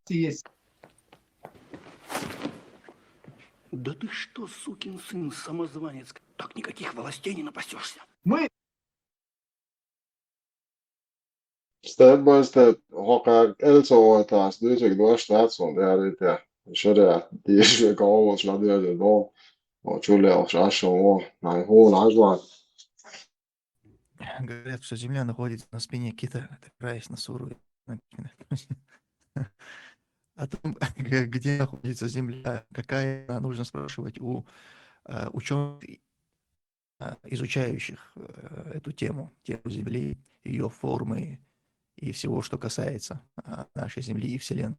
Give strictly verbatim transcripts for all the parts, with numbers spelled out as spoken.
есть. Да ты что, сукин сын, самозванец? Так никаких властей не напасешься. Мы Step by step, hokar el so tās dusik došs nāc un jārītē. Šarā tieši kā olas ladēļ no, o čuljā šašo, o, nai hūn ažlā. Говорят, что Земля находится на спине кита, это край на Суру. О том, где находится Земля, какая она, нужно спрашивать у э, ученых, э, изучающих э, эту тему, тему Земли, ее формы и всего, что касается э, нашей Земли и Вселенной.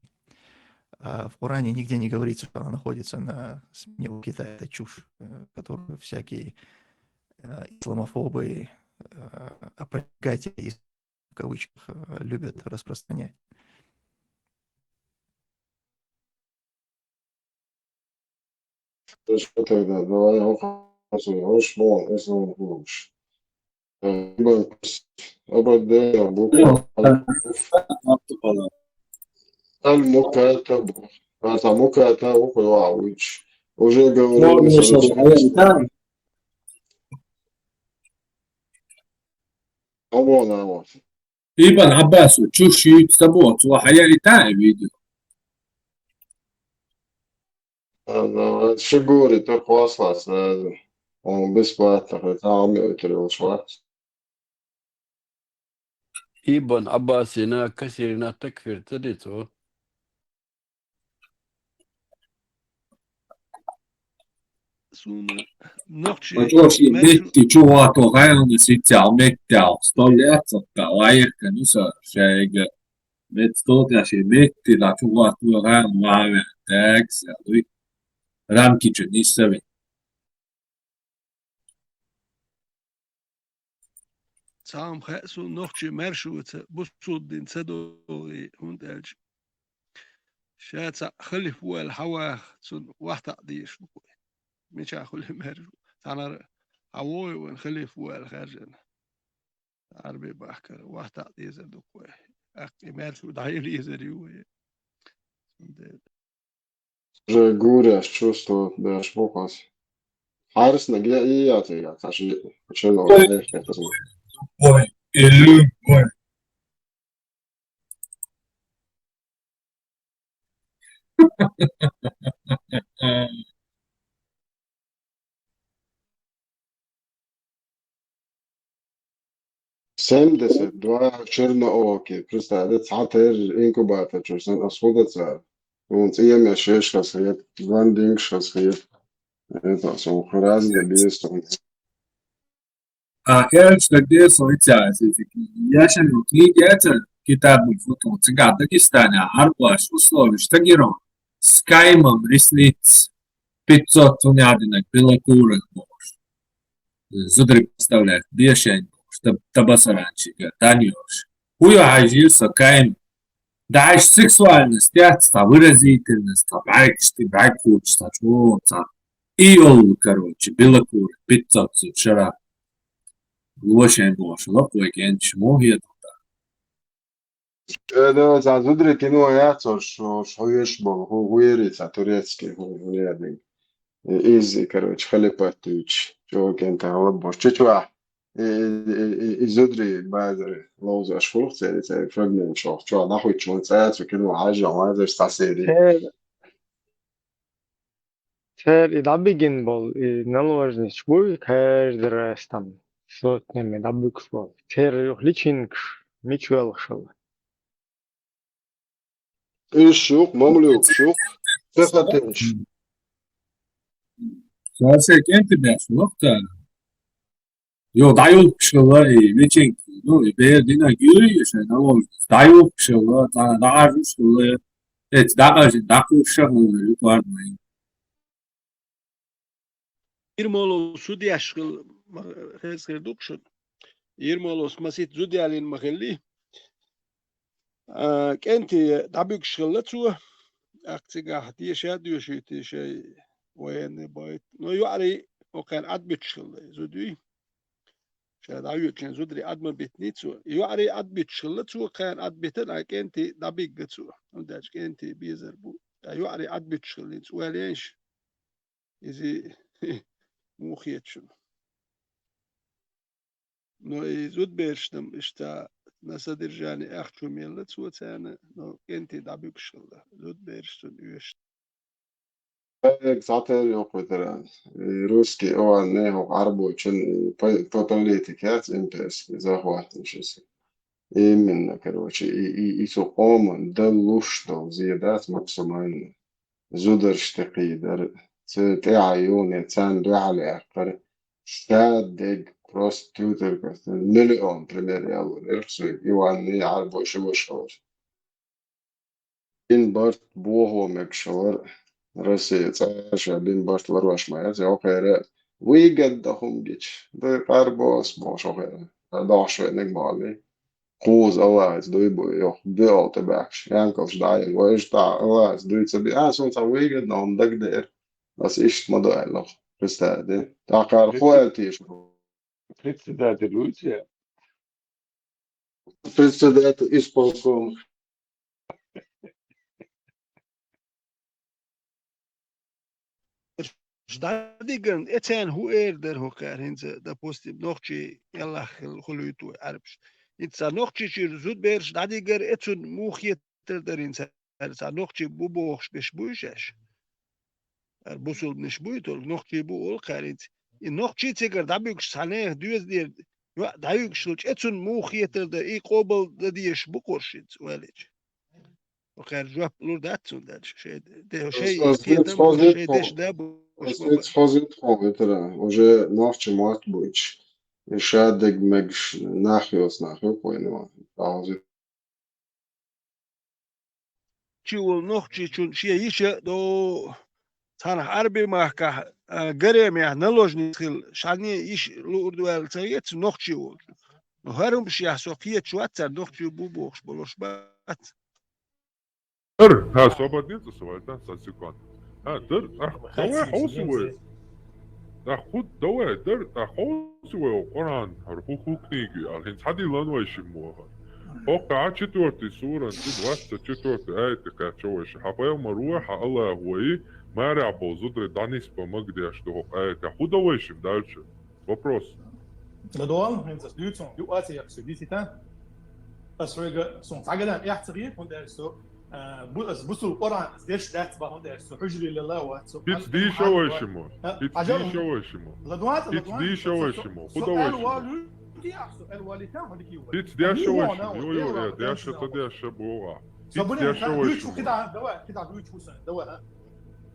А в Коране нигде не говорится, что она находится на спине у кита. Это чушь, э, которую всякие э, исламофобы, э, опровергатели, в кавычках, э, любят распространять. Что тогда? Давай, он хорошо, он шмон, если он хорош. Э, ибо, ибо, да, буква. Аль-Мукатаб. А там Мукатаб, ух, уа, уч. Уже говорил, Можно что слушать, а я там. А вон, а вот. Ибн Аббас, чушь с тобой, цо хаяли та видео. Шигури, то хвастаться надо. Он бесплатно, хотя он мне утирил шват. Ибн Аббасина, Касирина такфир ца дицу. Суна нохчи Пачош и метти чугато гайна сиця метта, столят сакка, лайка нуса шайга. Мет столка ши метти да чугато гайна ваве. Так, ся, луй. Рамки чу нисави. Цаам хасу нохчи маршуца бусуддин цадоли хунталч. Шаца халиф вал хавах цун вахта диш буквы. Мича хули маршу. Танар хавой ван халиф вал харжан. Арби бахкар вахта диза дуквы. Ак маршу дайли изари вай. Уже гуря чувствует, да, шпукас. Харс на ге и я ты, я, каши, чего, Ой, и любой. Семьдесят два чернооки. Представляете, цатер инкубатор, что сан асходаца. Он цияме шешка схет, блондинг шка схет. Это сон храз да бестон. А, короче, так где случается, я сейчас вот книги это, китабы фото, цыган Дагестане, арбаш, условия, что герой, с каймом ресниц, пятьсот тунядинок белокурых можешь. Зудри представляет, дешень можешь, табасаранчика, танёш. Хуё хажи, со кайм. Дальше сексуальность, яц, та выразительность, та брайкшти, брайкуч, та чё, та. И ёл, короче, белокурый, пятьсот шара. Лошадь бошла, кой кенч, мог я тут. Э, да, за зудри кино я, цо, шо, шо еш был, ху-, хуери, ца турецкий, ху-, хуери. Изи, короче, халипатыч, чё, кента, вот, бош, чё, чё, и, и, и, и зудри, базар, лоуза, шкурх, цели, цели, фрагмент, чё, чё, нахуй, чё, цели, цели, кино, хажа, базар, соседи. Цер, цер и дабигин бол, и наложниц буй, каждый раз там сотнями дабикс бол. Цер юх личинкш, мичуэл шел. Ишук, мамлюк, шук, цехатыч. Сасе кенти бяш, лохта. Ё, даюк шкала и веченки. Ну, и бер дина гюри, ещё на лож. Даюк шкала, да, да, шкала. Эт, да, да, да, шкала, ю, пардон. Ирмолов судьяш хыл, ма-, хезгер дукшун. Ирмолов масит зудьялин махелли. А, кенти дабюк шкала цу. Акцигах дешат, дешит, дешай военный байт. Но юари окан адбюк шкала, зудьюй. ТӀаккха дӀайоьдучу хенахь зударий Ӏад ма битиний цо. ЙоӀарий Ӏад буьтуш хилла цо, кхарна Ӏад битина, а кӀентий дӀабигна цо. ХӀунда аьлча кӀентий безар бу. ТӀаккха йоӀарий Ӏад буьтуш хилла, хӀинца ойла еш. Иза муха хета шуна? Но и зудабераш-м иштта на содержание ахча мелла цо царна, но кӀентий дӀабуьгуш хилла. Зудабераш цунна оьшуш. Эг цхьатера йоккхуьйтара. И русский Иван не хӀокху Ӏарбочун и по-, по политике яц имперский захватничаса. Именно, короче, и, и, и цу къоман дан луш долу зен дац максимально. Зударшна тӀекхийдар, цу тӀаьхьа юхане царна дуьхьал яьккхар, ша дерг просто туьйтург, миллион пример ялор, ирх суьйга, Иван не Ӏарбой шу ваша хилар. Бин барт бохо мегаш вара Россия, цӀа ша бин барт ларош ма яц, йоккхера выгодно хӀума гича, дай къарбос бохуш хӀокхера, дохуш вайниг ма валли. Кхуза Аллахьца дуй буй, йоху, дуьал тӀебаьхкаш, янкалш дӀа а йина, вайша тӀехь Аллахьца дуй ца би, а, суна цхьа выгодно хӀума дагадеара, аса иштта ма ду аьлла, представь, де. ТӀаккха кхара хӀун аьлла теша? Председатель вуй цӀе? Председатель исполком. Ш-, дӀадиган, э, царна хӀун эр дара хӀокхара хӀинца, допустим, нохчий, яллахь хила хуьлуьйту вай Ӏарбаш. ХӀинца цхьа нохчичуьра зудабераш дӀадигар, э, цунна муха хетар дара хӀинца, цхьа нохчий бу бохуш берш буй шаьш? Ара бусулбанаш буй, только нохчий бу олу кхара хӀинца. И нохчий цигара дӀабуьгуш цхьа нехан доьза дера, йоӀ дӀаюьгуш хилча, э, цунна муха хетар дара, и къобал дан дезаш бу кхуьш хӀинца, валича. Кхара жоп лур дац цунна даьлча, шайн де-, шайн кхетам бу, шайн дешна да бу, уьш ма бу. Хоза тхо витара, уже нохча мотт буьйцуш. И ша дерг мегаш нах йоцу нах ю кхойна ван. Хоза. Чи волу нохчичун шен йиша а до, цхьанхьа Ӏарби махкахь, а, гаремехь наложница хила, шанне йиша луур ду аьлла ца хета нохчий волчу. Но хӀара хӀумаш яхь со кхеташ вац цара нохчий бу бохуш болуш бац. Дар, хьан собар дийца со вай, да, сан секунд. Хьан, дар, ах, давай хьовси вай. ТӀаккха хӀу давай, дар, тӀаккха хьовси вай, Къуръан, хӀара хӀу, хӀу книги, а, хӀинца хьадиллан вай шиммо хӀара. ХӀокху а четвёртый суран, цу двадцать четвёртый аят кхаьчча вай ши. Хьан пайхамар ву, хьан Аллах вай, марехь болу зударий дӀанисбан магадеш ду хӀокху аятехь. ХӀу дан вай шим дальше? Вопрос. ЛадогӀал, хӀинца ас дуьйцу, юкъа а ца яхса, дисита. Ас хьоьга, суна цхьа гадан эхь ца хета, хӀунда аьлча со, а, бу-, ас бусул Къуръан, ас деш дац бан, хӀунда аьлча со хьуьжаре лела вац со. Хиц дийша вай шиммо. Хиц дийша вай шиммо. ЛадогӀал, хиц дийша вай шиммо. ХӀу дан вай шиммо? Эл валита, хӀунда кийва? Хиц деш вай шиммо. Йо, йо, э, деш ца деш богӀа. Хиц деш вай шиммо. Давай, кида дуьйцу сан, давай, а?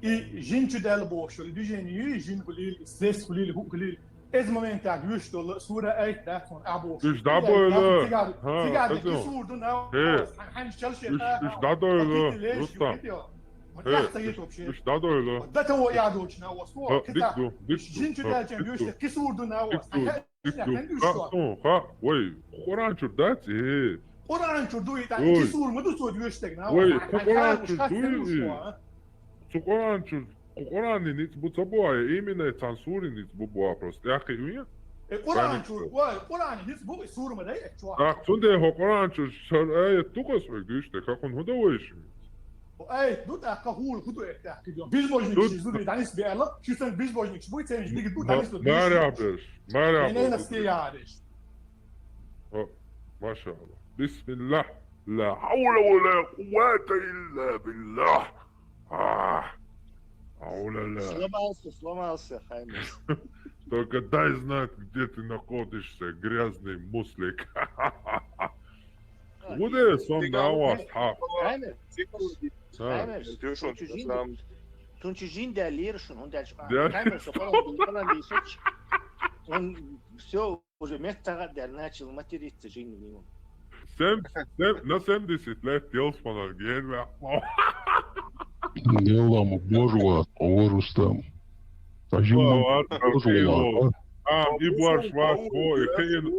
И жин чу даьлла бохуш, и движение ю, и жин хуьлийла, и стресс хуьлийла, хӀуъ хуьлийла. Эз моментехь гуьш долу сура айт дац хьуна, а бохуш. Уьш дӀабойла. Цига, цига ду, кисур ду, нав, хьан чалше. Уьш дӀадойла, Рустам. Уьш дӀадойла. Да того я дочь на вас. Дик ду, дик ду. Жин чу даьлча гуьш, кисур ду, нав. Дик ду. Ха, ха, вай, Къуръан чуьра дац, э? Къуръан чуьра ду, и тӀаккха кисур ма ду, со доьшург, нав. Вай, кху Къуръан чуьра ду, и? Цу Къуръан чуьра, кху Къуръанан ницкъ бу ца боху, я именно цхьана суран ницкъ бу боху просто. ТӀаккха и вен? Э, Къуръан чуьра, вай, Къуръанан ницкъ бу, и сура ма дай, э, чохь. ТӀаккха цундела хьо Къуръан чуьра шара аят ду-кх ас хьоьга дуьйцург, хӀокхунна хӀун дан вай шимма? Хьо аят ду, тӀаккха хӀула хӀу ду, э, тӀаккха ду. Безбожник ши зударий дӀанисбе аьлла, ши санна безбожник ши буй, церан дика ду, дӀанисбе. Марехь берш, марехь берш. О, машааллах. Бисмиллах. Ла хьавла ва ла къуввата илла биллах. А, хьавла ла. Сломался, сломался, Хаймерс. Только дай знать, где ты находишься, грязный муслик. Вот это сон на вас, ха. Хаймерс. Хаймерс. Цунчу жин даьллера шуна, хӀунда аьлча, Хаймерс, со Къуръан дийшича, он всё, уже меттахь а даьлла, начал материться жин. Сем-, сем-, на семьдесят лет телефонах генвахмо. Дело ему Божьего, о, Рустам. Ам, и боьрш вац бо, и кхиъна.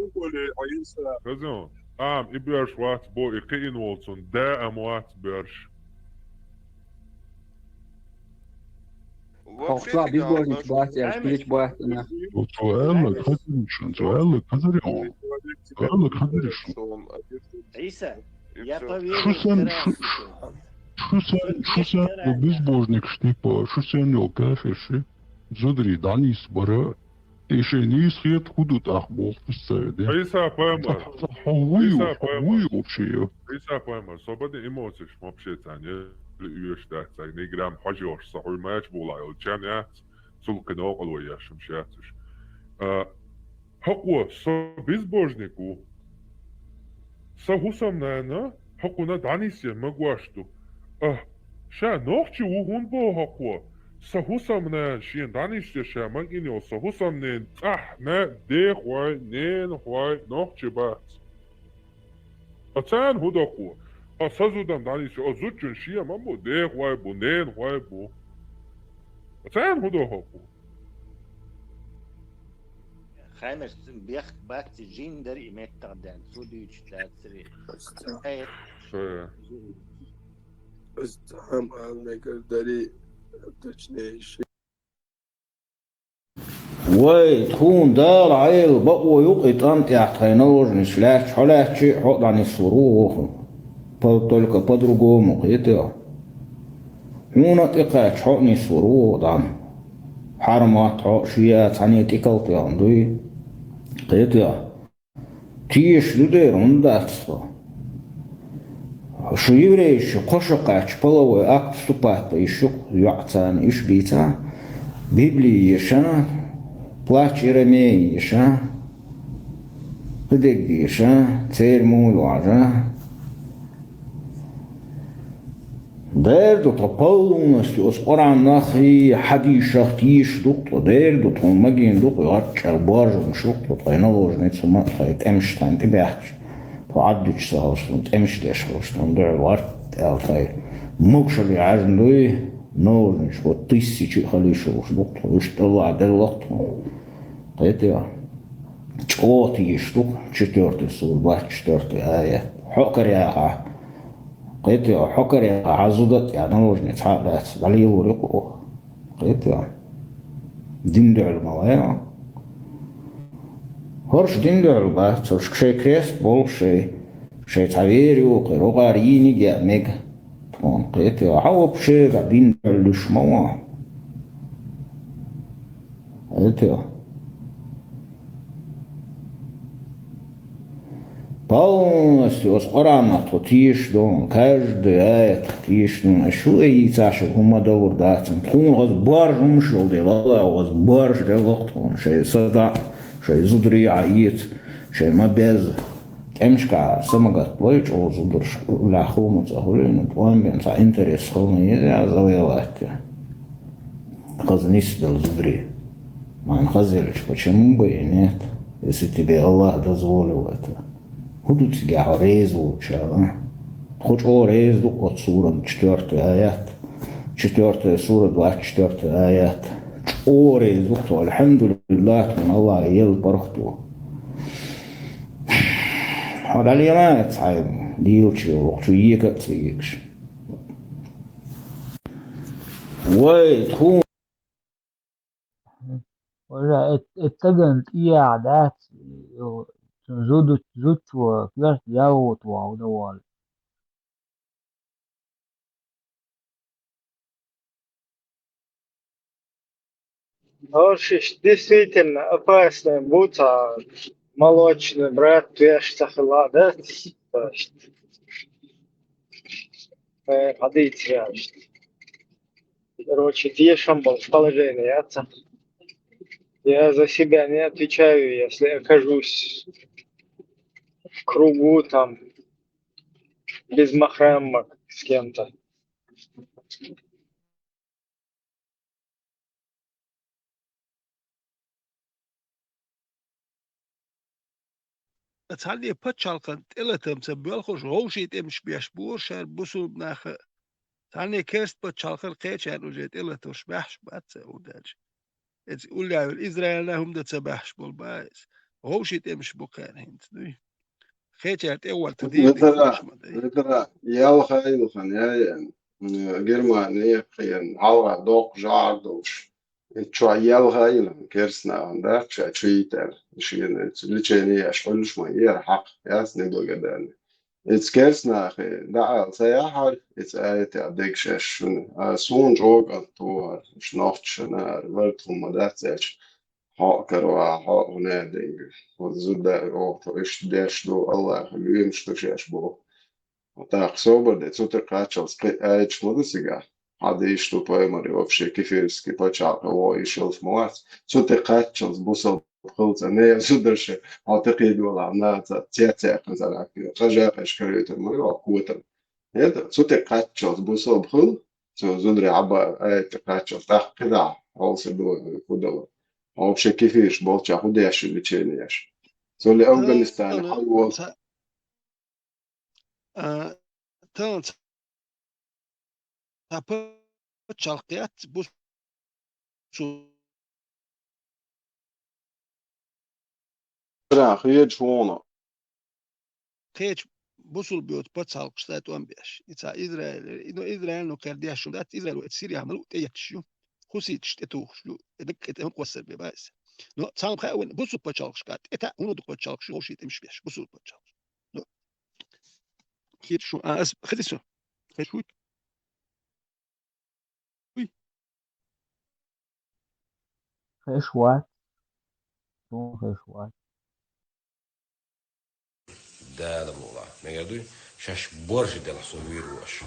Хазон. Ам, и боьрш вац бо, и кхиъна волчун даим вац боьрш. Хьо вообще цхьа фиг безбожник бац аьлла, кхечу бац нах. Цо аьлла хазаришна, цо аьлла хазаришна. Цо аьлла хазаришна. Ӏийса, я поверю. Шу сан, шу, шу сан, шу сан безбожникаш типа, шу сан йол кафирши. Зударий дӀанийсбара. И шайн нийса хета хӀун ду тӀаккха боху, иштта ца ведь. Ӏийса пайхамар. Хьо вуй, Ӏийса хьо пайхамар. Вуй вообще? Ӏийса пайхамар, со баде эмоцеш вообще царна, или уьш дац царна, ни грамм хьожош, со хьуй мач була, йол чан яц, цул кхин новкъарло еш хӀумаш яц уьш. А, хӀокхо, со безбожник ву. Сан хӀусамнана хӀокхунна дӀанисъян магош ду. А, ша нохчи ву хӀунда боху хӀокхо? Сан хӀусамнана шена дӀанисъян ша магийна йолу сан хӀусамненан цӀахь на дехой, ненахой нохчи бац. Ткъа царна хӀун до хӀокхо? Ткъа сан зудам дӀанисъян, оцу зудчун шен ма бу, дехой бу, ненахой бу. Ткъа царна хӀун до хӀокхо? Хаймерс бехк бац, жин дара и меттах даьнна, цо дуьйцуш дацаре. Э. Э. Иза цхьа хӀума ала мегар дарий, точнее, ши- Вай, тхуна Дала Ӏела бакъо ю-кх и тӀам тӀехь тхайн наложница лаьтташ, хьо лаьттача а хьо а дӀанислур ву оха. По-, только по-другому, кхетий хьо. Хьуна а тӀекхаьчча, хьо а нислур ву оха дӀа. Хьарам мотт хьо а, ша а цхьаьна тӀекхалхаваьлла дуй. Кхетий хьо. Теша ду дера, хӀунда дац тхо? Шу еврейша кхо шо кхаьчча, половой акт, вступать дан йиш ю-кх, йоӀ царна уьш бийца, Библи еша, плач Иеремии еша, кхидерг еша, церан муха йожа. Дера ду тхо полностью оцу Къуръанах и хьадисах теша ду-кх тхо, дера ду тхуна магийна ду-кх, гӀарччӀара боаржамаш ю-кх тхо, тхайн наложница хӀума а, тхайн тӀемаш тхайна тӀебаьхкича, тхо Ӏаддуьтуш ца хилча, тхуна тӀемаш деш хилча, тхуна дуьхьал гӀарт аьлла тхайн могушалле хьаьжна дуй, наложница вот тысяча а хила йиш йолуш ду-кх тхо, уьш тӀалла делла-кх тхуна. Кхетий хьо? ЧӀогӀа теша ду-кх, четвёртый сура, двадцать четвёртый аят. Хьо а караехьа, кхетий хьо, хьо караехьа, хьан зуда а тӀехь наложница хьа а дац, дӀалелор ю-кх оха. Кхетий хьо? Дин дуьхьал ма вай хьо. ХӀорш дин дуьхьал бац, хӀоршка шайн крест болуш, шайн, шайн цхьа вер ю-кх, рогӀера йийниг а мега. Тхуна, кхетий хьо, хьан вообще дин дуьхьал луьйш ма ву хьо. Кхетий хьо. Полностью оцу Къуръанах тхо теша ду, каждый аятах теша ду, шу а йийцахь, шу хӀума далур дац. Тхуна хаза боаржа хӀумаш йолу дела, Аллахо хаза боаржа делла-кх тхуна, шайн сада, шайн зударий Ӏан эца, шайн ма безза. ТӀемашкахь са ма гатбой чӀогӀа зударшка, уллехь хӀума цӀа хуьлийна, тӀом бен цхьа интерес хилла еза завоевать. Хаза нисделла зударий. Ма хаза елча, почему бы и нет, если тебе Аллах дозволил это? ХӀун ду цигахь хьо реза волчу, а? Тхо чӀогӀа реза ду оцу суран четвёртый аят. Четвёртая сура, двадцать четвёртый аят. ЧӀогӀа реза ду тхо, альхьамдулиллах, тхуна Аллахо елла паргӀато. Хьо дӀалелахь цхьа дийла чу, вокху чу ега а ца егаш. Вай, тхуна. Вай, э, э, стагана тӀехь дац, э, цуьнан зуду-, зудчо коьрта ялхо тоху дан волу. Ну, шиш, действительно опасный бу цхьа молочный брат веш ца хила, да? То есть, э, подойти, короче, тешам был в положении, я ца-, я за себя не отвечаю, если окажусь в кругу там без махрама с кем-то. Цхьанне пачхьалкхан тӀелатам ца боьлхуш, вовшийн тӀемаш беш бора шаьра бусулба наха. Цхьанне керста пачхьалкхан кхечарна уже тӀелатамаш баьхьаш бац ца удаьлча. Эца уллехь йолу Израилна хӀума дан ца баьхьаш болу бац. Вовшийн тӀемаш бу кхаьрна хӀинца дуй. Кхечара тӀе а ватта дийна Ветера, ма дай. Ветера, ялха а юхана, я, я. Германе кхиъна, хьалха доккха жӀар долуш. И чохь елха йина керстанахана дац, ша чуьйтаьлла. Шена лечение еш хуьлуш ма яра хьакъ, яц неблагодарный. Иза керстанахе дӀаала ца яхьара, иза аятех дегаш еш шуна. А суна чӀогӀа тохара, уьш нохчашна ара, варта хӀума дац аьлча, хьо а караваха, хьо а хӀунда а денгга. Хьо зуда а, оха тхо иштта деш ду, Аллахьа лоьмаш ду шаьш боху. ТӀаккха собар де, цу тӀе кхаччалц кхин аяташ ма ду цигахь. Хьадийш ду пайхамар, вообще кефирский пачхьалкхе вогӀу и шалф ма вац. Цу тӀе кхаччалц бусалба хилла цӀа не зударша, хьо тӀекхийдолахь, наха цецъяьккхина цӀа лаьттина. Цкъа жакъеш каруьйтур ма ю, котам. ХӀета, цу тӀе кхаччалц бусалба хилла, цу зударий хьаба аят тӀе кхаччалц, тӀаккха кхидӀа хьовса ду, хӀун дала. Вообще кефираш болчохь хӀун деш ю лечение еш? Цо ли Афганистане хьан волу? А, тахана ца, ца пачхьалкх яц, бусу-, Ира, хедаш вуно. Кхечу бусулба йоцу пачхьалкхаш цхьа тӀом беш. И цхьа Израиль, и, ну, Израиль, ну, кхер деш ю дац, Израиль ву эцу Сирия ма луъу тӀеетташ ю. Хуситаш тӀетухуш ю, и даккхий тӀе ма кхоссар бен баьзза. Но цхьамма хаьа вайн бусулба пачхьалкхашка тӀе таьӀ, хӀунда ду пачхьалкхаш, вовший тӀемаш беш, бусулба пачхьалкхаш. Ну, кхеташ шу, а, ас, хеза со? Хеза шу? Уй. Хеза вац. Суна хеза вац. Дала мукъалахь. Мегар дуй? Шаьш борша делахь со вийр ву аша.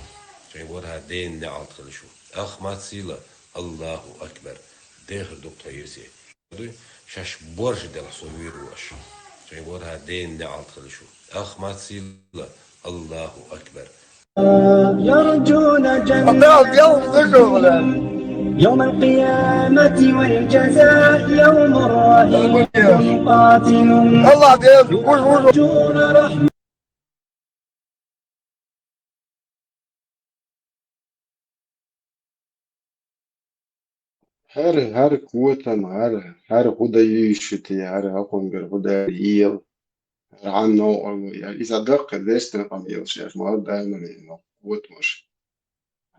Шайн ворхӀа дена неӀалт хила шу. Ах мацийла, Аллаху Акбар. Дехар дукха тхо йирсе. Дуй? Шаьш борша делахь со вийр ву аша. Шайн ворхӀа дена неӀалт хила шу. Ах мацийла, Аллаху Акбар. يرجون جنة يوم القيامة والجزاء يوم الرحيل قاتل. الله دير، وش، وش؟ يرجون رحمة. ХӀара, хӀара котам, хӀара, хӀара хӀу дан йийши те, хӀара хӀокхунгара хӀу дан йийла. ХӀара хьан новкъа ву, я иза даккхи дестина къам йийла шаьш, ма даиман йийла, котамаш.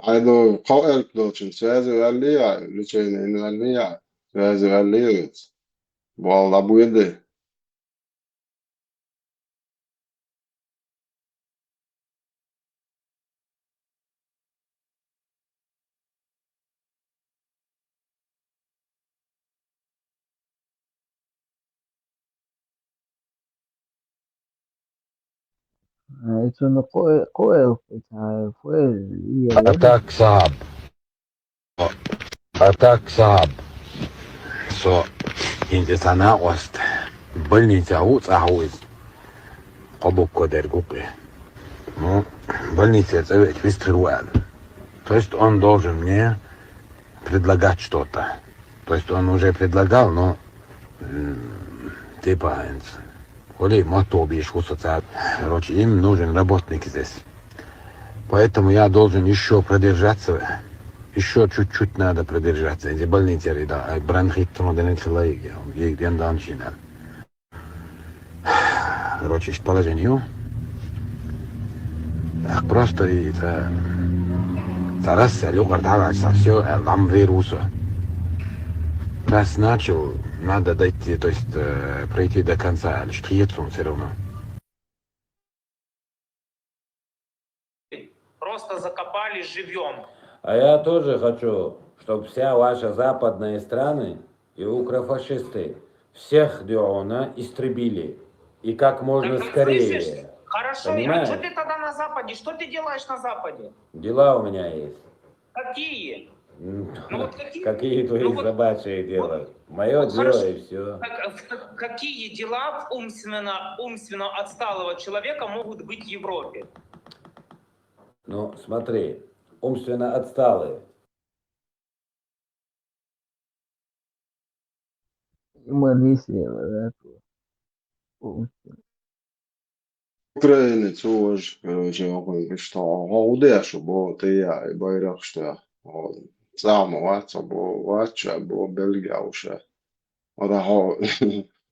Хьайда кхо элп долчун связи ваьлли я, лечение йина ваьлли я, связи ваьлли я виц. Болла буйла де. Э, цунна кхо-, кхо элп, э, фу, э, А так саб. А так саб. Со хӀинца цхьа накъост больницехь ву, цӀахь ву иза. Кхо буква дерг ву кхе. Ну, больницера цӀа веача вистхир ву аьлла. То есть он должен мне предлагать что-то. То есть он уже предлагал, но, м, типа, хӀинца, хӀули мотт бийш ву со цара. Короче, им нужен работник здесь. Поэтому я должен ещё продержаться, ещё чуть-чуть надо продержаться. Эти больницы, да, а бронхит, ну, да, начала, и, и, и, и, и, и, и, и, Короче, ишта положение ю. Ах, просто и ца, ца расса, юкъара дӀаваьлча, ца всё, э, лам вер ву со. Раз начал, надо дойти, то есть, э, пройти до конца, лишь тхетцун всё равно. Просто закопали живьём. А я тоже хочу, чтоб вся ваша западные страны и укрофашисты всех Диона истребили. И как можно скорее. Хорошо, а что ты тогда на Западе? Что ты делаешь на Западе? Дела у меня есть. Какие? Ну вот какие? Какие твои собачьи дела? Моё дело и всё. Какие дела умственно, умственно отсталого человека могут быть в Европе? Ну, смотри, умственно отсталые. Ма дисина, да, то. Умственно. Украинец ву важа, короче, вахана иштта хьо, хьо хӀу деш ву боху, тӀе яа и байракхаш тӀехь. Хьо цӀахь ма вац, хьо бо, вац ша бо, Бельгехь ву ша. Ара хьо,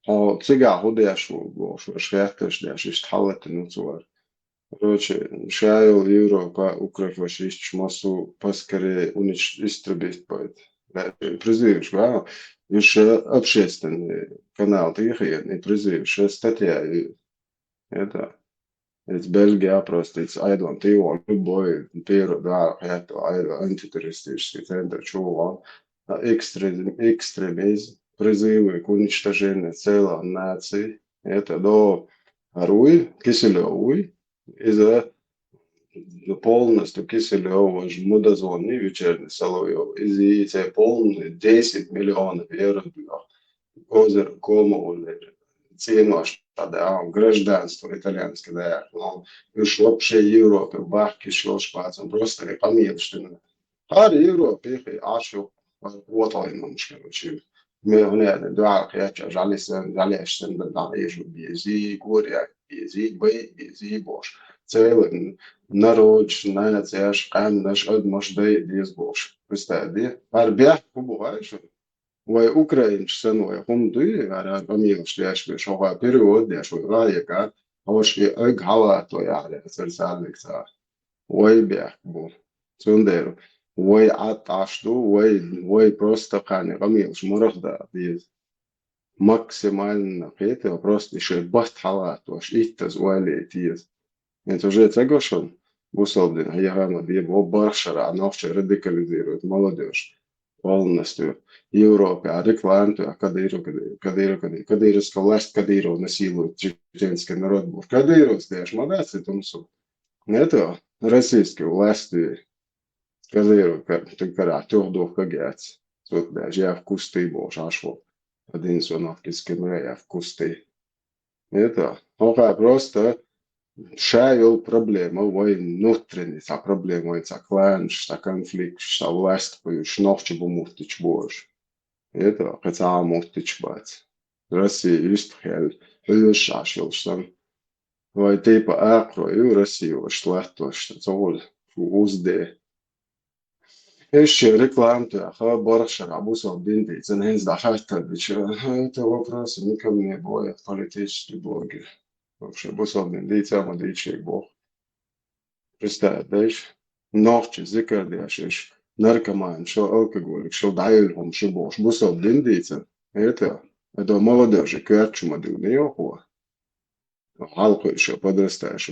хьо цигахь хӀу деш ву бохуш, важа хеттарш деш, иштта хьалатина ву цо вара. Короче, ша йолу Европа, укрофашисташ массо поскорее унич-, истребить баьд. Да, призываш, га? Уьш общественный канал тӀе хиъна, и призываш, статья, и это, из Бельгия просто, из Айдон, ты его любой первый, да, это, ай-, антитеррористический центр, чего он, а, экстрем-, экстремизм, призывы к уничтожению целой нации, это до Руй, Киселёвуй, иза полностью Киселёв, уж мудозвонный вечерний Соловьёв, иза и цӀе полный десять миллионов евро бьёх. Озеро Комо уллера. Ценош, да, гражданство итальянское, да, но уж вообще Европе бахкиш йолуш бацам, просто и къамелаш дина. ХӀара Европе хи Ӏаш ю, хӀара къотӀалла йина хӀумнаш, короче. Ме хӀунда дуьхьал кхечча, жӀалисан, жӀалеш сан дан дӀа эжу безий, гори безий, бай безий бохуш. Целый народаш, нацияш, къаьмнаш, адамаш дайа деза бохуш. Представь, де? ХӀара бехк хӀун бу хаьий шуна? Вай украинчаш санна вай хӀума дуй, хӀара къамелаш деш беш, хӀокху перевод деш вай гӀайгӀа, хӀорш и эг хьалато яхьара, цара царниг ца. Вай бехк бу. Цундела вай Ӏад Ӏаш ду, вай, вай просто кхарна къамелаш мурах да деза. Максимально кхетар просто и шайн барт хьалатош, иттаза ойла яйта еза. ХӀинца уже ца го шуна, бусалба дин, хьехам а бе, бо барх шарахь нохчий радикализирует молодёжь полностью. Европе а реклама тоьхна Кадыров, Кадыров, Кадыров, Кадыров, Кадыровская власть, Кадыров насилует чеченский народ. Бо Кадыровс деш ма дац и тумсу. Это российская власть. Кадыров кар-, ты карахь тюх дух кагец. Тут даже я в кусты бохуш Ӏаш ву. Один звонок из Кемре, я в кусты. Это, хӀокхара просто ша йолу проблема, вайн внутренний цхьа проблема, вайн цхьа кланаш, цхьа конфликташ, цхьа власть кхуьуш, нохчий бу муттича бохуш. Это, кхин цхьа а муттича бац. Россия юьстахъяьлла, хьоьжуш Ӏаш йолуш санна. Вай тайпа акхарой ю Россия ваша латтош, ца гӀур, фу, узде. Эш шен реклама тоьхна, барх шарахь бусалба дин дийцина, хӀинца дӀахаттар дича, это вопросы не ко мне, боят политические блогеры. Вообще, бусалба дин дийца а ма дийцийла боху. Представь, дайша, нохчий зикар деш, эш, наркоман, шо алкоголик, шо дӀайолу хӀума шу бохуш, бусалба дин дийцина. Это, это молодежь коьртачу ма дилла йохо. Хьалкхуьуш, подрастаешь,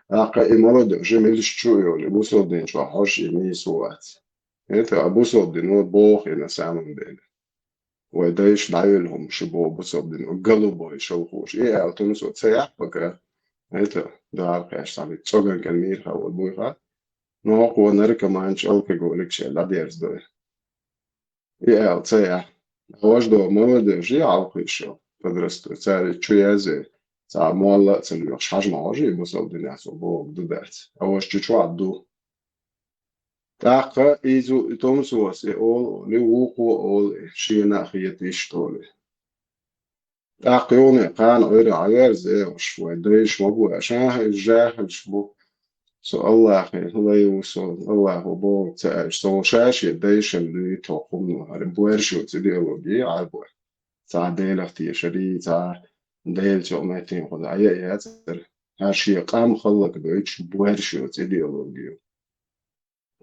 тӀаккха и молодежь милаш чу а йолу, бусалба дин чохь хьожуш и нийса вац. Это а бусалба дино боху и на самом деле. Вай дайша дӀайолу хӀума шу боху бусалба дино, голубой шалхоша. И аьлла тумсо ца яхь пока. Это, дара кхаьш цхьаьна цӀоган кӀел мийрхьа волу буй хаа. Но хӀокхо наркоманча алкоголик шел дӀадерзадой. И аьлла ца яхь. Важдо молодежь и хьалкхуьуш йолу, подрастаешь, цара чу язъе, цхьа молла а ца лоьхуш, хьажа ма хьожий бусалба динехь цо бохург ду дац. А важа чу чохь ду. ТӀаккха изу и томсос и олу олий, вукхо а олу и, шена а хета иштта олий. ТӀаккха юхане кхана Ӏуьйра хьаверза, э, уьш вай дайша ма бу аьлла, аха, иза жаьхӀалш бу. Со Аллахе лай ву со, Аллахо бохург ца аьлча, со шаьш я дайшан дуьйта хӀокхунна, хӀара боьрша йоцу идеологи Ӏарбой. Цхьа Делах тешарий, цхьа Делаца меттиг хӀума яа яцара. ХӀара шен къам хӀаллакдойтуш боьрша йоцу идеологи ю.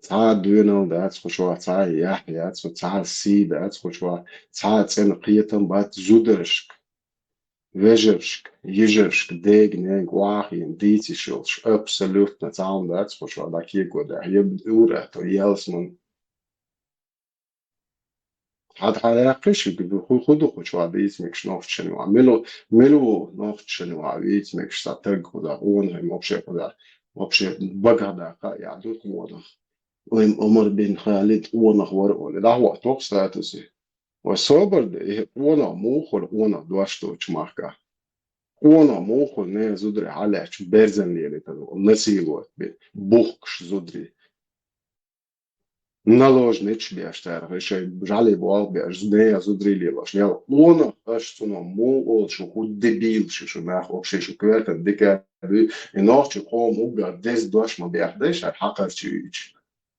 Цхьа а доьналла дац кху чохь, цхьа а яхь яц, цхьа а сий дац кху чохь, цхьа а цӀена кхетам бац зударшка, вежаршка, йижаршка, дега-нега охьахиъна дийца йиш йолуш, абсолютно цхьа а хӀума дац кху чохь, дӀа кего даьхьа, я ур аьтто, ялсаман. Хьан-, хьан яьккхи шуьга, хӀу-, хӀун ду кху чохь дийца мегаш нохчашна юкъахь? Мила, мила ву нохчашна юкъахь вийца мегаш цхьа таг кхузахь, къонахий вообще кхузахь, вообще багахь даккха а яхь ду къонах? Вайн Омар бин Халид къонах вара олий, дӀахӀоттахь статусе. Вай собар де, и къонах муха хуьлу къонах дош доцучу махкахь? Къонах муха хуьлу нехан зударий хьалаьцча берзан лелийтар, насиловать бен, бухкуш зударий? Наложницаш беш цара, шайн жӀаьле болх беш, нехан зударий лелош. Нел къонах аша цунах муха олу, шу хӀун дебилаш шу, шу нах вообще шу коьртан дика а дуй, и нохчийн къоман уггар деза дош ма бех дай шаьш хьакхарчийча.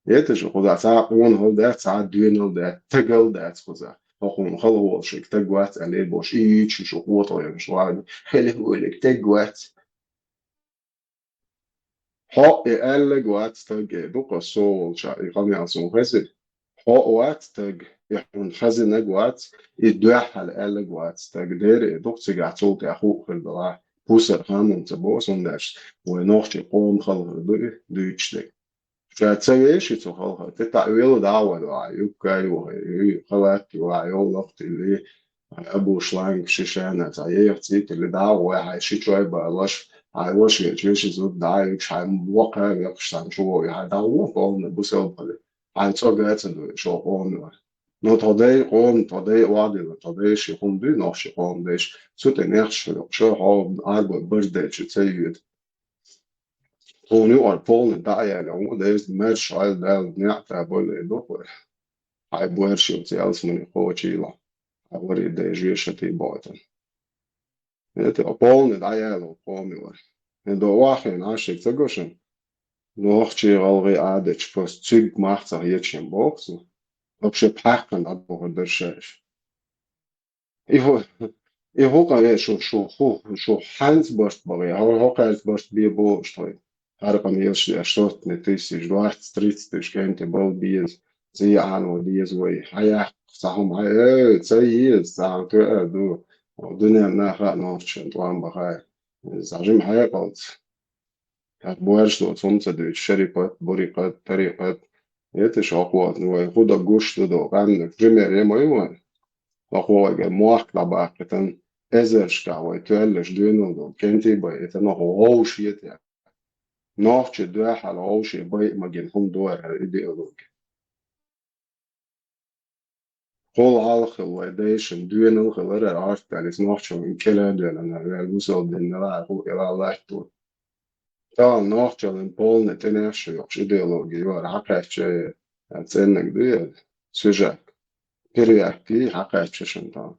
Это же кхузахь цхьа а къонахалла дац, цхьа а доьналла дац, тагалла дац кхузахь. ХӀокхунна хала волу шуьга таг вац аьлла бохуш, и юьйцуш шу къотӀалла йолуш вагӀна, хила хӀолиг таг вац. Хьо и аьллаг вац стаг, э, ду-кх со волча, и къамел сона хезира. Хьо а вац стаг, и хьуна хезинаг вац, и дуьххьал аьллаг вац стаг. Дера, э, ду-кх цигахь цул тӀаьхьа хӀуъа хир далахь. Пусар ханна ца боху, хӀунда аьлча вай нохчий къоман халхар ду и дуьйцуш дерг. Ша ца веши цу халхар, тӀе таӀвела дӀа а ваьлла, хьайн юбка а йохий, халат а йохий, йоллакх а тилли, хьайн абу шланг шишана, цхьа еха цӀий тилли дӀа а гӀой, хьайн ши чой балош, хьайн ваша веача вешин зуда дӀа а юьгуш, хьайн воккха а векхаш цхьана чу вовъя, хьайн дӀа а вон полна бусалба хилла, хьайн цӀога а ца дуй, шо къоман вара. Ну, тхо дай къоман, тхо дай охьадилла, тхо дай ши хӀума дуй, нохчий къоман дайш, цу тӀе нехаш хир ю, шо хьо Ӏарбой барзделча ца йоьду. Тхуна юкъара полный дӀа а яьлла, хӀун деза, маьрша Ӏойла Дала, неӀ та бойла и дукха вара. Хьайн боьрша йоцу ялсамане кхочийла, хьайн вари дайша вешан тӀе бойтан. Это полный дӀа а яьлла, къоман вара. И до охьахиъна Ӏаш шега ца гуш, нохчий, гӀалгӀай Ӏадаташ просто цуьнга мах ца хеташ боху цо. Вообще пхьаькхна дӀадохур дара ша уьш. И хӀу-, и хӀу къа ве шу, шу, хӀу, шу хьаьнца барт бан ве, хьо, хьо кхаьрца барт бе бохуш тхуй. ХӀара къамелаш веш сотни тысяч, двадцать, тридцать тысяч кӀентий бала беза, цӀий Ӏано деза вай, хьаяккха цхьа хӀума, хьа-, э, ца еза, цхьа хӀума тоьар ду, дуьненна хаьа нохчашна тӀом бахай. Цхьа жима хьекъалца. ХӀара боьрша доцу хӀума ца дуьйцу, шарипат, бурикат, тарикат. Это ж хӀокхо вай хӀу дан гуш ду до къаьмнаг. Пример я ма ю вайн. ХӀокхо вайгара мохк дӀабаккхийтина, эзаршкахь вай тоьллаш доьналла долу кӀентий байъийтина, хӀокхо вовшахетта. Нохчий дуьххьал вовшахбайа магийна хӀума ду хӀара идеологи. Кхул хьалха хилла вай дайшна доьналла хилар хӀара Ӏарта аьлла, иза нохчаллин кӀел а доьллина, ваьлла бусалба дин мел а хӀу кӀел а латто. Тахана нохчаллин полный тӀенехаш йоккхуш идеологи ю хӀара хьакхаьчча, цӀеннаг ду я сюжет. Первяк и хьакхаьчча шуна тахана.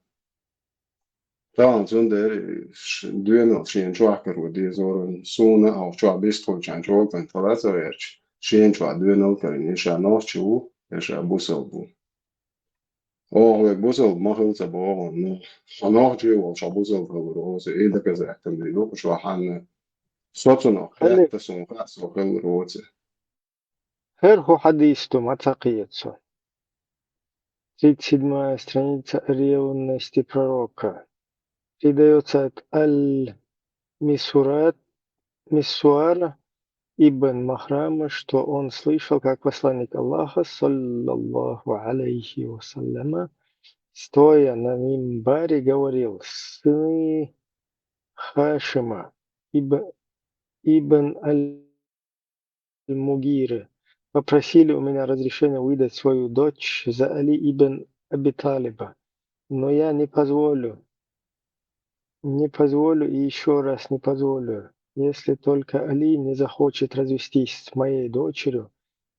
Тахана цундела ш-, доьналла шена чохь каро деза вара, суна а хӀокху чохь бистхуьлучарна чӀогӀа кӀант хила ца гӀерташ, шена чохь доьналла карийна, я ша нохчи ву, я ша бусалба ву. Оха вай бусалба ма хила ца боху, ну, со нохчи волуш хьо бусалба хилур оцу, и доказательно ду-кх шу хьанна. Со цунах хетта, суна хаьа, со хилур оцу. ХӀара хӀу хьадис ду, ма ца кхета со. Тридцать седьмая страница о ревности пророка. Передаётся от Аль-Мисурат, Мисуара ибн Махрама, что он слышал, как посланник Аллаха, саллаллаху алейхи ва саллама, стоя на мимбаре, говорил: «Сыны Хашима, иб-, ибн Аль-, Аль-Мугиры попросили у меня разрешения выдать свою дочь за Али ибн Аби Талиба, но я не позволю, не позволю и ещё раз не позволю, если только Али не захочет развестись с моей дочерью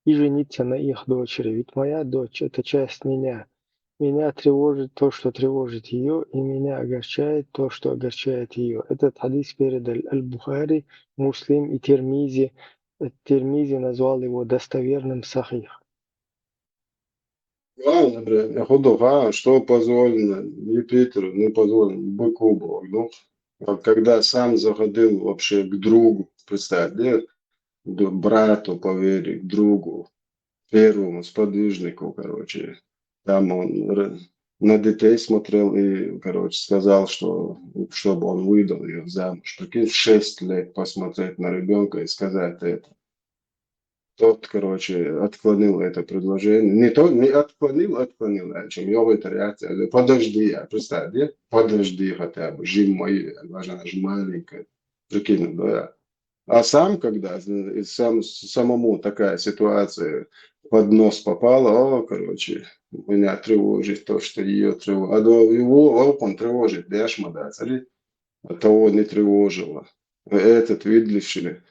и жениться на их дочери, ведь моя дочь — это часть меня. Меня тревожит то, что тревожит её, и меня огорчает то, что огорчает её». Этот хадис передал Аль-Бухари, Муслим и Тирмизи. Тирмизи назвал его достоверным, сахих. Главное, блин, я худу, а, что позволено Юпитеру, не позволено быку, Бог, ну. Вот когда сам заходил вообще к другу, представь, нет? Д-, брату по вере, к другу, первому сподвижнику, короче. Там он р-, на детей смотрел и, короче, сказал, что, чтобы он выдал её замуж. Прикинь, в шесть лет посмотреть на ребёнка и сказать это. Тот, короче, отклонил это предложение. Не то, не отклонил, отклонил, а чем йогӀуьйтур яц, аьлла: «Подожди», а, представь, да? «Подожди хотя бы, жимма, важна же маленькая». Прикинь, да. А сам, когда, з-, сам, самому такая ситуация под нос попала, о, короче, меня тревожит то, что её тревожит. А до его, а он тревожит, да, шмада, смотри, а того не тревожило. Этот, видишь ли,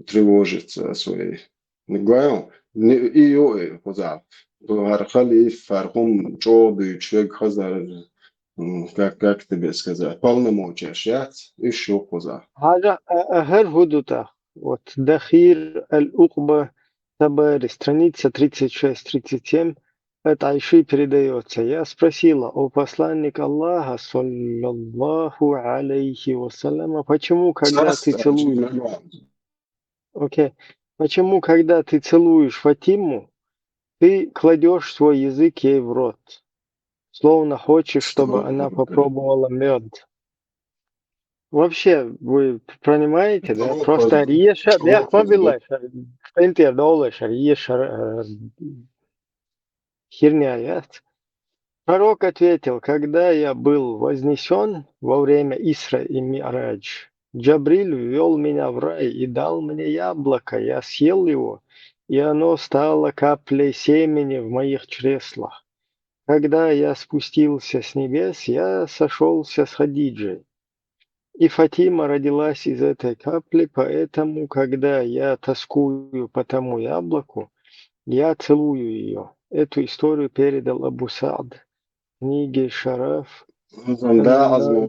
тревожится о своей. Не говорю, не, и, и, кхузахь. ХӀара халиф, хӀара хӀума чӀогӀа дуьйцуш верг хазар, м, как, как тебе сказать, полномочияш яц, уьш ю кхузахь. Хьажа, а, а, хӀара хӀу ду тӀаккха? Вот, Дахир аль-Укъба Табари, страница тридцать шесть тридцать семь, от Айши передаётся: «Я спросила: О посланник Аллаха, саллаллаху алейхи ва саллама, почему, когда ты целуешь, Окей. Почему, когда ты целуешь Фатиму, ты кладешь свой язык ей в рот, словно хочешь, чтобы она попробовала мед? Вообще, вы понимаете, да? Просто ария шар, бяхма билла шар, хтен тер долла шар, ария шар, э, херня, я. Пророк ответил: «Когда я был вознесен во время Исра и Ми'радж, Джабриль ввел меня в рай и дал мне яблоко. Я съел его, и оно стало каплей семени в моих чреслах. Когда я спустился с небес, я сошелся с Хадиджей. И Фатима родилась из этой капли, поэтому, когда я тоскую по тому яблоку, я целую ее». Эту историю передал Абу Саад в книге «Шараф». Занда азмо.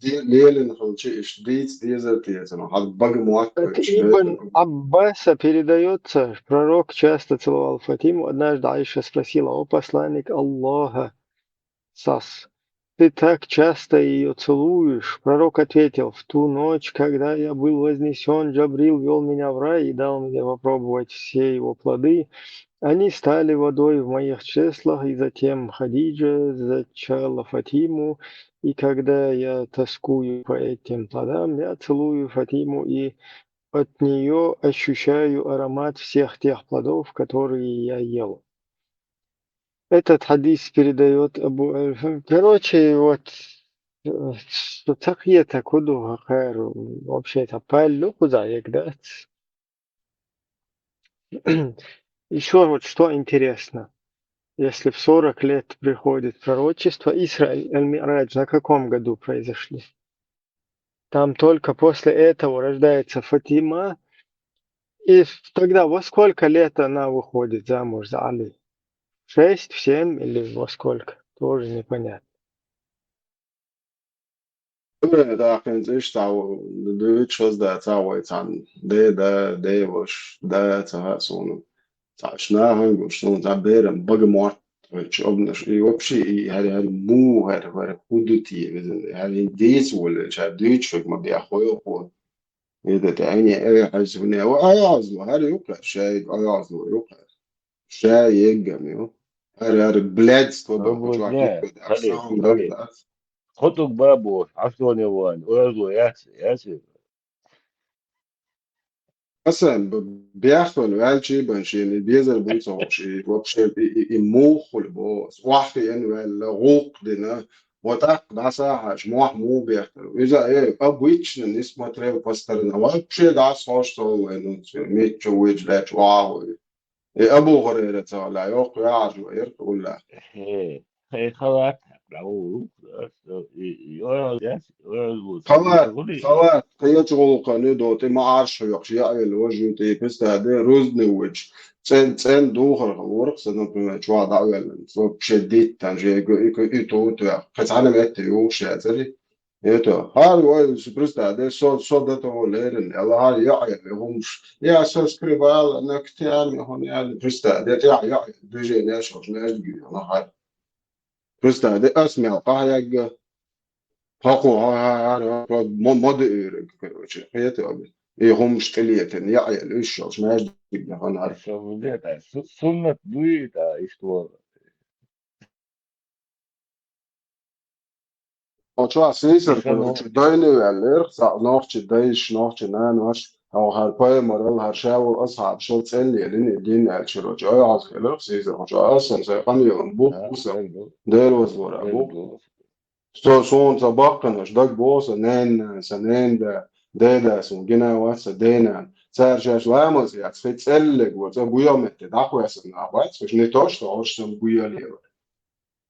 Лелин хилча иш дийц деза тезано. Хад бага муакка. От Ибн Аббаса передается, пророк часто целовал Фатиму. Однажды Аиша спросила: «О посланник Аллаха, сас, ты так часто ее целуешь?» Пророк ответил: «В ту ночь, когда я был вознесен, Джабрил вел меня в рай и дал мне попробовать все его плоды. Они стали водой в моих чреслах, и затем Хадиджа зачала Фатиму, и когда я тоскую по этим плодам, я целую Фатиму, и от нее ощущаю аромат всех тех плодов, которые я ел». Этот хадис передает Абу Аль-, короче, вот, э, что такие-то куду хакар, вообще-то палю куда егдат. Еще вот что интересно. Если в сорок лет приходит пророчество, Исра и Аль-Ми'радж на каком году произошли? Там только после этого рождается Фатима. И тогда во сколько лет она выходит замуж за Али? В шесть, в семь или во сколько? Тоже непонятно. Э, да, конечно, что, да, что, да, ца вай цан, да, да, да, вош, да, ца, суну. Ца, шна, хангу, суну, ца, берем, багамор, короче, обнаш, и вообще, и хари, хари, му, хари, хари, худути, хари, дес, воля, ца, дыч, как мы, я, хой, хо. И да, да, они, э, хари, суну, а, а, я, зло, хари, юка, шай, а, я, зло, юка. Шай, егам, ю. Хари, хари, блядство, да, Бабу, чувак, не, юка, да, хари, сам, да, хари. Да. Хотук бабу, а что не вон, ой, зло, я, я, Асан, б-, бяхтун, валчи баншин, и безар бунцовши, и вообще, и, и, и мухуль бос. Вахи эн валла, гук дина. Вот так, да, сахаш, муах му бяхтун. Иза, э, обычно не смотрел по сторонам. Вообще, да, схож, что он, ну, мечо, уйдж, да, чуаху. Э, Абу Хурайра цала, ёх, яжу, эр, улла. Э, э, халат, да, у, и, и, ой, я, ой, вот, халат, и, халат, кыяч голуканы доты, ма арш, ёх, я, эл, вожу, ты, писта, да, рузны, уйдж. Цен, цен, духар, ворк, са, например, чуа, да, эл, вообще, дит, там же, и, и, и то, то, я. Кацана, мэтте, ёх, я, цари. Это, хари, ой, с-, представь, да, со, со до того лерин, ала хари, я, я, я, хумш, я со скрывала ногтями, хун, я, представь, да, я, я, движение, шо, знаешь, где, ала хари. Представь, да, а смел, а я, я, хаку, ха, ха, ха, ха, мо-, моды, короче, это, и хумш, скелетин, я, я, ещё, знаешь, где, хан, хари. Что вот это, су-, суннат будет, а, и что? Очо сисер, короче, дойны валлер, са, нохчи дайш, нохчи нанош, а хар паймарал, хар шавул асхаб, шо целлелин, дин алчи, рочо, ой, аз келер, сисер, очо, асан, сай, камилан, бу, буса, дер возвора, бу. Со солнце бакканаш, даг боса, нэн, са, нэн, да, дэ, да, сун, гина, васа, дэнан. Цар шаш ламаз, я, схи целлег, вот, за буйометте, да, хуясан, а, бац, не то, что, ож, сам буялева.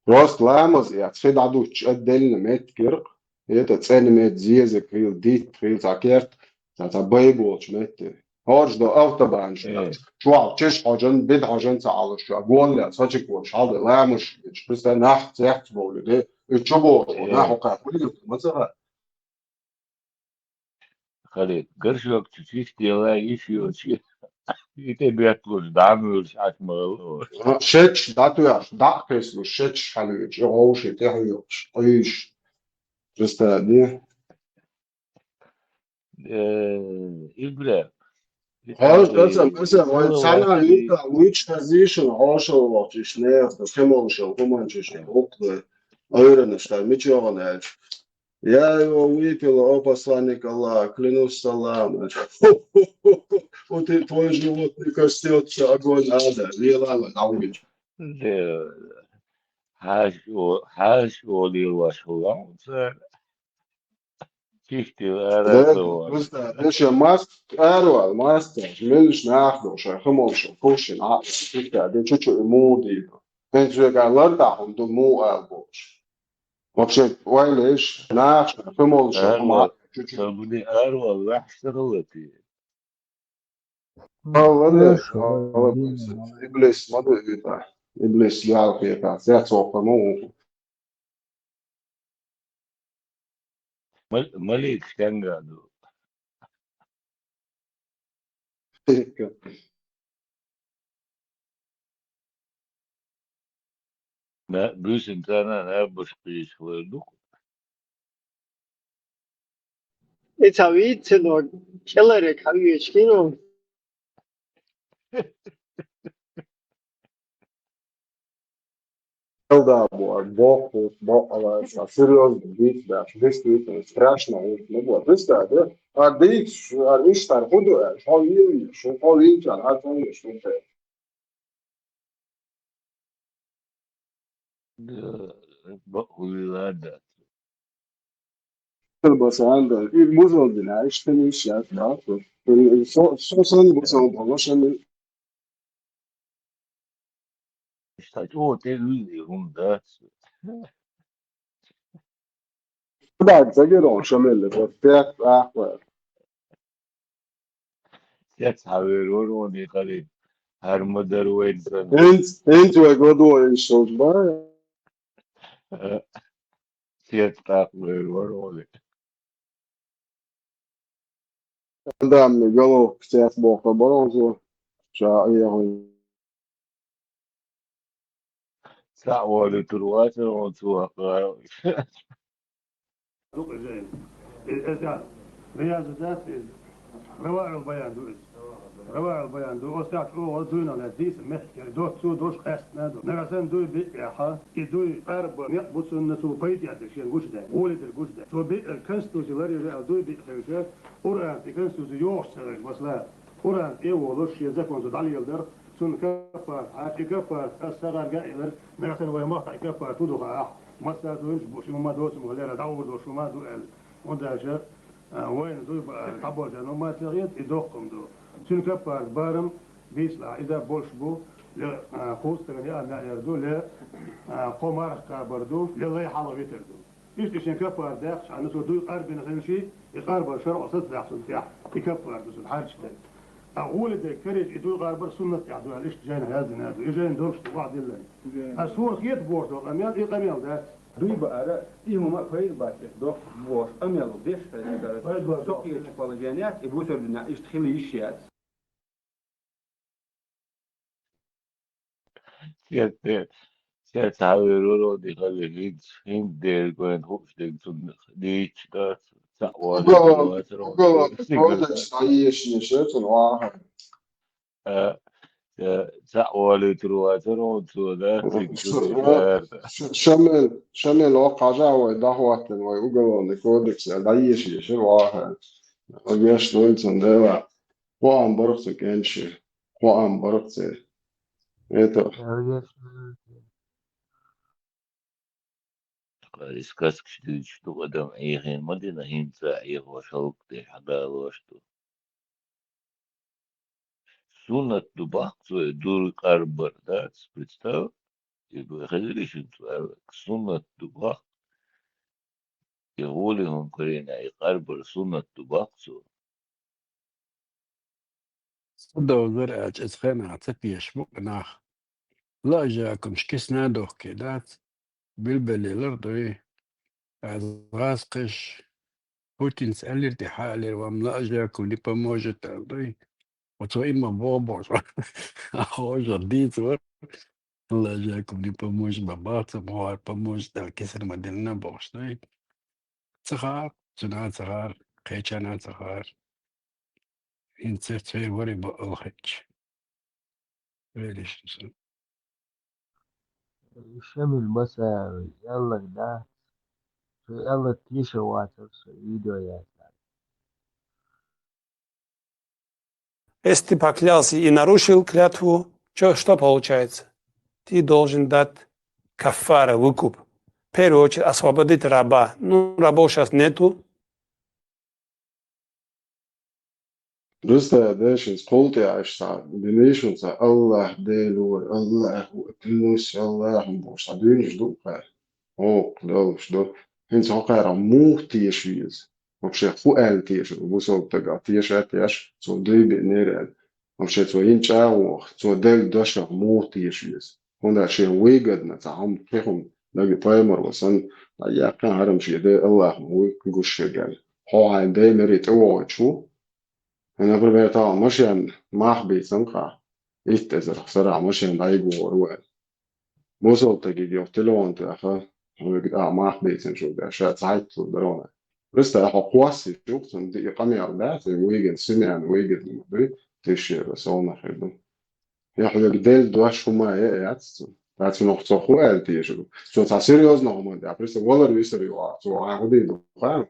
Просто ламаз, я, цхьи дӀадуччи, отдельно меттигеркъ, это цӀена метта зезаг хила, дитт хила, цхьа керт, цхьа, цхьа бай болчу метте. ХӀорш до автобан, э, чохь чеш хьожан, бед хьожан ца Ӏалуш, чохь гонле, сачиг волуш, хьалда ламаш, представь, нах цехц бовлу, де, и чу боху, э, нах хьо кхайкхуьлу, ма ца хаьа. Халид, горшок чу чистела, и шиочи. И тӀе бетталуш, дӀа а муьйлуш, Ӏаш ма гӀалло. Шеташ дӀатоьхуш, дӀа а кхиссалуш, шеташ хьалоьцуш, и гӀовши тӀе хьоькхуш, къуьйсуш. Представь, де? Э, Ибрахим, хьоьжуш, аса, аса, вай цхьана юкъа вуьйцуш хазийшина, хьошалгӀачу иштта нехан, кхин молуш йолу хӀуманчаш, хӀокху ойранаш, тай мича йогӀу аьлча. Я его выпила, о посланник Аллаха, клянусь Аллахом. У ты, твой живот не костётся, огонь ада, лела ла, дӀавуьйцу. Де, хьаьжо-, хьаьжо лелош хӀума цара. Чистила ара Дела, ца вара. Просто, дешан маска, аьрвала маска, муьлш нах бу, шайн хӀуманаш, кхушшина, а, чу-чу и муха дийр ду. ХӀинца вегахь лартӀахь хӀума ду, муха ала бохуш. Вообще, вай леш, нах шайн хӀуманаш, хӀума, аьрвала, чу-чу. Сан буди аьрвала ваьхьаш ца хилла те? Хала деш, хала деш. Иблис ма ду иза. Иблис ял хета, сецвоккха ма ву. Мал-, малик стенга ду. Ма, буьйсанна царна набаш кхийсалар ду. И ца вийцина, кӀеларе хьан вешкино? Элда бу, боккхуш, боккъала, а серьёзно, дийца дац, действительно, страшно, уж не будет. Представь, да? А дийца, а иштта хӀун ду, а, хьо вийна, шу хьо вийча, а хьо вийна, шу хьо. Да, бакъволуьйтур дац. Хила басан дан, и бузалдина, иштта йиш яц, да, со, со, со сан бузалдина, лошадь. Иштта чӀогӀа тӀе уьйзий хӀума дац. Куда загирон шамелле, вот пять ахва. Сец хьавер вароне хали, хӀара ма дар вайн сан. ХӀинц, хӀинц вай гладо иш шолчу бара. Сец тӀаккха вер вароне. Адамни головка сец боху баронзо, ша эгӀуй. Цхьаъ волуьйтур вацара хьуна цо хьакъара. Ду иза. Иза, иза. Ваяза дац иза. РаваӀил баян ду иза. РаваӀил баян ду. Оцу тӀехь чӀогӀа дуйна лаьцна дийца мехкера. Доццу дош къаьстина ду. Нагахь санна дуй биъ яхьа. И дуй къарба некъ бу цунна цо пайда деш, шен гучудаьлла. ГӀоле дерг гучудаьлла. Цо биъ конституци ларъеш аьлла дуй биъ хилча, Къуръан тӀе конституци йогӀуш ца хилча, масала, Къуръан тӀе а волуш, шен закон цо дӀалеладар, цунна каппарат хьаьжча, и каппарат аса сагӀарга а елар, нагахь санна вай махкахь и каппарат хӀун ду хаахь, массара а дуьйцуш бу, ши хӀума доцу ма лера, дӀагӀур долуш хӀума ду аьлла. ХӀунда аьлча, а, вайна дуй баар дӀабожа хӀума ца хета, и доккха хӀума ду. Цуьнан каппарат барам бийцалахь, иза болуш бу, ле, а, кхузткъа стагана яа маьӀӀер ду, ле, а, кхо марха кхабар ду, ле лай хьалха витар ду. Иштта и шен каппарат даьккхича, хьанна цо дуй къарбина хилчий, и къарбар шарӀо сацадаккха цунна тӀехь, и каппарат ду цунна хьаьрча дерг. Ткъа гӀоле дерг карийча и дуй къарбар суннат тӀехь ду аьлла, иштта жайнахь яздина ду. И жайна долуш ду, охьадиллина. Ткъа суна хета бохуш долу къамел, и къамел дац. Дуй баара, и хӀума а пайда бац, доккха бохуш, къамел деш хезна дара. Пайда бац. Со кхечу положеният, и бусурдина иштта хила йиш яц. Сет, сет, сет хьавер варо дихали хӀинца, хӀинца дерг вайн хууш дерг цунна дийцча дац, цхьаъ валийта вацаро. Уголовный кодекс дӀаешийша цунна вахар. А, а, цхьаъ валийтур вацаро цо, да, цига чу дийцар. Ш-, Шамил, Шамил, воккхажа вай дӀахӀоттина вай уголовный кодекс, дӀаешийша вахар. Веш дойла цунна дела. Кхоам барх цу кӀенчи. Кхоам барх церан. Это. Ткъа и сказкаш дуьйцуш ду адам Ӏехийна ма дина, хӀинца а Ӏехош хӀаллакдеш хьадалош ду. Суннат ду баккха цо и дуй къарбар, дац, представь? И бу хезира шуна цо аьлларг, суннат ду баккха. И гӀоле хӀума карийна, и къарбар суннат ду баккха цо. Ца довзар аьлча, иза хенахь ца пеша бу нах. Лаажакумаш кисна а дохке дац, билбеллера дуй. Аз гӀазкхиш, Путинца аьллера тӀе хьалера, вам лаажакум не поможет, аьлла дуй. Оцо имма боху бохуш. Ахожа дийца вара. Лаажакум не поможет, ма бац, ма вара поможет, аьлла кисар ма дилна бохуш дуй. Ца хаьа, цуьнан ца хаьа. кхечана ца хаар. ХӀинца церт вари баалхача. Велиш. Шамил масави, яллаг да. Шо ялла тиша вацар, шо видео яцар. Если ты поклялся и нарушил клятву, чё, что получается? Ты должен дать каффара, выкуп. В первую очередь освободить раба. Ну, рабов сейчас нету. Представь, да, шуьца кхул тӀе Ӏаш цхьа динишунца Аллахь Дела вар, Аллаху Акбар, Аллаху Акбар, цхьа дуьйнаш ду кхара. Хьо, долуш ду. ХӀинца хьо кхара муха теша веза? Вообще хӀу аьлла теша? Бусалба стага теша а теш, цо дуй биънера аьлла. Вообще цо йина чӀагӀо, цо делла дашах муха теша веза? ХӀунда шен выгодно цхьа хӀума, кхин хӀума, дага пайхамар ва санна, дӀаяьккхина хьарам шен де Аллахьа вуй гуш шерга аьлла. Хьо хьайн де мере тӀевогӀуьйтуш ву? Например, тахана машен мах бийцан кхахь, итт эзар сарахь машен дӀайгӀор ву аьлла. Бусалба стаге йоху телефон тӀехь, хьоьга тӀехь мах бийцина шу бен, ша цхьайтта шу дара ван. Представь, хьо кхоссийчух, цунна диъ къамел дац, и выгодно, семьяна выгодно ма дуй, тиша яра совнах хир ду. Я хьоьга делла дош хӀума а яц цунна. Ткъа цунах цо хӀу аьлла теша ду? Цо цхьа серьёзно хӀума дан, представь, валар висар ю, цо хьан хӀу дийр ду, ха?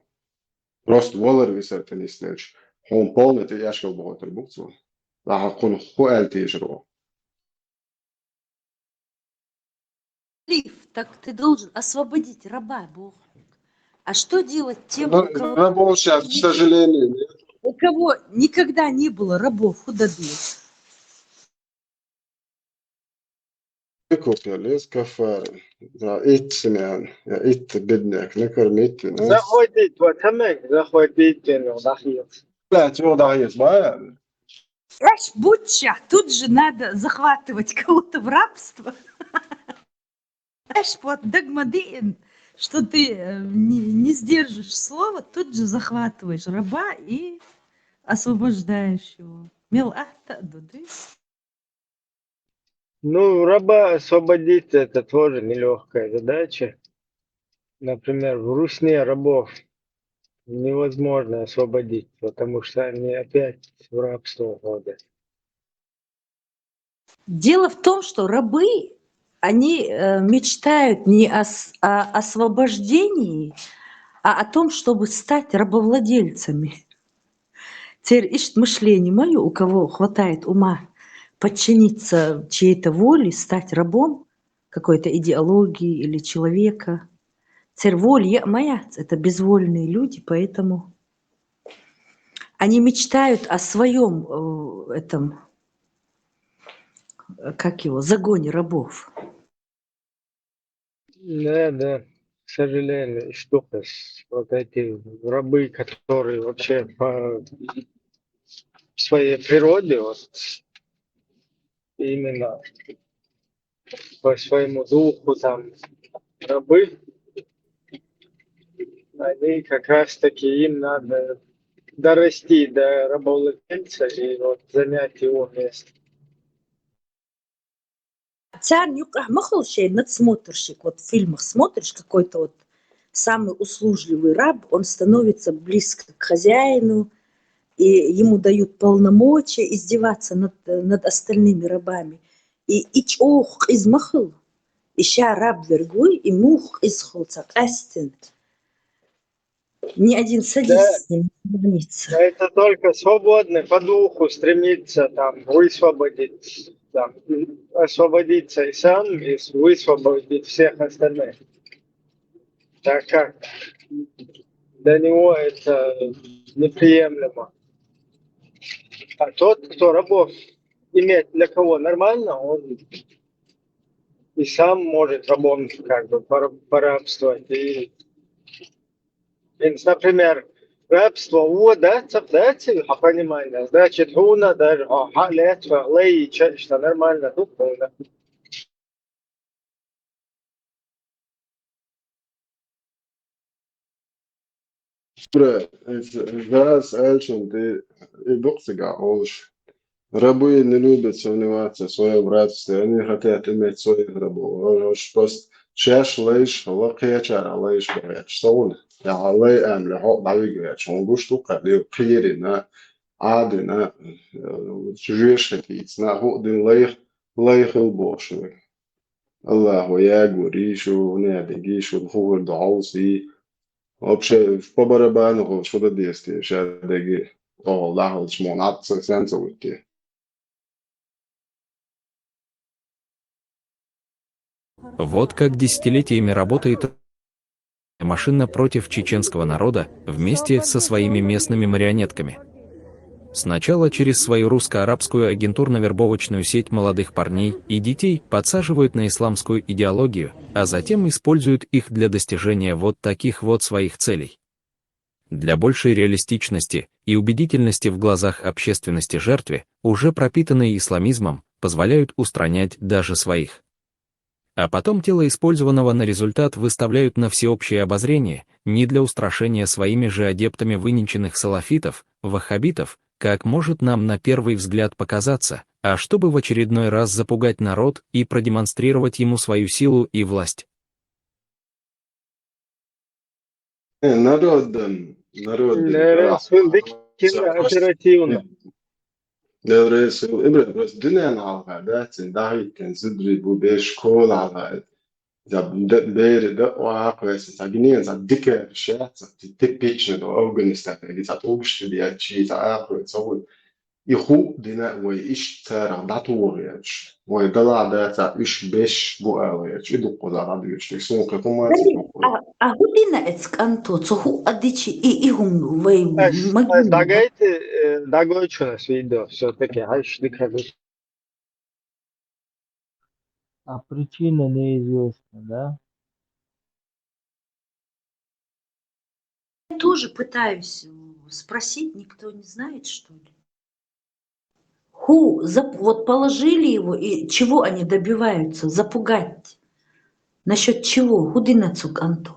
Просто валар висар тӀе нисделча, хьуна полный тӀе эшкал бохуьйтур бу цо. Ткъа хьо кхунах хӀу аьлла теша ду? Халиф, так ты должен освободить раба, боху. А что делать тем, у кого, Рабов сейчас, к сожалению, нет. У кого никогда не было рабов, хӀу дан деза? Выкуп яла еза, каффара. Да, итт семьяна, я итт бедняк, накормить, ну. Захватить, вот, хамек, захватить, ну, захватить. Бля, чего да есть, бая? Знаешь, будь ща, тут же надо захватывать кого-то в рабство. Знаешь, вот дагмадин, что ты э, не, не сдержишь слово, тут же захватываешь раба и освобождаешь его. Мел ахта дуды. Ну, раба освободить — это тоже нелегкая задача. Например, в русне рабов невозможно освободить, потому что они опять в рабство уходят. Дело в том, что рабы, они э, мечтают не о, с- о освобождении, а о том, чтобы стать рабовладельцами. Церь ишт мышление мое, у кого хватает ума подчиниться чьей-то воле, стать рабом какой-то идеологии или человека. Церь воля моя, это безвольные люди, поэтому они мечтают о своем э, этом, э, как его, загоне рабов. Да, да, к сожалению, штука с- вот эти рабы, которые вообще по своей природе, вот именно по своему духу там рабы, они как раз таки, им надо дорасти до рабовладельца и вот занять его место. Царна юкъахь ма хуьлу шайн надсмотрщик, вот в фильмах смотришь, какой-то вот самый услужливый раб, он становится близко к хозяину, и ему дают полномочия издеваться над, над остальными рабами. И, и чӀогӀа къиза ма хуьлу. И ша раб верг вуй, и муха къиза хуьлу ца къаьстина. Ни один садист с ним не сравнится. Это только свободный по духу стремится там высвободить, там, освободиться и сам, и с- высвободить всех остальных. Так как для него это неприемлемо. А тот, кто рабов иметь для кого нормально, он и сам может рабом как бы пора- порабствовать. И, и, например, рабство, о, да, цап, да, ци- а, понимание, значит, хуна даже, а, ха, лет, лей, что нормально, тут, да. Бра, это раз, Эльчин, ты и букцига олш. Рабы не любят сомневаться в своем рабстве, они хотят иметь своих рабов. Ож пост чеш лейш, лакхечара лейш, говорят, что он. яхьа лай амле хьо дӀавига ваьча, хьуна гуш ду кхаъ, дил кхерина, Ӏадина, э, жоьжахати ийцина, хӀуъ дина лай, лай хила бохуш верг. Аллахо ягорий шу, хӀуна дегий шу, хӀугур ду хьовсий. Вообще, по барабану хӀу шу да деза те, ша деги, тӀогӀал дахалча муна Ӏад ца сен ца вуьтте. Вот как десятилетиями работает машина против чеченского народа вместе со своими местными марионетками. Сначала через свою русско-арабскую агентурно-вербовочную сеть молодых парней и детей подсаживают на исламскую идеологию, а затем используют их для достижения вот таких вот своих целей. Для большей реалистичности и убедительности в глазах общественности жертве, уже пропитанные исламизмом, позволяют устранять даже своих. А потом тело использованного на результат выставляют на всеобщее обозрение, не для устрашения своими же адептами выненченных салафитов, ваххабитов, как может нам на первый взгляд показаться, а чтобы в очередной раз запугать народ и продемонстрировать ему свою силу и власть. Э, народам, народам, Лерес да. Вил диккина оперативно. Лерес вил, ибра, просто дуьнен хьалха, да, цин дахиттен зудри бу беш школа хьалха. За б-, д-, бери да, ва, хвеси, за гинен, за дикер шеца, ти-, типичный до Афганистан, или за тугшти, я чи, за ахве, за ву. И хӀуъ дина вай иштта царах дӀатохаеш, вай далахь дацахь уьш беш бу алаеш, и дуккхузахь дӀадоьдуш дерг. Суна кхин хӀума ца Дали, дуккху. А, а хӀун дина эцу кӀанто, цо хӀуъа дичи, и, и хӀума вай Ас, ас магийна? Дагайти, э, дагойчунас видео, всё-таки, хьайш дика хӀума. А причина неизвестна, да? Я тоже пытаюсь, э, спросить, никто не знает, что ли? Ху, зап-, вот положили его, и чего они добиваются? Запугать. Насчёт чего? ХӀун дина цу кӀанто?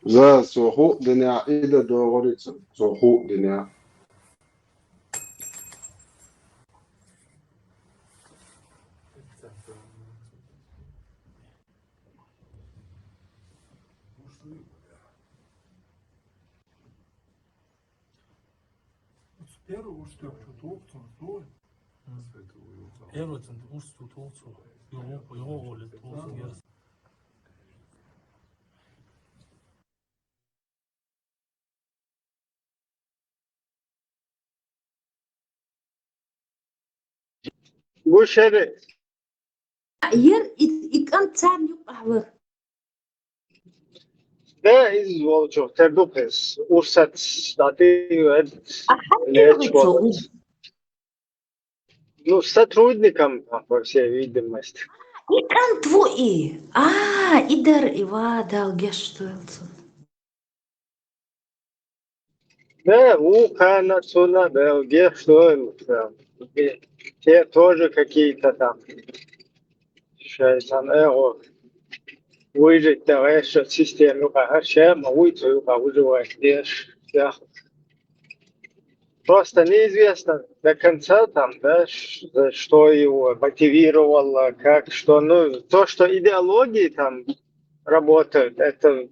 За, цо хӀуъ дина, и да догӀури цо, цо хӀуъ дина. Первый уж трёх чуток, там, то. Первый там уж чуток, то. Его, его волит, то. Гушери. Ер и, и кӀант царна юкъахь вара. Де, иза волчух тера ду кхес. Урсац дӀатӀийвед. А хьан лечкъо тӀера ву цо? Ну, сотрудником, по всей видимости. И кӀант ву и. А, и дара и ва, Дала гечдойла цунна. Да, у Кана цуна белги, что им там. И те тоже какие-то там. Шайтан, эго. Выжить там, эшо систему, ага, шема, уйцу, ага, выживает, еш, всех. Просто неизвестно до конца там, да, ш-, за что его мотивировало, как, что, ну, то, что идеологии там работают, это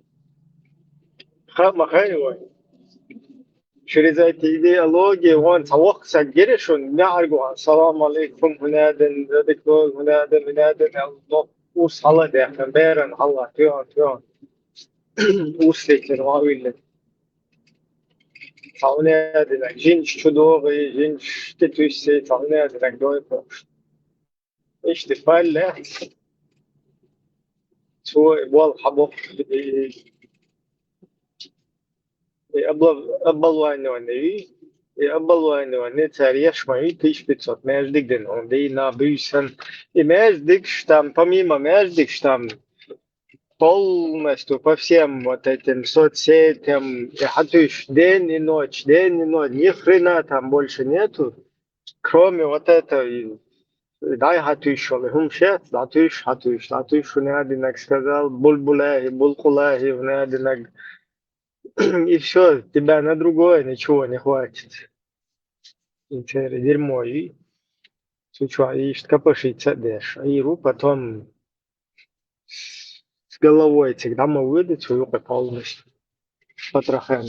ха-, махаева. Через эти идеологии, вон, цхьа воккха саг гира шуна, неӀаргу, салам алейкум, хӀунадин, радикал, хӀунадин, хӀунадин, но урс хьала дехна, беран хьала, тоьан, тоьан. Урс летира, ма вилла. Цхьа хӀунадинаг, жинч чу догӀий, жинч тӀе туьссий, цхьа хӀунадинаг дой бохуш. Иштта палле, цо и болх хьабоккху, и, и обла-, оболванивание, и оболванивание цара еш ма ю, тысяча пятьсот маьждиг дина, он дийна буьйсан. И маьждигаш там, помимо маьждигаш там, полностью по всем вот этим соцсетям, и хьатуьйсуш день и ночь, день и ночь, ни хрена там больше нету, кроме вот этого, и дай хьатуьйсуш, хӀума шец, дӀатуьйсуш, хьатуьйсуш, дӀатуьйсуш, хӀунадинаг сказал, булбулахи, булкъулахи, хӀунадинаг. И всё, тебя на другое ничего не хватит. И церан дерьмо, и цу чохь иштта капошица а деш. Ӏийр ву, потом головой цига дӀа ма вода цу юкъе полностью. Патрахан.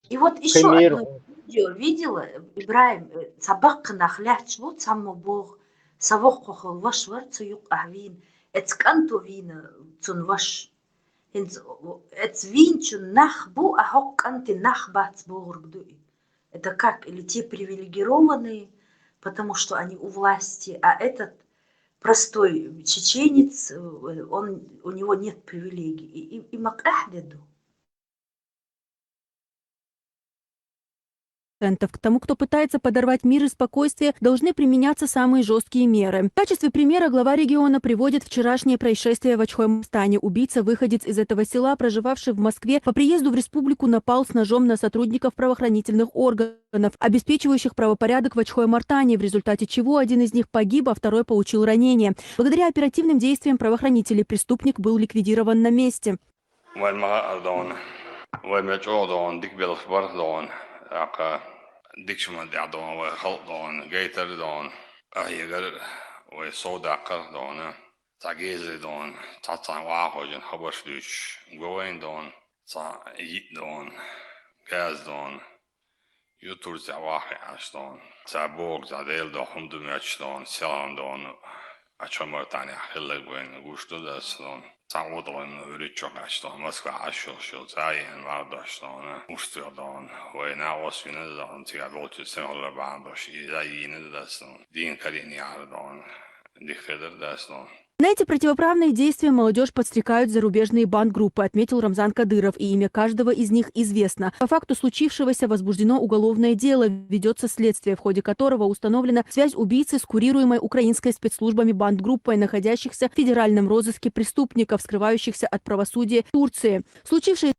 И вот еще одно видео видела, Ибрахим, э, цхьа баккха нах лаьтташ бу, цхьаммо боху, са воккхах ваша вара цу юкъахь вийна, эца кӀанто вийна цунна ваша. ХӀинца эца вийначун нах бу, а хӀокху кӀанте нах бац бохург ду и. Это как? Или те привилегированные, потому что они у власти, а этот простой чеченец, э, он, у него нет привилегий. И, и, и ма къаьхьа де ду. К тому, кто пытается подорвать мир и спокойствие, должны применяться самые жесткие меры. В качестве примера глава региона приводит вчерашнее происшествие в Ачхой-Мартане. Убийца, выходец из этого села, проживавший в Москве, по приезду в республику напал с ножом на сотрудников правоохранительных органов, обеспечивающих правопорядок в Ачхой-Мартане, в результате чего один из них погиб, а второй получил ранение. Благодаря оперативным действиям правоохранителей преступник был ликвидирован на месте. Вайн ма хаара дона, вай мел чӀогӀа дона, дика белхаш бара дона, тӀаккха дикачу ма дехьа дона, вай халкъ дона, гайтар дона, къахьегар, вай сов даккхар дона, цхьа геза дона, цхьа цхьана ваха хожина хабарш дуьйцуш, го вайн дона, цхьа йиъ дона, газ дона. Ю Турцехь ваххе Ӏаш дона. Цхьа боху, цхьа Дела доху хӀума ду моьттуш дона, селхана дона. Ачхой-Мартанехь хилларг вайна гуш ду дас дона. Цхьа гӀо дона, уьрачу кхаьчна дона, Москва Ӏаш йолуш йолу цхьа а еана мара дош дона. Уьш тӀе дона. Вай накъост вина дона, цигахь болчу сенхалла бахьана дош, иза йийна дас дона. Дийна карийна яхьара дона. Дика хедар дас дона. На эти противоправные действия молодежь подстрекают зарубежные банд-группы, отметил Рамзан Кадыров, и имя каждого из них известно. По факту случившегося возбуждено уголовное дело, ведется следствие, в ходе которого установлена связь убийцы с курируемой украинской спецслужбами банд-группой, находящихся в федеральном розыске преступников, скрывающихся от правосудия Турции. Случившееся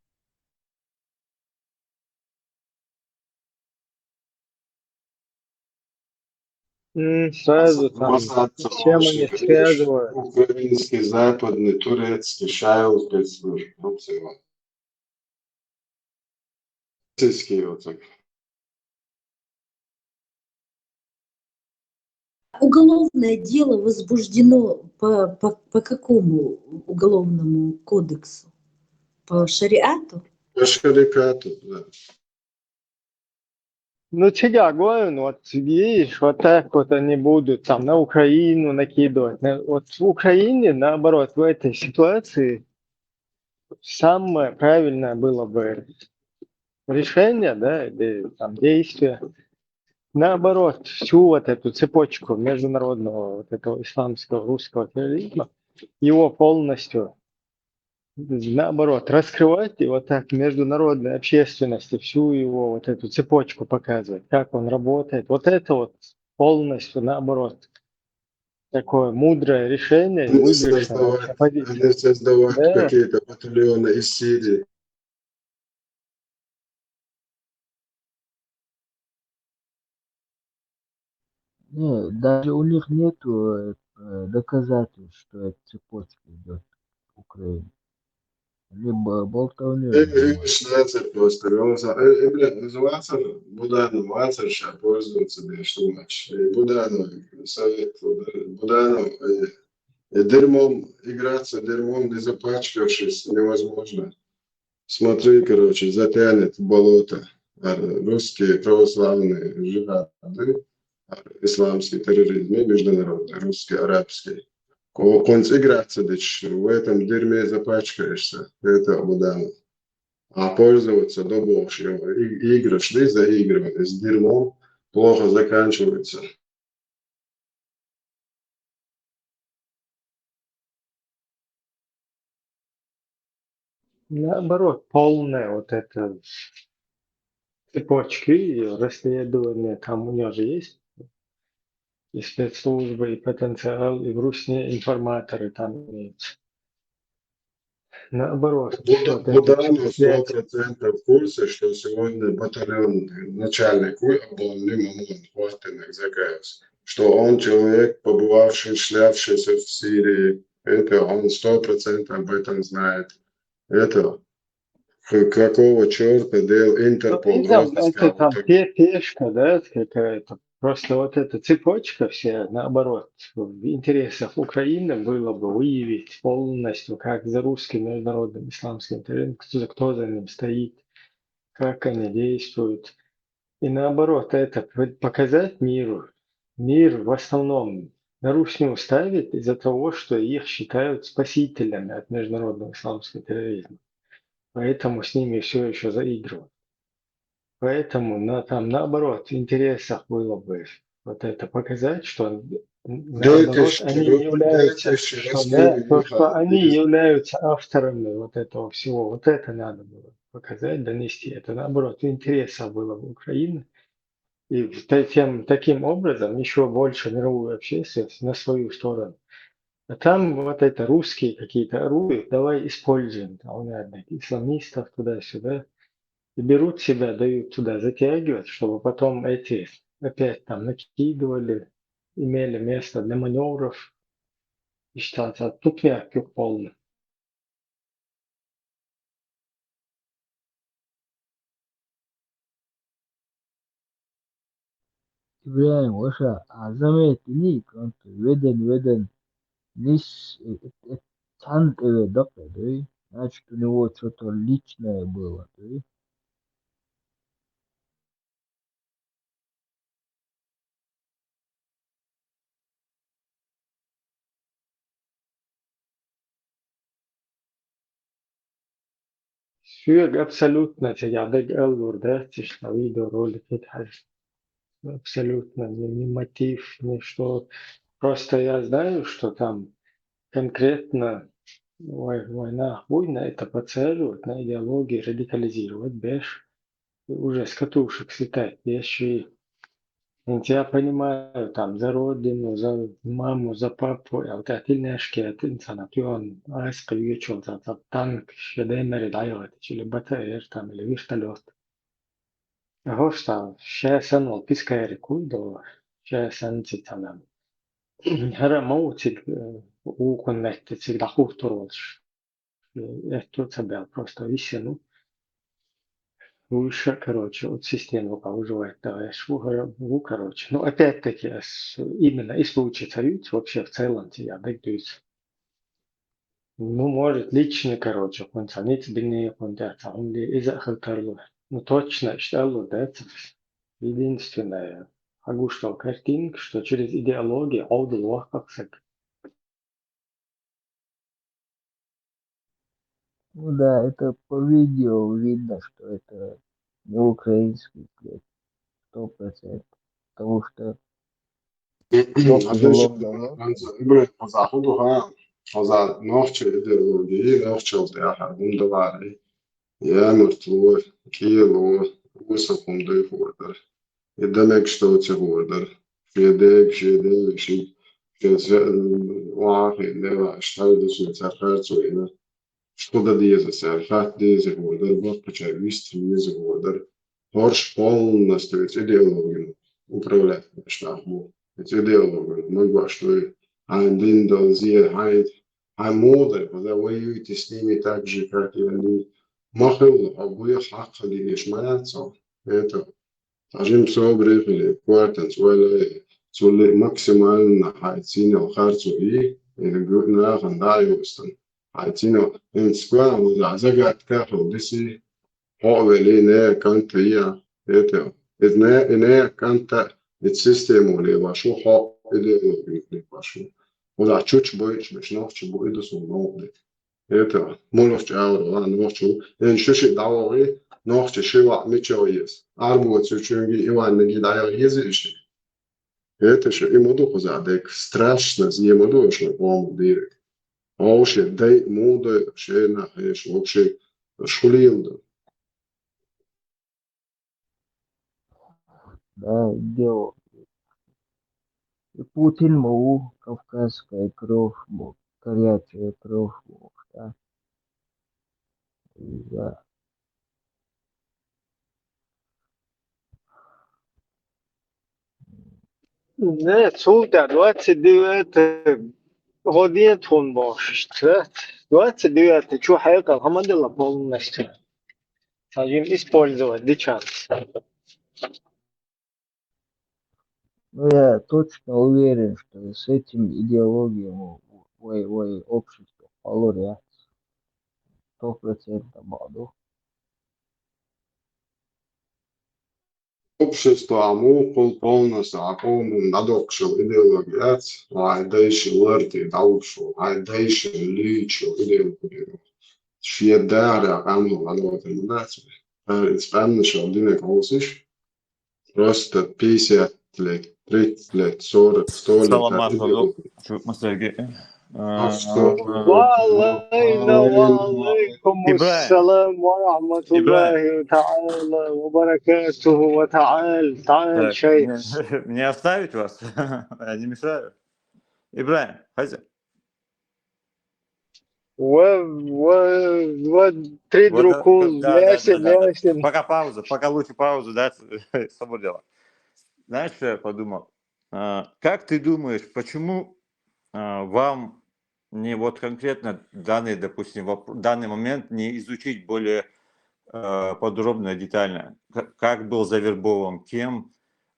М, сразу там, с чем они связывают? Украинский, западный, турецкий, шайл спецслужб, ну, всего. Российские вот так. Уголовное дело возбуждено по, по, по какому уголовному кодексу? По шариату? По шариату, да. Ну, тебя говорю, ну, вот видишь, вот так вот они будут там на Украину накидывать. На- Вот в Украине, наоборот, в этой ситуации самое правильное было бы решение, да, или там действие. Наоборот, всю вот эту цепочку международного вот этого исламского русского терроризма, его полностью, наоборот, раскрывать и вот так международной общественности всю его вот эту цепочку показывать, как он работает. Вот это вот полностью, наоборот, такое мудрое решение, Они выигрышное создавать, вообще позиция. они создавать Да. Какие-то батальоны из Сирии. Не, даже у них нету э, доказательств, что эта цепочка идет к Украине. Либо болтовню. Э, э, начинается просто. Он за- э, э, блин, ну, Вацар, Буданов, Вацар сейчас пользуется, блин, что значит. И Буданов, совет, э, Буданов, э, э, дерьмом, играться дерьмом, не запачкавшись, невозможно. Смотри, короче, затянет в болото. А русские православные жихады, а исламский терроризм, и международный, русский, арабский. Кху-, кхунца играться дича, в этом дерьме запачкаешься. Это Буданов. А пользоваться добовшим играш, да, заигрывание с дерьмом плохо заканчивается. Наоборот, полное вот это цепочки и расследование там у него же есть. И спецслужбы, и потенциал, и в Русне информаторы там имеются. Наоборот, Буда- вот это Буданов всё сто связь. процентов в курсе, что сегодня батальон начальник Уйболни Мамон Хватенок заказ, что он человек, побывавший, шлявшийся в Сирии. Это он сто процентов об этом знает. Это к- какого черта делал Ну, Интерпол и там, розыска это вот там так? пе- пешка, да, какая-то. Просто вот эта цепочка вся, наоборот, в интересах Украины было бы выявить полностью, как за русским международным исламским терроризмом, кто, кто за ним стоит, как они действуют. И наоборот, это п- показать миру. Мир в основном на русню ставит из-за того, что их считают спасителями от международного исламского терроризма. Поэтому с ними все еще заигрывают. Поэтому на, там, наоборот, в интересах было бы вот это показать, что наоборот, они являются, что, да, то, что они являются авторами вот этого всего. Вот это надо было показать, донести. Это, наоборот, в интересах было бы Украины. И в та- тем, таким образом еще больше мировую общественность на свою сторону. А там вот это русские какие-то орудия, давай используем там, наверное, исламистов туда-сюда. И берут себя, дают туда затягивать, чтобы потом эти опять там накидывали, имели место для маневров. И считается тупняк полный. Ибрагьим, ваша, а заметили, кӀант, ведан, ведан, нис, э, э, э, цан тӀеве дакъа, да? Значит, у него что-то личное было, да? Соьга абсолютно цига дага аьлур дац, иштта видеоролик хӀета хьажа. Абсолютно ни, ни мотив, ни что. Просто я знаю, что там конкретно вай-, вайнах буй на это подсаживать, на идеологии радикализировать беш. И уже с катушек слетать беш. И я понимаю, там, за родину, за маму, за папу, я вот это нешки, это инсана, ты он, айс кывьючул, за, за танк, шедемери дайвать, или БТР, там, или вертолет. Гьош там, ша сан вал пискари куй до, ша сан ци тамам. ХӀара мавциг, э, укун метте циг дахух турвалш. Э, это ца бял, просто висену. Уж, короче, вот система пока выживает, давай, шу, хара, ну, короче. Ну, опять-таки, с- именно и случай царюц вообще в целом тебя дагдуется. Ну, может, личный, короче, хунца ниц бини, хунца цахунди, из-за халтарлу. Ну, точно, что да, это единственное. Агуштал картинка, что через идеологию аудал вахаксак. Ну да, это по видео видно, что это не украинский след. Сто процентов. Потому что Хьажа, ибрагьим, хьо зӀамига хьо, хьо зӀамига нохчий идеологи, нохчалда яхар хӀума даларе. Ямартло, кӀело, уса хӀума дуй хӀордар. И да мегаш доций хӀордар. Шен дега, шен ден, ши, шен се-, вахи, лева, штай да шен цар харцо ина. Что да деза цар, хатта деза хӀордар, баккхачар вист веза хӀордар. ХӀорш полностью эцу идеологино управлять беш нах бу. Эцу идеологино магош дуй, хьайн дин дал зе, хьайн, хьайн мудар, когда воюете с ними так же, как и они. Ма хилла, хьо буй хьакха дигеш ма яц хьо. Это Хьажим собаре хили, коартанца ойла е, цул максимально хьай цӀийнал харцо е, или нахана дӀа а йовстан. Хьай цӀийнал, хӀинца кхоана ваза загадка хила диси, хьо а вели, не кӀант вия, это, из не, и не кӀанта, и систему леваш ву, хьо идеологию леваш ву. Ваза чучу бойчу беш нохчу бу, и ду сул новкъа. Это, молохчу агӀор ван нохчу, эн шу шиъ дӀавогӀи, нохчу ши ваъ мича ваеза. Арбоцучуьнги Иванниги дӀаяла еза и шиъ. Это шу и ма ду кхуза дек, страшно, зе ма ду аша къоман дийриг. Вовше дай мудай шена хеш, вообще шулил ду. Да, идео. И Путин ма ву, кавказская кровь, ма, горячая кровь, ма, да. Да. Не, цул тӀа двадцать девятое година тхун бохуш. Двадцать девятое чу хьекъал хӀама дела полностью. Сажим использовать дичанца. Ну, я точно уверен, что с этим идеологиям вай, вай общество къалур я. Сто процентов бакъду. Общество амукъул полностью акъумум дадокъ шул идеология яц, вай дайши ларти далуш шул, вай дайши личу идеология. Шиядара аму дадокъ мудац. Ай, испанный шул дине каусиш. Просто пятьдесят лет, тридцать лет, сорок, сто лет. Салам алейкум. Чё, мастерги? А, что? Ва алейкум, ва алейкум ассалам ва рахматуллахи та'ала ва баракатуху ва та'ал, та'ал. Так, шей. Мне, мне оставить вас? Я не мешаю? Ибрагим, хозя. Ва, ва, ва, три друкул, да, да, да, да, да. Пока пауза, пока лучше паузу, да, сабур дела. Знаешь, что я подумал? А, как ты думаешь, почему, а, вам не вот конкретно данный, допустим, воп-, данный момент не изучить более, э, подробно, детально? К-, как был завербован, кем,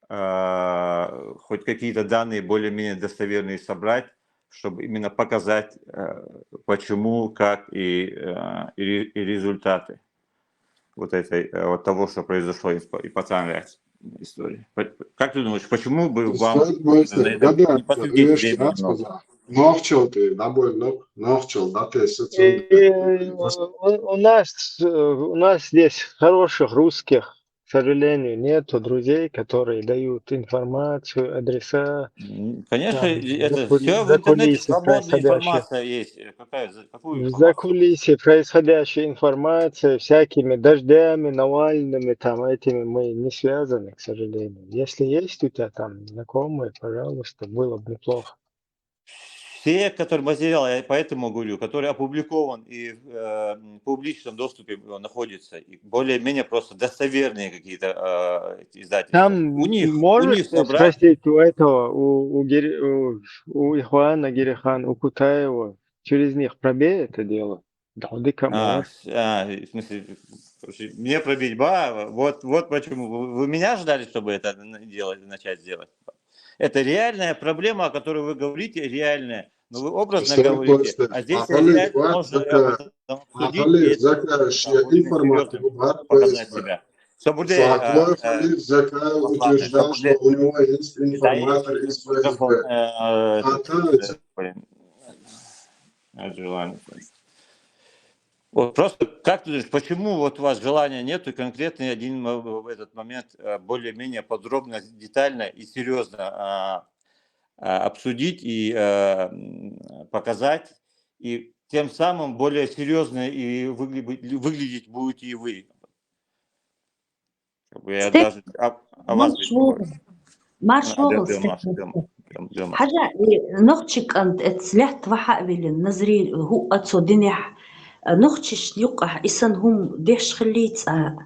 э, хоть какие-то данные более-менее достоверные собрать, чтобы именно показать, э, почему, как и, э, и ре-, и результаты вот этой, э, вот того, что произошло, и по-, и пацан реакция истории. По-, как ты думаешь, почему бы вам, э, на это не посвятить время немного? Нохчалты, набой нох-, нохчал, да, ты с-, э, у, у нас, э, у нас здесь хороших русских, к сожалению, нету друзей, которые дают информацию, адреса. М, конечно, там, и это всё в интернете, свободная информация есть. Э, какая, за-, какую информацию? В закулисье происходящая информация, всякими дождями, Навальными, там, этими мы не связаны, к сожалению. Если есть у тебя там знакомые, пожалуйста, было бы неплохо. Все, которые материалы, я поэтому говорю, который опубликован и в, э, м, публичном доступе, э, находится, и более-менее просто достоверные какие-то, э, эти издательства. Там у них, у них собрать. Спросить у этого, у, у Гири-, у, у Ихвана Гирихан, у Кутаева, через них пробей это дело. Да, дика. А, может. А, в смысле, короче, мне пробить, ба, вот, вот почему. Вы, вы меня ждали, чтобы это н-, делать, начать делать? Это реальная проблема, о которой вы говорите, реальная. Но вы образно говорите, а здесь реально можно об этом обсудить, и это, да, вот именно серьёзно показать себя. Сабурде, а, а, Аслан, утверждал, что у него есть информатор из ФСБ. Э, этот, э, блин, от желания. Вот просто как ты думаешь, почему вот у вас желания нету конкретный один м-, в этот момент, э, более-менее подробно, детально и серьёзно, а, а, обсудить и, э, м, показать, и тем самым более серьёзно и выгля-, выглядеть будете и вы? Как бы я даже о, о вас беспокоюсь. Маршо, маршо. Хьажа, и нохчи кӀант эцлехь вахьа велин, Назри гьу ацо динехь, нохчиш юкъахь исан гьум деш хилли цӀа.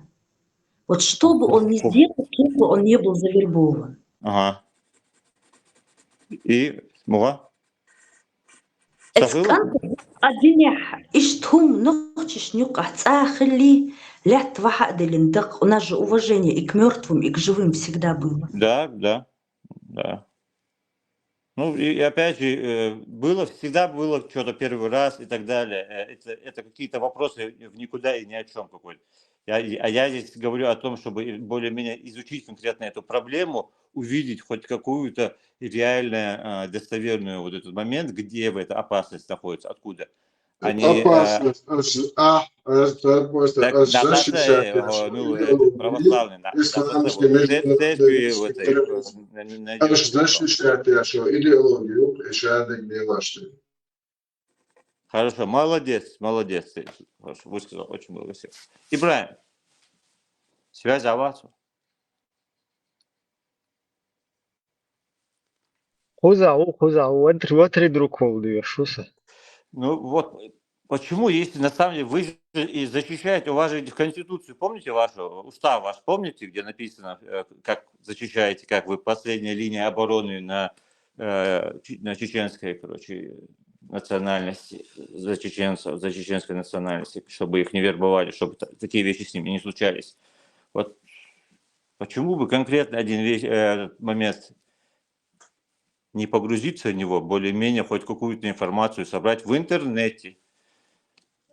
Вот что бы он ни сделал, кем бы он ни был завербован. Ага. И мугӀа? Эцкъанта динехь ишт гьум нохчиш юкъахь цӀа хилли, лаьтта вахьа а делин дакъ, у нас же уважение и к мёртвым, и к живым всегда было. Да, да, да. Ну, и, и опять же, э, было, всегда было что-то первый раз и так далее. Э, это, это какие-то вопросы в никуда и ни о чём какой-то. Я, и, а я здесь говорю о том, чтобы и более-менее изучить конкретно эту проблему, увидеть хоть какую-то реальную, а, достоверную вот этот момент, где в эта опасность находится, откуда. Они, а, опасность, а, а, это просто, так, а, Наташа, защищать, э, нашу, ну, э, идеологию, православный, да, исламский, Наташа, вот, международный, церковь, вот, э, на, на, на, аж защищать нашу идеологию, и шадык не важно. Хорошо, молодец, молодец, ты хорошо высказал, очень много всего. Ибрагим, связь авату? Хуза, у, хуза, у, ватри, ватри друг волдуя, шуса. Ну вот, почему, если на самом деле вы же и защищаете, у вас же в Конституции, помните вашу, устав ваш, помните, где написано, э, как защищаете, как вы последняя линия обороны на, э, че-, на чеченской, короче, национальности, за чеченцев, за чеченской национальности, чтобы их не вербовали, чтобы та-, такие вещи с ними не случались. Вот почему бы конкретно один вещь, э, этот момент не погрузиться в него, более-менее хоть какую-то информацию собрать в интернете.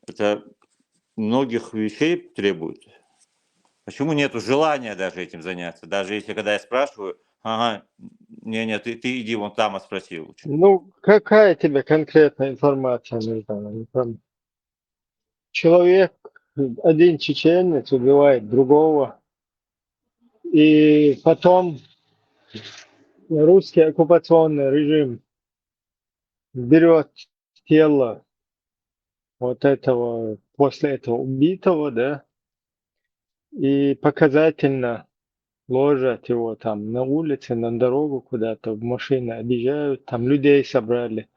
Это многих вещей требует. Почему нету желания даже этим заняться? Даже если, когда я спрашиваю, ага, не-не, ты, ты иди вон там, а спроси лучше. Ну, какая тебе конкретная информация нужна? Ну, там человек, один чеченец убивает другого, и потом русский оккупационный режим берет тело вот этого, после этого убитого, да, и показательно ложат его там на улице, на дорогу куда-то, в машины объезжают, там людей собрали,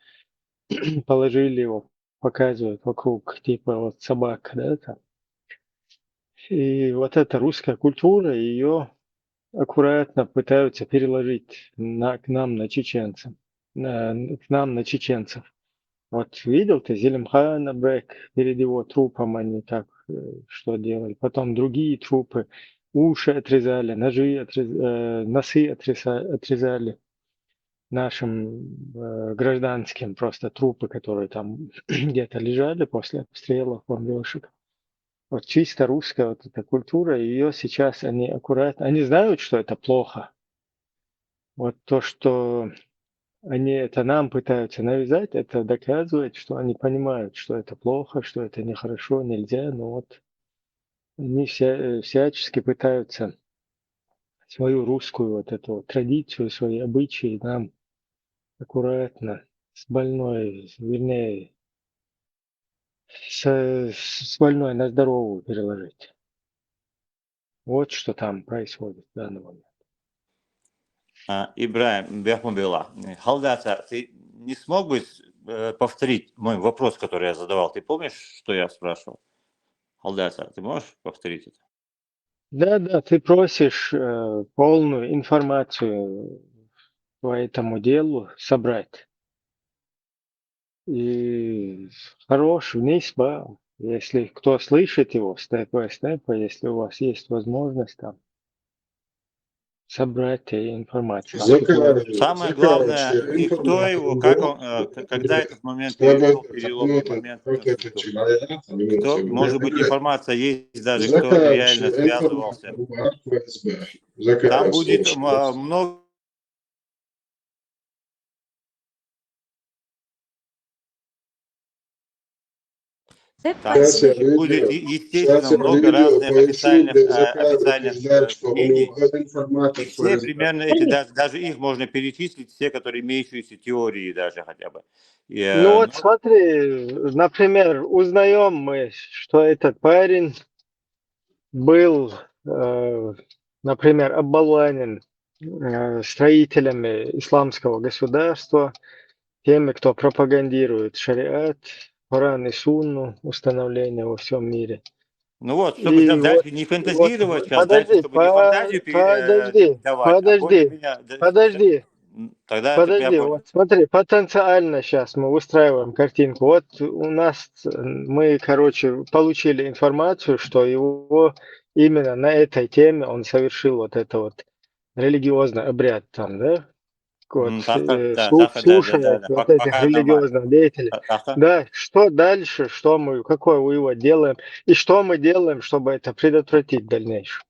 положили его, показывают вокруг, типа вот собак, да, там. И вот эта русская культура, ее аккуратно пытаются переложить на, к нам, на чеченцам, на, к нам, на чеченцев. Вот видел ты Зелимхан Абрек, перед его трупом они так, э, что делали. Потом другие трупы, уши отрезали, ножи отрез-, э, носы отреса-, отрезали нашим, э, гражданским, просто трупы, которые там где-то лежали после обстрелов, бомбежек. Вот чисто русская вот эта культура, ее сейчас они аккуратно, они знают, что это плохо. Вот то, что они это нам пытаются навязать, это доказывает, что они понимают, что это плохо, что это нехорошо, нельзя, но вот они вся-, э, всячески пытаются свою русскую вот эту вот традицию, свои обычаи нам аккуратно, с больной, вернее, с, с больной на здоровую переложить. Вот что там происходит в данный момент. А, Ибрагим, бяхмубела, халдаса, ты не смог бы, э, повторить мой вопрос, который я задавал? Ты помнишь, что я спрашивал? Халдаса, ты можешь повторить это? Да, да, ты просишь, э, полную информацию по этому делу собрать. И хорош вниз, ба, если кто слышит его, step by step, если у вас есть возможность там собрать эту информацию. Самое главное, и кто его, как он, э, к-, когда этот момент перешёл, переломный момент, э, что, кто, может быть, информация есть даже, кто реально связывался. Там будет, м, а, много Там будет, е-, естественно, много разных официальных, э, официальных, э, мнений. И все примерно эти, даже, даже их можно перечислить, все, которые имеющиеся теории даже хотя бы. И, э, Ну вот смотри, например, узнаем мы, что этот парень был, э, например, оболванен, э, строителями исламского государства, теми, кто пропагандирует шариат, Коран и Сунну, установление во всем мире. Ну вот, чтобы И сейчас дальше вот, не вот, фантазировать, сейчас дальше, подожди, чтобы не по-, фантазию пере-, э, подожди, давать, а подожди, более-менее, да, подожди, м, тогда это подожди, прям вот вот смотри, потенциально сейчас мы выстраиваем картинку. Вот у нас, э, мы, короче, получили информацию, что его именно на этой теме он совершил вот это вот религиозный обряд там, да? Вот, М, так, так, э, да, слу-, так, да, да, да, слушает да, вот пок-, этих пока нормально. Религиозных деятелей. Так, так, так. Да, что дальше, что мы, какой вывод делаем, и что мы делаем, чтобы это предотвратить в дальнейшем?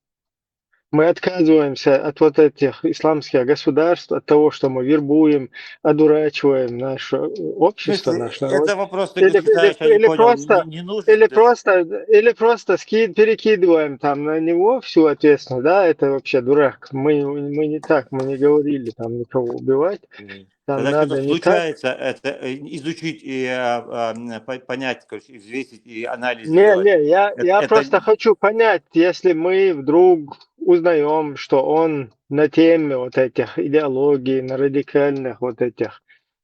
Мы отказываемся от вот этих исламских государств, от того, что мы вербуем, одурачиваем наше, э, В общество, смысле, наш народ. Это вопрос ты Или, до конца или, ещё не или понял, не, просто, не нужно. или Да. Просто, или просто ски-, перекидываем там на него всю ответственность, да, это вообще дурак. Мы, мы не так, мы не говорили там никого убивать. Мгм. Там Когда надо что-то не так. Случается, это, э, изучить и, а, а, м, по-, понять, короче, и взвесить, и анализ Не, сделать. Не, я, Это, я это просто хочу понять, если мы вдруг узнаем, что он на теме вот этих идеологий, на радикальных вот этих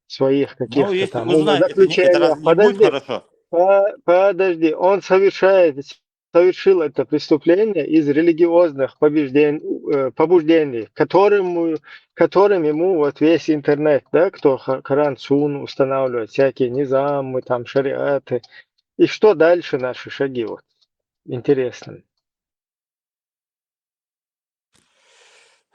своих Ну, каких-то если там узнать, это не, это разве умозаключениях. не будет Подожди, хорошо? по-, подожди, он совершает, совершил это преступление из религиозных побужден-, э, побуждений, которым, которым ему вот весь интернет, да, кто ха-, Коран Сунну устанавливает, всякие низамы, там, шариаты. И что дальше наши шаги, вот, интересно.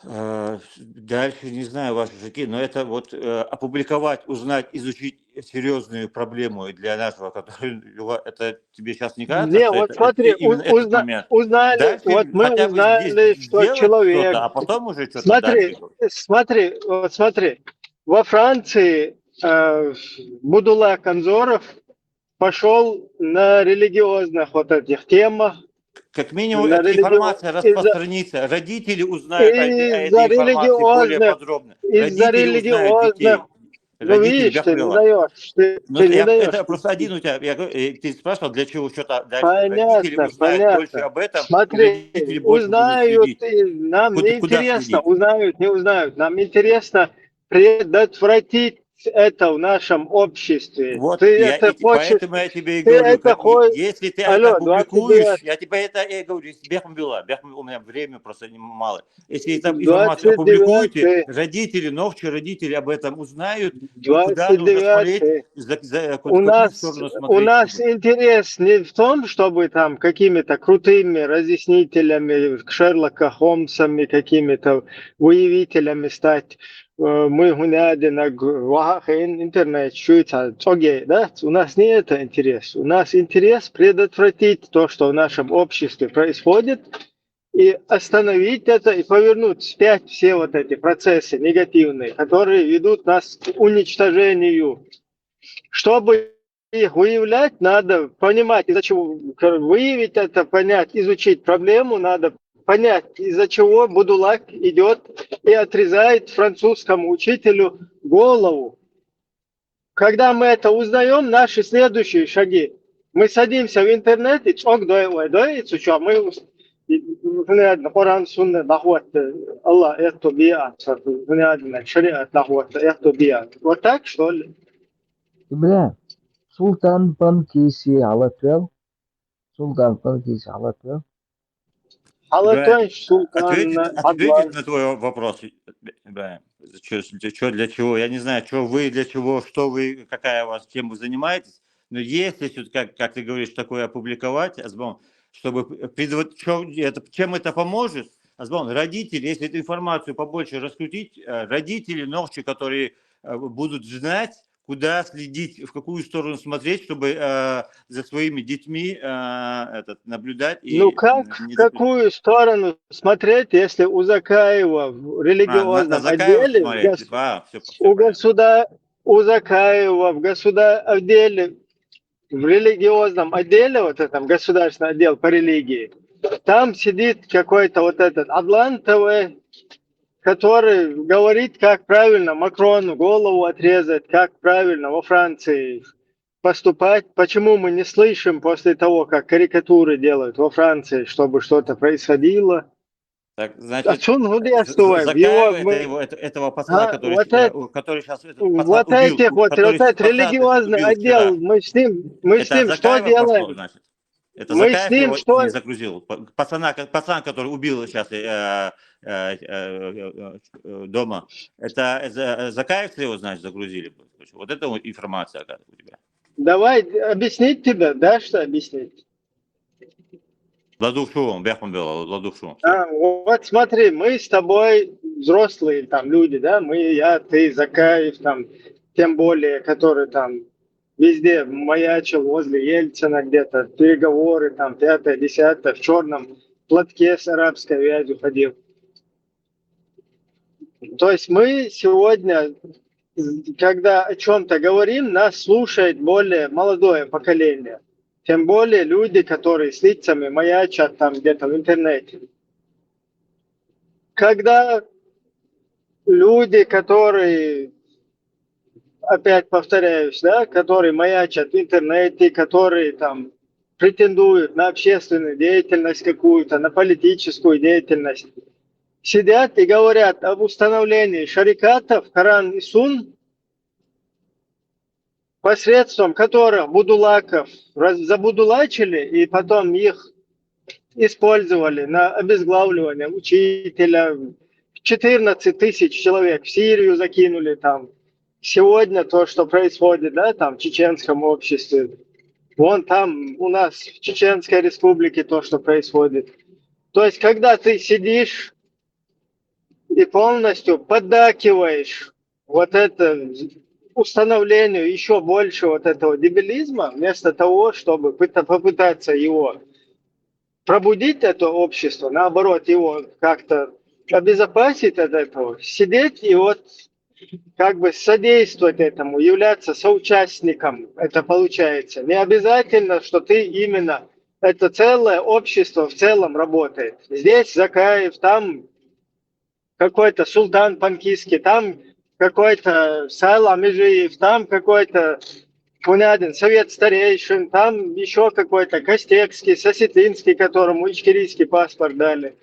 Э, дальше не знаю ваши шаги, но это вот э, опубликовать, узнать, изучить серьезную проблему для нашего, которая это тебе сейчас не кажется, Не, что вот это смотри, именно у- этот узна- момент. узнали, Дальше вот мы хотя бы узнали, здесь что сделать человек. Что-то, а потом уже что-то Смотри, дальше. Смотри, вот смотри, во Франции э, Будулак Анзоров пошел на религиозных вот этих темах. Как минимум, На эта религио- информация из-за- распространится. Родители узнают о, о Из-за этой информации более религиозных- подробно. Из-за Родители узнают детей. религиозных... Ну, Родители, видишь, ты не бяхмила. даешь. Ты, Ну, ты не я- даешь. Это просто один у тебя. Я говорю, э, ты спрашивал, для чего что-то дальше. Понятно, Родители узнают понятно. Больше об этом. Смотри, Родители больше будут узнают, следить. и нам Куда- не куда интересно, следить? Узнают, не узнают. Нам интересно предотвратить это в нашем обществе. Вот, Ты я, это и хочешь... поэтому я тебе и ты говорю, это как, хочешь- если ты Алло, это опубликуешь, двадцать девять. Я тебе это и говорю, если бяхмила, бяхмила, у меня время просто не- мало. Если это информацию Двадцать девять. Опубликуете, родители, ногчи родители об этом узнают, и куда нужно смотреть, Двадцать девять. за, за- У какую нас, сторону у смотреть. нас Чтобы- интерес не в том, чтобы там какими-то крутыми разъяснителями, Шерлока Холмсами, какими-то выявителями стать. Э, Мы гуляли на г- вахахин интернет, чуть а, цоге, да? У нас не это интерес. У нас интерес предотвратить то, что в нашем обществе происходит, и остановить это, и повернуть вспять все вот эти процессы негативные, которые ведут нас к уничтожению. Чтобы их выявлять, надо понимать, из-за чего, выявить это, понять, изучить проблему, надо понять, из-за чего Будулак идет и отрезает французскому учителю голову. Когда мы это узнаем, наши следующие шаги. Мы садимся в интернет и цог дой, ой, дой, и цуча, мы ус- и- и- Коран, Сунна, Дахват, Аллах, это биа, Шариат, Дахват, это биа. Вот так, что ли? Бля, Султан Панкиси алатвел. Султан Панкиси алатвел. Алатвен Ибраим, Султан ответить, Адлан. Ответить на твой вопрос, Ибраим. Что, для чего? Я не знаю, что вы, для чего, что вы, какая у вас, чем вы занимаетесь. Но если все как, как ты говоришь, такое опубликовать, азбон, чтобы предвод- чё- это, чем это поможет, азбон, родители, если эту информацию побольше раскрутить, э, родители, ногчи, которые э, будут знать, куда следить, в какую сторону смотреть, чтобы э, за своими детьми э, этот, наблюдать. И Ну как, не в какую сторону смотреть, если у Закаева в А, на- на религиозном Закаева отделе, смотреть. гос- А, всё, у государ-, у Закаева в государ-, отделе, в религиозном отделе, вот этом государственный отдел по религии, там сидит какой-то вот этот Адлан ТВ, который говорит, как правильно Макрону голову отрезать, как правильно во Франции поступать, почему мы не слышим после того, как карикатуры делают во Франции, чтобы что-то происходило. Так, А значит, что он вот за- я за- стоял? Закаева, Его это мы- его, это- этого пацана, А, который, вот э, это- у- который сейчас этот пацан Вот убил, этих у- вот, который вот этот пацан религиозный убил отдел, вчера. Мы с ним, мы с Это ним от что Закаева пошло, делаем? Значит. Это Мы с Закаев ним его что- не загрузил. П- Пацана, ко- пацан, который убил сейчас э, э, э, э, э, дома, это э, За- э, Закаевцы его, значит, загрузили. Вот это вот информация, оказывается, у тебя. Давай объяснить тебе, да, что объяснить? Ладухшу, бяхман было, Ладухшу. А, вот смотри, мы с тобой взрослые там люди, да, мы, я, ты, Закаев, там, тем более, который там везде маячил возле Ельцина где-то, переговоры, там, пятое, десятое, в черном платке с арабской вязью ходил. То есть мы сегодня, когда о чем-то говорим, нас слушает более молодое поколение. Тем более люди, которые с лицами маячат там где-то в интернете. Когда люди, которые, опять повторяюсь, да, которые маячат в интернете, которые там претендуют на общественную деятельность какую-то, на политическую деятельность, сидят и говорят об установлении шарикатов Коран и Сун, посредством которых будулаков раз- забудулачили и потом их использовали на обезглавливание учителя. Четырнадцать тысяч человек в Сирию закинули там. Сегодня то, что происходит, да, там в чеченском обществе. Вон там у нас в Чеченской Республике то, что происходит. То есть, когда ты сидишь, полностью поддакиваешь вот это установлению еще больше вот этого дебилизма, вместо того, чтобы пыта- попытаться его пробудить, это общество, наоборот, его как-то обезопасить от этого, сидеть и вот как бы содействовать этому, являться соучастником, это получается. Не обязательно, что ты именно, это целое общество в целом работает. Здесь Закаев, там какой-то Султан Панкиский, там какой-то Сайлам Иджиев, там какой-то Пунядин, совет старейшин, там еще какой-то Костекский, Сосетинский, которому ичкерийский паспорт дали.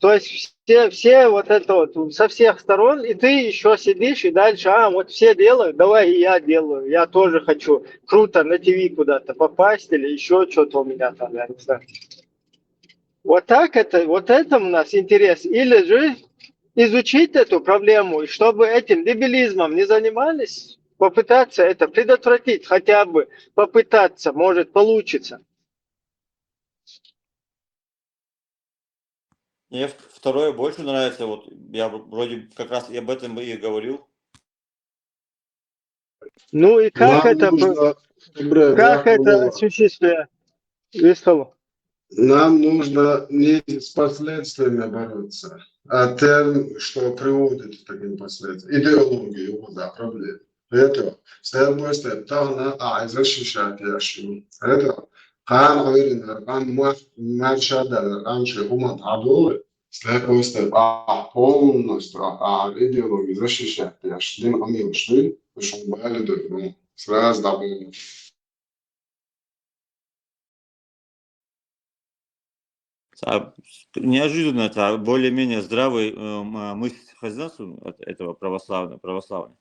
То есть все, все вот это вот со всех сторон, и ты еще сидишь и дальше, а, вот все делают, давай и я делаю, я тоже хочу круто на ТВ куда-то попасть или еще что-то у меня там, я не знаю. Вот так это, вот это у нас интерес. Или же изучить эту проблему, и чтобы этим дебилизмом не занимались, попытаться это предотвратить, хотя бы попытаться, может получится. Мне второе больше нравится. Вот я вроде как раз и об этом и говорил. Ну и как это, нужно, как это осуществлять? Нам нужно не с последствиями бороться, а тем, что приводит к таким последствиям. Идеология его, да, проблема. Поэтому следует тагна а защищать яшим. Это кан ойрин аркан мар шада аркан ши хуман адолы. Следует а полностью а идеология защищать яшим. Амил шли, шум бали дойну. Сразу да Неожиданно это более-менее здравый э, мысль хозяйства этого православного, православного.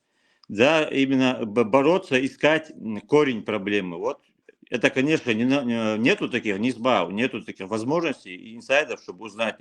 Да, именно бороться, искать корень проблемы. Вот это, конечно, не, нету таких, не сбав, нету таких возможностей и инсайдов, чтобы узнать,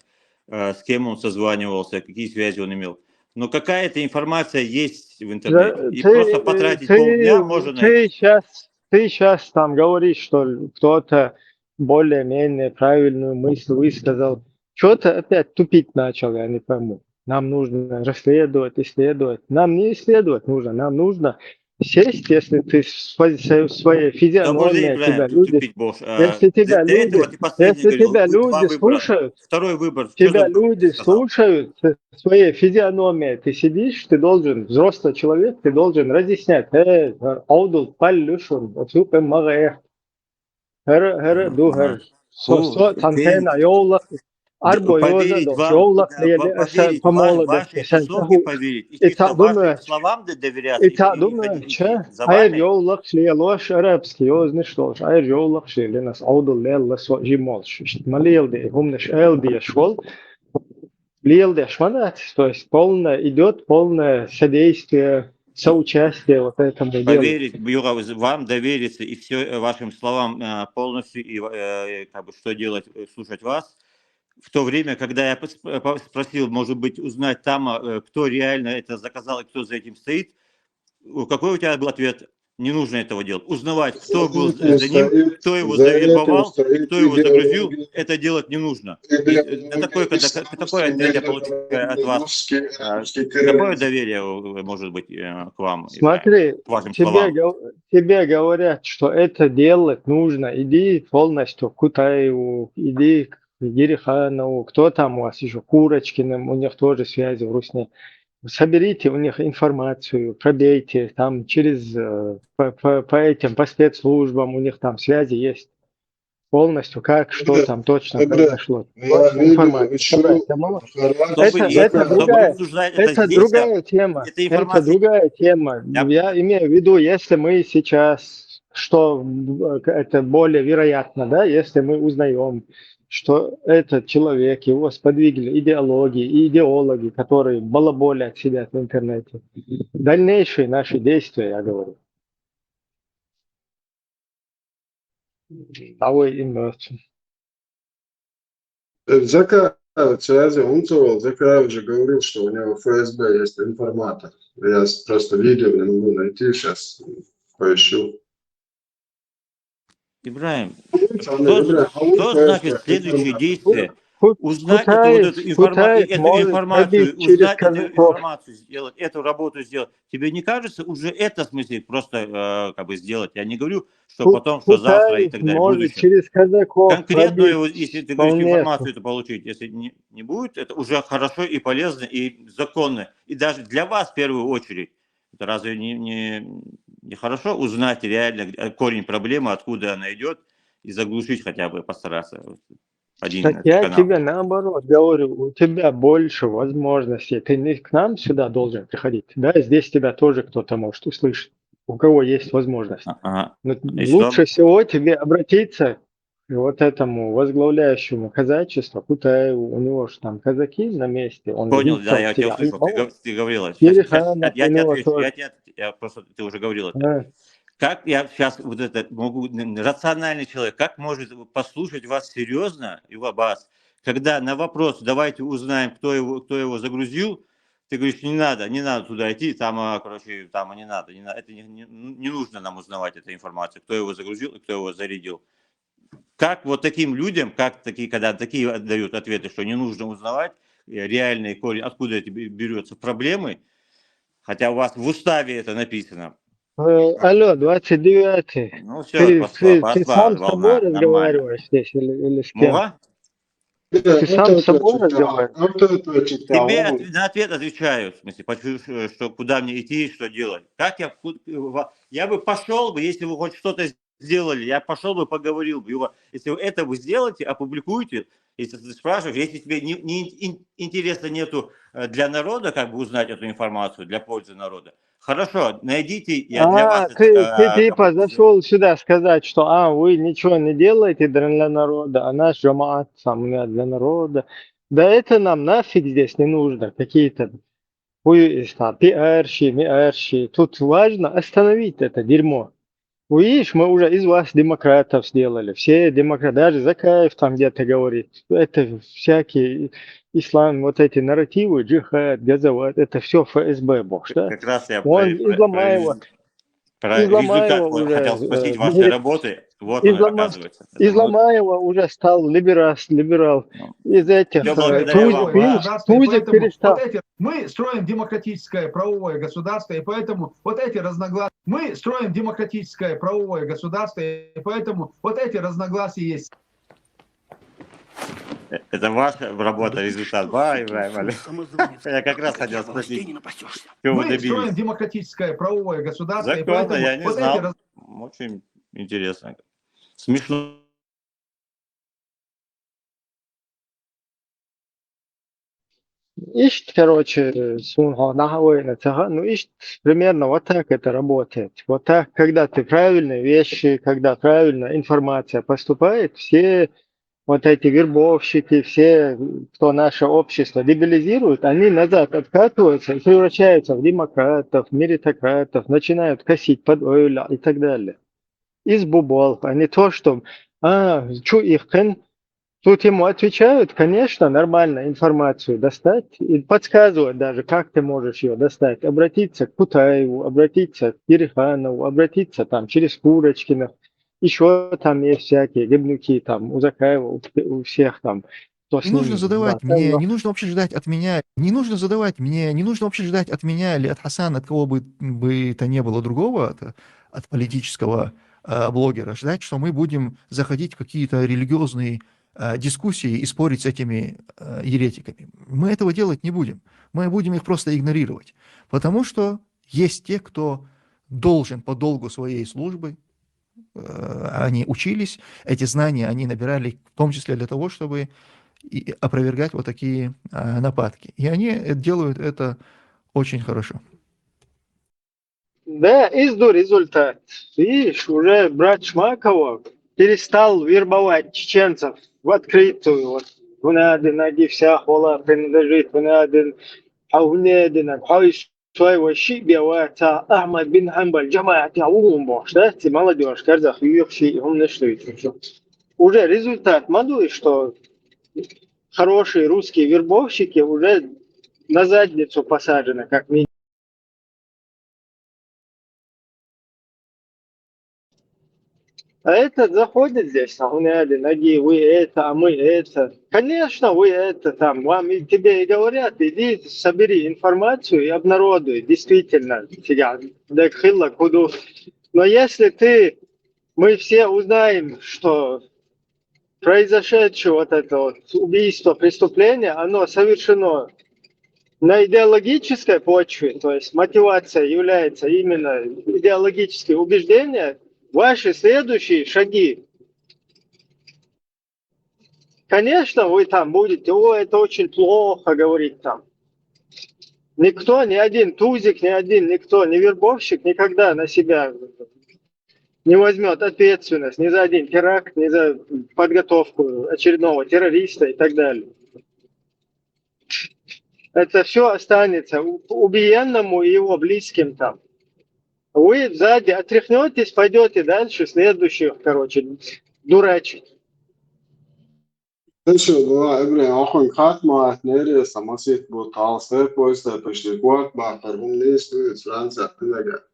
э, с кем он созванивался, какие связи он имел. Но какая-то информация есть в интернете. И просто потратить полдня можно найти. Сейчас ты сейчас там говоришь, что кто-то более-менее правильную мысль высказал. Что-то опять тупить начал, я не пойму. Нам нужно расследовать, исследовать. Нам не исследовать нужно, нам нужно сесть, если ты в своей физиономии тебя люди, если тебя люди, если тебя люди слушают, второй выбор, тебя люди слушают, в своей физиономии ты сидишь, ты должен, взрослый человек, ты должен разъяснять, э, аудул паллюшун, отюпе магая. Хэр, хэр, ду хэр. Со, со, тантена, йоулах. Арбо йоза дох, йоулах лиели, эсэ помола дох, сэн саху. И та думаю, словам да доверяться. И та думаю, че, айр йоулах лиелош, арабский йозныш лош, айр йоулах лиелинас, аудул лиелла со жимолш. Малиел де, хумныш эл де швол. Лиел де шманат, то есть полное, идет полное содействие, соучастие вот этому делу. Поверить, Юра, вам довериться и все вашим словам э, полностью, и э, как бы что делать, э, слушать вас. В то время, когда я спросил, может быть, узнать там, кто реально это заказал и кто за этим стоит, какой у тебя был ответ? Не нужно этого делать. Узнавать, кто был за ним, кто его завербовал, кто его загрузил, это делать не нужно. И, э, такое, когда, такое ответ я получаю от вас. Какое доверие может быть э, к вам? Смотри, к вашим тебе, тебе говорят, что это делать нужно. Иди полностью к Кутаеву, иди к Гериханову, кто там у вас еще, Курочкиным, у них тоже связи в Русне. Соберите у них информацию, пробейте там через э, по, по, по этим, по спецслужбам, у них там связи есть полностью, как, что там точно произошло. Это, это другая, это другая тема. Это другая тема. Я имею в виду, если мы сейчас, что это более вероятно, да, если мы узнаем, что этот человек, его сподвигли идеологии и идеологи, которые балаболят, сидят в интернете. Дальнейшие наши действия, я говорю. Ауэ имеется. Закаев, связи Унцовал, Закаев же говорил, что у него ФСБ есть информатор. Я просто видео не могу найти, сейчас поищу. Ибраим, что, что значит следующее действие? узнать эту, вот эту, информа- эту информацию, узнать эту информацию, сделать эту работу, сделать. Тебе не кажется уже это, в смысле, просто э, как бы сделать? Я не говорю, что потом, что завтра и так далее, в будущем. Через казаков. Конкретную, если ты говоришь, информацию это получить, если не, не будет, это уже хорошо и полезно, и законно. И даже для вас в первую очередь. Это разве не, не, не хорошо узнать реально э, корень проблемы, откуда она идет, и заглушить хотя бы, постараться? Один так я тебе наоборот говорю, у тебя больше возможностей. Ты не к нам сюда должен приходить. Да, здесь тебя тоже кто-то может услышать, у кого есть возможность. Ага. Но и лучше что? Всего тебе обратиться к вот этому возглавляющему казачество Кутаеву. У него же там казаки на месте. Он понял, да, я тебя услышал. Ты, ты говорила. Сейчас, сейчас, я, я, тебе отвечу, я, тебе, я просто, ты уже говорил это. А. Как я сейчас вот это могу, рациональный человек, как может послушать вас серьезно, и вас, когда на вопрос «давайте узнаем, кто его, кто его загрузил», ты говоришь: «Не надо, не надо туда идти, там, а, короче, там не надо, не, надо, это не, не, не нужно нам узнавать эту информацию, кто его загрузил и кто его зарядил». Как вот таким людям, как такие, когда такие дают ответы, что не нужно узнавать э, реальные корень, откуда это берется, проблемы, хотя у вас в уставе это написано. Э, алло, двадцать девятый. Ну все, ты, пошла, ты, пошла, ты сам с собой разговариваешь здесь или, или с кем? Муга? Ты сам с собой разговариваешь? Тебе на ответ отвечаю, в смысле, что куда мне идти, что делать. Как я, я бы пошел бы, если вы хоть что-то сделали, я пошел бы, поговорил бы. Если вы это вы сделаете, опубликуете, если ты спрашиваешь, если тебе не, не интересно нету э, для народа, как бы узнать эту информацию для пользы народа, хорошо, найдите, я а, для вас... Ты, это, ты э, типа зашел сюда сказать, что а, вы ничего не делаете для народа, а наш джамаат сам для народа. Да это нам нафиг здесь не нужно, какие-то хуй, там, пиарщи, миарщи. Тут важно остановить это дерьмо. Видишь, мы уже из вас демократов сделали. Все демократы, даже Закаев там где-то говорит, это всякие ислам, вот эти нарративы, джихад, газават, это все ФСБ, бог, да? Как раз я Он про, из Ломаева. Про, про из Ломаева уже, хотел спросить э, вашей работы. Вот из, Лома... из Ломаева уже стал либерал, либерал. Ну, из этих. Э, Тузик, Тузик перестал. Вот эти, мы строим демократическое правовое государство, и поэтому вот эти разногласия. Мы строим демократическое правовое государство, и поэтому вот эти разногласия есть. Это ваша работа, результат. Ба, Ибраим Али. Я как раз хотел спросить, чего вы добились. Мы строим демократическое правовое государство. Законно, я не знал. Очень интересно. Смешно. Ишт, короче, сун хо нахавой на цаха, ну ишт, примерно вот так это работает. Вот так, когда ты правильные вещи, когда правильная информация поступает, все вот эти вербовщики, все, кто наше общество дебилизирует, они назад откатываются и превращаются в демократов, меритократов, начинают косить под ойла и так далее. Из бубол, а не то, что, а, чу их кен, тут ему отвечают, конечно, нормально информацию достать и подсказывать даже, как ты можешь ее достать. Обратиться к Кутаеву, обратиться к Ереханову, обратиться там через Курочкиных. Еще там есть всякие гибнуки, там, у Закаева, у, у всех там. Не нужно задавать мне, не нужно вообще ждать от меня, не нужно задавать мне, не нужно вообще ждать от меня или от Хасана, от кого бы, бы это не было другого, от, от политического э, блогера, ждать, что мы будем заходить в какие-то религиозные э, дискуссии и спорить с этими э, еретиками. Мы этого делать не будем. Мы будем их просто игнорировать. Потому что есть те, кто должен по долгу своей службы э, они учились, эти знания они набирали в том числе для того, чтобы и опровергать вот такие э, нападки. И они делают это очень хорошо. Да, изду результат. Видишь, уже брат Шмакова перестал вербовать чеченцев в открытую. Вот, гунадин, аги вся хола принадлежит, гунадин, а гунадин, а своего щибева, та Ахмад бин Хамбаль, джамаат, я угум бошта, ти молодежь, карзах, юхши, умнышлы. Уже результат маду, что хорошие русские вербовщики уже на задницу посажены, как минимум. А этот заходит здесь, а он говорит: «Ноги, вы это, а мы это». Конечно, вы это там. Вам и тебе и говорят: «Иди, собери информацию и обнародуй». Действительно, тебя, да, хилла куду. Но если ты, мы все узнаем, что произошедшее вот это вот убийство, преступление, оно совершено на идеологической почве, то есть мотивация является именно идеологические убеждения, ваши следующие шаги, конечно, вы там будете: «О, это очень плохо», говорить там. Никто, ни один тузик, ни один никто, ни вербовщик никогда на себя не возьмет ответственность ни за один теракт, ни за подготовку очередного террориста и так далее. Это все останется у- убиенному и его близким там. Вы сзади отряхнетесь, пойдете дальше, следующих, короче, дурачить. Тешо была Ибрин охуй хатма нерия самосит бу талсте поисте пешли куат бахар ум нис нис Франция пинага.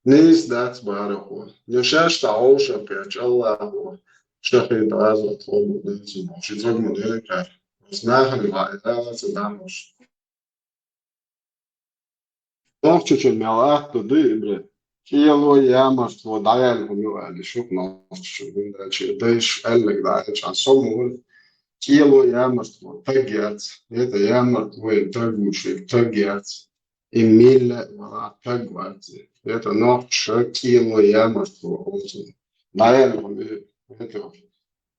Нис дац бараху. Нюшаш та оуша пяч Аллаху. Шахид азот хому нис моши зогму нерикар. Снахали ва итала цудамуш. Нохчичун мел атта ду, Ибрин. КӀело ямартло дӀаяьлла хӀума ю аьлла, шух нохчичун. ХӀунда аьлча дайш аьллаг дӀаяьлча сомал. КӀело ямартло таг яц. ХӀета ямартло е таг ву шух таг яц. И милла вала таг вац. ХӀета нохча кӀело ямартло оцун. ДӀаяьлла хӀума ю. ХӀета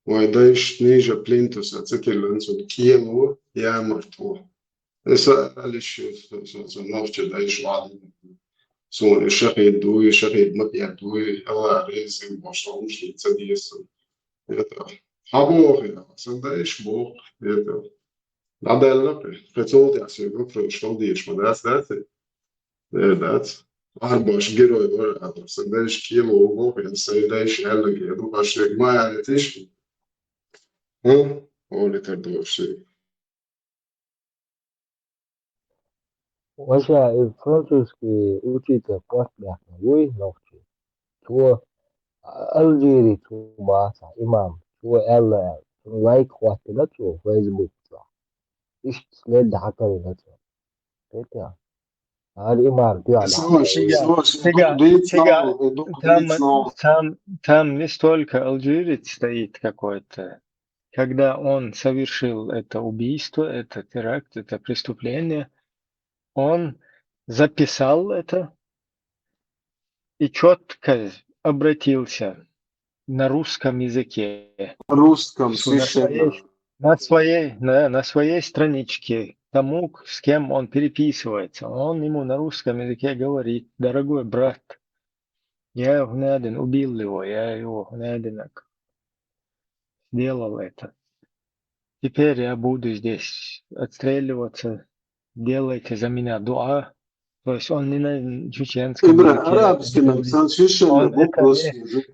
вай дайш ниже плинтуса ца тилланцун кӀело ямартло. Иса алиш со нохча дайш вади. Суна шахид дуй, шахид макья дуй, Алла резин бошом шли ца диеса. Это. Хабохи, сан дайш бох, это. Надо лапе, хотел я себе вопрос, что дишь, мы дац, дац? Э, дац. Арбаш герой вара, а сан дайш кило бох, я сан дайш аллаг, я бухаш мая тиш. М? Оли тардоши. Ваша, э, французский учитель квартляхна вуй нохчи. Цо Алжири цо баца имам. Цо аьлла, цун лайк хваттина цо Facebook цо. Иштта след хьакарина цо. Тетя. Ар имам дуьхьа. Слушай, слушай, там, там, там не столько алжирец стоит какой-то. Когда он совершил это убийство, это теракт, это преступление, он записал это и четко обратился на русском языке. Русском, совершенно. На своей, на, на своей страничке тому, с кем он переписывается. Он ему на русском языке говорит: «Дорогой брат, я гьунадин убил его, я его гьунадинак сделал это. Теперь я буду здесь отстреливаться, делайте за меня дуа». То есть он не на чеченском языке, арабский написал, совершенно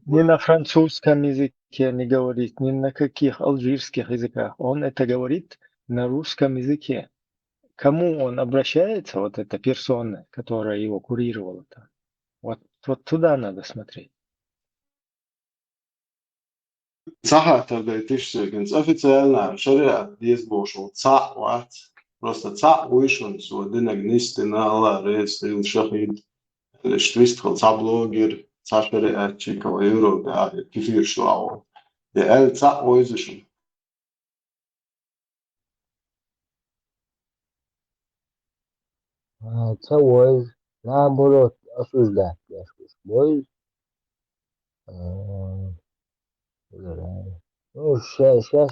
не на французском языке не говорит, ни на каких алжирских языках. Он это говорит на русском языке. Кому он обращается, вот эта персона, которая его курировала там? Вот, вот туда надо смотреть. Цахатар дай тишсегинц официально шариат дезбошул цаъ вац. Просто цаъ вуйшун со динаг нистина Алла рейс лил шахид. Лиш твистхал ца блогер, ца шариатчикова Европе а кефир шуао. Я эл цаъ войзушун. Ца войз, наоборот, осуждать яшкуш войз. Ну, сейчас, сейчас,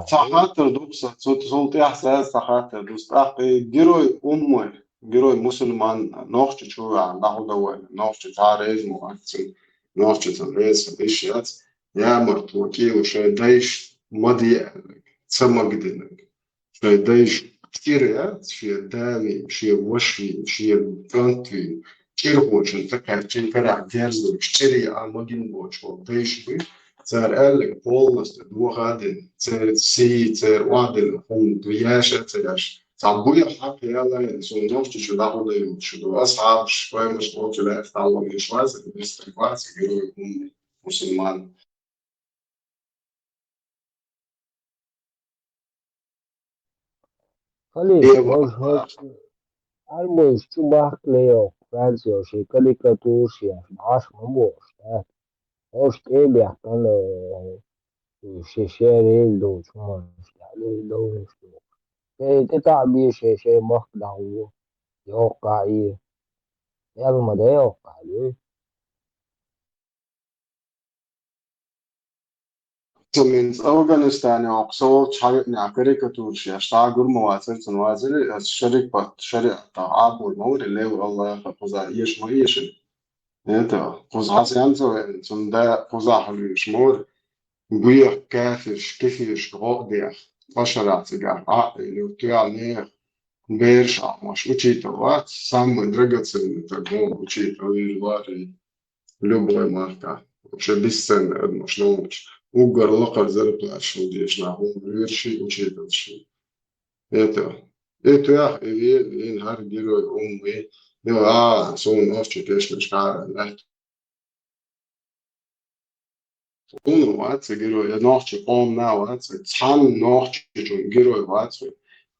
Цахатар дукса, цу султяхса цахатар дус. Тахи герой уммы, герой мусульман, нохчи чуян, дахудавай, нохчи царез му акцин, нохчи царез ишяц. Ямарт вакил шай дайш мадиянг, ца магдинг. Шай дайш киря, шай дами, шай ваши, шай фронтви. Кир хочен, такая ченкара дерзу, кири а магин боч, вот дайш бы. Цар элек полностью двухадин, цар си, цар уадин, хун, дуяша, царяш. Цабуя хак ялайн, сон нохчи чу дахудаю, чу асхаб, шпаймаш, нохчи лайф, талон, ишваз, мистер класс, герой, хун. мусульман. Халид, Эва. Хьо, хьо, армуйш чу бахка ле йоккха, Францио ши карикатураш еш, бӀаш ма бохуш, да? Хьош тӀе а бехкан, э, ши шерил долчу хӀуманаш тӀехь луьй довнаш ду. Шайн тӀе таӀ бе шайн, шайн махка дӀагӀо, йоккха а и. Ял ма дай йоккха а луьй. Цу минца Афганистане окху со волчу хьавеънехь карикатураш еш, цхьа а гур ма вацара цунна вазара, ас шарикпат, шариӀатта Ӏабор ма вара, лев Аллаха кхуза эша ма эшина. Это, кхуза хьасенца веана, цунна да кхуза хьалуьйш ма вара. Гуьйх кафирш, кефирш гӀо а дех, ткъа шарахь цигахь Ӏа а Ӏийна, тоьхна нехан бераш Ӏамош, учитель вац, самый драгоценный таг, учитель вир вари. Любой махка. Вообще бесценный адамаш нолча. Уггар лакхара зарплаташ хила дезаш нах, хӀума вуьйр ши, учительш ши. Это, и тоьхна, и ве-, вен хӀара герой хӀума ве. Йо, а, суна нохчий тешнаш кхара лаьтта. Суна вац и герой, я нохчий къомана вац, цхьана нохчичун герой вац.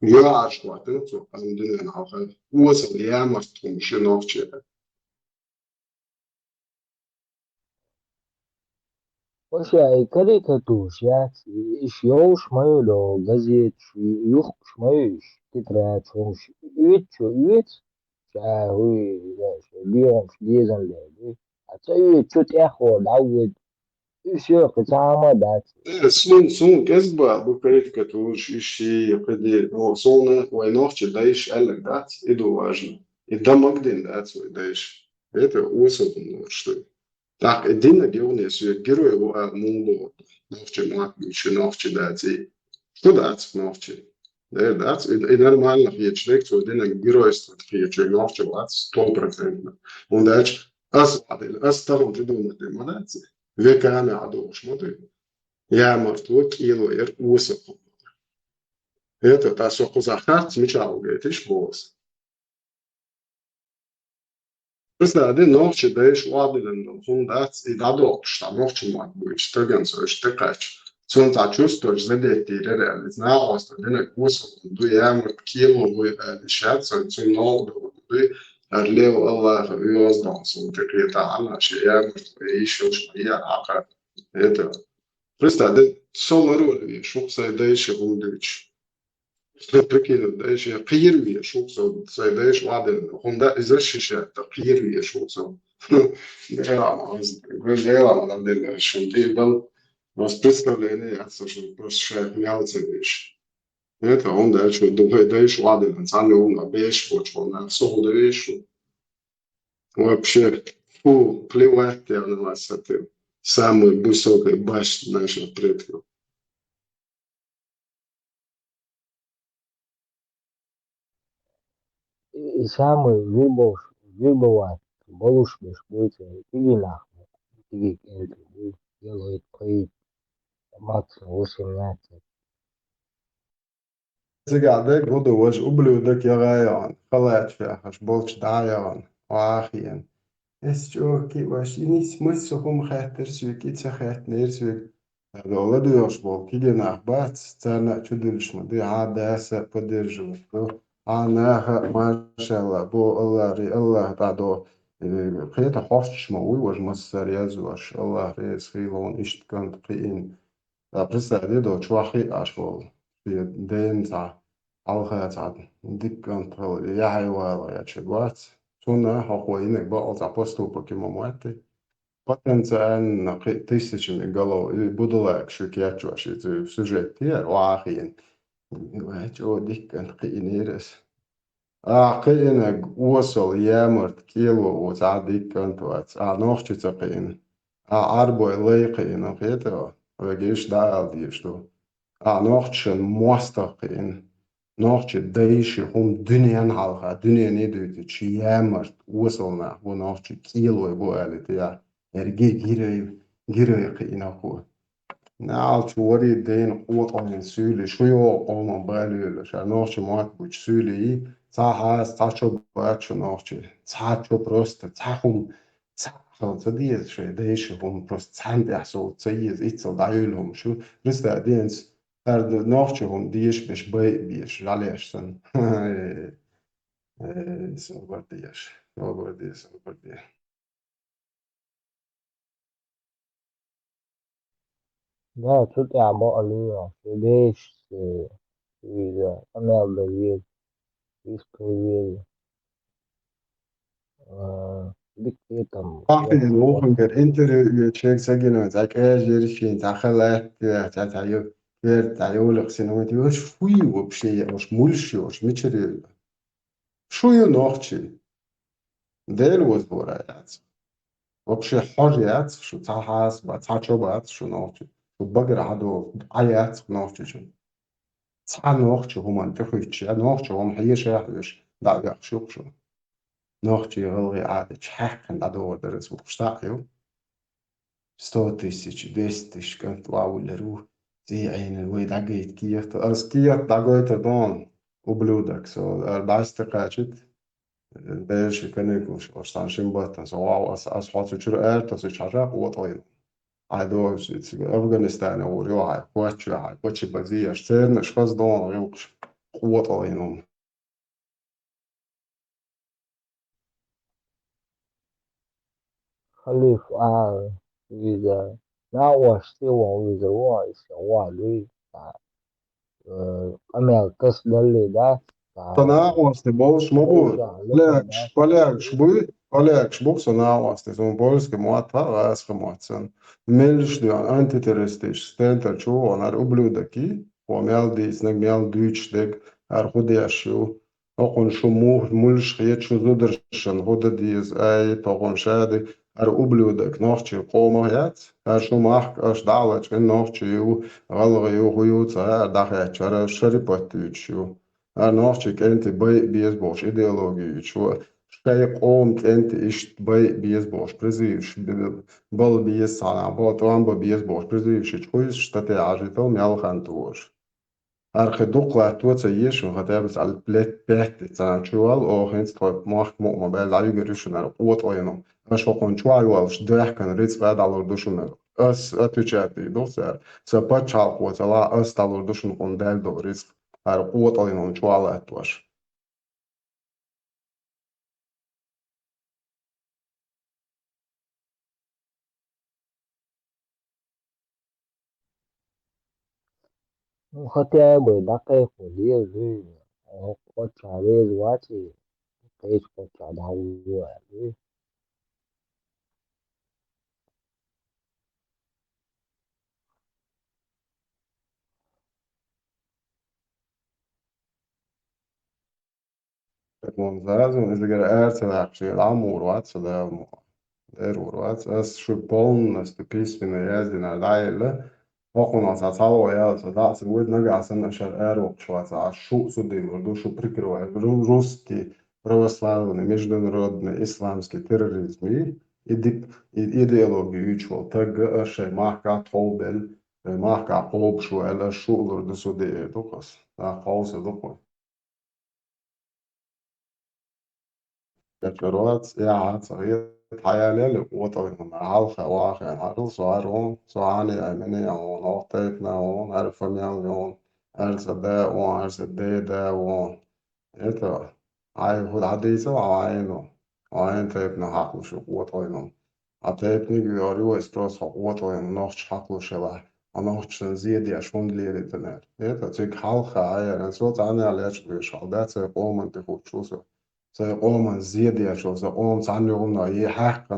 Йоьхьарш ватан цо, ам дуьнен хьалха. Осал ямарт хӀума ши нохчий. Ваша, и карикатураш яц, иш йовш ма ю, ло, газеташ, юхкуш ма ю иш, тетрадь, хӀумаш, оьцу чу оьцу, ша, хӀуй, ша, бегӀамаш безам ле, а ца оьцу чу тӀеххо дӀавоьду, и всё, кхин цхьа а ма дац. Э, сун, сун кӀезга бу карикатураш, иш ши, кхидер, но, суна вай нохчий дайша аьлларг дац, и ду важно. И дан магадина дац вай дайша. Это осал хӀума лоруш ду. ТӀаккха и динаг юхане соьга герой ву ала муха боху, нохчий мотт буьйцу, нохчий даций. Шу дац нохчий? Дера дац, и, и нормально хеташ дерг цо динаг геройство хеташ, нохчий вац сто процентов. ХӀунда аьлча ас а дина, ас тахана чу ду ма де ма дац, векана а дохуш ма ду. Ямартло, кӀело яр осал хӀума. Это та со кхузахь харц мичахь ву гайтиш боху ас. Представь, нохчий дайша охьадиллина долу хӀума дац, и дӀадоккхуш, цхьа нохчий мотт буьйцу стагана со иштта тӀекхаьчча. Цунна цхьа чувстваш задетта дийрара аьлла, иза накъоста динарг осал хӀума ду, ямарт кӀело вуй аьлла, шаьццара цуьнан новкъа ду, хӀара лев Аллаха оьгӀаздоху суна тӀекхетахьана, шен ямарт вай йиш йолуш ма яра хьакха. Это, представь, со ларвала ве, шух сайн дайша хӀума дуьйцуш. Сан прикинуть, да, иши кхийра веш ву со, сайн дайша вадина. ХӀунда иза ши шаьтта кхийра веш ву со. Дела ма аз, дела ма дела шун дийр дал. Вас представление яц со шун, просто шайх мял ца веш. Это хӀунда аьлча ду хай дайша вадина, цхьана юна беш боч хӀунда, со хӀунда веш ву. Вообще, фу, плевать я на вас, это самый высокий башня наших предков. И самый вирбовш-, вирбовать болуш беш буьйцу кигий нах, кигий кӀентий буй, делуй, тхуй, максимум восемнадцать. Цигахь дерг гӀо ду, важа ублюдок яхана, халач яхаш, болчу дӀа а яхана, вахийна. Эс чӀогӀа кхиош, и ниц массо хӀума хаьттира соьга, и ца хаьттинера соьга. ЛадоьгӀуш болу кегий нах бац, царна а чудуьллуш ма ду, хьан даса а поддерживать ду, хьан наха а, машалла, бо Аллахьри, Аллахь дӀадо. Э, кхета хьосташ ма вуй важа массара язъеш, Аллахь реза хуьлда хьуна иштта кӀант кхиъна. Ткъа представь де, долчу ваххий Ӏаш волу, шен дена цхьа, хьалха цхьа дика кӀант хила, яхье вала гӀерташ вац. Цунна хьокхо йинарг бакъал цхьа поступок ю ма моьттий. Потенциально кхин тысячами голов и будулаг шу кечвеш иза сюжет яра, вахийна. Вай чӀогӀа дика кӀант кхиънера аса. Ахьа кхиънарг осал, ямарт, кӀело ву, цхьа дика кӀант вац. Ахьа нохчи ца кхиъна. Ахьа Ӏарбой лай кхиъна, хетарал, вай гиш дӀаала дезаш ду. Ахьа нохчашан мостагӀа кхиъна. Нохчи дайши хӀума дуьненна хьалха, дуьнене дуьйцучу ямарт, осал нах бу нохчи, кӀелой бу алийта яхь. Яра ги-, гирай, гирай кхиъна хӀо. Наьлча вари дайна къотӀаллин суьйлий, шу йогӀу къоман балийла, ша нохчи мотт бучу суьйлий, цхьа хьаса, цхьа чо бац шу нохчи, цхьа чо просто, цхьа хӀума, Цхьаъ хила ца деза шайн дайша хӀума, просто цхьанна тӀехь сов ца еза, иццал дӀайуьйлу хӀума шу. Риста денца, ара нохча хӀума деша беш, байа беш, жалеш санна. Э, собар деш, собар де, собар де. Да, цу тӀехь бакъ луьйгӀа, шу дешаш, э, виза, къамел дан веза, вистхуьлуьйту веза. А, дика хетам. Ахьа, вахана гара интервью ю, чег ца гина, цхьа кӀежира шен, цхьа хала лаьтта, цхьа, цхьа ю, кер, цхьа юлих сина вайта, уж фу ю вообще, уж мулш ю, уж мичара ю? Шу ю нохчий. Дела вазбора яц. Вообще хьожа яц шу, цхьа хьаса бац, цхьа чо бац шу нохчий. Шу багара хьадогӀу, Ӏа яц нохчий шу. Цхьа нохча хӀуманна тӀехуьттуш, я нохча хӀума хьеша а хьоьжуш, дӀа а ваьккхаш ю-кх шу. Нохчий, гӀалгӀай Ӏадаташ хьаькхна дӀадогӀур дара ас, вукху схьа а ю. Сто тысяч, двести тысяч кӀант вауллар ву, цӀий Ӏийнан вай дӀагайта кехат. Ас кехат дӀагойтар дона, ублюдок, со ара дӀасти кхачит. Деши каникулаш, ош цхьана шин баттана со вау, ас, ас хьо цу чуьра аьртасуьйтуш хьажа къотӀайна. Хьай догӀуш цига Афганистане гӀур ю хьай, кхоаччу хьай, кочи базий, аш цернаш хаза дона гӀилкхаш къотӀайна. Халиф, а, виза, накъостий вон виза, вон иша, вон дуй, а, э, къамел тасадаллий дац, а, Сан накъостий болуш ма бу. Полякаш, полякаш буй, полякаш бу сан накъостий, сан польский мотт, гӀазкхи мотт сан. Меллаш ду антитеррористический центр чу вон, ара ублюдоки, хьо мел дийцинарг, мел дуьйцуш дерг, ара хӀу деш ю. ХӀокхунна шу мух-, мулш хета, шу зударшна хӀу дан деза, ай, тохун шади, ара ублюдок, нохчий къомах яц, ара шу махка аша дӀа а лачкъина нохчий ю, гӀалгӀа ю, хӀу ю ца хаьа, ара дӀахаьттачара шарипат дуьйцуш ю. Ара нохчий кӀентий байа беза бохуш идеологи юьйцуш ву, шайн къоман кӀентий иштта байа беза бохуш призываш б-, бала беза цхьана, бала тӀом бан беза бохуш призываш йича, хӀу ю статей Ӏажийтал мел хан ту ваша. Архи дукха латто ца еза шуна, хотя бы цхьа лет пять цхьана чу вала, оха хӀинца тхой мохк мукъа ма баьлла, дӀаюгар ю шуна ара къотӀайна. Аша хӀокхунна чохь йолуш даьхкан рицкъа дӀалур ду шуна. Ас отвечать ду цара. Сан пачхьалкхо ца лахь, ас дӀалур ду шуна хӀокхунна даьлла долу рицкъа. Ара къотӀайна чохь латтош. Ну, хотя бы дӀакхайкхо деза, хӀокху паччахь реза вац и, кхечу паччахь дӀавуьйр ву аьлла. Вон заза, иза гара ара ца ваьккхича, ламур вац со Дала мо. Дер вур вац. Ас шу полностью письменно яздина дӀаелла. ХӀокхунах цхьа цхьалгӀа яла со дӀа а ца вуьйда, нагахь санна аша ара воккхуш вац, аш шу а судийлур ду, шу прикрывать. Ру-, русский, православный, международный, исламский терроризм и, и дип-, и идеология юьйцуш волу тагга аша шайн махкахь тховбелла, шайн махкахь кхобуш ву аьлла, аша шу а лур ду, суде эр ду-кх ас. Нах кховса ду-кх вай. Кечвар вац, эхьа ца хета, хьаялел а къотӀалла хӀума, хьалха вахийна хьарал со хьара вон, со хьане а, мине а вон, хӀокху тайпана а вон, хьара фамилия вон, хьара сан да а вон, хьара сан деда а вон. Это, хьайн хӀу дӀадийцал, хьо хьайна вон, хьо хьайн тайпана хьакхалуш ву къотӀалла хӀума. Хьан тайпаниг а йогӀур ю вай, спрос хьо къотӀалла хӀума нохчаша хьакхалуш хилахь, хьо нохчашна зе деш хӀунда лелийтина аьлла. ХӀета, цига хьалха хьаяьлла, со цхьанна а лечкъа веш хьал дац, сайн къоман тӀе хӀуттуш ву со. Сайн къоман зе деш волу, сайн къоман цхьанна юхамна е хьаькхна,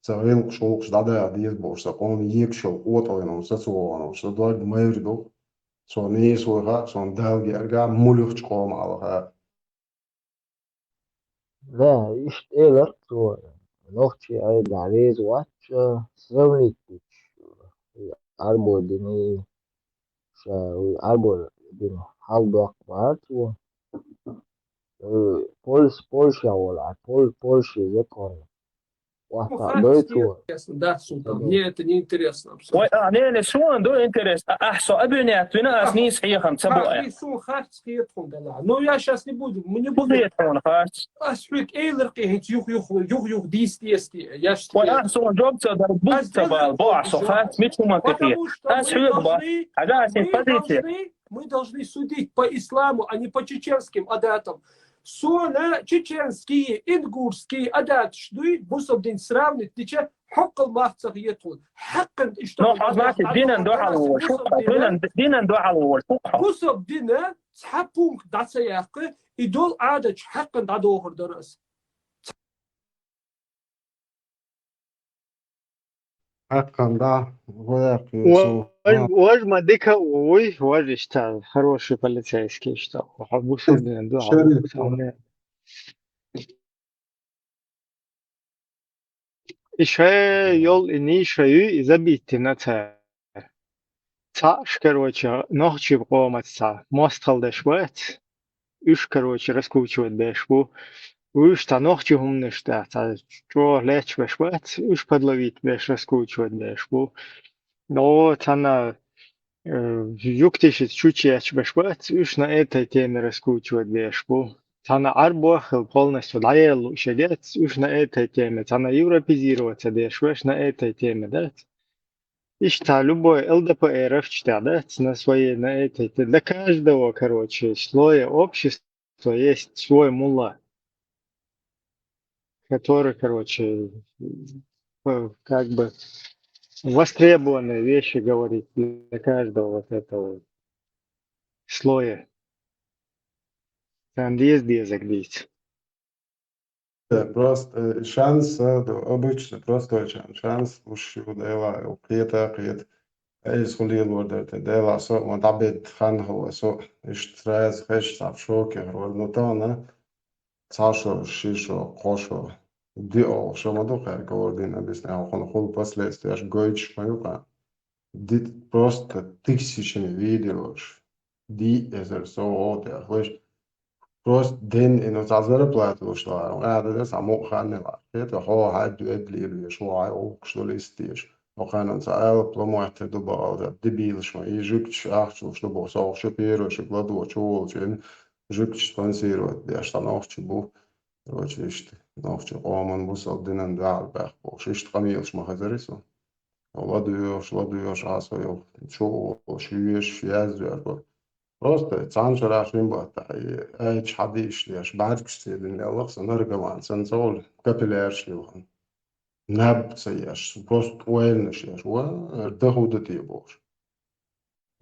сан гӀиллакхаш-гӀуллакхаш дӀадаха деза бохуш, сайн къоман егаш йолу къотӀалла хӀума сацо вахана волуш, сан дог майра ду. Со нийса вуй хаьа, сон Далла гергахь муьлххачу къоман хьалха. Да, иштта элира цо, нохчий айдахь реза вац, сравнить дича, Ӏарбо дина, ша, Ӏарбо дина хьал доккху бахара цо. Э, Польш-, Польшехь волу, а, Пол-, Польшин закон. Вахта, дойчу. Интересно, да, султан. Мне это не интересно абсолютно. Ой, а, не, не, суна, до интерес. А, а, со, обвинять, вина, а, снизь, хьехам, ца буа. Ах, суна харц хетхун дала. Ну, я щас не буду, мы не будем. Хетхун, харц. Ас хуьг эйлар къе хинц юх, юх, юх, юх, дис, дис, дис. Я щас. Ой, а, суна, джоб ца дар, бут ца бал, бо, а, со, харц, мичу ма кахи. Потому что ас хуьг ба, а, да, мы должны, мы должны судить по исламу, а не по чеченским адатам. Суна чеченские, ингушские адаташ дуй, бусалба дин сравнить дича, хьоккхал мах ца хетхун. Хьаккхант иштта. Ну, а значит, динан дуьхьал волаш, бусалба дина, динан, динан дуьхьал волаш, бусалба дина цхьа пункт дӀа ца яккха, и дол Ӏадаташ хьаккхант дӀадохур дар ас. Хьаккхант дӀа, гӀо яккха. Ва-, важ, важ ма дика вуй, важ иштта, хороший полицейский иштта. Хьо бусалба динан дуьхьал волаш. И шоай йол, и нийса ю, и забиттина цара. Цхьаъ уж, короче, нохчий къомаца цхьа мостагӀал деш бац, уж, короче, раскручивать беш бу. Уж цхьа нохчий хӀуманаш тӀа цхьа чӀогӀа лаьтташ беш бац, уж подловить беш, раскручивать беш бу. Но цхьана, э, юкташца чучи етташ беш бац, уж на этой теме раскручивать беш бу. Цхьана Ӏарбош хила полностью дӀаелла уж эгец, уж на этой теме, цхьана европезироваться деш беш на этой теме, да? Иштта любой ЛДПРовча тӀа, да, на своей, на этой, для каждого, короче, слоя общества есть свой мулла, который, короче, э, как бы востребованные вещи говорит для каждого вот этого слоя. Там везде загрить. Э, просто, э, шанс, э, ду-, обычно простой шанс, шанс луш ю Дела, укхета, кхета. Э, из хулил вордер, те Дела со, ма дабет хан хо, со, ишт сразу хеш, сап шоке, хор, ну то, на, цашо, шишо, кошо. Ди о, шо ма ду, хэр, говордин, объяснял, хон хул последствия, аж гойч, ма ю, ка. Ди просто тысячами видел уж. Ди эзер со, о, те, хлыш. Просто ден, и, ну, цхьа зарплата луш лара. А, да, да, саму ханне ла. Это хо, хай, дуэд лир, веш, хо, хай, ох, что ли, истиш. Но ханан ца эл, пломуатте ду бал, да, дебилш ма, и жугч, ахч луш ду бо, со, ох, шо, первый, шо, гладу, чё, чё, жугч спонсировать, да, что нохчи бу. Короче, ишт, нохчи къоман бусал динан дагӀар бах бо. Ишт къамийлш ма хазари со. Ладуйош, ладуйош, а со йо. Чё, шуеш, яз, яз, бо. Просто цан шараш ним бата, и, эч хадиш леш, бачкаш седин лелах, сан наркоман, сан цол, капиллярш лилхан. Наб ца еш, просто уэльнаш еш, ва, дахуда те бош.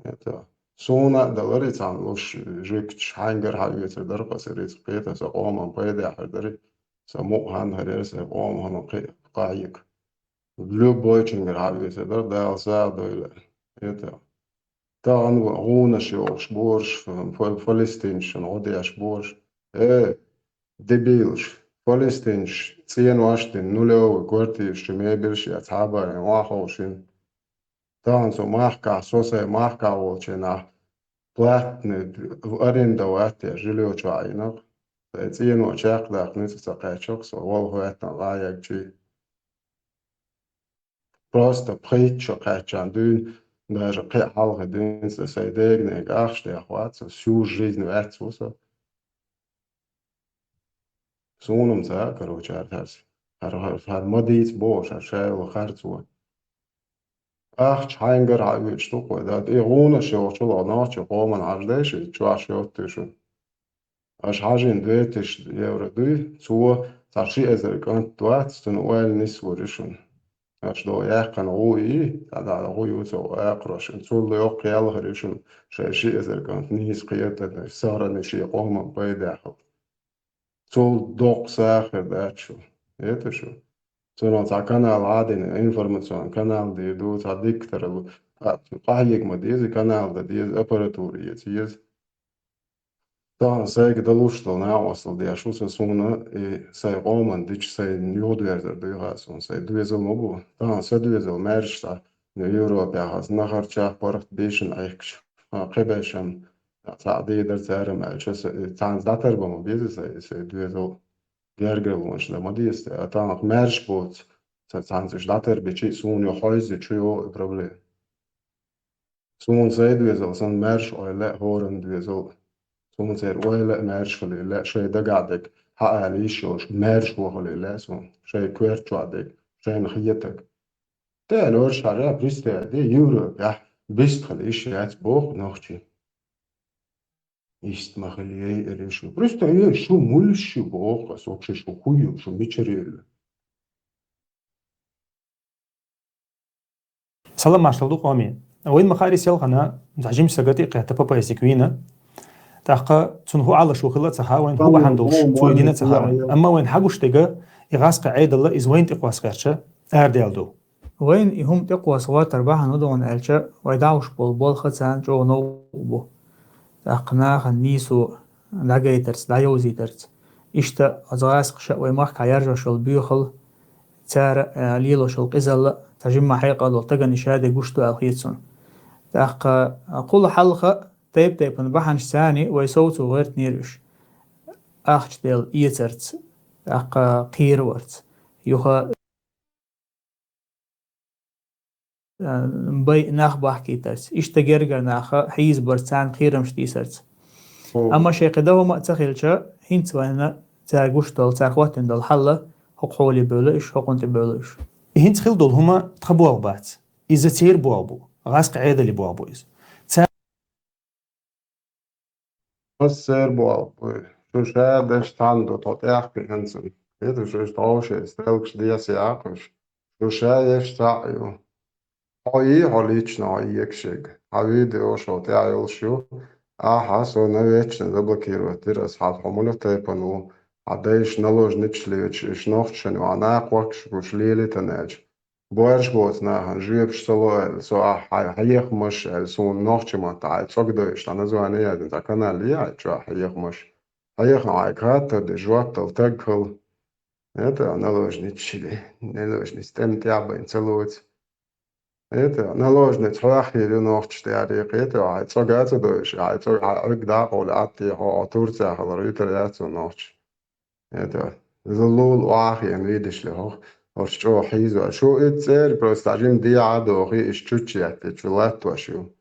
Это, суна далари цан луш, жикч, хангар хавица дар, касариц, кхета, са къоман пайда хардари, са мухан харер, са къоман хи-, кайик. Любой чингар хавица дар, дал са дойла. Это. Таган гуна шиош борш, фа-, фалестинш, одеш борш. Э, дебилш, фалестинш, цен ваштин, нулевый квартирш, мебельш, я цхьабарин, ваховшин. Таган со махка, со сай махка волчена, платный, арендовать, я жильё чуаинок. Сай цен чакх дахни, ца качок, со вол хватна лаяг чи. Просто пхайчо качан дюн, даже кхе халха дюн, со сай дегнег ахш де хват, со всю жизнь ват, со. Сунум ца, короче, ар тарс. Ар, ар, ар мадиц бош, ар шайл харцо. Ахч хангар хавиц штук, да, и гуна шо чуло ночи, къоман хаждеш, чуаш йоттушу. Аш хажин две тысячи евро дуй, цо цар ши эзер кӀант двадцать, цун уайл нис вуришун. Аш до яхкан гуи, та да гуи уцо акрошин. Цул йок ялхаришун, ши, ши эзер кӀант нис кхета, сарани ши къоман пайдахал. Цул док сахар дачу. Это шу. Цунан ца канал адин, информационный канал ди ду, ца диктор лу. Ца, ца, къахьег ма дези, канал да дези, аппаратура ец, ез. Тахан сайга далуш дал, нагӀ осал деш, уса суна, и сай къоман дич, сай юхд верзар дуй хасун, сай дуйзал ма бу. Тахан са дуйзал мэрш ца, ну, Европе хас, нахарчах парахт бишин айхкш. Ха, кхебешам, ца, ца, дийдар царам, ача, са, и цанз датар ба ма бези сай, сай дуйзал. Гергарлонаш да ма деза, а тахан мэрш боц, Ца цхьанца уьш дӀатарбичи, суна ю хьойзичу йоӀ и проблема. Суна сай доьзал, сан маьрша ойла, хӀоран доьзал. Суна церан ойла а маьрша хилийла, шай дагахь дерг хьаала йиш йолуш, маьрша вохалийла суна, шай коьрта чохь дерг, шайна хетарг. Те лораш хьара, представь де, Европехь бист хила йиш яц боху нохчи. Иштта ма хила ей, эр шу. Представь, шу муьлш шу боху, ас вообще шу хӀун ю, шу мичара ю? Салам маршалла ду къоме. Вайн ма-хаъара, селхана, цхьа жимачу стага тӀе а кхетта, папа исик вийна. ТӀаккха цунна хӀун Ӏалаш ву хилла а ца хаьа вайн, хӀун бахьана долуш цо и дина а ца хаьа вайн. Амма вайн хьагуш дерг, и гӀазкхи Ӏедал, иза вайна тӀекхоссахьарча, арадала ду. Вайна и хӀума тӀекхоссагӀоттар бахьана хӀун ду аьлча, вай дӀахьош болу болх а царна чӀогӀа новкъа бу. ТӀаккха нахана нийсо дӀагайтарца, дӀайовзийтарца. Иштта оцу гӀазкхаша вай махкахь яржош йолу боьхалла, цара, а, лелош йолу къизалла, цхьа жимма хьекъал долу стагана и шадерг гуш ду аьлла хета суна. ТӀаккха, а, кхул хьалха тайп-тайпана бахьанаш царний вай совцо гӀертинера уьш. Ахча делла эцарца, тӀаккха кхераварца, юха а, бай нах бахкийтарца, иштта гергара наха хьийзабарца, царна кхерамаш тийсарца. Амма шайн кхин дан хӀума а ца хилча, хӀинца вайна цара гуш долу, цара хӀоттина долу хьал, хӀокху хьоле бевлла уьш, хӀокхунна тӀе бевлла уьш. И хӀинца хила долу хӀума тхан болх бац. Иза церан болх бу, гӀазкхи Ӏедалан болх бу иза. Цара Ас церан болх бу. Шу ша деш цхьаьна ду, тхо тӀехкаьхна цунна. Кхета шу, шу тховшийн стелкаш деса яккхуш. Шу ша еш цхьаъ ю. Хьо йий, хьо лично хьо егаш ерг. Хьан видео шу тӀехь йолуш ю. Ахьа, со навечно заблокировать дира ас хьан, хьо муьлха тайпана ву. Хьан дайша наложницаш лечу, уьш нохчашна ю, хьан накхоккхуш гуш лелийтан аьлча. Боьрша боцу нахана жоьпаш ца ло аьлла, со ахь хьан хьехамаш аьлла, суна нохчийн маттахь хьайн цӀогдойуш, цхьа название яздина, цхьа канал е хьайн чохь хьехамаш. Хьехам хьайн кхаттар де, жоп дала таг хила. Это наложница шили, наложница тӀем тӀехь байна ца лоцу. Это наложница хьох хир ю нохчаш тӀе аре, кхета хьайн цӀога ца дойуш, хьайн цӀога хьайн Ӏуьрг дакъа волу атте хьо, хьо Турция хилар, витар яц цо нохчаш. Это, иза лула охьахиъна видеош ле хьох, хӀорш чӀогӀа хьийзор. Шу и цӀера просто жима дехьа а дохий, иштта чучча еттий, шу латтош ю.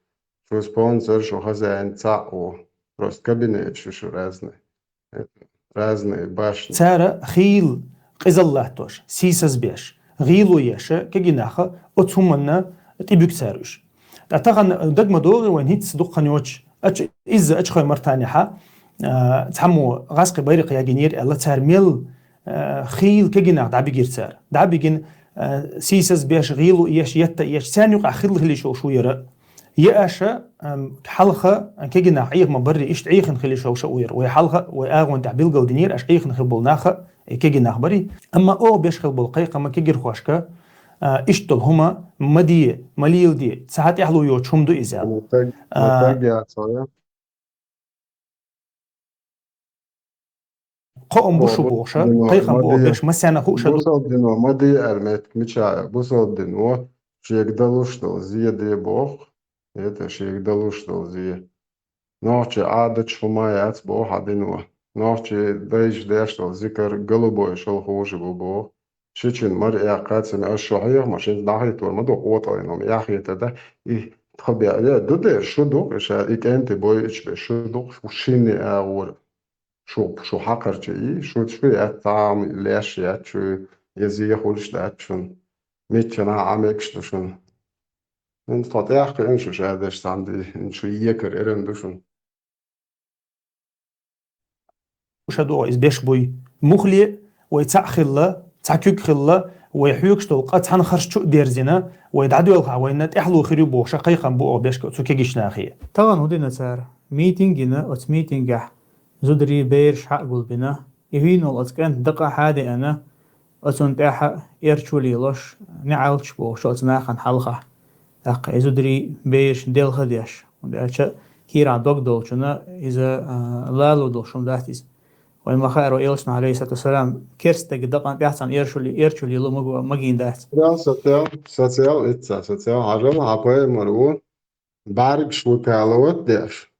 Шу спонсор, шу хозяин цхьаъ ву. Просто кабинет шу, шу разный. Это, разные башни. Цара хийла къизалла латтош, сийсаз беш, гӀийло еш, кегий нах, оцу хӀуманна тӀебуьгу цара уьш. Ткъа тахана дага ма догӀий вайн хӀинцца дукха хан йоцуш, ачу-, изза ачу хой мартанехьа, а, цхьаммо гӀазкхи байракх ягийнера аьлла, цара мел, а, хийла кегий нах дӀабигира цара. ДӀабигина, а, сийсаз беш, гӀийло еш, етта еш, царна юкъахь хилла хила йиш йолуш ву яра. Я аша, ам, хьалха кегий нах Ӏеха ма барри, иштта Ӏехина хила йиш йолуш а ву яра. Вай хьалха, вай агӀон тӀехь билгалдинера, аша Ӏехина хила болу нах а, и кегий нах барий. Амма оха беш хила болу кхайкхам кегийрхошка, а, иштта долу хӀума ма де, ма леладе, цхьа тӀаьхьало йоцуш хӀума ду иза. Ма таг-, ма А, таг яц хьо, я? Кхоам бу шу бохуша, кхайкхам бу оха беш, массарна хууш а ду. Бусалба дино ма де аьлла меттиг мича а, бусалба дино шега далуш долу зе де боху, это шега далуш долу зе. Нохчийн Ӏадаташ хӀума яц боху хьан дино. Нохчийн дайша деш долу зикар голубой шалхоша бу боху. Шичун мара эккхац, ас шу хьеха, ма шинца дӀахӀиттор ма ду, къотӀаллин хӀума яхьийтар дан, и тха беа, я, ду дера, шу ду, и ша, и кӀентий бойъучу бен, шу ду, шинне агӀора. Шу, шу хьакхарчий, шу, шу яц, цхьа а леш яц, шу, я зе хуьлуш дац шуна. Миччанхьа Ӏа мегаш ду шуна. ХӀинца тхо тӀехкхиъна шу ша деш цхьаьна ди, шу екар эрна ду шуна. Ша ду иза беш буй. Мухле, вай цхьаъ хилла, цхьа куьг хилла, вай хьоьгуш долу къа цхьана харш чу а дерзина, вай дӀадоьлхахь вайна тӀаьхьало хир ю бохуша кхайкхам бу оха бешка цу кегийчу нахе. Тахана хӀун дина цара? Митинг йина, оцу митингехь зударий, бераш хьа а гулбина. И вийна волу оцу кӀентан дакъа хьа а деана, оцунна тӀаьхьа эрчо лелош, неӀалташ бохуш оцу нахана хьалха. ТӀаккха и зударий, бераш делха деш, хӀунда аьлча кийрахь дог долчунна иза, а, лало долуш хӀума дац иза. Вайн ма-хаъара, вайн элчано, Ӏалайхиссалату вассалам, керста дакъана тӀехь цхьана эрчо ле-, эрчо лело магийна дац. Социал, социал, социал, итца, социал, хьажал, хьан пайхамар ву, бӀаьргаш ву пала ват деш,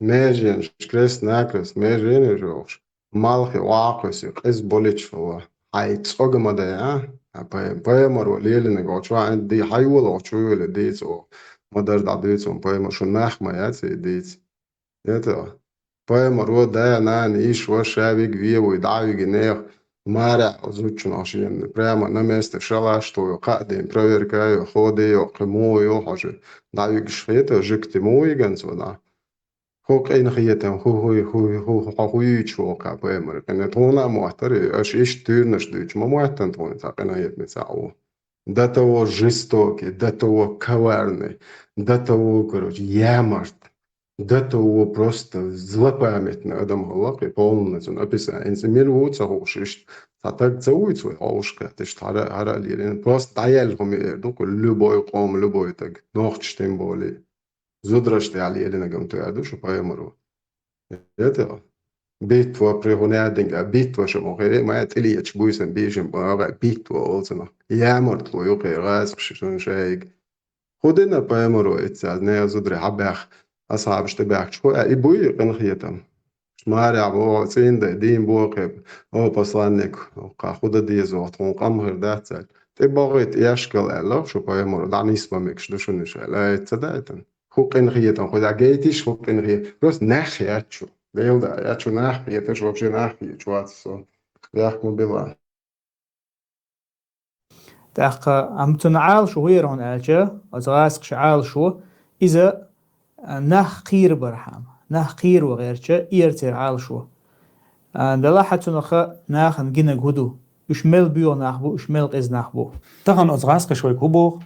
меженаш, крест-накрест меженаш йохуш, малхе охьакхуьссий, къиза болича хилла. хьай цӀога ма дай, а? А пай-, пайхамар ва лелинаг оха чу, а, ди хьай вола оха чу вела дийца оха. Ма дар дӀа дуьйцун пайхамар, шу нах ма яц и дийца. Это, пайхамар ва да, нана, иш ва, ша виг ве вуй, дӀа виги нех, маря зуччунах шен. Прямо на месте шалаш ту, кхаъ дин, проверка ю, ходи ю, кхи му ю, хожи. ДӀа вигиш хета, жикти му виган цо, да. Ху къин хетам, ху, ху, ху, ху, ху, ху, ху, ю чу ка пайхамар. Къина тхуна моттари, аш иш тюрнаш дуч, ма моттан тхуна, ца къина хетме ца у. До того жестокий, до того коварный, до того, короче, ямарт, до того просто злопамятный адам гьаллакъи, полный цун описание. Инца мел ву ца хууш ишт, ца таг ца вуй цу хьовушка, тиш хара, хара лирин. Просто даял хуми эр, ду, любой къом, любой таг, нохч тем более. Зудраш тӀехьа лелинагам тоьар ду шу пайхамаро. Это битва при гьунадинга, битва шу мо хире, ма тӀилеча буйсан бижим бага битва олцана. Ямартло юкъе гӀазкхаш шун шайг. Худина пайхамаро иццаз не зудри хьабах, асхьабаш тӀе бахча ху, а и буй къин хетам. Маря бо цӀинда дин бо кхеб, о посланник, кха худа дезо, тхун къам хир дац цаьл. ТӀе богӀит яшкал аьлла, шу пайхамаро, дӀа нисба мекаш ду шуна иш аьлла, а ца дайтан. Ху къин хетам, ху да гейтиш, ху къин хе-, просто нах яц шу. Дел да, яц шу нах хеташ, вообще нах хеташ вац со. Яхма била. ТӀаккха амцун Ӏалаш ву хӀуъ аьлча, оцу гӀазкхаша Ӏалаш ву, иза, а, нах кхийра бархьама, нах кхийра ву гӀерча, иерцера Ӏалаш ву. А, Дала хьа цунаха нахана гинаг хӀу ду? Уьш мел боьха нах бу, уьш мел къиза нах бу? Тахана оцу гӀазкхаша вайга хӀу боху?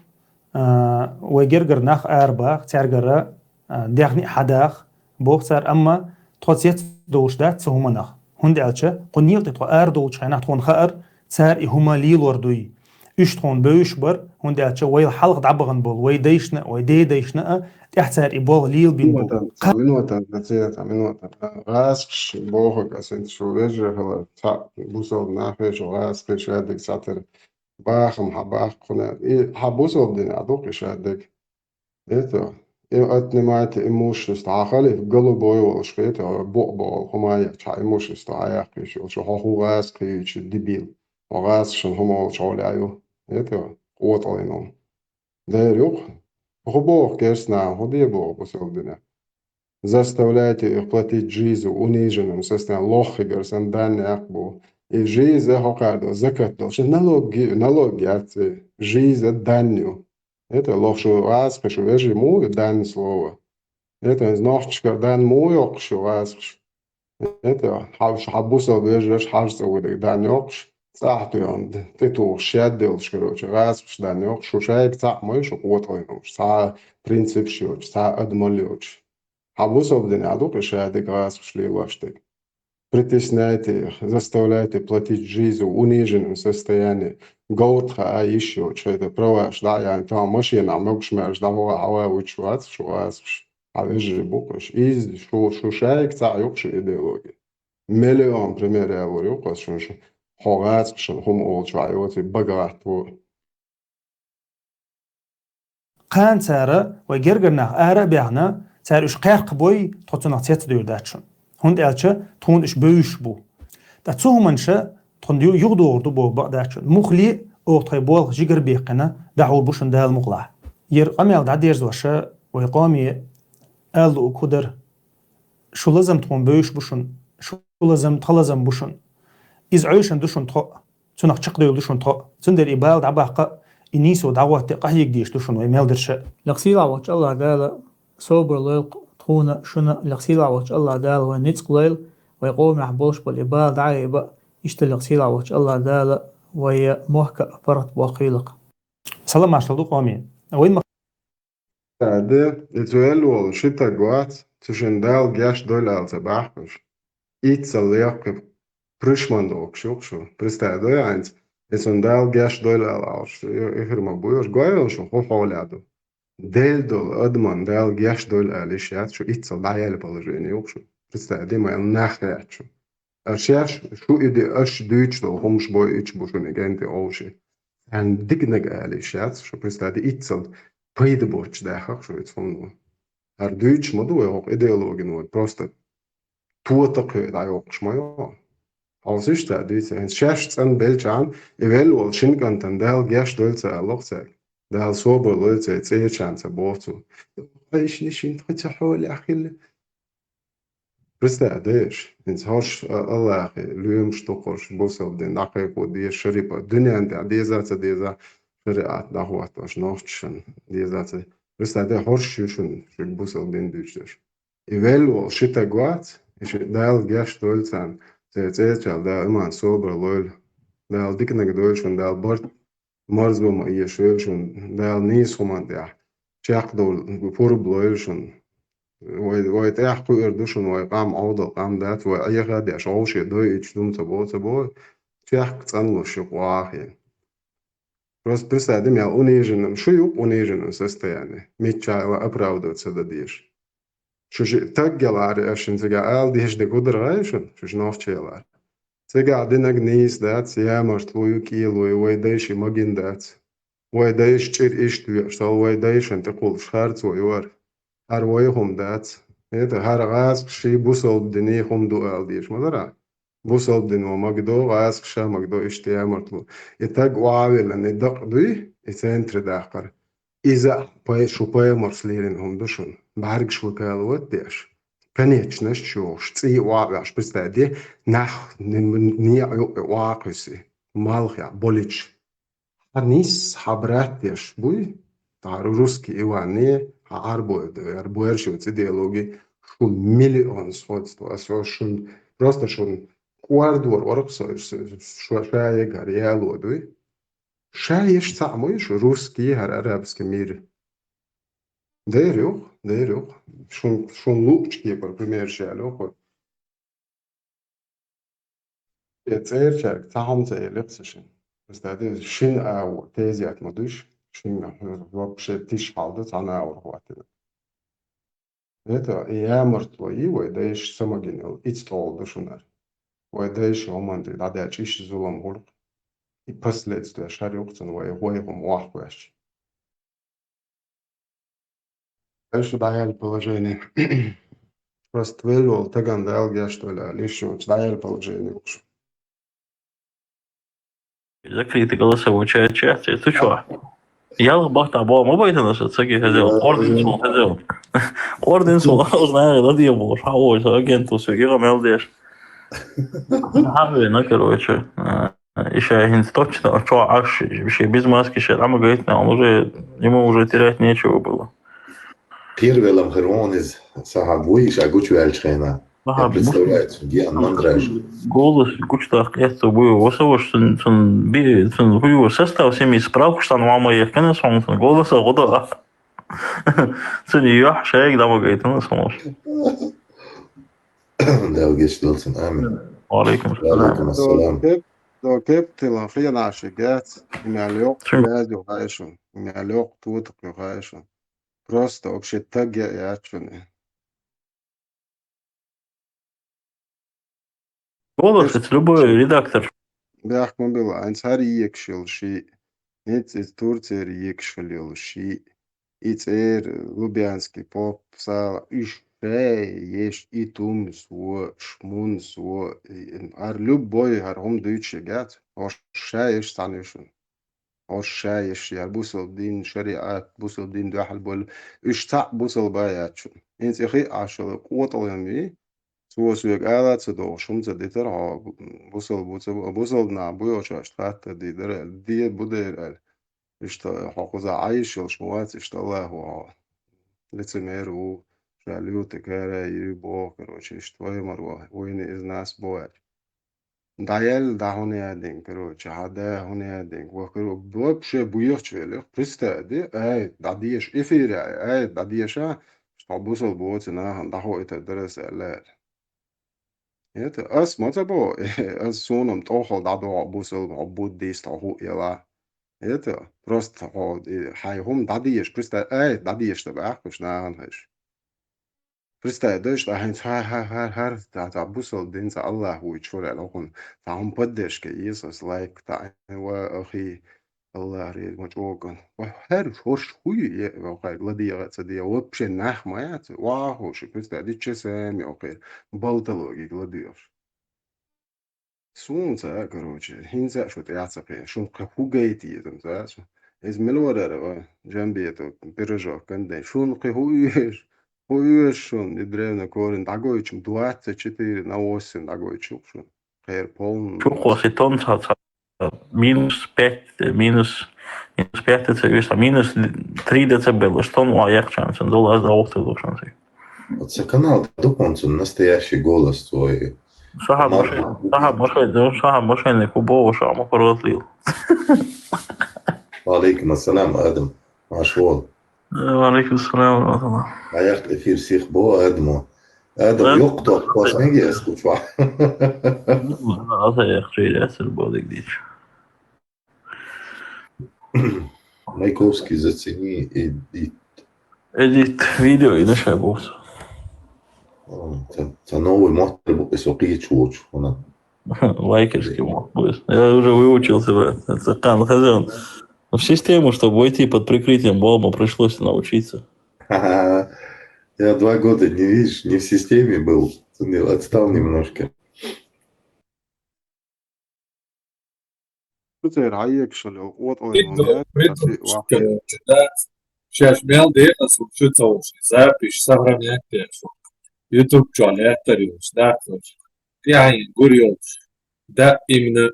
А, вай гергара нах арабаха, цаьргара, а, дегӀни а хьадаха, боху цара, амма тхо цец долуш дац цу хӀуманах. ХӀунда аьлча кху некъа тӀе тхо арадолучу хенахь тхуна хаьара, цара и хӀума лелор дуй. Уьш тхуна бевзаш бара, хӀунда аьлча вайла хьалха дӀабахана болу вай дайшна а, вай дедайшна а тӀехь цара и болх лелабина бу. Минотан, цхьа минотан, цхьа минотан. ГӀазкхаш бохург аса шу вежархала цхьа бусалба нахе шу гӀазкхий шадерг цхьатера бахам хьан баккхуна. И хьан бусалба дина а дукха и шадерг. Это, и отнимайте имущество. Хьан халиф голубой волуш хета, букъ боху, хӀума яц, хьан имущество хьан яккхийчу, хьо хӀу гӀазкхийчу, дебил. Хьо гӀазкхашан хӀума волчу хьо лаьа ю. Это, къотӀалйина. Дера юкъа. ХӀу боху керстанахьа, хӀу де боху бусалба дина. Заставляйте их платить жизу, униженным состоянием, лоххигара сан дан яккха бу. И жиза хьо кхардо, закат долуш. Налог, налог яц, жиза дан ю. Это лохуш ву гӀазкхаш, вежарий муха ю дан слово? Это нохчашкара дан муха йоккхуш ю гӀазкхаш? Это хьавш хьан бусалба вежараш хьажа цӀа вуьдург дан йоккхуш, цӀахь тоьхна тӀетухуш шед деллаш, короче, гӀазкхаш дан йоккхуш, шу шайга цхьаъ ма ю шу къотӀалйина волуш, цхьа принципаш йоцуш, цхьа адамал йоцуш. Хьан бусалба дина а дукха и шадерг гӀазкхаш лелош дерг. Притесняйте их, заставляйте платить жизу в униженном состоянии. Говрт хаа йиш йоцуш, хӀета праваш дӀа а яьлла, тахана машенахь могуш-маьрша дӀахьо хьава вуьтуш вац шу гӀазкхаш, хьан вежарий бу-кх уьш. Иза шу, шу шайга цхьаъ ю-кх шу идеологи. Миллион пример ялор ю-кх аса шуна шу, хьо гӀазкхашна хӀума олучохь йоций бага гӀаттаво. Кхана цара вай гергара нах ара а баьхна, цара уьш кхаьркхабой, тхо цунах цец дойр дац шуна. ХӀунда аьлча тхуна уьш бевзаш бу. Ткъа цу хӀуманша тхуна ю-, юхадогӀур ду боху бакъ дац шуна. Муххале а оха тхайн болх жигара беккхина, дӀахьур бу шуна Дала мукъалахь. Яра къамел дӀадерзоша вай къоме ала луург хӀу дара: шу лазам тхуна бевзаш бу шуна, шу лазам тхан лазам бу шуна. Иза Ӏуьйшина ду шуна тхо а, цунах чекхдевлла ду шуна тхо а. Цундела и бала дӀабаккха а, и нийсо дӀагӀотта а къахьега дезаш ду шуна вай мел дарша а. Лекха сийлахь волчу АллахӀ Дала собар лойла тхуна, шуна. Лекха сийлахь волчу АллахӀ Дала вайн ницкъ лойла, вай къомехь болуш болу и бала дӀа а йиба а, иштта лекха сийлахь волчу АллахӀ Дала вай мохка а паргӀат боккхийла-кх. Салам-маршалла ду, къоме. Вайн ма- Ада, и цу элла волу ши таг вац, цу шен Дала геш дойла ала ца бахкаш. Иццал лехкхи пришман дохкуш ю-кх шу. Представь, дой хьайнца, и цунна Дала геш дойла ала алаш, и хир ма буй, аш гой шу хӀу хьолехь ду. Делла долу адаман Дала геш дойла ала йиш яц шу, иццал дӀаяьлла положение ю-кх шу. Представь, ди ма нах яц шу. Аш шаьш шу и де, аш дуьйцуш долу хӀумаш бой ича бу шуна генте овши. Царна диканиг ала йиш яц шу, представь, ди иццал пайда боцуш дахьа-кх шу иза хӀума. ХӀара дуьйцуш ма ду вай хӀокху идеологина вай, просто тота кхе дӀайоккхуш ма ю. Хьовсишта дуьйцу, хӀинца шаьш цӀанбелчахьана, и велла волу шина кӀантана Дала гечдойла ца аьлла-кх цаьрга. Дала собар лойла церан цӀерачарна ца боху цо. Хьайшинна шина тхо ца хьолехь хилла. Представь, дайша, хӀинца хӀорш а-, Аллахе лоьмаш ду-кх хӀорш, бусалба дин дӀакхайкхо деза, шариӀат, дуьнен тӀехь деза а ца деза, шариӀат дӀахӀоттош нохчашна деза а ца. Представь, дай хӀорш ю шуна, шуьга бусалба дин дуьйцуш дерш. И велла волу ши таг вац, и ши Дала гечдойла царна, церан цӀерачарна Дала иман, собар лойла. Дала диканиг дойла шуна, Дала барт, марзо ма эшайойла шуна, Дала нийса хӀуманна тӀехь чекхдовла пурба лойла шуна. Вай, вай тӀехь кхуьур ду шуна, вай къам Ӏовдал къам дац, вай Ӏеха а деш, вовше дойуьйтуш ду-м ца боху, ца боху, чехка цӀанлуш ю къохьа а хиъна. Просто представь, ди мел униженном, шу ю-кх униженном состоянии, миччахьа а оправдываться дан дезаш. Шу шиъ таг ялахьара, аша шуна цигахь ала дезаш дерг хӀун дара хаьий шуна, шу шиъ нохчи ялахьара? Цигахь динарг нийса дац, ямартло ю, кӀело ю, вай дайша магийна дац. Вай дайша чӀир иштта веъча, тахана вай дайшна тӀекхуллуш харцо ю хӀара. ХӀара вай хӀума дац. ХӀета, хӀара гӀазкхашна бусалба динан хӀума ду ала дезаш ма дара. Бусалба дино магадо, гӀазкхаша магадо, иштта ямартло. И таг охьавиллина, и дакъа дуй, и центре даккхар. Иза а пай-, шу пайхамарс леррина хӀума ду шуна. БӀаьргаш вакалот а деш, конечносташ йохуш, цӀий охьа а ваьхьаш, представь де, нах не-, некъа юккъе охьа а кхуьссий, малхехь болуьйтуш. Хьан нис, хьан брат деш буй? Хьан русский Иван не, хьан Ӏарбой, Ӏарбойраш йоцу идеологи, шу миллион сходство, аса шун, просто шун кӀордор орх со, ш-, ш-, ша егар яло дуй. Ша еш цхьаъ муй шу, русский, хӀара арабский мир. Дер юх, дер юх. Шун, шун луучу кепара пример ша лоху. Я цӀерачаьрга цхьа хӀума ца элира ца шина. Аса даьдира шина агӀор тезет ма дуьш, шина вообще тиша хьал ду, цхьана агӀор хӀоттина. Это и ямартло и вай дайша самогинал, ица тӀолу ду шунара. Вай дайша хӀуманна тӀе дӀадаьча иша зулам гӀуллакх. И последствия шар юкъ цунна вай, вай хӀума охьахваьш. Дальше дӀаяьлла положение. Просто велла волу тагана Дала гечдойла аьлла, иштта йолчу дӀаяьлла положение уьш. Закрытый голосовой чат, чат, это чё? Ялх бахта бо, ма байтана са цаги хазел, орден сул хазел. Орден сул, знаю, ладья бо, ша ой, са агенту сё, ира мел деш. Хавена, короче. А, ещё я не точно, а чё, аж, вообще без маски, ща, там говорит, он уже, ему уже терять нечего было. Первый лам херон из саха буй, ша гучвелч хена. Ага, представляется, где он, Мандраж. Голос гучтах это буй, восовош цун, цун, би, цун, хуй, состав семьи справку, что он мама ехкана, сон, цун, голоса года. Цун, ё, шайг, да, могает, ну, сон. Дала гечдойла цунна, амин. Ва алейкум салам. Ва алейкум ассалам. До кеп-, до кеп тила хьенаши гец, и мел йокъ, Чим? Бяз ю хайшун, и мел йокъ, тутак ю хайшун. Просто вообще таг я, я чуни. Голос, это любой редактор. Бяхк ма билла, айнца хӀара екаш йолу шиъ, ницкъ иза Турцера екаш хила йолу шиъ, и цӀера Лубянский поп, сала, уьш ша еш, и тумс во, шмунс во, и, хӀара любой, хӀара хӀума дуьйцуш яц, хӀорш ша еш цхьаьна ю шуна. Хьо ша еш яр бусалба дин, шариат, бусалба дин дуьхьал болу. Уьш цхьаъ бусалба яц шуна. ХӀинца и хиъ Ӏаш йолу къотӀалан вий, цо соьга ала а ца догӀуш, хӀума ца дитара хьо, бусалба ву ца бу-, бусалба нах буй хьо шаьш хаттар дийр дара аьлла, де бу дера аьлла. Иштта хьо кхузахь Ӏайш йолуш ма вац, иштта Аллахо хьо лицемер ву, ша лютый карай ю боху, короче, иштта вай мара вайна из нас бу аьлла. ДӀаяьлла, дӀа хӀун яздинг, короче, хьан да хӀун яздинг, ва, короче, вообще буьйхачу велех, представь де, ай, дӀадеша, эфире, ай, дӀадеша, хьо бусалба воцу нахана дӀахоуьйтур дара аса аьлла. Это, ас ма ца боху, ас суна-м тӀохал дӀадохьу бусалба, хьо буддист, хьо хӀуъ яла. Это, просто хьо, и, хьайн хӀума дӀадеша, представь, ай, дӀадеша дан баьхкуш нахана хӀайш. Представь, дайша, хӀинца хӀа-, хӀа-, хӀа-, хӀара, цхьа, цхьа бусалба дин, цхьа Аллах вуйчуьра аьлла, хӀокхунна цхьа хӀума поддержка еза аса лайк таӀийна, ва ахи, Аллах реза ма чӀоган. Ва хӀара хӀорш хуй е, ва хай ладегӀа а ца де, вообще нах ма яц, вахуш, представь, дича сами охир, болтологига ладоьгӀуш. Суна ца а, короче, хӀинца а шу тӀаьхьа ца кхиъна, шуна кхин хӀу гайта еза ца а шу. Иза мила варара, ва, Джамбетов, пирожок гандайн. Шуна кхин хӀу оьшу, хӀу оьшу шуна, и древна корень дӀагойтуш, двадцать четыре на восемь дӀагойтуш шуна. Кхера полный. Чукхо си тонн ца, ца, минус пять, минус, минус пять децибел, минус три децибел, что он яхчан, сон дол аз да охты дошан си. Вот ца канал, дукон цун настоящий голос твой. Саха Мар- мошен, саха мошен, саха мошен, кубо, ша мохоротлил. Ва алейкум ассалам, Адам. Машвол. Ва алейкум ассалам, ва рахматуллах. Аяхт эфир сих бо, Адамо. Адам, Адам, ёк ток, классненький, я скучал. Аса яхчи, я сыр бодик дич. Маяковский, зацени, эдит. Эдит, видео и наша бокс. О, та, та новый мотор бу, эсо кийчу вочу, она. Лайкерский мог бы. Я уже выучился, брат. Это кан хозяин. В систему, чтобы войти под прикрытием Боба, пришлось научиться. Ха-ха. Я два года, не видишь, не в системе был. Ты не отстал немножко. Цу церан хьаегашал йолу къотӀойн Придумал, ваьлла, придумал, короче, да? Шаьш мел декъаза шу ца вуш, запись сохранять деш ву. YouTube чохь лаьттар йолуш, дац вуш. ТӀаьхьа гур йолуш. Да, именно.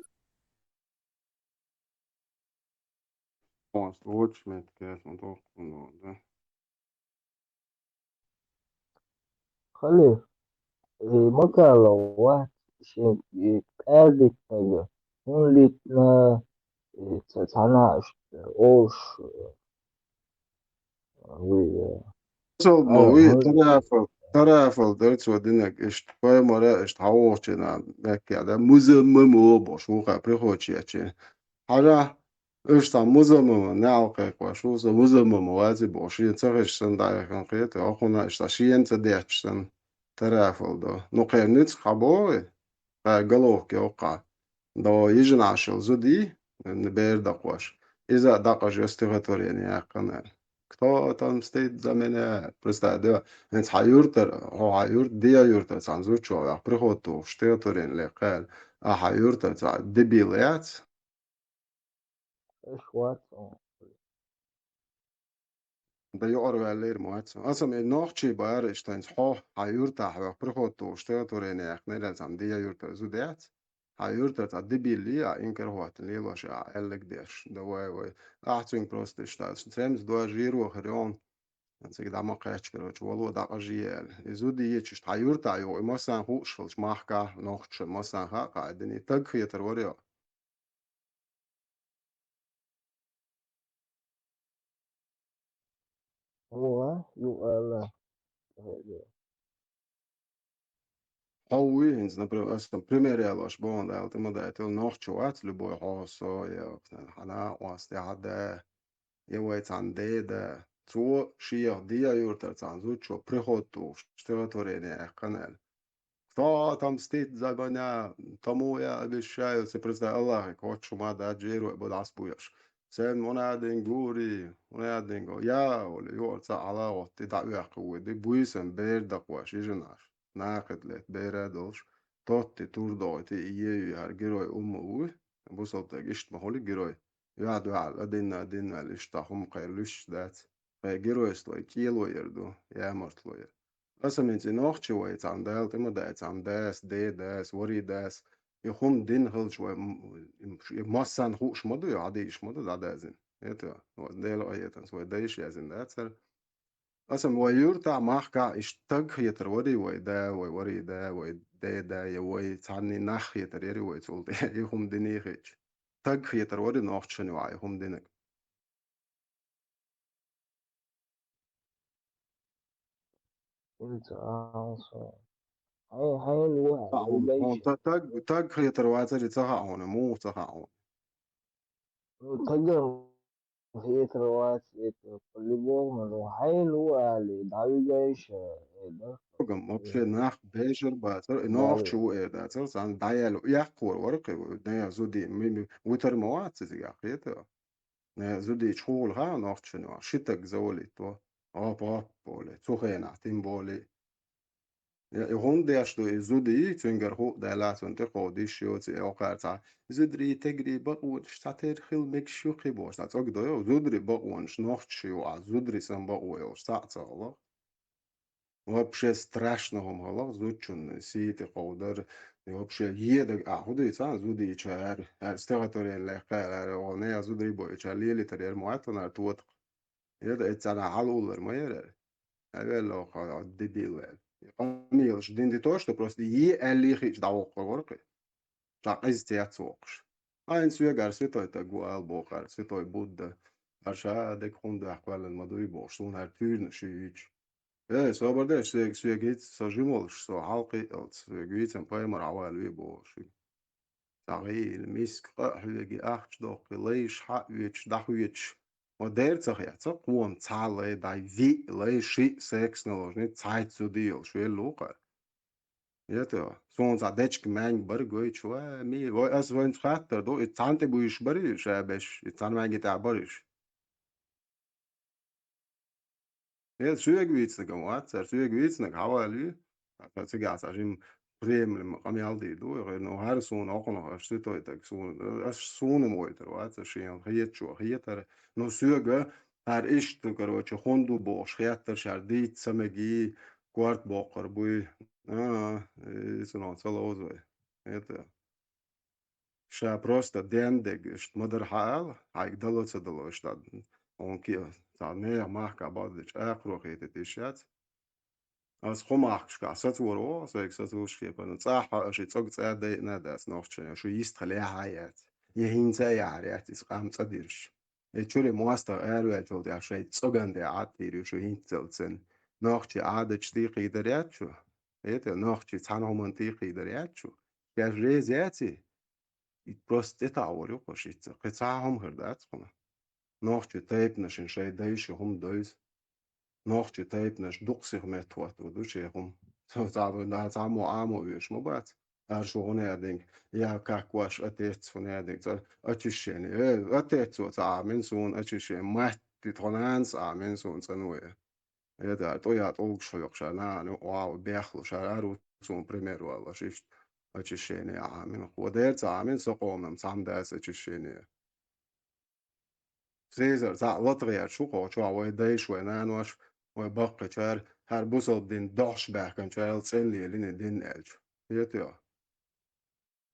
Оцу вочу меттигаш ма дохку, да? Халиф, э, макала вац шен, э, кӀаьрдитнарг, хӀун литна, э, ца-, цхьана аш, э, олуш, э, вуй, э, Цо ма а, вуй, хӀун тарафал, тарафал дара цо динарг, иштта пайхамара, иштта хьан вохучу нана, меккехь, да, музаммам бохуш, вукхара приходчу ечу. Хьажа, уьш цхьа музаммама неӀалт кхайкхош ву, со музаммама вац и боху, шена ца хезаш санна дӀаяхана кхета, хӀокхунна иштта шена ца детташ санна, тарафал до. Ну, кхеран нуьцкъ хьан боху и? Кхара головка йоккхахь. До йижинашал зудий, бер дакхош. Иза а дакъажо стихотворение яьккхина аьлла. Кто отомстит за меня? Представь, да, хӀинца хьан юьртара, хьо хьан юьрт-, Деа юьртара цхьана зудчо ваьхна, приход тухуш, стихотворение лекха аьлла. А хьан юьртара цхьа дебил яц? Аш вац хьо. Да, юкъара ваьллера ма вац. Аса ме нохчий бара, иштта хьо хьан юьртахь ваьхна, приход тухуш, стихотворение яьккхинера аьлла, цхьана Деа юьртара зуда яц? Хьан юьртара цхьа дебил а, инкар хӀоттина лелош а, аьлларг деш. Да вай, вай. Ахь цуьнга просто иштта, цемза дожийр вахар йогӀу. Цига дӀа ма кхаьчча, короче, вало дӀакъажийе аьлла. И зуда йечуьш, хьан юьртахь йогӀу, и массарна хууш хилча махкахь, нохчашна массарна хаа кхаьдина, и таг хетар вара йо. Ва, юкъала. Хьо вуй хӀинца, например, аса пример ялош боху, Дала тӀе ма дайтал, нохчо вац, любой хьо, со, я, хьан накъост, я хьан да, я вай цхьана деда. Цо шех Деа юьртара цхьана зудчо приход тухуш, стихотворение яьккхина аьлла. Кто отомстит за меня, тому я обещаю, ца представь, Аллахе кхоччуш ма дац, джерой бу дӀасабуьйлуш. Сен мунадин гури, мунадин гу-, я, оли, юкъара цхьа Ӏала гӀоттий, дӀа оьхкина вуй, ди буьйсан бер дакхош, йижинаш, накхид летта бера а долуш, тотти, тур дохийти, и е ю, хӀара герой умма вуй, бусалба стаг иштта ма хуьлу герой. Юьхь-дуьхьал, а динна, а динна аьлла, иштта хӀума кхайра луьстуш дац. Вай геройство, и кӀело яр ду, ямартло яр. Аса мин цӀе нохчи вай, цхьана Дала тӀе ма дай, цхьана дас, де дас, вари дас. И хӀума дина хилча вай, м, м, и массарна хууш ма ду, и хьадийш ма ду, дӀадазина. Это, вот, Дела къаетанца вай дайша яздина дацара. Аса вай юьртахь, махкахь, иштта таг хетар вари вай да, вай вари да, вай де да, я вай цхьанний нах хетар яри вай цул тӀе, и хӀума динехь хетча. Таг хетар вари нохчашна вай, и хӀума динарг. Хьайн, хьайн ву Ца хьуна, хьуна вайша. Та-, таг, таг хетар вацари ца хаьа хьуна, муха ца хаьа хьуна? Ну, тагам хетар вац, это по-любому, ну, хьайн ву али, дӀавигайша, э, да? Тагам вообще нах бежар бацар, и нохчи ву эр дацар, царна дӀаяьлла, яккхор вара кхин, не, зуди, ми, ми, вуьтар ма вац изигахь, хета? Э, зудийчу хӀугӀал хаьа нохчашна, ши таг завалит во. Оп, оп, оле, цу хенахь тим болий. Я, и хӀунда деш ду и зударий, цуьнгара хӀуъа даьлла, цунна тӀекховдийш йоцу, и окхарца. Зударий, тегрий, бакъонаш, цхьатерра хила мегаш ю кхин бохуш, цхьа цӀогдо йо, зударий бакъонаш, нохчаш ю, а зударий санна бакъо йолуш, цхьаъ ца хилла. Вообще страшно хӀума хилла, зудчунна сий тӀекховдар, и вообще едаг а хӀун дуьйцу, а, зудийчара, аьлла, стихотворени лаьхкара, аьлла, оха нехан зударий бойчара лелийтар яра ма вац хьуна ара тотакх. Еда, эццана хьалауллар ма яра. Авелла оха дебил ваьлла. И къамелаш дин ди то, что просто е аьллий хиъча дӀавоккхур вара кхин. Ша къиза цец воккхуш. Айна соьгара святой таг ву ала бохара, святой Будда. Аша дерг хӀунда ваьхкаваьллан ма дуй бохуш, суна хӀара туьйранаш ю йийча. Э, собар деш, соьга, соьга хӀинца со жималш, со хьалкхиъалц, соьга вийцан пайхамар хьавалаве бохуш. Ца гӀийла, миска къа а хьоьгий, ахча доккхий, лайш хьаоьцуш, дӀахоьцуш. Ва дера ца хеца, кхома цхьа лай, дай виъ лай, шиъ секс наложни, цхьайтта зуда йолуш велла ву кхара. Я те, суна цхьа дечка маьнга бара гойтуш, ва, ми, вай, ас вайнца хаттар ду, и цхьаьна тӀе буьйш барий ша беш, и цхьаьна маьнга тӀехь барий ша? Э, соьга вийцинарг ма вац, цара соьга вийцинарг хьавалаве. Ткъа цигахь цхьа жима Кремль ма къамел дийр ду, ну, хӀара суна окхунах, аша святой таг, суна, ас суна ма гойтур вац, ас шена хетачо хетара. Ну, соьга хӀара иштта, короче, хӀунда ву бохуш хеттар шаьра дийца ца мегий, корта боккхур буй. А, и цунах ца ловза вай. Это. Ша просто ден дерг иштта ма-дарра хьаала, хьайга дало а ца дало, иштта хьуна кхин а, цхьа нехан махкахь бакъдерг чӀакхро хетийта йиш яц. Ас кху махкашкахь сацор ву, сайга сацалуш кхетар, цӀахь хьо аша и цӀоган цӀа дайъина а дац нохчийн, шу йистхилла яхьа яц. Я хӀинца а яхьар яц иза къам цӀа дирш. И чуьра мостагӀа араваьллачул тӀаьхьа шайн цӀоган тӀе Ӏад дийр ю шу хӀинццалц санна. Нохчийн Ӏадаташ тӀе кхийдар яц шу? Эта нохчийн цхьана хӀуманна тӀе кхийдар яц шу? Шаьш реза яций? И просто тӀетаӀор ю кху шица. Кхин цхьа а хӀума хир дац кхуна. Нохчийн тайпанашна шайн дайша хӀума дойза. Нохчийн тайпанаш дукха сиха меттахӀоттор ду шен хӀума. Цхьа, цхьа, цхьаммо Ӏамо веш ма бац. Ара шу хӀун аьлла динг, я как ваш отец хӀун аьлла динг, цӀа очищение. Э, отецо ца Ӏамина суна очищение, матти тхо нанас Ӏамина суна цӀанве. Эта тӀо я тӀулгаш хьоькхуш, нана, вау, бехлуш, ара ву суна пример валлаш, иштта очищение Ӏамина. Кхо дера ца Ӏамина, со къомам цхьамма дац очищение. Церан цхьаъ латагӀерча шу кхочу, вай дайша, вай наноша, вай баккхийчара, хӀара бусалба дин дохьуш баьхкинчарел цӀена лелийна дин аьлча. Хетайо?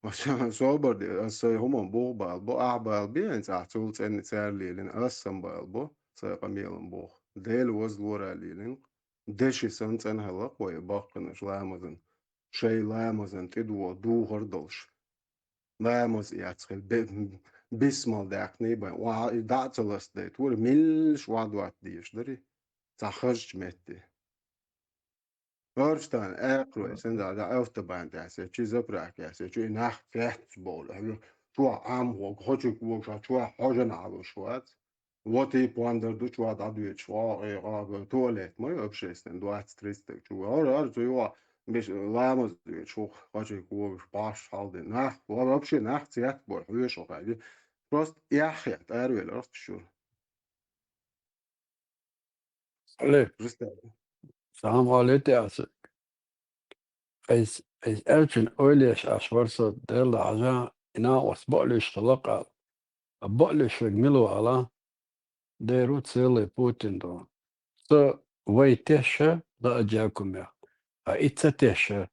Аса собар де, аса сайн хӀумам бух бала бу, ахь бала бе, хӀинца ахь цул цӀена цара лелийна, аса сан бала бу, сайн къамелам бух. Дела вазлора лелийна, деши санна цӀена хилла-кх вай баккхийнаш ламазан, шайн ламазан тӀедуо духар долуш. Ламаз эцна хила бе-, бисмал даьккхина бен, охьа и дӀа а ца ластадайта, вара меллаш охьадоттадеш дарий, цхьа хазачу метте. Орчтан аькхарой, сан да, да, автобан тӀехь сечи, заправка тӀехь сечи, и нах цец бовла. Чохь Ӏам вог, хочуьг вог, ша чохь хьожан Ӏалуш вац. Вот и пондар ду, чохь дӀадоьдуш, о, э, о, туалет, ма ю общественный, двадцать тридцать чу. Ара, ара, цу юа, биш, ламаз доьдуш, хух, хочуьг вогуш, баш, хьалди. Нах, ва-, вообще нах цец бой, хьоьшу хьайди. Просто яхья, тӀарвел, ара, чу. Алло. Жестко. Салам алейкум, Асад. Айс, айс элчин ойлеш аш варсо Делла хьажа, ина ос боълиш хилакъал. А боълиш вег мило ала, деру целый Путин до. Со вай теша да аджакуме. А ица теша.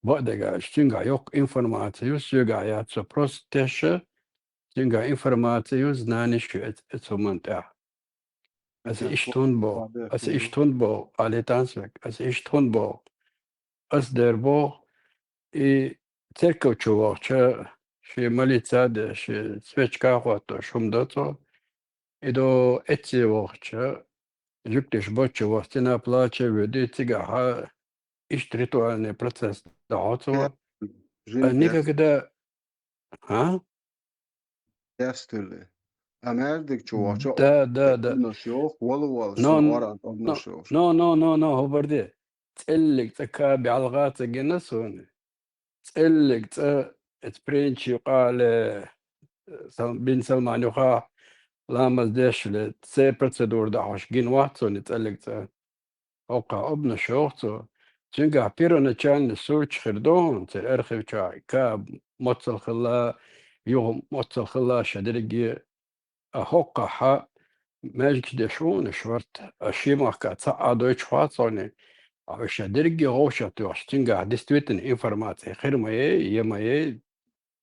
Бо дега, цуьнга йоккха информация ю, соьга яц, со просто теша, цуьнга информация ю, знаниш ю эц-, эцу ман тӀехь. Аса иштта хӀунда боху, аса иштта хӀунда боху, Али Тансвек, аса иштта хӀунда боху. Ас дер боху, и церкав чу вахча, ши молиться а деш, ши свечка а хӀоттош хӀума до цо. И до эцце вахча, жуьгтиш бочча вахча, стена плача а воьди, цигахьа иштта ритуальный процесс дахьо цо. Жин А никогда, а? Ястуьлле. А маьждиг чу вахча, Да, да, да. Обнаш йоху, вала-вала Но, шен но, оран обнаш йоху. но, но, но, но, хӀу бар де. ЦӀеллиг цӀа ка бялгӀа ца гина суна. ЦӀеллиг цӀа эц принчи къале, Сал-, бин Салман юха ламаз дешли, це процедура дахьаш гин вац суна цӀеллиг цӀа. Окха обнаш йоху цо. Цуьнгахь первоначальный сурташ хир ду хьуна, церан архив чохь, ка моццал хилла, юха моццал хилла, шадерриге. А хӀокхахь маьждигаш деш ву хьуна шорта, а шен махка цхьаъ а дойтуш хьоццуьнга, а хьо шадерриге вовшах тоьхча, цуьнгахь действительно информация хир ма яй, я ма яй,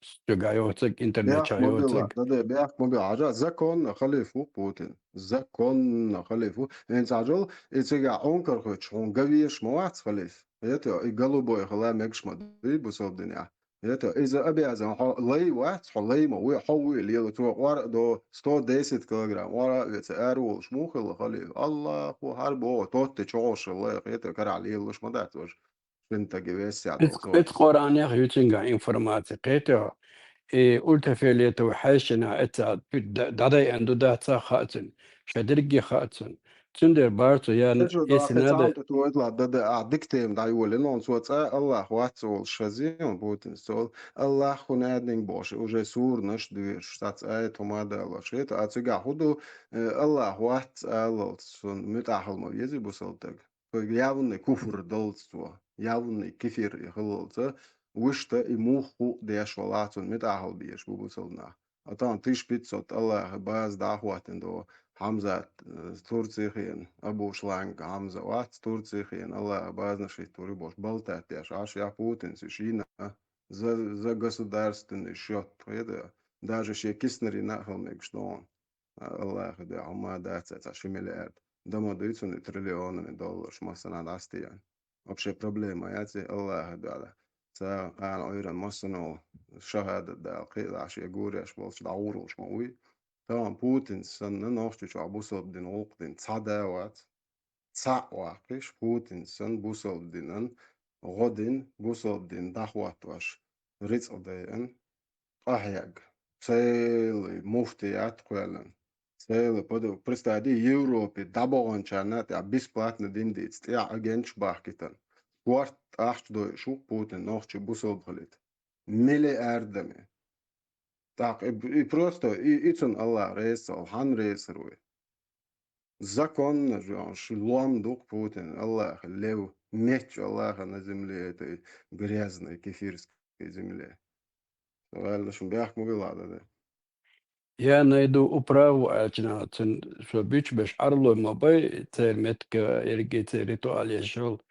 стуга йоцург, интернет чохь йоцург. Бехк ма бе, хьажа, законно халиф ву Путин. Законно халиф ву. ХӀинца хьажал, и цигахь Ӏункар хуьттуш хьуна ган везаш ма вац халиф. ХӀета, и голубой хила мегаш ма дуй бусалба динехь. ХӀета, иза обязан, хьо лай вац, хьо лай ма вуй, хьо вуй лела, цо къора а до сто десять килограмм, къора а оьцу, ара волуш муха хилла халиф? Аллаху хьар боху, тотте чохуш лай, хӀета, карахь лелалуш ма дац важа. Шин таги весет. Эц, эц Къуранех ю цуьнгахь информация, кхетий хьо? И ультрафиолетовый хьаьшшина эца д-, дӀадайъан ду дац а хаьа цуьнан, шадерриге хаьа цуьнан. Цундела бара цо ян, Эцо если дохьа надо, цхьаьна тӀе тойтла дан дан ахь дика тема дӀайолийна, хьуна цо цкъа Аллах вац олуш шазийна Путинс, цо олу, Аллах хӀун аьдниг бохуш, уже суранаш а доьшуш, цхьацца аят хӀума а далош. ХӀета, а цигахь хӀун ду, э, Аллах вац алалц, цунна муьтӀахь хила ма везий бусалба стаг? Явный куфр даллалц цо, явный кефир и хилалца, вуьшта и муха хӀуъа деш валахь, цунна муьтӀахь хила безаш бу бусалба нах. А тахана тысяча пятьсот Аллахьан база дӀа а хӀоттийна ду Хьамзат, э, Турци хиъна, Абу Шланг Хьамза вац, Турци хиъна, Аллахьан базанаш хӀиттор ю бохуш, балтат деш Ӏаш, я Путинс уьш йина, за, за государственный счёт, хета, даже шен киснарина а хила мегаш ду хьуна. Аллахьан дуьхьа хӀума дац цхьа ши миллиард. Дан ма дуй цунна и триллионами долларш массанхьа дӀасатеана. Вообще проблема яц и Аллахьан дуьхьа. Цхьа кхана Ӏуьйранна массанхьа шахӀадат дала кхиъна шен гуреш болчу дӀагӀур волуш ма вуй. Тахана Путинс санна Нохчийчохь бусалба дин гӀуллакх дина цхьа да а вац. Цхьаъ ваккхийша, Путинс санна бусалба динан гӀо дина, бусалба дин дӀахӀоттош рицкъ дайъина, къахьегна, целый муфтият кхоьллина, целый подо-, представь, Европе дӀабаханчарна тӀехь бесплатно дин дийца, тӀехь агенташ бахкийтина. Корта ахча дойуш ву Путин нохчий бусалба хилийта. Миллиардами. ТӀаккха и, и просто, и, и цунна Аллах реза ца хуьлу, хьанна реза хир ву и? Законно же, ши лом ду-кх Путин, Аллахьан лев, меч Аллаха на земле, этой грязной кефирской земле. Со ваьлла шун бехк ма билла дан. Я найду управу аьлча, цуьнан со буьйцуш берш Ӏарлой ма бай, церан меттиг ерриге церан ритуал еш йолу.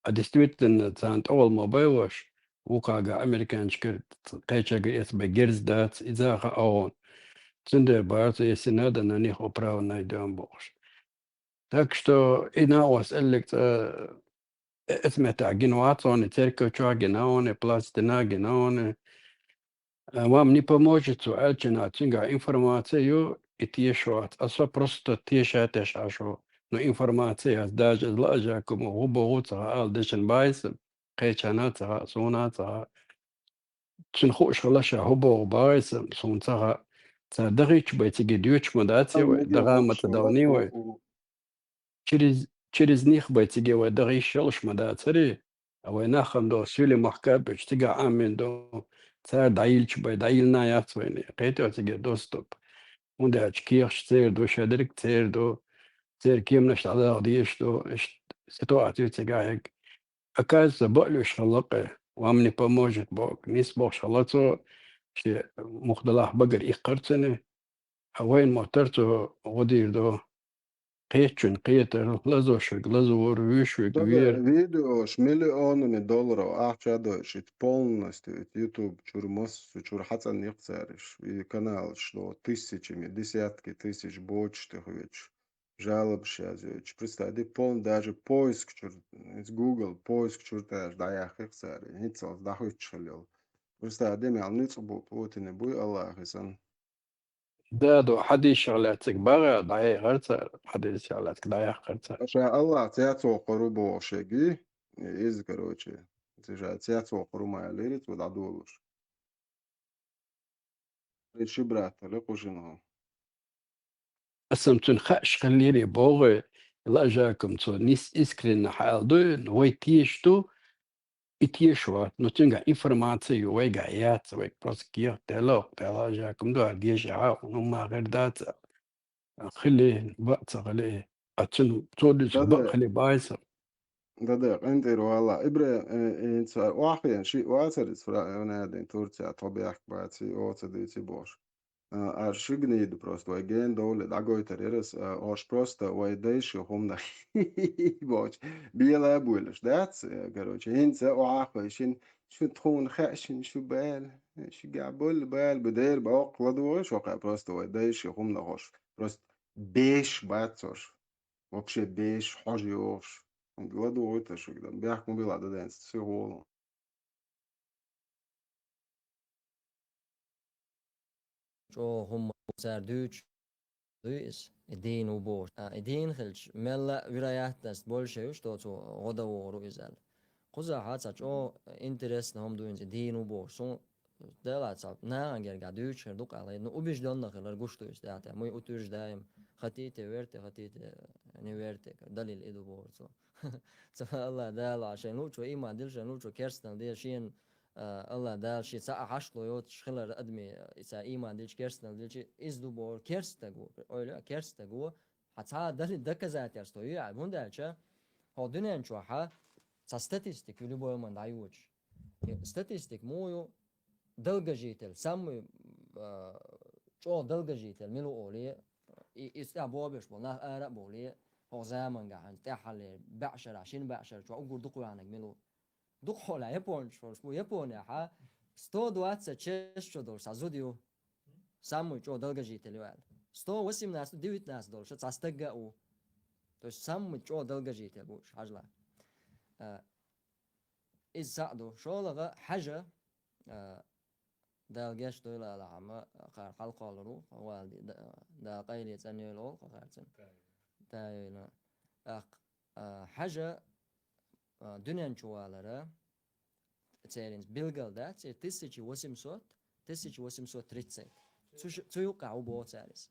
А действительно, царна тӀехула ма бай ваша. Вукхага американчкара кхечага эца бен герз дац, иза а хаьа гӀуна. Цундела бара цо, если надо, на них управу найдём бохуш. Так что и накъост эллиг цӀа, э, эца меттехь гина вац хьуна, и церков чохь гина хьуна, и плац дина гина хьуна. Э, вам не поможет цо аьлча, цуьнгахь информация ю, и теша вац. А со просто теша теш Ӏаш ву. Ну, информация яц, даже иза лаажаккхума хӀун боху ца хаьа, ала дешан байса. Кхечанна а ца хаьа, суна а ца хаьа. Цуьнан хууш хила ша хӀун боху бахийса, суна ца хаьа. Цара дахийтча бай циге доьчуш ма дац вай, даха а ма ца дахний вай. Через, через них бай циге вай даха йиш йолуш ма дацарий. А вай нах хӀума ду, суьйле махка а бечу, цигахь Ӏамийна ду. Цара дӀайиллича бай, дӀайиллина яц вайна. Кхетий циге доступ. ХӀунда аьлча кехаташ церан ду, шадерг церан ду, церан кеманаш дӀадаха дезаш ду. Иштта ситуаций цигахь хӀинца. Оказывается, баалуьйш хилла кхе, вам не поможет Бог. Нис бохуш хилла цо, шен мухдалахь багара иккхар цуьнан. А вайн моттар цо гӀо дийр ду. Кхечун кхетар, лазошверг лазор, вуьйшверг вер. Видеош миллионами долларов ахча а дойуш, ит полностью, ит YouTube чуьра, массо чуьра хьацӀанна йикх цара иш. И каналаш до тысячами, десятки тысяч бочаш тӀе хьоьцуш. Жалобаш язйойтуш. Представь, ди полный даже поиск чуьра, иза Google поиск чуьра тӀе аьлча дӀаяьккхи-кх цара, хӀинццалц дӀахӀуьттуш хила йолу. Представь, ди мел ницкъ бу Путине буй Аллахе санна. Да, ду, хьадисех лаьцнарг бахара дӀаяхара цара, хьадисех лаьцнарг дӀаяхара цара. Ша Аллах цецвоккхур ву боху шеги, иза, короче, ша цецвоккхур ву ма аьллера, цо дӀадолуш. Ши брат хила кху шино. Аса-м цуьнан хууш хиллера боху, лаажаккхума цо нис искренне хьаьл ду, вай теша ду, и теша вац, но цуьнгахь информация ю, вайгахь яц, вайга просто кехат делла, лаажаккхума ду, хӀара деши хьан хӀума хир дац, хили, баъ ца хили, а цуьнан цо дуьйцу баъ хили баьйса. Да-да, къинтӀера вала. Ибра, э, э, ца охьахиен ши вацар из фра-, э, надин Турция, тхо бехк баци, оца дици бош. А, ар ши гнида просто, вай ген довле дӀагойтар ярас, а, ош просто вай дайши хумна боч. Бела буйлаш, дац, э, короче, хинца охьахой шин, шу тхун хешин, шу бел, шу габул бел, бедер боккла дугой, шо ка просто вай дайши хумна хош. Просто беш бацош. Вообще беш хожи ош. Ладу ойта шугдан. Бяхкун била да дэнс, си голу. ЧӀогӀа хӀума цара дуьйцуш дуй иза, и дийна ву бохуш. А, и дийна хилча, мелла а вероятность больше ю, что цо гӀо дан вогӀур ву иза аьлла. Кхузахь цхьа чӀогӀа интересно хӀума дуй иза, и дийна ву бохуш. Суна Дела цхьа нахана гергахь дуьйцуш хир ду къалгӀа. Ну, убеждённо хилар гуш ду иза тӀаьхьа. Мы утверждаем, хотите верьте, хотите не верьте, далил и ду бохур цо. Ца Аллах Дала шайн лучо иман дил, шайн лучо керстнал де, шен, а, Аллах Дала шен цхьа а хьаштло йоцуш хилар адми, ца иман дилча, керстнал дилча, иза ду бохур, керстаг ву, ойла, керстаг ву, хьан цхьа а дали доказательство ю, а, хӀунда аьлча, хьо дуьнен чохьа цхьа статистика ю любой ман дӀайочуш. И статистика муха ю, долгожитель, самый, а, чӀогӀа долгожитель мила ву оле, и, и стӀа бобеш бу, нах ара а боле, хӀо замангахь, хӀанз тӀаьххьалле, баьӀшара, шин баьӀшара чохь уггар дукха ваьхьнаг мила ву. Дукха хьола япончу волуш бу, Японехьа сто двадцать шесть шо долуш цхьа зуда ю. Самый чӀогӀа долгожитель ю аьлла. Сто восемнадцать, девятнадцать долуш цхьа стагга а ву. То есть самый чӀогӀа долгожитель бу уьш, хьажла. А, иза цхьаъ ду. ШолгӀа хьажа, а, Дала гечдойла алахьама, кхара хьалкхоллар ву, хьо вала ди-, да-, Дала къайле цӀанйойла олу, кхо харцан. Тайойла. ТӀаккха, а, хьажа, а, дуьнен чу валара, церинца билгал дац, церан тысяча восемьсот, тысяча восемьсот тридцать. Цу ш-, цу юккъехь ву боху цара иза.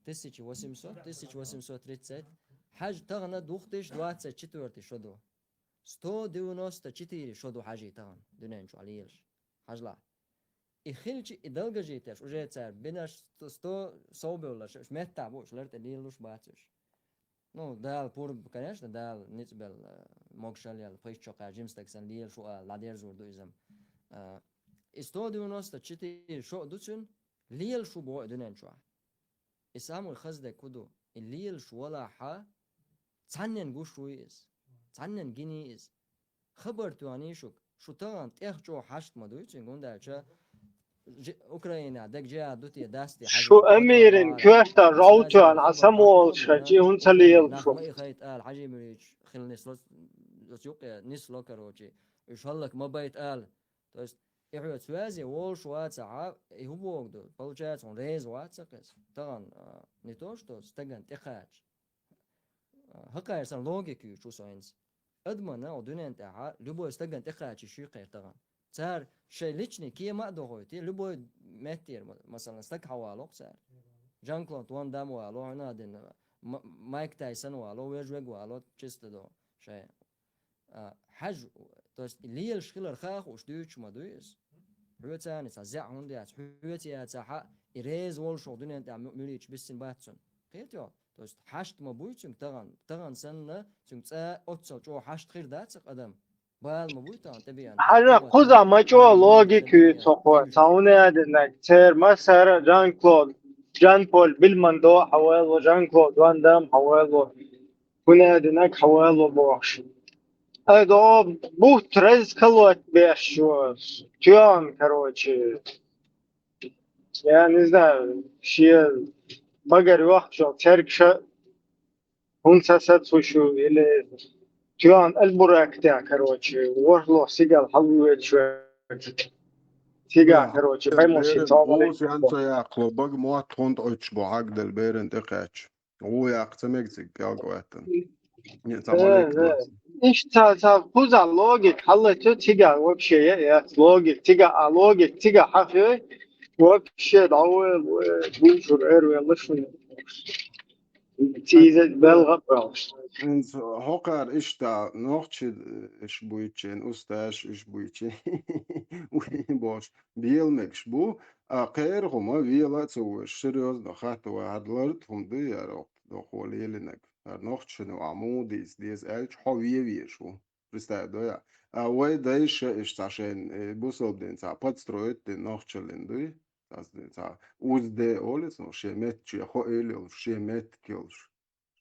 Тысяча восемьсот, тысяча восемьсот тридцать. Хьажа тахана две тысячи двадцать четвёртый шо ду. Сто девяносто четыре шо ду хьажий тахана, дуьнен чохь лелаш. Хьажла. И хилча, и долгожитель, уже цара бинарш сто, сто совбевлларш, уьш меттахь бу, уьш лар тӀе лелалуш бац уьш. Ну, Дала пур, конечно, Дала ницкъ белла, могушалла елла, пхийтта шо кхаьчна жима стаг санна лелаш ву ала, ладерзор ду иза-м. А, и сто девяносто четыре шо а ду цуьнан, лелаш ву боху и дуьнен чохь. И самый хаза дерг хӀун ду? И лелаш валахьа, цхьаннен гуш вуй иза? Цхьаннен гиний иза? Хабар тоьхний шуьга, шу тахана тӀех чӀогӀа хьашт ма дуй цуьнга, хӀунда аьлча жи-, Украина дерг жиа ду те, дац те, хьажа Шу амиран коьрта жовтуьан а самолша чи хӀунца лела шу? Ма и хайта ала, хьажий муьрийча хила нисло, оцу юккъе нисло, короче, уьш хӀаллак ма байта ала. То есть, и хьоьца ваьзе волуш вацахьа, и хӀун богу ду? Получается, хьуна реза вац ца кхеза. Тахана, а, не то, что стаган тӀекхача. А, хӀокхара сан логика юьйцу со хӀинца. Адамана, о, дуьнен тӀехьа, любой стаган тӀекхача шуьйкхера тахана. Цара шайн личный кема а дохуьйтий, любой меттера, ма-, масалан, стаг хьавалокх цара. Жан-Клод Ван Дам вало, хьуна а дина, М-, Майк Тайсон вало, вежа вег вало, чисто до шайн. А, хьажа, то есть, и лелаш хилар ха а хууш дуьйцуш ма дуй иза. Хьоьца а ницкъ, зеӀ хӀунда яц, хьоьца яцахьа, и реза волуш ву дуьнен тӀехь му-, муьлийча биссина бац цунна. Кхетий хьо? То есть, хьашт ма буй цуьнга тахана, тахана санна, цуьнга цкъа оццал чӀогӀа хьашт хир дац-кх адам. Бала ма буй тахана тӀебеана. Хьажа, кхуза ма чӀогӀа логика ю цо кхо. Цхьа хӀуна а динарг, церан массара Жан-Клод, Жан-Поль Бельмондо хьавалло, Жан-Клод Ван Дам хьавалло. ХӀуна а динарг хьавалло бохуш. Ай, до, бутт реза калот беш ю, тоьхна, короче. Я не знаю, шен багара йохкучу цергаш а хӀунца сацуш ю, или тоьхна албурак тӀехь, короче, ворхӀло сигал хьалвоьдуш верг. Цига, короче, пойму ши цхьа вале. Бусу янца яхло, бага мотт хӀунда оьцуш бу хьагдала беран тӀекхаьчча. Ву яккха ца мега цига пӀелг гӀоьттина. Не, ца Э, вале э. класс. Иштта ца, ца кхуза логика хьаллату цига вообще, я, я, логика цига, а логика цига хьахой, вообще, да, ой, ой, бунчур, эр, ой, лашуй. Цийза белгӀа а белгӀаш. ХӀинца хӀокхара иштта нохчи иш буйчен, усташ иш буйчен. Уй, бош. Бел мегаш бу, а кхера хӀума вела а ца вуьш, серьёзно хатта вахьар лард хӀума ду яра оцу дохо лелинарг. цара нохчашна а муха дийца деза аьлча, хьо вен везаш ву. Представь, да, я? А вай дайша иштта шайн, э, бусалба дин цхьа подстроить дина нохчаллин дуй? Цхьа, цхьа уз де олица, ну, шен меттаче хоийла йолуш, шен меттиг йолуш,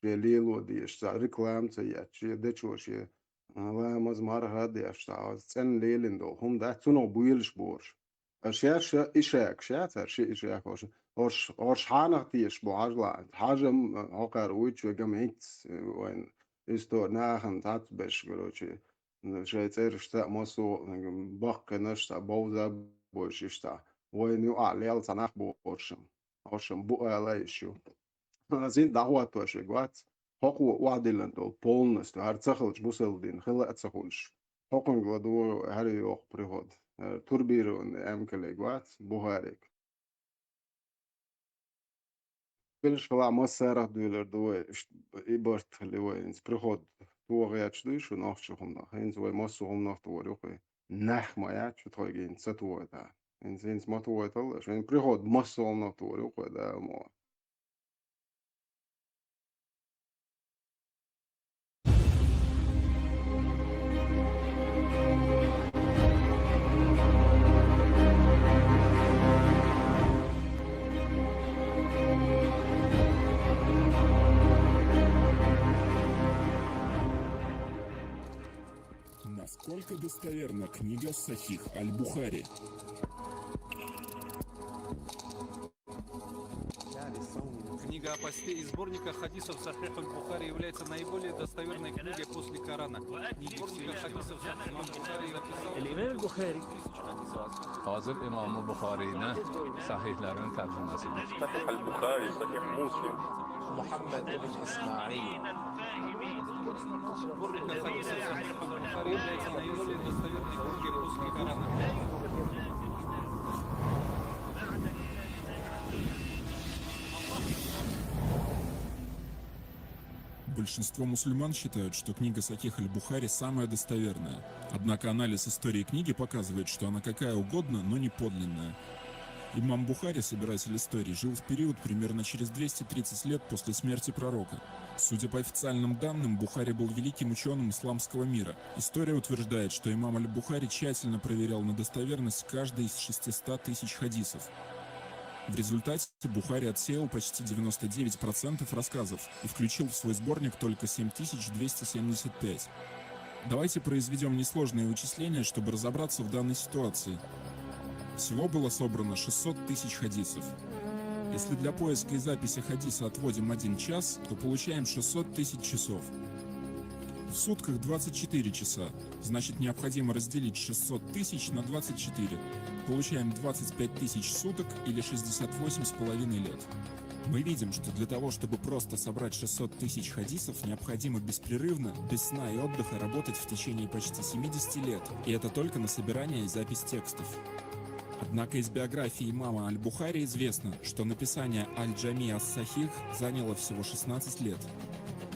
шен лело дезаш, цхьа реклама ца етташ, шен дечо, шен, а, ламаз марха а деш, цхьа цӀена лелийна долу хӀума дац, цунах буьйлуш борш. Аш шаьш ишаьгаш яц, аш ши ишаьгаш, хӀорш, хӀорш хьанах тешаш бу хьажа лаьа. Хьажа-м, хьокхара вуьйцуш верг-м хӀинцца, вайн истори нахана цхьацца берш, короче, шайн цӀерашца а массо а баккхинарш цхьа бовза а бойш иштта. Вайна юкъахь лелла цхьа нах бу хӀорш-м. ХӀорш-м бу ала йиш ю. Ас хӀинца дӀахӀоттош верг вац, хӀокхо охьадиллина долу полностью, хӀара ца хилча бусалба дин хила а ца хуьлуш. ХӀокхуьнга ладогӀа хӀара йоккха приход. Э, Турбирован М К Л-г вац, Бухариг. Билггала массарах а дуьйлур ду вай, иштта и барт хили вай, хӀинца приход тохаьчча дуй шу нохча хӀуманах. ХӀинца вай массо а хӀуманах тохар ю кхин. Нах ма яц шу тхойга хӀинца ца тохайта. ХӀинца, хӀинца ма тохайтал, шайн приход массо а хӀуманах тохар ю кхин, да, мо. Насколько достоверна книга Сахих аль-Бухари? Книга о посте из сборника хадисов Сахих аль-Бухари является наиболее достоверной книгой после Корана. Книги всех хадисов Сахих аль-Бухари записал الإمام البخاري. Hozir Imom Buxoriyni sahihlarining tarjimasi. Sahih al-Buxoriy, Sahih Muslim. محمد بن إسماعيل. Сборника хадисов Сахих аль-Бухари является наиболее достоверной книгой после Корана. Большинство мусульман считают, что книга Сахих аль-Бухари самая достоверная. Однако анализ истории книги показывает, что она какая угодно, но не подлинная. Имам Бухари, собиратель истории, жил в период примерно через двести тридцать лет после смерти пророка. Судя по официальным данным, Бухари был великим учёным исламского мира. История утверждает, что имам аль-Бухари тщательно проверял на достоверность каждый из шестисот тысяч хадисов. В результате Бухари отсеял почти девяносто девять процентов рассказов и включил в свой сборник только семь тысяч двести семьдесят пять. Давайте произведём несложные вычисления, чтобы разобраться в данной ситуации. Всего было собрано шестьсот тысяч хадисов. Если для поиска и записи хадиса отводим один час, то получаем шестьсот тысяч часов. В сутках двадцать четыре часа, значит, необходимо разделить шестьсот тысяч на двадцать четыре. Получаем двадцать пять тысяч суток или шестьдесят восемь с половиной лет. Мы видим, что для того, чтобы просто собрать шестьсот тысяч хадисов, необходимо беспрерывно, без сна и отдыха, работать в течение почти семидесяти лет, и это только на собирание и запись текстов. Однако из биографии имама Аль-Бухари известно, что написание Аль-Джами ас-Сахих заняло всего шестнадцать лет.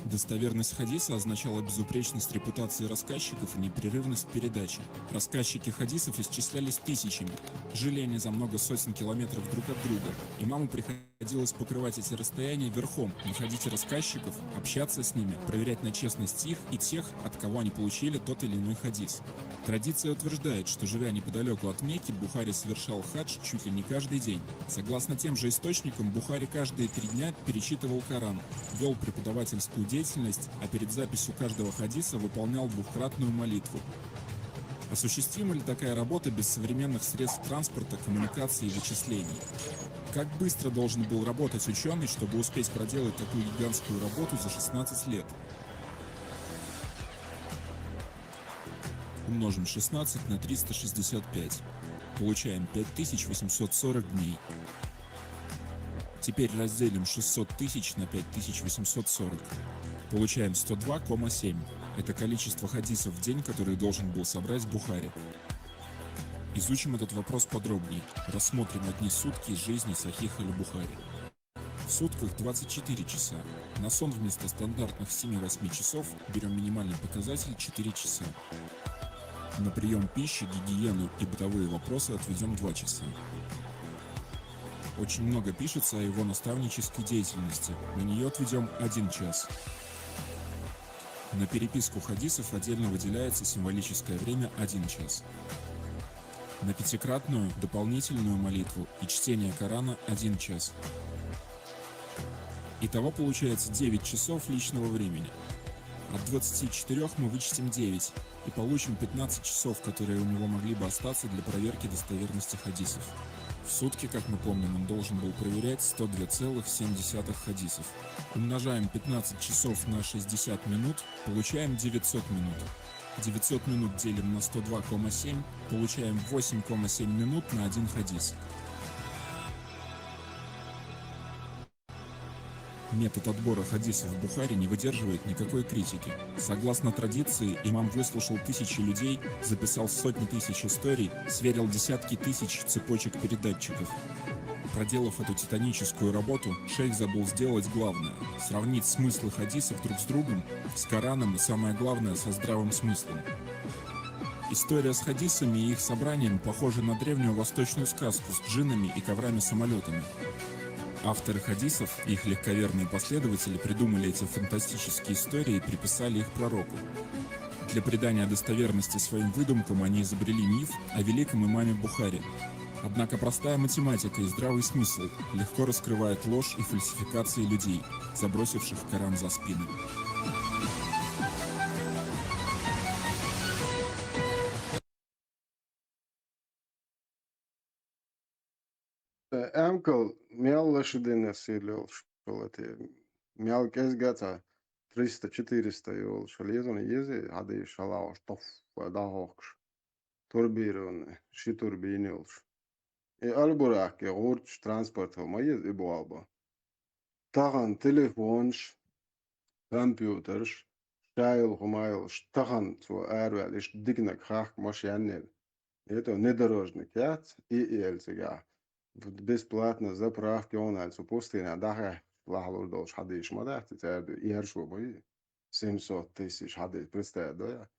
Достоверность хадиса означала безупречность репутации рассказчиков и непрерывность передачи. Рассказчики хадисов исчислялись тысячами. Жили они за много сотен километров друг от друга. Имаму приходилось покрывать эти расстояния верхом, находить рассказчиков, общаться с ними, проверять на честность их и тех, от кого они получили тот или иной хадис. Традиция утверждает, что, живя неподалёку от Мекки, Бухари совершал хадж чуть ли не каждый день. Согласно тем же источникам, Бухари каждые три дня перечитывал Коран, вёл преподавательскую деятельность, а перед записью каждого хадиса выполнял двукратную молитву. Осуществима ли такая работа без современных средств транспорта, коммуникации и вычислений? Как быстро должен был работать учёный, чтобы успеть проделать такую гигантскую работу за шестнадцать лет? Умножим шестнадцать на триста шестьдесят пять. Получаем пять тысяч восемьсот сорок дней. Теперь разделим шестьсот тысяч на пять тысяч восемьсот сорок. Получаем сто два кома семь. Это количество хадисов в день, которые должен был собрать Бухари. Изучим этот вопрос подробнее. Рассмотрим одни сутки из жизни Сахих аль-Бухари. В сутках двадцать четыре часа. На сон вместо стандартных семи-восьми часов берём минимальный показатель — четыре часа. На приём пищи, гигиену и бытовые вопросы отведём два часа. Очень много пишется о его наставнической деятельности. На неё отведём один час. На переписку хадисов отдельно выделяется символическое время один час. На пятикратную дополнительную молитву и чтение Корана один час. Итого получается девять часов личного времени. От двадцати четырёх мы вычтем девять и получим пятнадцать часов, которые у него могли бы остаться для проверки достоверности хадисов. В сутки, как мы помним, он должен был проверять сто две целых семь десятых хадисов. Умножаем пятнадцать часов на шестьдесят минут, получаем девятьсот минут. Девятьсот минут делим на сто два целых семь, получаем восемь целых семь минут на один хадис. Метод отбора хадисов в Бухари не выдерживает никакой критики. Согласно традиции, имам выслушал тысячи людей, записал сотни тысяч историй, сверил десятки тысяч цепочек передатчиков. Проделав эту титаническую работу, шейх забыл сделать главное — сравнить смыслы хадисов друг с другом, с Кораном и, самое главное, со здравым смыслом. История с хадисами и их собранием похожа на древнюю восточную сказку с джиннами и коврами-самолётами. Авторы хадисов и их легковерные последователи придумали эти фантастические истории и приписали их пророку. Для придания достоверности своим выдумкам они изобрели миф о великом имаме Бухари. Однако простая математика и здравый смысл легко раскрывают ложь и фальсификации людей, забросивших Коран за спину. Амкал мел лашидина сирлёлш шолати. Мел кӀезига ца триста-четыреста йолш лезун ези хадиш шалаваш тоф дагьохш. Турбирун, ши турбин йолш. И Албуракке гъурч транспорт ма ез и буалба. Тахан телефонш, компьютерш, шайл хумайлш, тахан цо арвел иш дикнак хахк машиннел. Это внедорожник яц, и эльцега. Бесплатно заправки он альцу пустыня даха лахлур долш хадиш ма дахти церду, и аршу бой. Семьсот тысяч хадиш, представь, да я?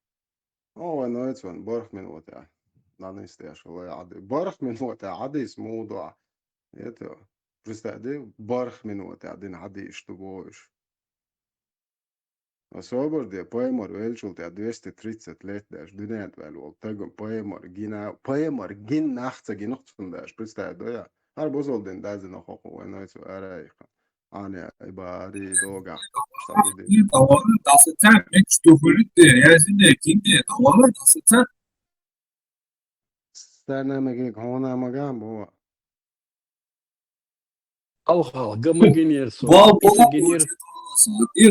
О, вай нойцун, барх минута. Нанистеш лай ади. Барх минута, ади смуда. Это, представь, да, барх минута, один хадиш ту боиш. Особо де паймар велчул те двести тридцать лет даш, дунят вел вол. Тагу паймар гина, паймар гин нахца гинух цун даш. Представь, да я? Гьар бузулдин дазина хоху вай нойцу арайха. Аня, ибари дога. Сабуди. Давала дасыца, меч тухулит де, язин де, кин де, давала дасыца. Сарнамаги гонамаган бу. Хьалхал, гамагинер су. Бал, ица бал, гинер.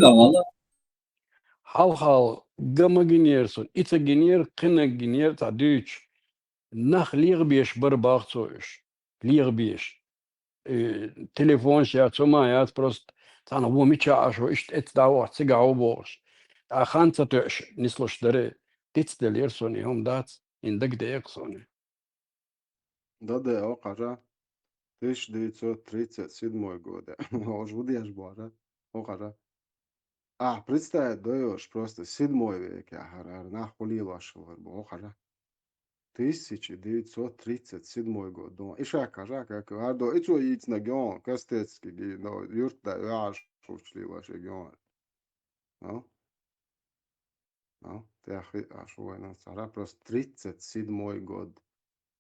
Бал, бал, бал. Хьалхал, гамагинер су. Ица гинер, кхина гинер, та дуьйч. Нах легӀбеш бар бах цо уьш. ЛегӀбеш. Э, телефонаш яц, хӀума яц, просто цхьана вон мича Ӏаш ву, иштта эцна дӀавахь, цига ву бохуш. ТӀаккха хан ца тоьуш нислуш дара. Дицделира суна, хӀума дац, хӀинца дагадеа суна. Да-да, о, хьажа. Тысяча девятьсот тридцать седьмой год. Ош ву деш бара. О, хьажа. А, представить дойош, просто седьмой век, я, хьар, хьар, нах хули лаш хилар бу, о, хьажа. Тысяча девятьсот тридцать седьмой год, думаю. И шак, хьажа, как, хьар до, и цо йийцна геон, Костецкий, ги, но, юрт да, я, аш, шучли лаш геон. Ну? Ну, тяхи, а шо война цара, просто тридцать седьмой год.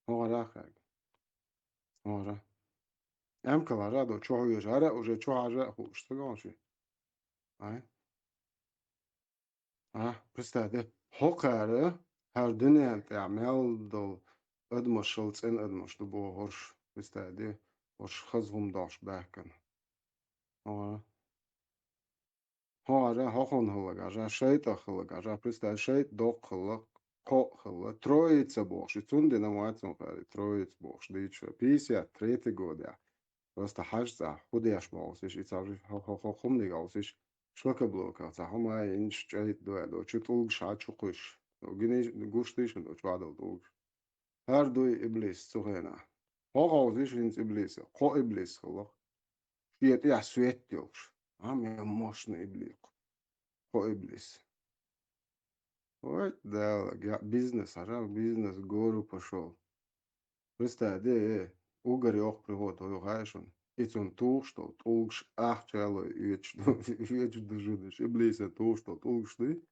ХӀора хаг. ХӀора. Амкал хьажа до, чохь веш, хьара уже чохь хьажа хууш ца гонши. Ай? А, представь, де. ХӀокхара, хӀара дуьнен тӀехь мел долу адамашал цӀена адамаш ду бохурш, представь, де. ХӀорш хаза хӀума дохуш баьхкина. ХӀора. ХӀора, хӀокхунна хӀаллак хьажа, шайтӀа хӀаллак хьажа, представь, шайтӀа доккха хӀаллак, кхоъ хӀалла, троица бохуш, и цундела ма цунна хаьа, троица бохуш, дийча, пятьдесят третий годехь. Просто хьажа цӀа, хӀу деш бохуш, и цхьа хӀу-, хӀу-, хӀу-, хӀуманиг олуш, шлакоблоках цхьа хӀума а йинчу чӀайтӀа дуьйло, чу тӀулгаш хьа чу кхуьйсуш. Гуш дийшина, чу Ӏадал тӀулгаш. ХӀара дуй иблис цу хенахь. ХӀокхуза йиш хӀинца иблиса, кхо иблис хилла. Шен тӀехь свет йолуш. Ам я мощный иблис. Кхо иблис. Ой, Дала, я бизнес, хьажа, бизнес гору пошёл. Представь, де, э, угар йоккха приход, хӀу хаьа шуна? И цунна тухуш долу тӀулгаш ахча а лой оьцуш ду-, оьцуш дужуш, иблисан тухуш долу тӀулгаш дуй.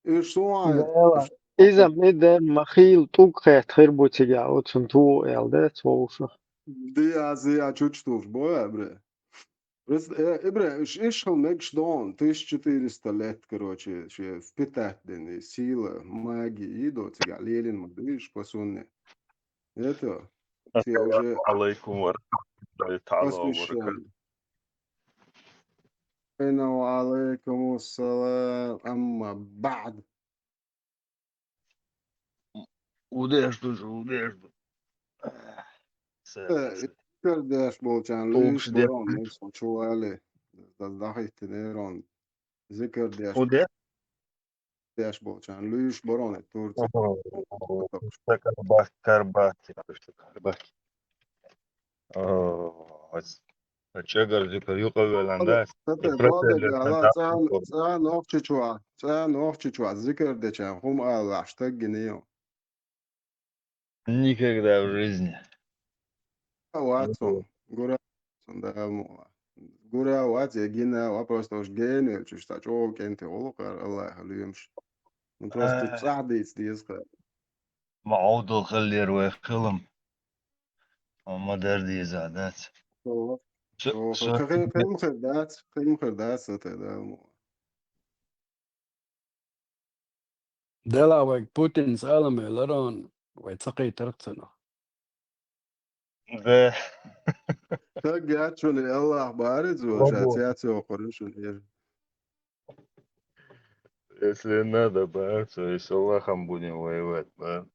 Уьш суна Дела. Иза ма ма хийла тӀулг хетта хир бу цигахь, оцунна туху аьлла, да, цо вуьйш. Диа, зиа чучтуш бой, бре. Прес-, э, ибре, уьш ишхал мегаш дон, тысяча четыреста лет, короче, ше впитать дина, и сила, магия, и до цигахь лелина ма дуьйш, по сунне. Это, все уже Алейкум ва рахматуллахи таала ва баракатух. Посвящаем. Ва алейкум ассалам, амма ба'д. Удеш ду, удеш ду. Э, зикар деш болчарна луьйш барон, мегаш чу вали. Дас дахиттина эрон. Зикар деш. Уде? Деш болчарна луьйш барон, Турция. Карбак, карбак, карбак. О, ас-, ас чӀагар зикар юкъа велан, да? Сате, боде, ала, цӀан, цӀан охчичва, цӀан охчичва, зикар деча, хӀума аллахь, штаг гинийо. Никогда в жизни. А вацу, гура, сон да мо. Гура вац, я гина, ва просто уж генел, чуш та чӀо кенте олу кар, Аллах, луьмш. Ну, просто цӀа диц диз кар. Ма Ӏовдал хиллера вай хилам. Ма дар деза дац. Со, со, со, со, хин, хин хир дац, хин хир дац, ата да мо. Дела вайга Путинс аламел ларон, вай ца кхетарх цунах. Да. Так гачуни Аллах барит, вот, сейчас я цо куришун ир. Если надо, ба, то есть Аллахом будем воевать, ба.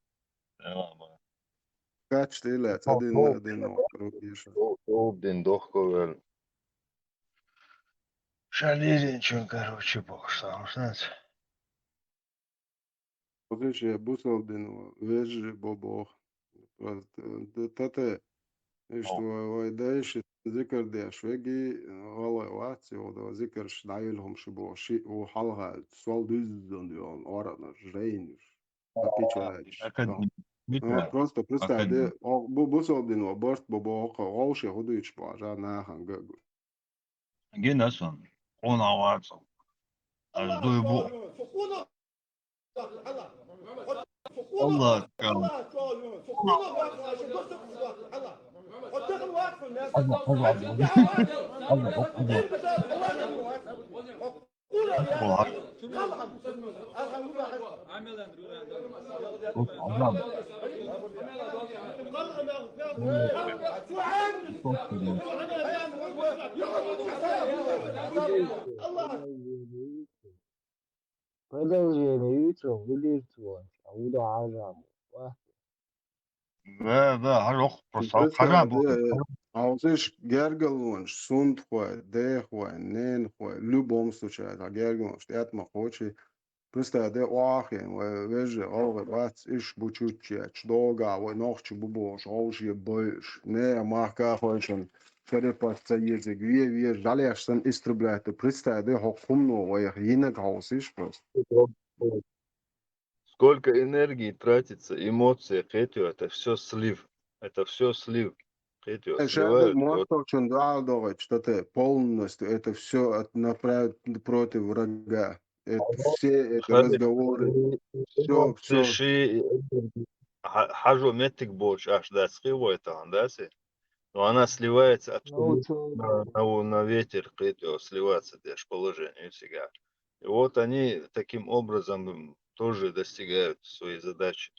Кач ты ля, один на один, круг ещё. Один дохковер. Шалерин чун, короче, бог сам, знаете. Подожди, я бусал дин, вежи бобох. Просто, э, тате, Ишт вай, вай дайши зикар деш веги, гӀалгӀай вац, йода зикарш дӀайилхӀум ши боху, ши у хьалха, сол дуьззун йолу, орана, жайнаш. Пичач. Просто представь, де, бу-, бусалдин ва барт бу боху, гӀовше хӀу дуьйцуш боху, жа нахан гагу. Гина сон, къона вацал. Аш дуй бу. Аллах акбар. Аллах, Аллах. Аллах, Аллах. Аллах. Аллах, Аллах. Продолжение, видите, он вылечивается, а буду ажам. Да, да, хьажа, просто хьажа бу. Хьовсиш гергалонаш, сунтхой, дехой, ненахой, любом случае, хьа гергалонаш тӀетма кхочи, Представь, де охьахиъна вай вежарий гӀалгӀай бац, иш бу чуччечу догахь, вай нохчий бу бохуш, гӀовше бойуш, не махкахойшан шерепат ца езиг, ве-ве жалеш санна истребляет. Представь, де хӀокху хӀумано вайх йинаг хьовсиш просто. Сколько энергии тратится, эмоции, кхетё, это всё слив. Это всё слив. Кхетё, э, ша сливают. МостагӀчун дуьхьал догӀуьйтуш, тате, полностью это всё от-, направить против врага. Это все, это разговоры. Всё, всё. Хьажо меттиг боцуш аш дац хи вай тахана, да, се? Но она сливается абсолютно на, на, на ветер, кхетё, сливаться деш положение всегда. И вот они таким образом тоже достигают своей задачи.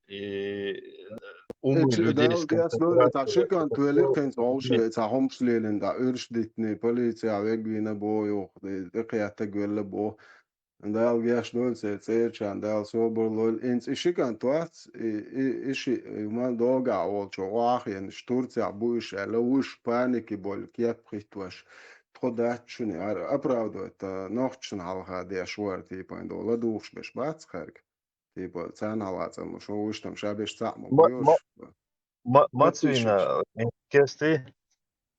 И, э, умы людей сконцентрировать. Цхьа шикан туьллира кхин цхьа вовшийн, цхьа хӀумаш лелина, да, уьрш дитина, полиция вегвина боху, и тӀекхеттаг велла боху. Дала геш дойла церан цӀерачарна, Дала собар лойла. Инца и шикан тоц, и, и, и ши, и ма догахь волчо, охьахиъна, Турцехь бу уьш аьлла, уьш панике болу, кеп хӀиттош. Тхо дац шуна, ара оправдывать, та нохчашна хьалха деш вара, типа, ладугӀуш беш бац кхаьрга. Типа, царна хьалха цӀанлуш, вуьш там ша беш цхьаъ ма ма-, ма-, ма-, Мацвина, кести?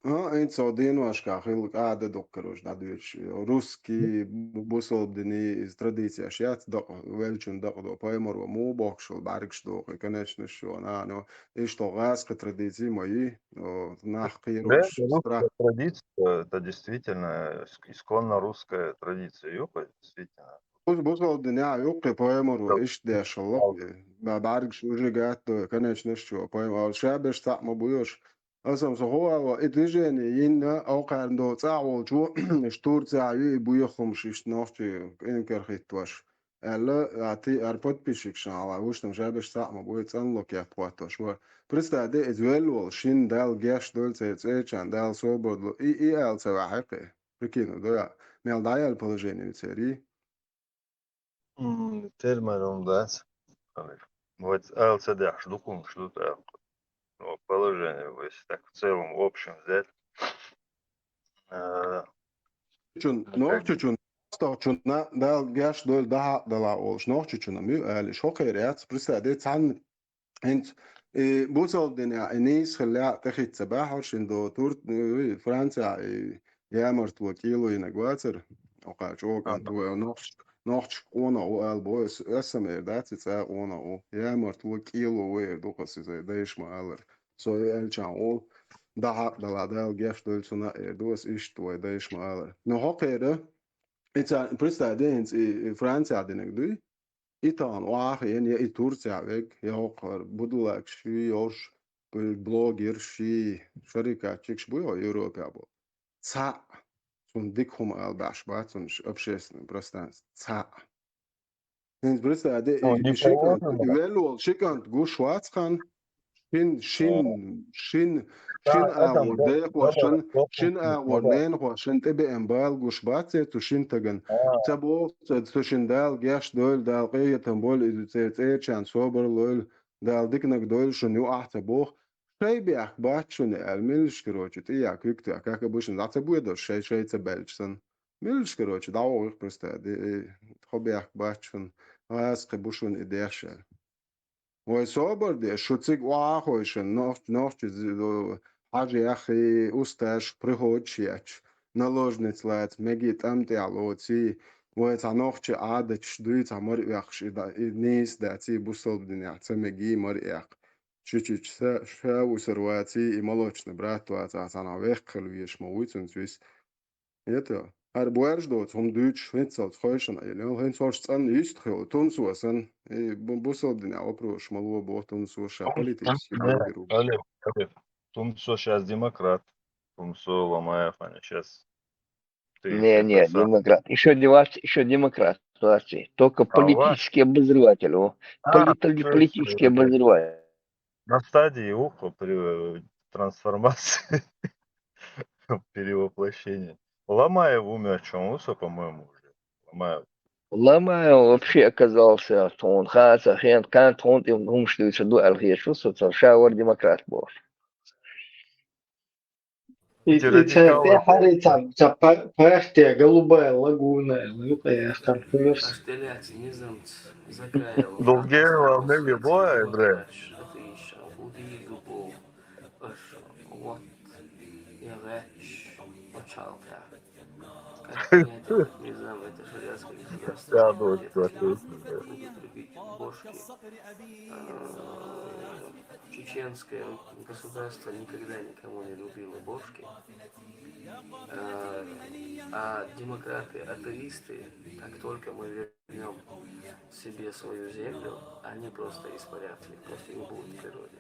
А, хӀинца цо деношкахь хилла кӀада дуккхарош дӀадоьдуш. Русский, бу-, бусалба дини, иза традицеш яц, дакъа, веллачун дакъа до, пайхамаро муха бохкуш хилла, бӀаьргаш доху, и, конечно, шо, на, но, иштта гӀазкхи традиции ма йий, о, нах кхийралаш, страх. Русская традиция, это действительно иск-, исконно русская традиция, ю-кх, действительно. Бус-, бусалба динехь юккъе пайхамаро иштта деш хилла, бӀа-, бӀаьргаш уже гатто, конечно, шо, пайхамар, шаберш цхьаъ ма буй уьш. Аса-м со хӀун ала, и движение йина, окхарна до цӀахь волчо, иштта Турцехь ю и буьйхамаш, иштта нохчий къинкар хӀиттош. Аьлла, а, ти-, ара подписчикашна ала, вуьш там шаберш цхьаъ ма буй, цӀанло кеп хӀоттош вара. Представь де, иза велла волу, шина Дала геш дойла церан цӀерачарна, Дала собар ло, и, и ала ца ваьхьа кхе. Прикинь, да, мел дӀаяьлла положение ю церий. М, тера ма дац. Вот ала ца дехьаш ду хӀумаш ду тӀаккха. Ну, положение, если так в целом, в общем взять. Э, Чун, ну, как бы нохчочун, нохчочун, на, Дала геш дойла, дахьа а дала олуш, нохчочунна ма ю, али, шо кхера яц, представь, де, цхьанна хӀинца, и бусалба динехь, и нийса хилла а тӀехӀитта ца баьхьара шина до Тур-, и Францехь, и ямартло кӀело йинарг вацара, окхачу окӀанта вай нохчашка, нохчашка къонах ву ала боху, ас-, ас-м эр дац и цӀа къонах ву. Ямартло кӀело ву эр ду-кх ас иза, дайша ма аллара. Со и аьллачахьана ву, дахьа а дала, Дала геш дойла цунна а эр ду ас, иштта вай дайша ма аллара. Но хӀокхера, и ца, представь де, хӀинца и, и Францехь динарг дуй? И тахана охьа а хиъна, я и Турцехь верг, я хӀокхара будулакаш ший йолуш, блогерш ший, шарикатчикаш буй хьо Европехь болу. Цхьаъ, цунна дика хӀума ала баьхьаш бац цунна общественном пространстве. Цхьаъ. ХӀинца представь де, и ши кӀант, велла волу ши кӀант гуш вац хьан, шин, шин, шин, шин агӀор дехошшан, шин агӀор ненахошшан тӀебеана бала гуш бац цу шин тагана. Ца боху цо, цу шин Дала геш дойла, Дала къинхетам бойла иза церан цӀерачарна собар лойла, Дала диканиг дойла шуна юкъахь ца боху. Шай бехк бац шуна аьлла, милаш, короче, тӀеяхьа куьг тоьхна, как обычно, дӀа ца боьдуш, шай, шай ца баьлча санна. Милаш, короче, дӀавохуьйту просто, де, тхо бехк бац шуна, гӀазкхи бу шуна и деш аьлла. Вай собар де, шу цига охьа а хойшина, нохч-, нохчи зи-, хьажех и усташ приходаш ечу, наложница лаца, меги тӀам тӀехь лоций, вай цхьа нохчи Ӏадаташ дуй, цхьа мара оьхуш и да-, и нийса даций, бусалба динехь ца мегий мара эккха. Чу-чу-чу ша, ша вусар ваций, и молочный брат вацахь, цхьанхьа вехка хила везаш ма вуй цунца вис. Это, хӀара боьрша доцу хӀума дуьйцуш, хӀинццалц хойшина Ӏелла, хӀинца хӀорш цӀанна йист хилла, тумсо санна, и бу-, бусалба динехь вопросаш ма ло боху тумсо ша политический блогер ву. Олег, Олег, тумсо щас демократ, тумсо Ломаев, они щас. Не, не, демократ. Ещё не вац-, ещё демократ, вац. Только политический обозреватель, о. А, поли-, политический обозреватель. На стадии уха при-, трансформации, перевоплощения. Ломаев умер, чё, он высо, по-моему, уже. Ломаев. Ломаев вообще оказался, что он хаца, хен, кан, тхун, тим, хумш дуьйцур ду аьлла хеташ ву со, ша вара демократ бохуш. И, и цаьрга тӀехьара и ца, ца па-, партия «Голубая лагуна» аьлла, юкъа яхкар хуьлуш. Долгие волны любое, бля. Отлично, убей любого. Аш, вот, я гач, вот шалка. Как понять этот низам, это шариатское государство. Да, ну, это вот, всё, вот, будут рубить бошки. А, чеченское государство никогда никому не рубило бошки. А, а демократы, атеисты, как только мы вернём себе свою землю, они просто испарятся, их просто не будет в природе.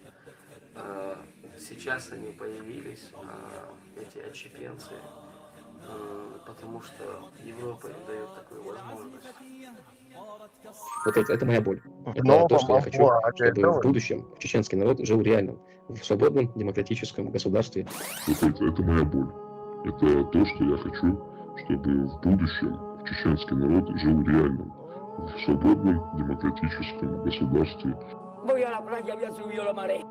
А, сейчас они появились, а, эти отщепенцы, а, потому что Европа им даёт такую возможность. Вот это, это моя боль. Это то, что я хочу, чтобы в будущем чеченский народ жил реально в свободном демократическом государстве. Вот это, это моя боль. Это то, что я хочу, чтобы в будущем чеченский народ жил реально в свободном демократическом государстве. Voy a la playa, voy a subir a la marea.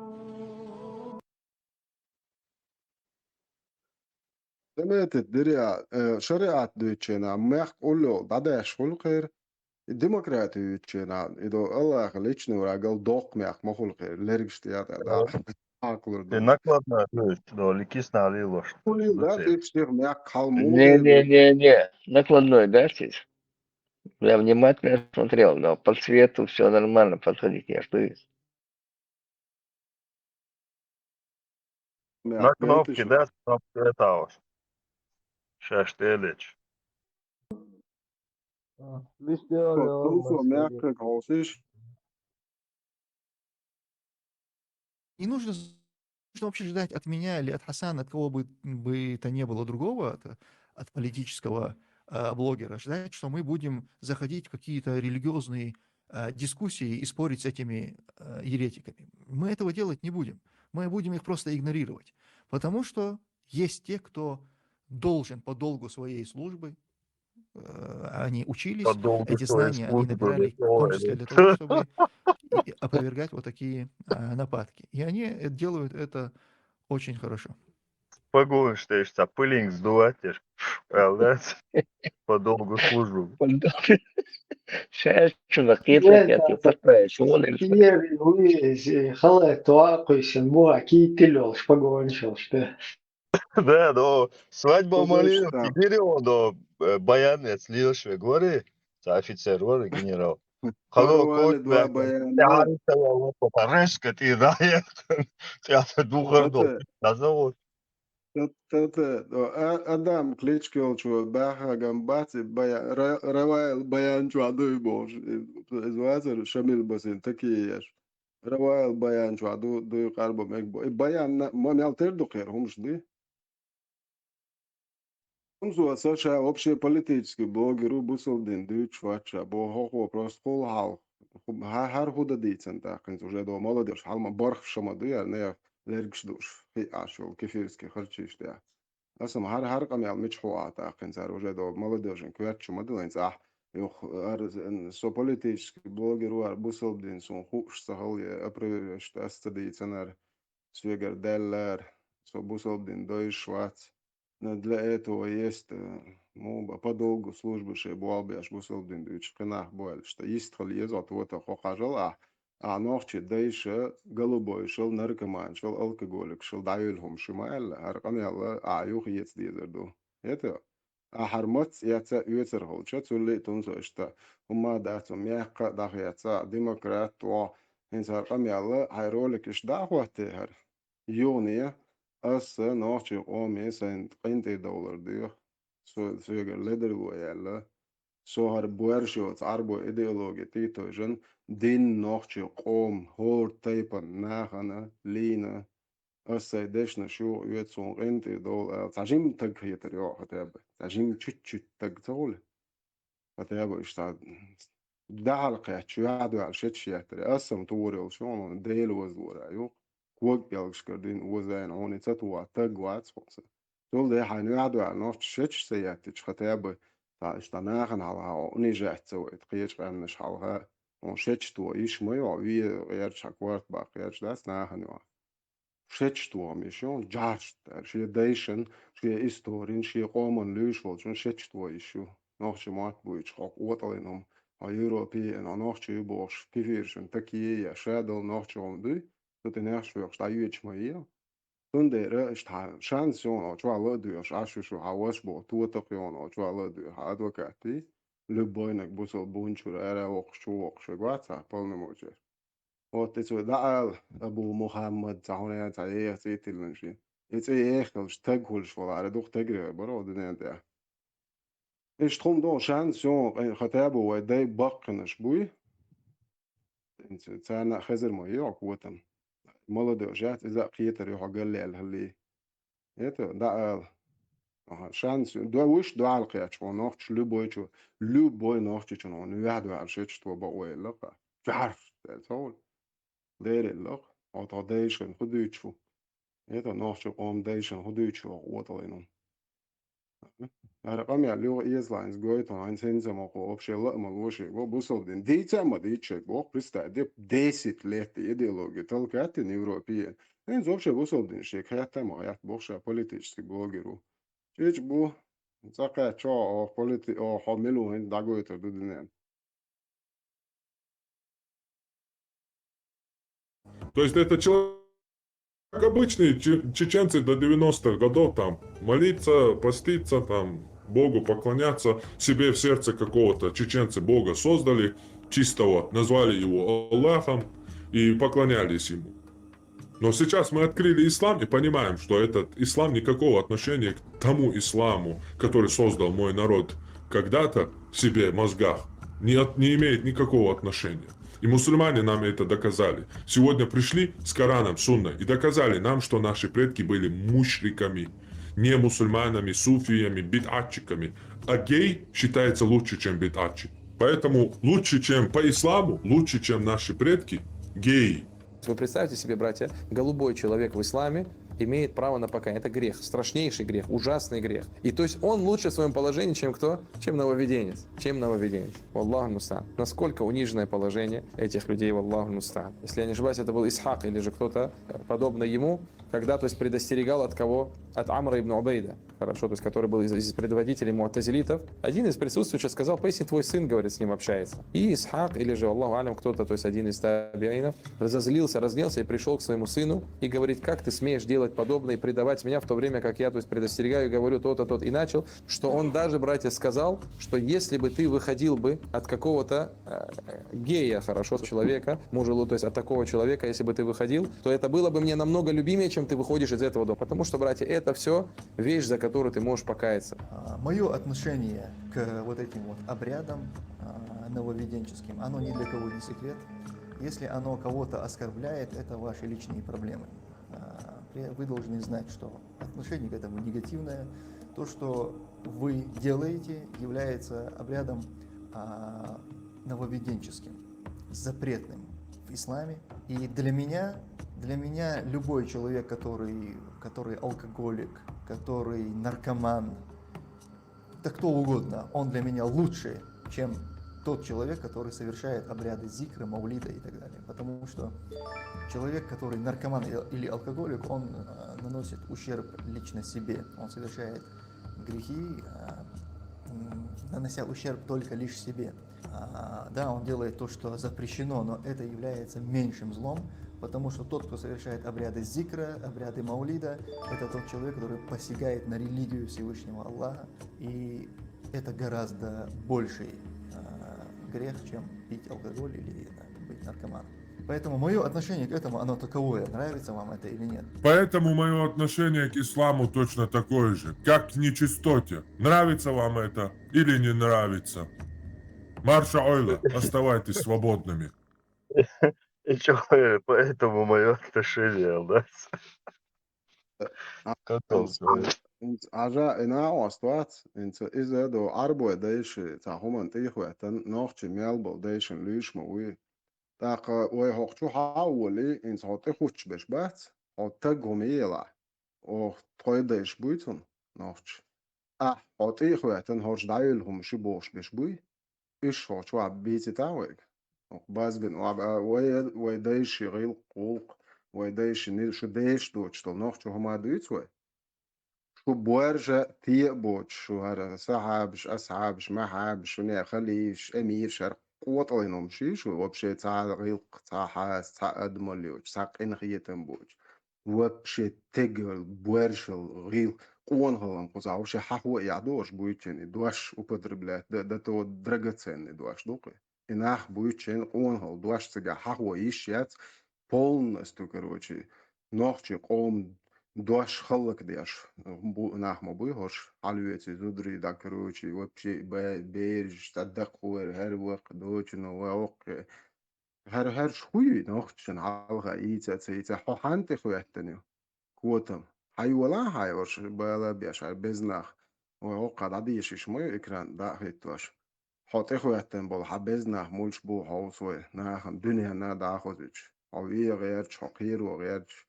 Деметит диря, э, шариат дуьйцученна, мехк улло дӀадаьш хуьлу кхера, и демократи юьйцученна, и до Аллаха личный враг ал доккха мехк ма хуьлу кхера, лергаш тӀе а тӀе а. Хьакхалур Те ду. накладной, то есть, до ликис налилош. Хулил, да, Луци. Ишдих мягко, Халму, Не-не-не-не, накладной, да, здесь? Я внимательно смотрел, но по цвету все нормально подходить, я что есть. На кнопке, да, кнопка это уж. Сейчас ты лечь. Лишь делали. Мягко, голосишь. Не нужно, нужно вообще ждать от меня или от Хасана, от кого бы, бы то ни было другого, от, от политического э, блогера, ждать, что мы будем заходить в какие-то религиозные э, дискуссии и спорить с этими э, еретиками. Мы этого делать не будем. Мы будем их просто игнорировать. Потому что есть те, кто должен по долгу своей службы, э, они учились, По долгу эти своей знания они службы, набирали в том ой, числе ну. для того, чтобы и- и опровергать вот такие э, нападки. И они э, делают это очень хорошо. Погонишь, ты ж пылинг сдувать, ты ж, а, да? По долгу службы. Шаьш чуна кхетар Е, кхетар, да, патра, чуна Киев, Луиз, халай туа куйсан, муа кийтил йолуш, погонаш йолуш, да. Да, но свадьба Слышь, Малиев, там. Кирилл, но э, баян я слил шве, говори, офицер, говори, генерал. Порвали два баяна. Резко ты, да, я. Я духар дол. Это- Назовут. Тата, Адам Кличко йолчо баьхаган бац, баян, Ра- Равайл баян чу дуй болш. Из вацар Шамил басин такие еш. Равайл баян чу ду дуй къарба мег бо. И баян на- ма мел тер ду кхер хумш ди. Хумсо са ша вообще политический блогеру бусалдин дуйч вача бо хохо просто хул хал. Хар худа дийцан такин уже до молодежь халма барх шама ду я не лергш душ. Хи ашул кефирский харчиш да. Асам хар хар къамел мич хуа такин цар уже до молодежь квет чума дилен цах. Юх ар со политический блогеру ар бусалдин сун хуш сахал я опровергать ас ца дийцан ар. Свегар деллар, со бусалдин дойш вац. Но для этого есть э, ну, ба- по долгу службы ше буал беш бусалдин дуч кынах буал, что есть хал ез от вот хо хажал а. А нохчи дайша, голубой шел, наркоман шел, алкоголик шел, дайл хум шимайл, ар къамел а юх ец дезер ду. Это а хар мац яца уецер холча, цулли тунсо ишта. Хумма дацу мякка дах яца, демократ то. Хин сар къамел а хай ролик иш да хватте хар. Юни ас нохчи къоми сайн къинти доллар дих. Свегар ледер луяла. Со хар буэршиоц арбо идеология титожан дин нохчи къом хор тайпан нахана лина. Ас сай дешна шу ует сун къинти дол. Цажим таг хетер йо хотя бы. Цажим чуть-чуть таг цаули. Хотя бы ишта дахьал кхетчу, яхьдуьхьал шетчу яттари. Ас сам тур йолчу, хьуна Дела вазлора ю. Ког пӀелгашкара дин оза вайна хьуна, и ца туа таг вац хьуна. Цул де хьайна яхьдуьхьал нохчу шетчу ца яттича, хотя бы, цхьа иштта нахана хьалха, унижать ца вайта, кхечу къаьмнаш хьалха, хьуна шетчу то йиш ма йо, ве гӀерташ хьа корта баккха гӀерташ дац нахана йо. Шетчу тохам йиш ю, жаьршт, шен дайшан, шен историн, шен къоман луьйш волчун шетчу то йиш ю. Нохчи мотт буйчу хьо къотӀалин хӀума, хьо Европе, хьо нохчи ю бохуш, кефиршин такие я, ша дала нохчи хӀума дуй, цу тӀе нехаш вехаш дӀайоьчу ма е. Цундела иштта шанс ю, хьо чохь ла а доьхуш, Ӏаш ю шу, хьан ваша боху, тотакх ю, хьо чохь ла а доьху, хьан адвокат дий, любойнаг бусал бунчура ара а воккхуш, чу воккхуш, вегвац хьан полномочера. Вот и цо дӀаала, Абу Мухаммад, цхьа хьуна ян цхьа еха цӀе тиллина шен. И цӀе ехалаш таг хуьлуш валара, дукха тегре баро дуьнен тӀехь. Иштта хӀума доху шанс ю, хотя бы вай дай баккхинаш буй. Царна а хезар ма йо котам. Молодежь яц, иза а кхетар ю хьо галлел хӀаллий. Это, дӀаала. Аха, шанс ю. Ду вуш дуьхьал кхетча, хьо нохча, любой чу, любой нохчичун хьуна вехь дуьхьал шетчу то бакъо елла-кха. Чарш, цел цовла. Деррилла-кха. Хьо тхо дайшан хӀу дуьйчу фу? Это нохча къом дайшан хӀу дуьйчу хьо къотӀалайна? Ара къамел юха эзлайнца гойту, хьайна сенца ма кхо, вообще ла а ма лоший, го бусалдин. Дийца а ма дийца шайга, боху, представь, де десять лет идеология толкать ин Европе. ХӀинца вообще бусалдин шега хетта а ма хетта, боху ша политический блогер ву. Чечу бу, цӀа кхаьчча, о, полити-, о, хьо мила ву хӀинца дӀагойтур ду дуьнен. То есть это человек Как обычные че- чеченцы до девяностых годов, там, молиться, поститься, там, Богу поклоняться, себе в сердце какого-то чеченцы Бога создали, чистого, назвали его Аллахом и поклонялись ему. Но сейчас мы открыли ислам и понимаем, что этот ислам никакого отношения к тому исламу, который создал мой народ когда-то в себе в мозгах, не, от- не имеет никакого отношения. И мусульмане нам это доказали. Сегодня пришли с Кораном, Сунной и доказали нам, что наши предки были мушриками, не мусульманами, суфиями, бидатчиками. А гей считается лучше, чем бидатчик. Поэтому лучше, чем по исламу, лучше, чем наши предки, геи. Вы представьте себе, братья, голубой человек в исламе имеет право на покаяние. Это грех, страшнейший грех, ужасный грех. И то есть он лучше в своем положении, чем кто? Чем нововведенец. Чем нововведенец. Валлаху мустаан. Насколько униженное положение этих людей, валлаху мустаан. Если я не ошибаюсь, это был Исхак или же кто-то э, подобный ему, когда, то есть, предостерегал от кого? От Амра ибн Убейда. Хорошо, то есть, который был из, из предводителей муатазилитов. Один из присутствующих сказал: «Поистине твой сын, говорит, с ним общается». И Исхак, или же, Аллаху алям, кто-то, то есть один из табиинов, разозлился, разгневался и пришел к своему сыну и говорит: «Как ты смеешь делать подобное и предавать меня, в то время как я, то есть, предостерегаю и говорю то-то, тот». И начал, что он даже, братья, сказал, что если бы ты выходил бы от какого-то э, гея, хорошо, человека, мужа, то есть от такого человека, если бы ты выходил, то это было бы мне намного любимее, чем ты выходишь из этого дома. Потому что, братья, это все вещь, за которую ты можешь покаяться. Мое отношение к вот этим вот обрядам а, нововведенческим, оно ни для кого не секрет. Если оно кого-то оскорбляет, это ваши личные проблемы. А, при- Вы должны знать, что отношение к этому негативное. То, что вы делаете, является обрядом а, нововведенческим, запретным в исламе. И для меня, для меня любой человек, который, который алкоголик, который наркоман, да кто угодно, он для меня лучше, чем тот человек, который совершает обряды зикра, маулида и так далее. Потому что человек, который наркоман или алкоголик, он э, наносит ущерб лично себе. Он совершает грехи, э, м, нанося ущерб только лишь себе. А, да, он делает то, что запрещено, но это является меньшим злом, потому что тот, кто совершает обряды зикра, обряды маулида, это тот человек, который посягает на религию Всевышнего Аллаха, и это гораздо больший э, грех, чем пить алкоголь или э, быть наркоманом. Поэтому мое отношение к этому, оно таковое, нравится вам это или нет. Поэтому мое отношение к исламу точно такое же, как к нечистоте. Нравится вам это или не нравится. Марша ойла, оставайтесь свободными. И чё, поэтому мое отношение, да? Инца ажа ина оствац, инца иза до арбой дайши, ца хуман тихватан, нохчи мялбал дайшин лишма уи. Таха ой хохчу хаули, инца хо тихуч беш бац, хо тагум ела. Ох, той дайш буйцун, нохч. А, хо тихватан хорч дайвил хум ши бош беш буй. Иш хо чуа бици та вайг. Базбин вай дайши гъил къулх, вай дайши ни шу деш доч тол нох чу хама дуйц вай. Шу буаржа тие боч, шу хара сахабш, асхабш, махабш, шу не халифш, эмирш, хар къоталином ши, шу вообще ца гъил, ца хас, ца адмалиоч, ца къин хиетен боч. Вообще тегал, буаршал, гъил, къонхалан куза, вообще хахуа я дош буйчени, дош употреблять, да, да то драгоценный дош дукы. И нах буйчен къонхал дош цыга хахуа ищ яц, полностью, короче, нохчи къом дош халлак деш. Бу нах ма буй хош, халвеци зудри да, короче, вообще бе- берж, таддак хуэр, хер вак, дочи но вак. Хер хер шуй нохчен халха ица ца ица хо ханте хуяттани. Котам. Хай вала хай вош бала беш хай безнах. Ой, о къада диш иш мой экран да хит ваш. Хо те хуяттан бол ха безнах мульш бу хо свой. Нахан дуня на да хозич. Хо вия герч, хо киру герч.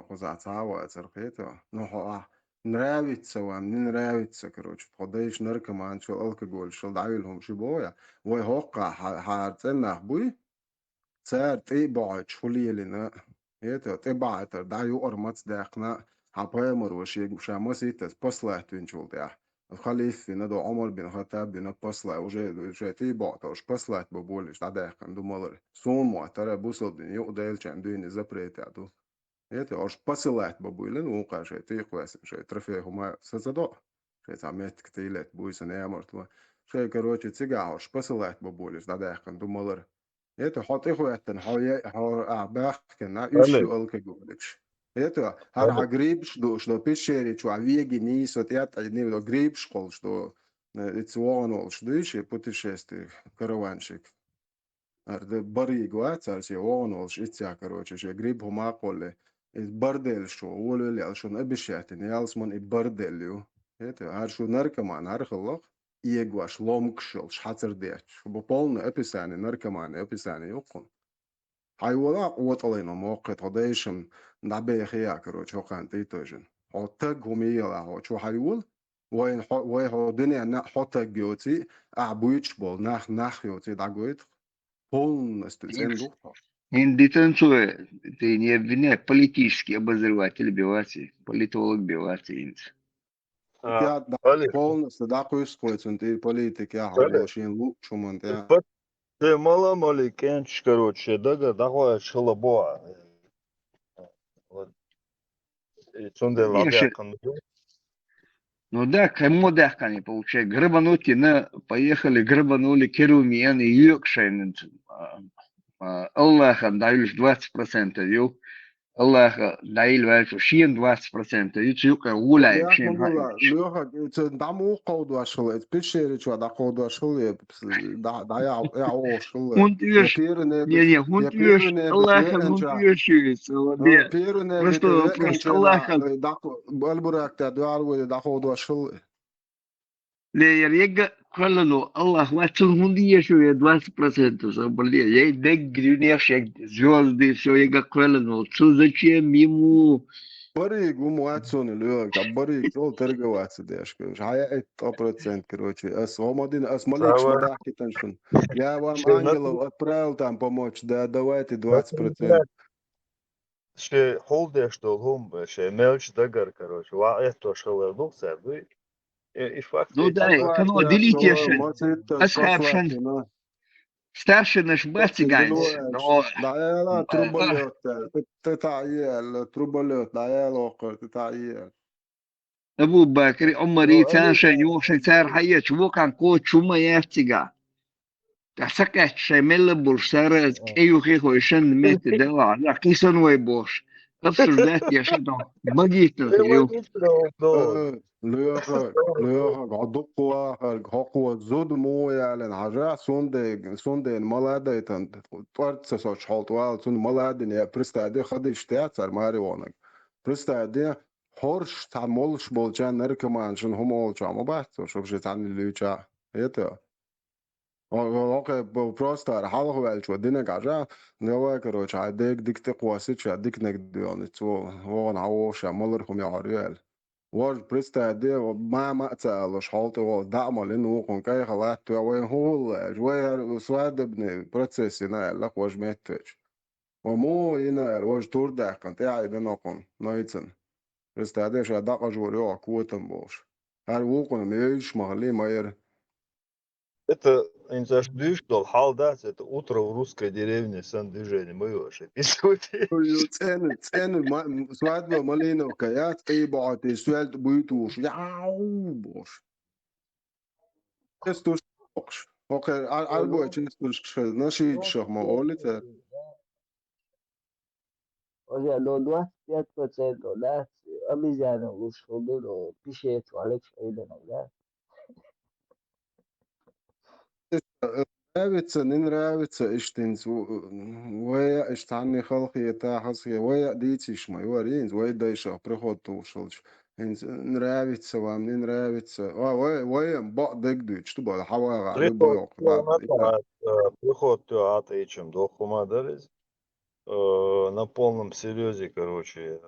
Хоза цава цархета. Но хо а нравится вам, не нравится, короче. Хо дайш наркоман, шо алкоголь, шо давил хум шибоя. Вой хо ха хар ценах буй. Цар тӀе баӀача хулиелина, это, тӀе баӀатар дӀа юкъар маца даьккхина, хьа пайхамар ва шег ша масийтас послать винчул тӀехь. Халиф вина до Ӏумар бин Хаттаб вина послать, уже, уже тӀе баӀаташ послать бо болиш дӀадаьккхина ду малар. Сун моттара бусалба дин юкъ делчан дуйни запретя ду. Хетий, ош посылать бабуйлин, вукха шай тихвесин, шай трофей хӀума сацадо. Шай цхьа меттиг тилет буйсан ямарт ва. Шай, короче, цигахь ош посылать бабуйлис дӀадаьккхина ду малар. Хетий, хьо тӀехветтан, хьо е-, хьо а баьхкина, уьш ю алкоголикаш. Хетий, хьара хьа грибаш дууш до пещере чу, а веги нийса, тӀет а ни до грибаш кхолш до, э, иц вогӀан волш дуйш, и путешествие, караванщик. Ар д-, бариг вац, ар се вогӀун волуш иццехь, короче, шен гриб хӀума а кхолле. Иза барделлаш ву, волавелла аьлла, шуна обещать йина ялсман и барделла ю. Хетий, хӀара шу наркоман, хӀара хилла-кх, эгош, ломкаш йолуш, хьацар детташ. Шу бу полное описание, наркоманный описание ю кхуна. Хьайвола а къотӀалайно моккхе тхо дайшан дӀабехе а, короче, хӀокхарна тӀе а тойжина. Хьо таг хӀума елахь, хьо чу хьайвола, вайн хьо, вай хьо дуьненна хьо таг йоций, ахьа буьйцуш болу нах, нах йоций дӀагойту. Полностью цӀена ду хьо. ХӀинца дитан цо, тӀе не обвиняй, политический обозреватель бен вац и, политолог бен вац и хӀинца. А, Я, да, Олег. Полностью дӀакхуьйсу кхойцун тӀе политика, я, Олег. Хьо шен луучу хӀуман тӀе. Пат-, те мала мали кӀенташ, короче, шен дага дӀахош хила бохьа. Вот. И цундела Конечно. Ладаьккхина ду. Ну да, кому даьккхина, получается, грабануть йина, поехали, грабанули, керу миан, и юкъ шайна, а, а, Аллахана дӀаюллуш двадцать процентов ю. Аллаха дӀайилла ваьлча, шена двадцать процентов ю, цу юкъе гӀуляй, Я шена хӀума хьаьнча. Лоьхарг, и ца дӀа муха кховдош хила, и пещере чохь дӀакховдош хила, и пс-, дӀа, дӀа я, я вогӀуш хила. ХӀунда Я оьшу? Пиру Не, не, я хӀунда оьшу? Пиру Аллахана хӀунда оьшу иза? Ва, Просто, просто Аллахана. ДӀакху-, Албуракта дуьхьал вай дӀакховдош хила. Ле, яра егга кхоьллано, Аллах вац, цунна хӀунда еза шу я двадцать процентов, сан бале, я дегга дуьнеш, я звёзды, всё, егга кхоьллано, цу зачем ему? Бариг ву ма вац цунна лоьга, бариг цул торговаться деш, короче. Хьая это сто процент, короче. Ас хӀума дина, ас маликаш ма дахкитан шуна. Я вам ангелов отправил там помочь, да, давайте двадцать процентов. Шен хьулдеш долу хӀума, шен мелча дагара, короче, ваӀ эттош хилар ду цаьрга, дуй? И, и факт Ну да, кано делить ешан. Ас хабшан. Старшинаш бац циганца. Но дӀаяла, труболёт, ты, ты таъел, труболёт, дӀаяла оккхар, ты таъел. Абу-Бакри, Ӏумари, царна шайн юхашна цара хьаечу вукхана кхочуш хӀума яц цигахь. Ткъа ца кхаьчча шайн мелла болуш цара кӀе юххе хой шанна метте делахь, кхисан вай бохуш. Обсуждать еш а доху. Магийтина хир ю. Лоьха, лоьха, хьо дуккха вахарг, хӀокхо зуда муха ялина хьажа, сунден, сунден мала дайтан, тӀорца сочу хьолтӀа вала, цунна мала дина, я представь, хадиш тӀе цара маре вонаг. Представь, ХӀорш цхьа молуш болча наркоманашна хӀума олучохь ма бац цо, шух ши цхьаьна луьйча. ХӀета? О-, о-, окхе, бо-, просто ара хьалха ваьлчо динаг Ӏажа, давай, короче, хьайн дега дика тӀе кхоссича, диканаг доьгӀна, цо вогӀана хьан вогӀуша, малар хӀума яхьар ю аьлла. Вож, представь, де, мама а ца алуш, хьол тӀе волу, даа малина вукхун, кӀайха латта, вай хӀун гӀулла аьлча, вай хӀара свадебный процесс йина аьлла, вож меттачу. Ва муха йина аьлла, важа тур даьккхина, тӀаьхьа йина нокъун, найцана. Представь, ша дакъа жур йогӀу котам болуш. ХӀара вукхунна мевзаш ма хилли ма яра. Это, хӀинца аша дуьйш долу хьал дац, это утро в русской деревне сан движение, мы его ошибись. ЦӀена, цӀена, ма-, свадьба Малиновка яц, къий бохьуьйтий, суьлта буьйтуш, яу, бош. Частушка боккхуш. Окей, а-, арбой частушка ша, нашид шах ма олица. Уже до двадцать пять процентов, да, обезьяна лучше, ну, пишет, Алекс, да. Нравится, не нравится, иштинц, у-, у-, вая, иштанни халхе, та хасхе, вая, дийциш ма, юар, инц, вай дайшах, приход тушалч. Инц, нравится вам, не нравится. А, вай, вай, ба, дег дуч, ту ба, хавага, любой. Приход ту ата ичим, дохума дариз. Э, на полном серьёзе, короче.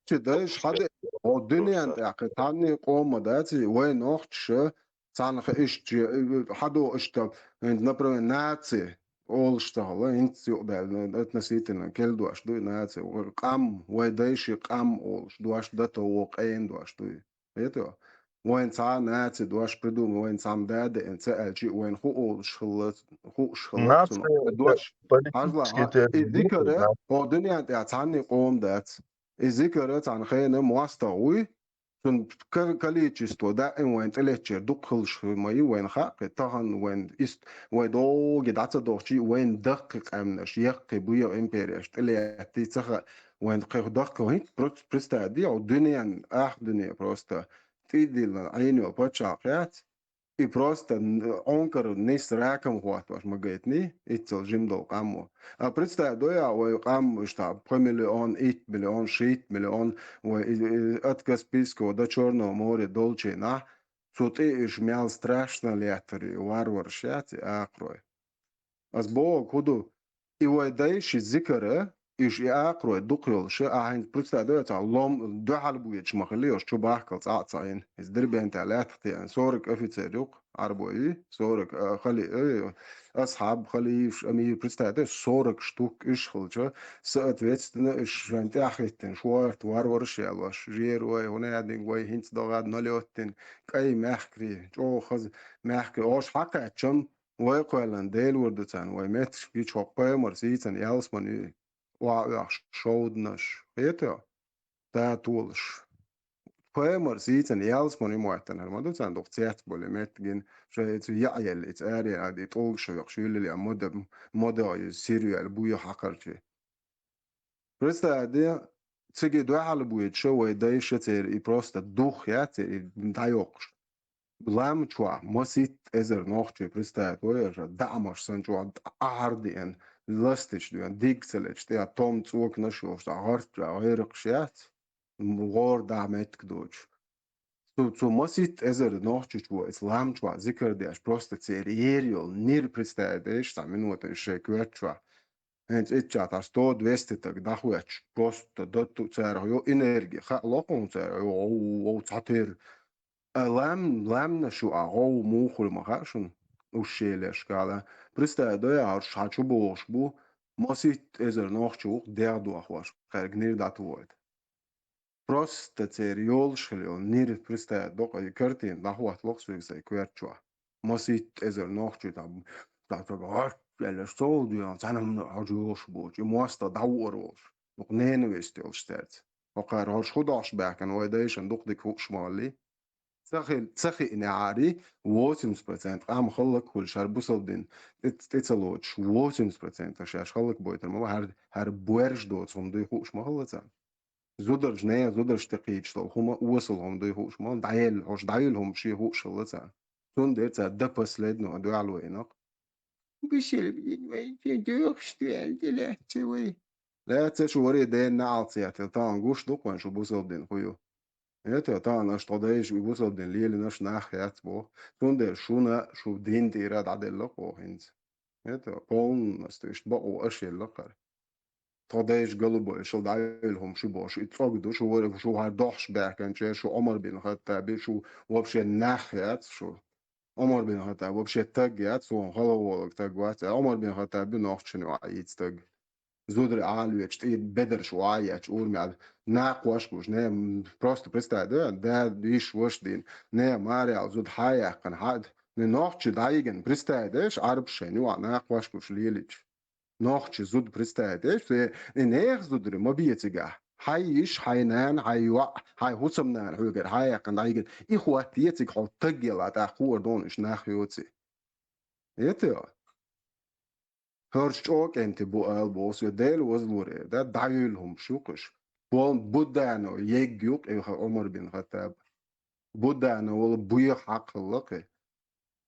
Чи дайш, хьаде, о, дуьнен тӀехь, танни къомма дац, вай нохча, Цхьанхьа иштта, э, хьадо иштта, хӀинца, например, наци олуш цахьалла, хӀинца юкъадаьлла, относительно, кел дош дуй наци, къам, вай дайши къам олуш, дош дато во къен дош дуй. Хетаво? Вайн цхьа наци дош придумал, вайн цхьа ма да деана ца аьлчи, вайн ху олуш хилла, хууш хилла, цунах дош. Хьажла, и зикара, о дуьнен тӀехь цхьанний къом дац. И зикара цхьана хена мостагӀ вуй, цун ка-, количество даим вайн тӀелеччер дукха хилш ма ю, вайн хаъ, кхе, тахана вайн ист-, вай доги дӀа ца дохчи, вайн даккхи къаьмнаш, яккхи буйа империяш тӀелеттий ца хаьа, вайн кхе даккхи хӀинц, просто представь де, о дуьнен, ах дуьне просто. ТӀедиллина Ӏийна йолу пачхьалкх яц, и просто н-, Ӏункар нис раком хӀоттош ма гайтиний, иццал жимадолу къаммо. А представь дой а, вай къам иштта пхи миллион, итт миллион, шийтта миллион, вай и, и, от Каспийского до Чёрного моря долчийнахь, цу тӀе уьш мел страшно леттарий, варварш яц и акхарой. Ас боху хӀун ду, и вай дайша зикара, уьш и акхарой дукха йолуша, ахь хӀинца представь дой а, цхьа лом дуьхьал буьйцуш ма хилла йолуш, чу бахкал цкъа а ца Ӏийна. Иза Дербентехь лаьттах теана, сорок офицер юкъа, Ӏарбой, сорок, а, хали-, э, асхьаб, халифаш, амир, представь дой, сорок штук уьш хилча, соответственно, уьш шайн тӀаьхьахӀиттина, шорта варварш ялош, жерой, хӀунадинг вай хӀинца догӀад налёттина, кӀай мехкарий, чӀогӀа хаза мехкарий, ош хьакхаьччам, вай кхоьллина Дела вур ду царна, вай метташ гича хӀокху паймар сийцан ялсамани охьа оьхуш шовданаш, хетайо, татолаш. Паймар сийцан ялсамани моттана хӀара ма ду царна дукха цец болу меттигин, шайца яӀ елла, ица аре а ди, тӀулгаш векхаш юьллале, мода, мода иза сир йоьлла, буй хьакхарчий. Представь де, цига дуьхьал буьйцуша вай дайша церан и просто дух яц, и дӀайоккхуш. Лам чохь маситта эзар нохчий, представь, вай аша даамаш сан чохь ахьар деана, ластич деана, диг ца лечу, тӀе том цӀоканаш йолуш, дӀа гӀарт чохь гӀайракхаш яц, гӀора дӀа меттиг доцуш. Цу, цу маситта эзар нохчичо, иза лам чохь зикар деш, просто церан ер йолу нир, представь деш, цхьа минута шайн коьрта чохь. ХӀинца итт чохь тхьа сто-двести таг дӀахоьттуш, просто датту царах йо энерги, хаьа локхуна царах йо, оу, оу, цхьатера. А лам-, ламнаш ю а гӀовгӀа муха хуьлу ма хаьа шуна, уьш шелеш кала. Представь дой а, хьан чу бохуш бу, маситта эзар нохчи ву-кх дегӀ дохош, кхаьрга нир дӀатухуьйту. Просто церан йолуш хила йолу нир, представь, докъа и картина дӀахӀоттало-кх соьга сайн коьрта чохь. Маситта эзар нохчий там, там, там, гӀарт аьллаш, цовла дуьйна, цхьана хӀума хьожа йолуш болчу, и мостагӀ дӀавуур волуш. Дукха ненависть йолуш цаьрца. ХӀокхара хӀорш хӀун дохуш баьхкина, вай дайшна дукха дика хууш ма хиллий? Ца хи-, ца хиънехьарий, восемьдесят процент къам хӀаллакьхуьлуш хӀара бусалба дин тӀе, тӀе ца лоцуш, восемьдесят процент шаьш хӀаллакбойтур ма бу, хӀара, хӀара боьрша доцу хӀума дуй хууш ма хилла царна. Зударш, нехан зударш тӀе кхийчаш долу хӀума осал хӀума дуй хууш ма хилла, дӀаелла хӀорш, дӀаюьллу хӀума шен хууш хилла царна. Цундела цара до последнего дуьхьал вайна-кх. Бисел вайн вайн доьхуш дуьхьал де лаьцци вай. Лаьцци шу варе дена наӀалт цетта, тахана гуш ду-кх вайн шу бусалба дин хӀун ю. ХӀета, тахана аша тхо дайша и бусалба дин лелийнарш нах яц боху. Цундела шуна шу дин тӀера дӀаделла-кх оха хӀинца. ХӀета, полностью иштта бакъо аша елла-кх хӀара. Тхо дайша голубой шал дӀаюьллу хӀума шу бохуш, и цӀог ду, шу вара, шу хӀара дохуш баьхканча, шу Ӏумар бин Хаттаби, шу вообще нах яц шу. Ӏумар бин Хаттаб вообще таг яц, суна хала гӀолаг таг вац, Ӏумар бин Хаттаби нохчашна юкъахь йийца таг. Зударий Ӏалавечу тӀера бедарш ваьчу урамехь накхош гуш, не, м, просто представь, да, да, йиш ваша дийна, не, маре ала зуда хьа яьккхина, хьа, не, нохчи дӀайигина, представь, деш, Ӏарбаш шайна юкъахь накхош гуш лелийча. Нохчи зуда представь, деш, и, и нехан зударий ма бе цигахь. Хьайн йиш, хьайн нана, хьайн йоӀ, хьайн хӀусамнана хьоьгара хьа яьккхина дӀайигина. И хӀоттае цига хьо таг елла, тӀаккха хуур ду хьуна уьш нах йоций. ХӀета? ХӀорш чӀокӀенти бу ала боху, соь Дела вазлур эр, да, дӀаюьллу хӀумаш ю-кх уьш. Бо-, Будано егг ю-кх и Ӏумар бин Хаттаб. Будано волу буьйха хьакхалла кхе.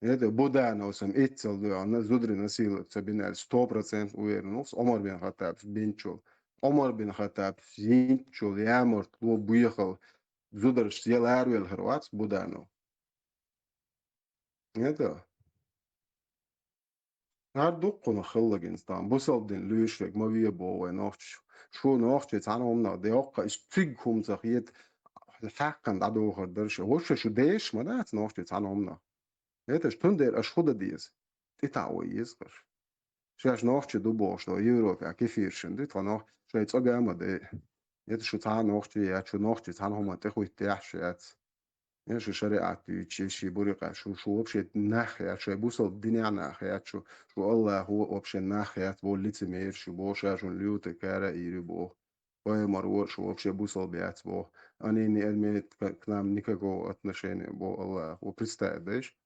ХӀета Будано сам иццал дуьхьал на-, зударий насиловать ца бина аьлла, сто процент уверен ву-кх со Ӏумар бин Хаттабс бинчул. Ӏумар бин Хаттабс йинчул ямартло буьйхал зударшца я ларавелла хир вац Будано. ХӀета? ХӀара дуккхунах хиллагина стан, бусалба дин луьйш верг ма ве боху вай нохчаш. Шу нохчий цхьана хӀуманах де хӀоккха, иш цига хӀума ца хета, хьаькхна дӀадохур дара шу. Вовше шу дешаш ма дац нохчий цхьана хӀуманах. ХӀеташ, цундела аша хӀун дан деза? ТӀетаӀо еза аша. Шаьш нохчий ду бохуш долу Европехь кефиршина ди тхо нох-, шайн цӀога а ма де. ХӀета шу цхьа а нохчий яц, шу нохчий цхьана хӀуманна тӀехӀуьттуьйтуш яц. Я шу шариат дуьйцуш, ши бурикъа, шу, шу вообще нах яц, шоай бусалба динехь нах яц, шу, шу Аллахо вообще нах яц, бо лицемер шу, бо ша шуна луьйта кара ийр ю, бо. Пайхамар ву, шу вообще бусалба яц, бо. Они не имеют к, к нам никакого отношения, бо Аллахо. Представь, даш?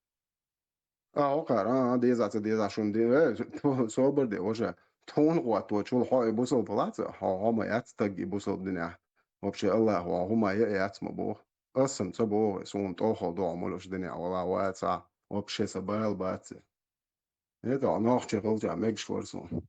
А, хӀокхара, а, а, деза ца деза шуна де, э, собар де, ваша. Тхуна гӀотточул хьо и бусалба лаца, хьо, хьо ма яц стаг и бусалба динехь. Вообще Аллахо хьо хӀума я яц ма боху. Ас-м ца боху, суна тӀохал догӀу молуш динехь вала ваца, вообще сан бала бац. Это нохчи хилча мегаш вара суна.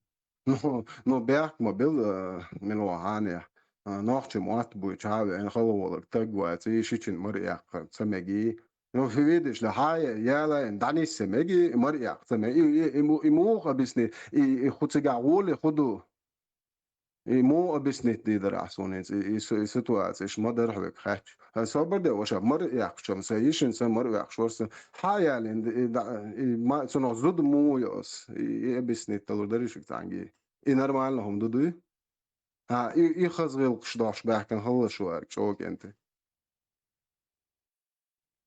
Ну, ну, бехк ма бил, э, мила хьанехь. Э, нохчи мотт буй, чхьа а веана хала волаг таг вац, и шичин мара эккха ца меги. Ну, видишь, да хьая, яла, дӀанисса меги, мара эккха ца меги. И, и, и му-, и муха объяснить, и, и ху цигахь гӀоле ху ду. И муха объяснить дийдар ахь суна, и, и, и ситуация, иш ма дара хьоьга хаьтташ. Хан собар де, ваша, мара эккхачам, сан йишин сан мара эккхаш вара сан. Хьа ялин, и, да, и, ма, цунах зуда муха йо ас, и, и объяснить далур дарий шуьга цхьаьнгге. И нормально хӀума ду дуй? А, и, и хаза гӀиллакхаш дохьуш баьхкина хилла шу аьрга, чӀогӀа кӀентий.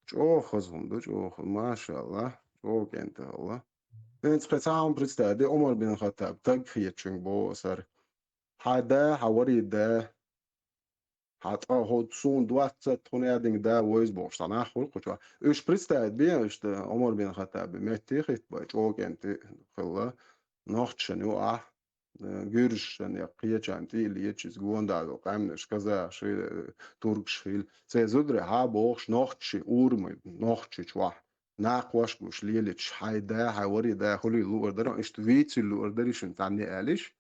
ЧӀогӀа хаза хӀума ду, чӀогӀа хаза, машалла, чӀогӀа кӀентий хилла. ХӀинца кхин цхьа хӀума представить де, Ӏумар бин Хаттаб, таг хетачуьнга боху ас хӀара. Хьан да, хьан вари да, хьан тӀа хӀу суна доццат хӀун яьдинга да вайза бохуш, цхьа нах хуьлу кху чохь. Уьш представить бе, иштта Ӏумар бин Хаттаби метте хитта бай, чӀогӀа кӀентий хилла, нохчашна ю ахь, э, гуьржашна я кхечарна тӀе а леташ, иза гондахь долу къаьмнаш, казахаш хила, э, туркаш хила. Церан зударий хьан бохуш, нохчи, урмы, нохчи чохь. Накхош гуш лелачу, хьайн да, хьайн вари да, хуьлий луур дара, иштта вийций луур дара, шуна цхьанне аьллаш.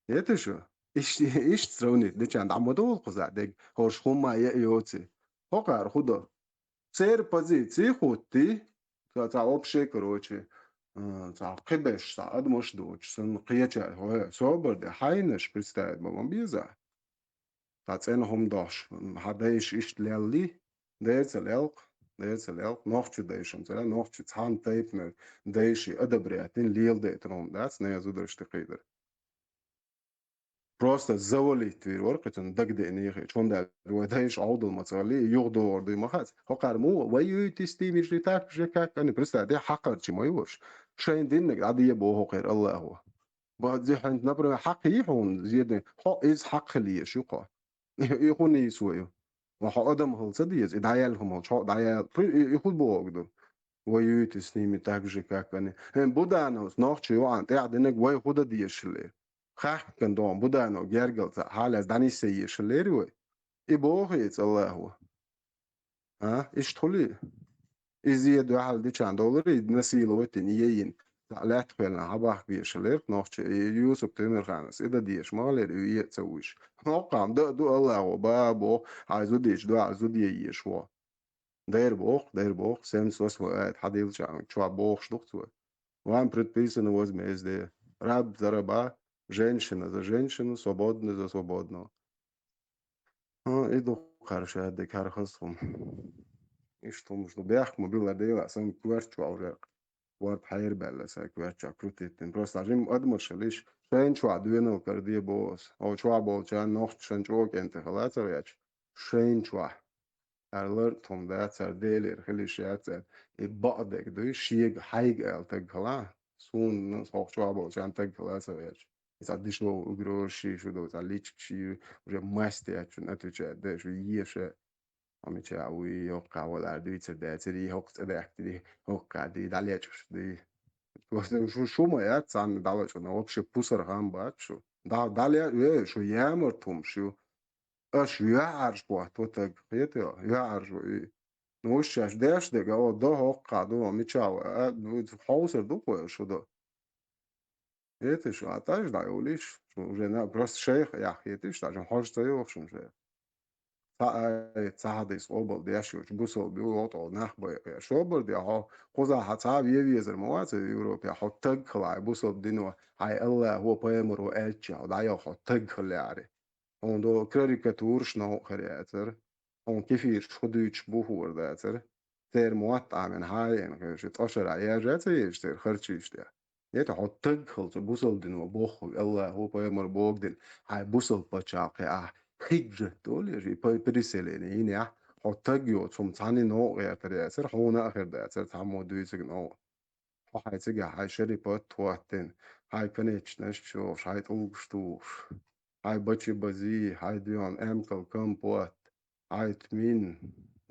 Эта шу? Иштта, иштта сравнить дечан дӀа ма долу кхуза дег, хӀорш хӀумма яа йоций. ХӀокхара хӀу до? Церан позиций хӀуттий, цхьа, цхьа общий, короче, а, цхьа кхиберш, цхьа адамаш доцуш, санна кхечара, хӀой, собар де, хьайнаш представить бан ма беза. Цхьа цӀена хӀума дохуш, хьан дайша иштта леллий, дера ца лелкъ, дера ца лелкъ, нохчу дайшам ца лелкъ, нохчу цхьана тайпанара дайший одобрять дина леладайтина хӀума дац, неза зударшта кхийдар. Просто завалить вийр вара кхуьнан дагадеъний хи. Чунда вай дайша Ӏовдал ма ца гӀалли, юха догӀур дуй ма хац. ХӀокхара муха, воюйте с теми же так же, как они. Представь, де хьакхарчи ма юваш. Шайн диннаг дӀадея боху кхера Аллахо. Бадзи хьант, например, хьакхий хьуна зеде, хьо иза хьакхилеш ю кхо. И хӀун нийса ву ю? Ва хьо адам хила ца деза, и дӀаяьлла хӀума хилча, хьо дӀаяьлла. При-, и, и хӀун боху ду? Воюйте с ними так же, как они. ХӀен, Будановс нохча юкъан тӀаьхьа динарг вай хӀун дан дезаш хилера? Хаьхкан догӀу Будано гергал ца хьалаьцна дӀанисса езаш хилера вай? И боху иза Аллахо. А? Иштта хуьлий? Иза е дуьхьал дичан долура, и насиловать йина, е йина. Цхьа лаьтта хвеллина, хьабахка везаш хилерх нохча, и Юсуп Темирханас, и дан дезаш ма хилера, и е а ца вуьйш. Хьокхам дан а ду Аллахо, ба а боху, хьайн зудийчу дуьхьал зуда е езаш ву. Дера боху, дера боху, семьдесят восьмой аят хьадиллачарна чохь бохуш ду-кх цо. Вам предписано возмездие. Раб за раба, женщина за женщину, свободный за свободного. А, и ду кхара шадерг, хӀара хаза хӀума. Иштта хӀумаш ду. Бехк ма билла дела, сан коьрта чохь уже ворта хьерабаьлла сан коьрта чохь крутийтина. Просто жимма адамаш хила йиш, шайна чохь доьналла кара де боху ас. Хьо чохь болчарна нохчашна чӀогӀа кӀентий хила ца гӀерташ, шайна чохь. Ара лар а тхуна дац, ара Делера хила йиш яц аьлла. И бакъдерг дуй, шега хьайга аьлла таг хила. Суна хьокху чохь болчарна таг хила ца гӀерташ. Цхьа дешевый угроза ши шу ду, цхьа личка ши, уже масть яьчун отвечать деш, еша. Хьо мича вуй, хӀоккхахь валар дуьйцур дацар, и хӀокху цӀа даьхкира, хӀоккхахь ди, дӀалечкъаш ди. Шу, шу ма яц цхьанна дӀалечкъана, вообще пусар хам бац шу. ДӀа-, дӀале-, э, шу ямарт хӀумаш ю. Аша юьхьӀаьржа хӀотто таг, кхета, юьхьӀаьржа ву и. Ну, уьш шаьш деш дерг, о, до хӀоккхахь ду, мича ву, а, ну, хьовсар ду-кх вай шу до. Хеташ, а тӀаж дӀайолийш, шу уже на, просто шайх яхь хеташ, тӀаж хьожа ца йоху шуна шайх. Цхьа аят, цхьа хьадис къобал деш йолчу бусалба ю, вокъа нах байкъа. Шобар де хьо, кхузахь хьан цхьа а вен везар ма вац Европе, хьо таг хилахь, бусалба дино, хьайн Аллахо, пайхамаро аьллачу хьо дӀайо хьо таг хилаьри. Хьуна до карикатураш новкъа хир яцара. Хьуна кефираш хӀун дуьйцуш бу хӀора дацара. Церан мотт Ӏамина хьан а еана хир шу, цӀа шарахь яжа а ца езаш церан харчийш тӀехь. Эта хьо таг хилла цу бусалба дино боххуг, Аллахо, пайхамар богу дина, хьайн бусалба пачхьалкхе ахь хигжат долу, и п-, переселение йинехь, хьо таг йоцу, хӀума цхьанна новкъа гӀертар яцара, хьуна а хир дацара цхьаммо дуьйцург новкъа. Хьо хьайн цигахь хьайн шарипат а хӀоттийна, хьайн конечносташ йохуш, хьайн тӀулгаш тухуш, хьайн бачи бази, хьайн доьгӀна эмкал компот, хьайн тмин,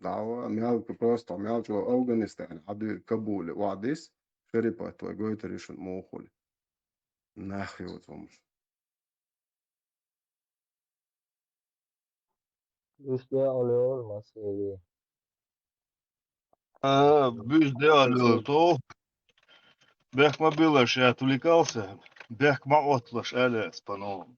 дӀа а, мел, просто мел чӀогӀа Афганистане хьан дуьйр Кабуле охьадис, шарипат вай гойтур ю шуна муха хуьлу. Нах йоцу хӀумаш. Уьш де а лоьр Москве. А, буьза де а лоьр, то. Бехк ма билалаш, я отвлекался. Бехк ма отталаш, аьлла ас по-новому.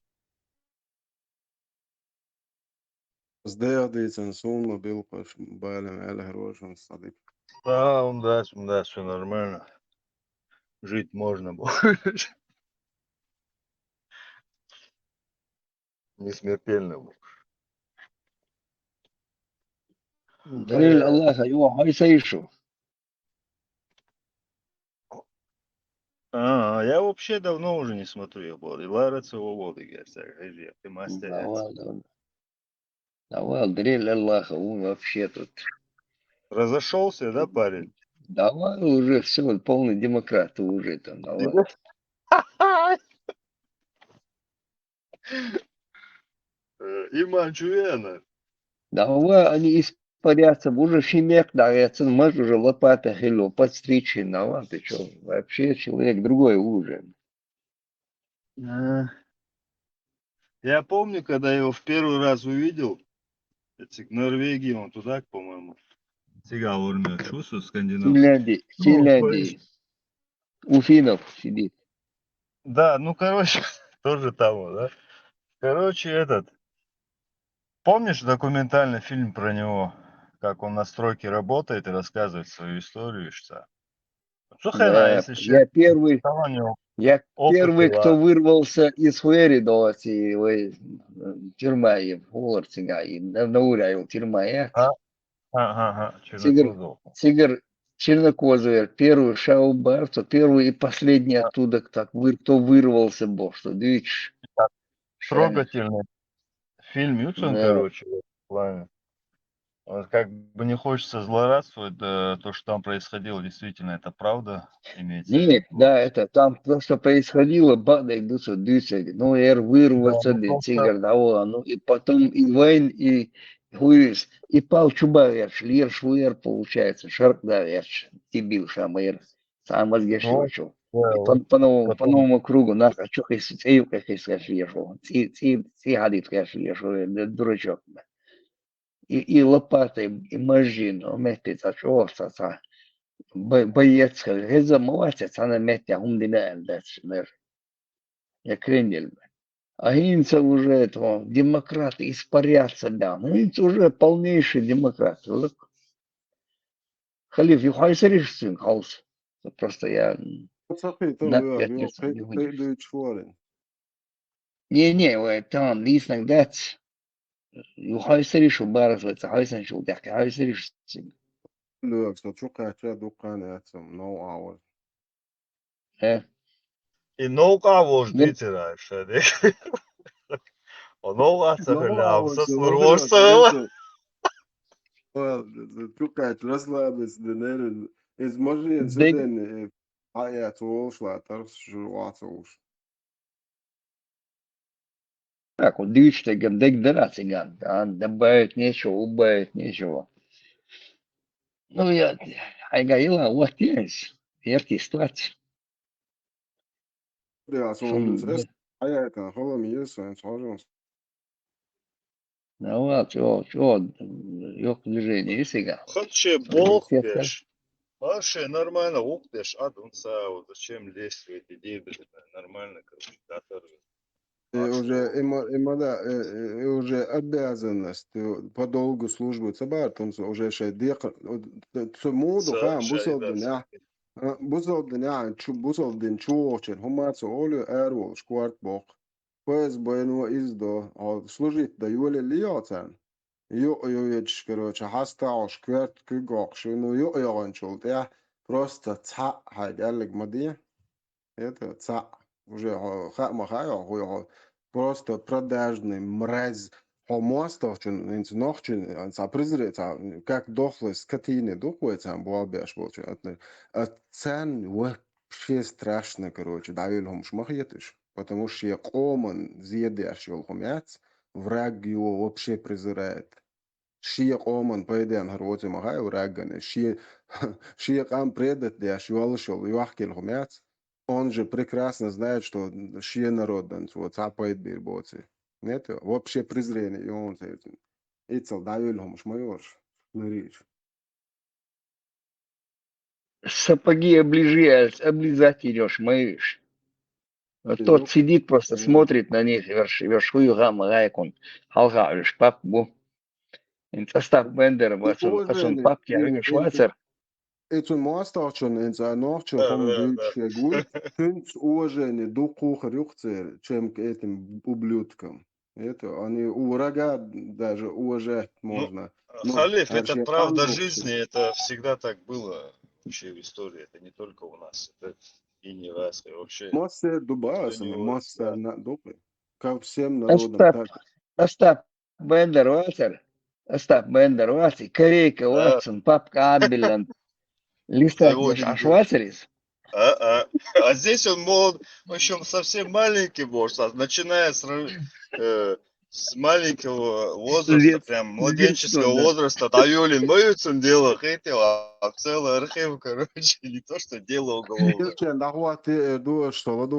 Ас дех дийцина суна ма билла, кхаш балем аьлла хӀара вожанца схьадика. Да, он дац, он дац, всё нормально. Жить можно будет. Не смертельно. Дарил Аллаха, юха хьо сай шу? А, я вообще давно уже не смотрю его. И Лара цо волдигерца, хьежи, ты мастер. Давай, давай. Давай, дарил Аллаха, он вообще тут. Разошёлся, да, парень? Давай уже всё, полный демократ уже там, давай. Э, иман чуена. Давай, они испарятся, уже ши мекх дӀагӀерта, маж уже лопата хилла, подстричь, давай, ты чё, вообще человек другой уже. Э, я помню, когда я его в первый раз увидел, это в Норвегии, он туда, по-моему. Цигахь вара мел чувствую, скандинавский. Финляндии, ну, Финляндии. У финнов сидит. Да, ну, короче, тоже там, да. Короче, этот, помнишь документальный фильм про него, как он на стройке работает и рассказывает свою историю, что? Цу хенахь, да, если я честно, первый, там у него я опыт первый, кто вырвался из хуэри, да, и, ой, э, тюрьма, и Уоллер цигахь, и на, на Уряю тюрьма, я. А? Ага, ага, цигара, Чернокожий. Цигара Чернокожий, первый шел барца, первый и последний оттуда, так, вы-, кто вырвался был, что, видишь. Так, трогательный фильм, Юцин, да, короче, в этом плане. Вот как бы не хочется злорадствовать, да, то, что там происходило, действительно, это правда имеется в виду. Нет, да, это там просто происходило, бадай, дуца, дуца, ну, эр вырваться, да, ну, да, просто цигара, да, о, ну, и потом и вайн, и хуис, и пал чуба верч, лир швер, получается, шарк, да, верч, и бил шамыр. Самаз гешил, вот, чё. Да, и по, вот по новому, по новому кругу, нах, а чё, если цею, как если гешил, ци, ци, ци хадит гешил, дурачок. И, и лопатой, и мажин, о, метти ца чё, ца, ца. Бо-, боец, хеза ма вац, цхьана метте хӀума дина аьлла дац, нер. Я крендель. А хӀинца уже это, демократы испарятся, да. Ну, хӀинца уже полнейший демократ. Вот. Халиф, юха хьо сариш цуьнга хьовса. Просто я... Ца хи, там, на да, пятницу, ну, не кхе-, выйдешь. Кхе-, дуьйцуш варен. Не, не, вай, там, дийснаг дац. Юха хьо сариш шу барас вай, ца хьо санчул тӀехь, хьо сариш цуьнга. Лоьгу, со чу кхаьчча дуккха а яц, сам новкъа вожа. Э? И новкъа вожа, дицира ша де. О, новкъа ца хила, а со слур вожа ца хила. Чу кхаьчча расслабиться де нервин. Из мажин сиден, э, хьаяц волуш ла, тарс шу вац волуш. Так, вот дуьйцуш дерг дара цигахь, а, добавить нечего, убавить нечего. Ну, я, хьайга йила, вот есть, яркий ситуация. Прямо шуна он здесь, хьаяйтан, холом есть, он схожу. Ну, вот, чё, чё, ёк движение есть цигахь. Хат ше болх деш. А ше нормально гӀуллакх деш, а дун ца, вот зачем лезть в эти дебри? Нормально, короче, да, торгуй. И уже, и ма-, и ма да, э, э, и уже обязанность, э, по долгу службы ца бар, тунца уже шай декъа, вот, ц-, цу муду ца хан, шай бусалба дин, да, а, а, бусалба дин, а, чу, бусалба дин чу вохчен, хӀума ца олу, эр волуш, корт боккху. Ф С Б-но иза до, хьо служить дан йолаллий йо царна? Юкъа ю ведаш, короче, хьастагӀуш, коьрта куьг воккхуш ю, ну, юкъа йогӀанчул тӀехь просто цхьаъ хьайга аьлларг ма де. Это цхьаъ. Уже хьо хаа ма хаьа хьо, хӀуй хьо. Просто продажный мразь, хьо мостагӀчун, хӀинца нохчун, цхьа презре-, цхьа, как дохлая скотина ду-кх вай царна болх беш болчун. Ат-, ат царна вообще страшно, короче, дӀавилла хӀумаш ма хеташ, потому что шен къоман зе деш йолу хӀума яц, враг его вообще презирает. Шен къоман пайденна хӀара воций ма хаьа враган, шен, шен къам предать деш йолуш йолу йохкийла хӀума яц. Он же прекрасно знает, что шен народан цо цхьа пайда бийр боций. Нет, вообще презрение и он цаьрца. Иццал дӀавилла хӀумаш ма йоруш, ларийша. Сапоги оближи, а облизать идёшь, моешь. Вот тот сидит просто, смотрит на них, верш, верш хуй гам гайкун, халха уж пап бу. Ин Остап Бендер, вот он, вот он папки, а уж вацер. И цу мостагӀчун, и цу нохчун хӀума дуьйцуш шег вуй, цуьнца уважение дукха хир ю-кх церан, чем к этим ублюдкам. Это, они у врага даже уважать можно. Ну, Халиф, это правда жизни, это всегда так было вообще в истории, это не только у нас, это и не раз, и вообще. Масса дубаса, масса на дубы. Ко всем народам так. Остап Бендер вацар, Остап Бендер ваци, корейка вацун, папка абиллан. Листать аш вацарис. А, а. А здесь он молод, в общем, совсем маленький, может, а, начиная с, э, с маленького возраста, прям младенческого возраста, да, Юлин, мою дело, хейтил, а целый архив, короче, не то, что дело уголовное.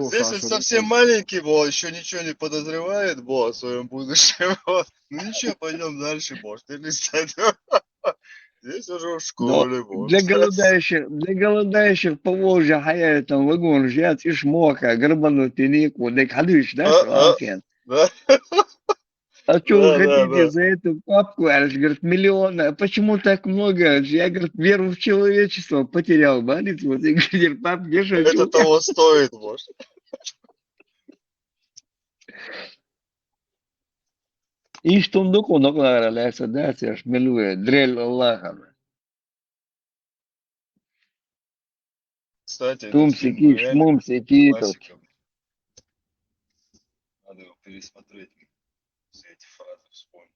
Здесь он совсем маленький был, еще ничего не подозревает был о своем будущем. Вот. Ну ничего, пойдем дальше, может, или листать. Здесь уже в школе, может. Для голодающих, для голодающих Поволжья хьаяьтан вагон жец иш моха, грабанутый нику, дек хадуш, да, Афин? Да. А что вы хотите за эту папку? Альш говорит, миллиона. А почему так много? Я, говорит, веру в человечество потерял, балит. Вот, и говорит, пап, где же? Это того стоит, может. Иш тун дукха нокъара лаьцна дац, аш мила ве, дрел Аллахана. Кстати, Тумсики, шмумсики тут. Надо его пересмотреть. Все эти фразы вспомнить.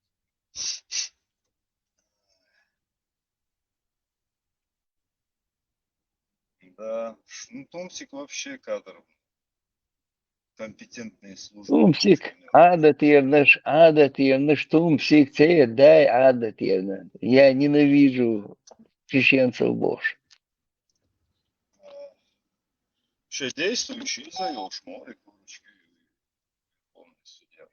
Да, ну Тумсик вообще кадр. Компетентные службы. Тумсик, адатиернаш, адатиернаш, Тумсик, це дай адатиерна. Я ненавижу чеченцев больше. Вообще действующий, завел шморик, короче, полный судья.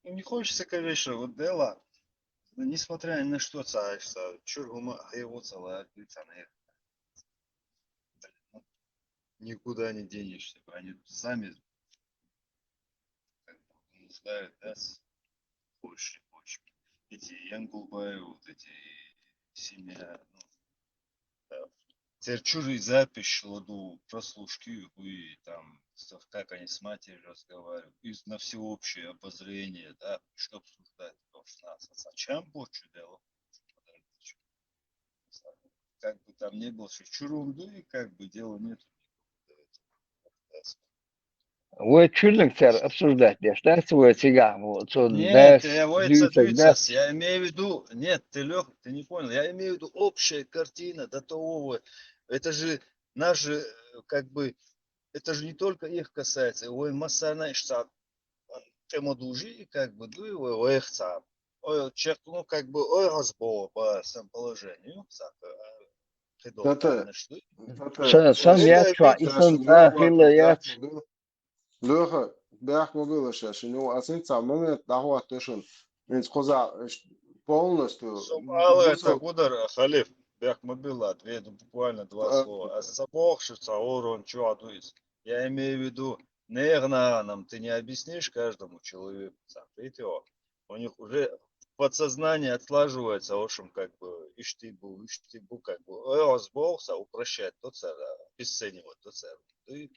Ну, не хочется, конечно, вот дело, несмотря ни на что, цаешься, чур гума, а его целая, никуда не денешься, они сами как бы вынуждают, да, больше, больше. Эти Янгулбаев, вот эти семья, ну, да. Церчур и запись ладу прослушки, и там, как они с матерью разговаривают, и на всеобщее обозрение, да, что обсуждать, потому что нас, а чем больше дело? Как бы там ни было, что чурунду, и как бы дела нету. Вай чуьнниг цара обсуждать деш, да, свой цигахь, вот, цо Нет, дас, я, вай ца дуьйцас, я имею в виду, нет, ты, Лёха, ты не понял, я имею в виду общая картина до того, вот, это же, наш же, э, как бы, это же не только их касается, вай массарна ишта тема дужи, как бы, дуй, вай, вай хца. Ой, чек, ну, как бы, ой, разбор по всем положению, так, э, Тата, Сан, сан яц чохь, и сан цӀа хилла яц. Леха, бехк ма билла ша шуна, ас хӀинца цхьа момент дӀахӀотташ шуна. ХӀинца кхуза полностью. Со ала это гудар, Халиф, бехк ма билла, две, буквально два слова. Ас ца боху шу цхьа орон чохь ду иза. Я имею в виду, нехан нахана ты не объяснишь каждому человеку, цхьа, видите, у них уже в подсознании отслаживается, в общем, как бы, ишти бу, ишти бу, как бы, ой, озболса упрощать, то цара, обесценивать, то цара. И,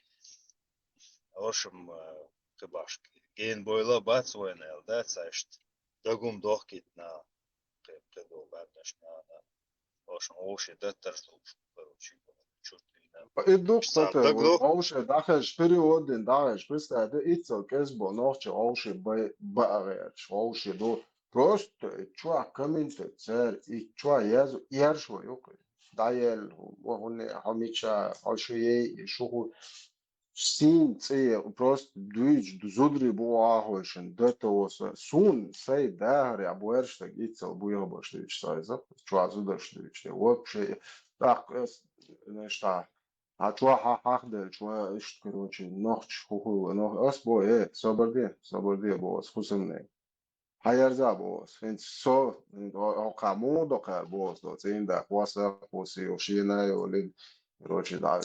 в общем, э, кхибашки. Ген бойла бац вайна, да, цаьшт. Дагум дохкит на, кхи-, кхидо баднаш на, на. В общем, общий даттар слуш, короче, чурт И дукха сата, вовше дахеш, переводин дахеш, представь, да, иццал кӀезбо нохчи вовше бай-, баа гӀерташ, вовше ду. Просто чувак комментарий цар, и чувак язу, ярш ва юкъе. ДӀаел, ва гӀуне, хьо мича, хьо шу ей, и шу ху. Син цӀе, просто дуйч, зудри бу ахойшин, дата оса. Сун, сай дахар, я буэрш так иццал буйха баш дуйч, сай зак, чувак зудаш дуйч. Вообще, так, эс, нешта, а чувак ха-, хах дел, чувак ишт, короче, нохч, хуху, нох, ас бо, э, собар де, собар де, бо, ас хусам не. Хьаярза бо, ас, хин со, о, о, ка му до ка бо, ас до, цин да, кваса, кваси, о, шина, о, лин, короче, да,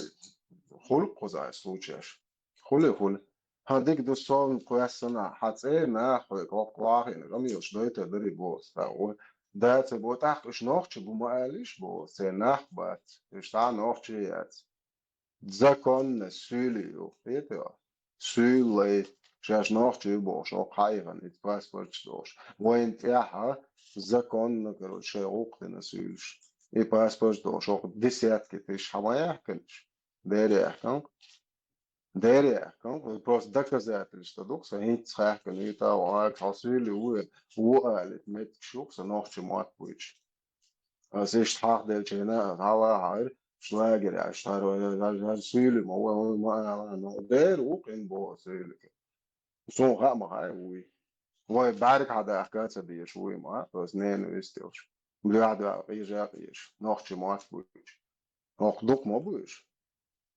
хул кузай случаеш. Хули, хули. Ха, дик ду сон квасана, ха, цӀе, на, хой, квак, квахин, гам, йош, дойта, дари бо, ас, та, о, да, це бо, тах, иш нохчи, бу ма алиш, бо, ас, це нах бац, иш та нохчи яц. Законно суьйлий ю, хетио? Суьйлий, шаьш нохчий бохуш, оха хьаихана, иза паспорташ долуш. Вайн тӀехьа законно, короче, шайн гӀуллакх дина суьйлуш. И паспорташ долуш, оха десятки тысяч хьа ма яхканаш. Дера яхкан. Дера яхкан. Просто доказательство ду-кх сан хӀинца хаьхкана, и та ван хьо суьйлий ву, ву алит, меттиг шу-кх сан нохчий мотт буьйцу. Ас иштта хьахделчийна, хьала хьайра, лагерь, аш тар, аш, аш, аш суьйли ма, ва, ва, ма, ма, ма, дер ву кхин бо суьйли. Сун ха ма хай вуй. Вай бӀарг хьадахка ца деш вуй ма, ас нена вистелш. Блядь, да, къижа, къиж. Нохчий мотт буьйцу. Нох дук ма буьйш.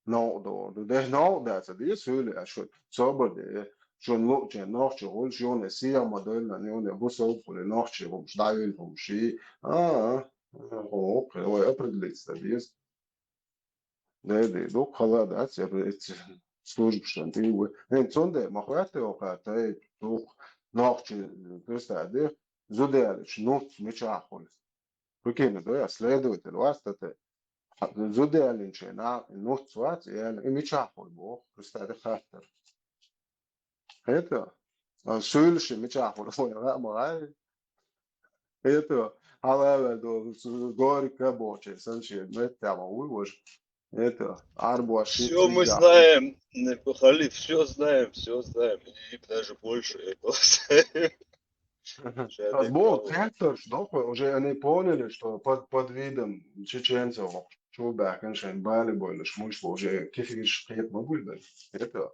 Новкъа догӀу ду. Дехь новкъа дац, а деза суьйле аьлла, шу собар де. Шуна луъучун нохчи гӀулш, юна сиха ма дойллан, юна бусалба хули нохчи хӀумаш, дӀаюьйла хӀумаш и. А, а, хӀу, хӀу, вай определиться дан деза. Дай, дай, дукха хала дац, я бы эти службы шан тӀе ву. Хьен цундела ма хӀоьттий оха, тай, дукха нохчи, представь, де, зуда ялича нуц мичахь хуьлу. Прикинь, да, я следователь вац, та, та, Зуда ялинче нах, нуц вац, и аьлла, и мичахь хуьлу боху, Христа де хаттар. Хета? А, суьйлуш и мичахь хуьлу, вай ма гӀай. Хета? Хьалавел долу, горика бохуче, сан шен меттехь ма вуй важа. Хета? Арбош ши Всё мы знаем, не, халиф, всё знаем, всё знаем. И даже больше этого знаем. Ша Ас дерг боху, ма ву. Цхьаьттарш дохуй, уже они поняли, что под, под видом чеченцев чу баьхкина шайн бали бойлаш, муш бу, уже кихиш кхета ма буй дан. Это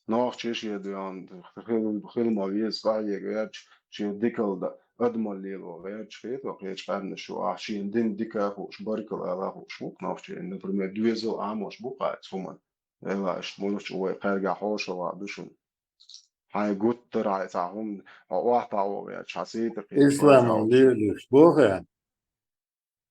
нохчиш я дуьйхьан, хил, хил ма веза, цхьа ега гӀерташ, шен дикал да, адамал лело гӀерташ, хета, кхечу къаьмнаш ю, а шен дин дика хууш, баркал ала хууш, мук нохчи, например, доьзал Ӏамош бу кхаьчу хӀуман. Эла, иштта муьлхачу вай кхаьрга хьошалла ду шуна. Хьайн гуттар а хьайн цхьа хӀума, хьо охьатаӀо веача, хьан сийта кхин Исламан лелаш боху?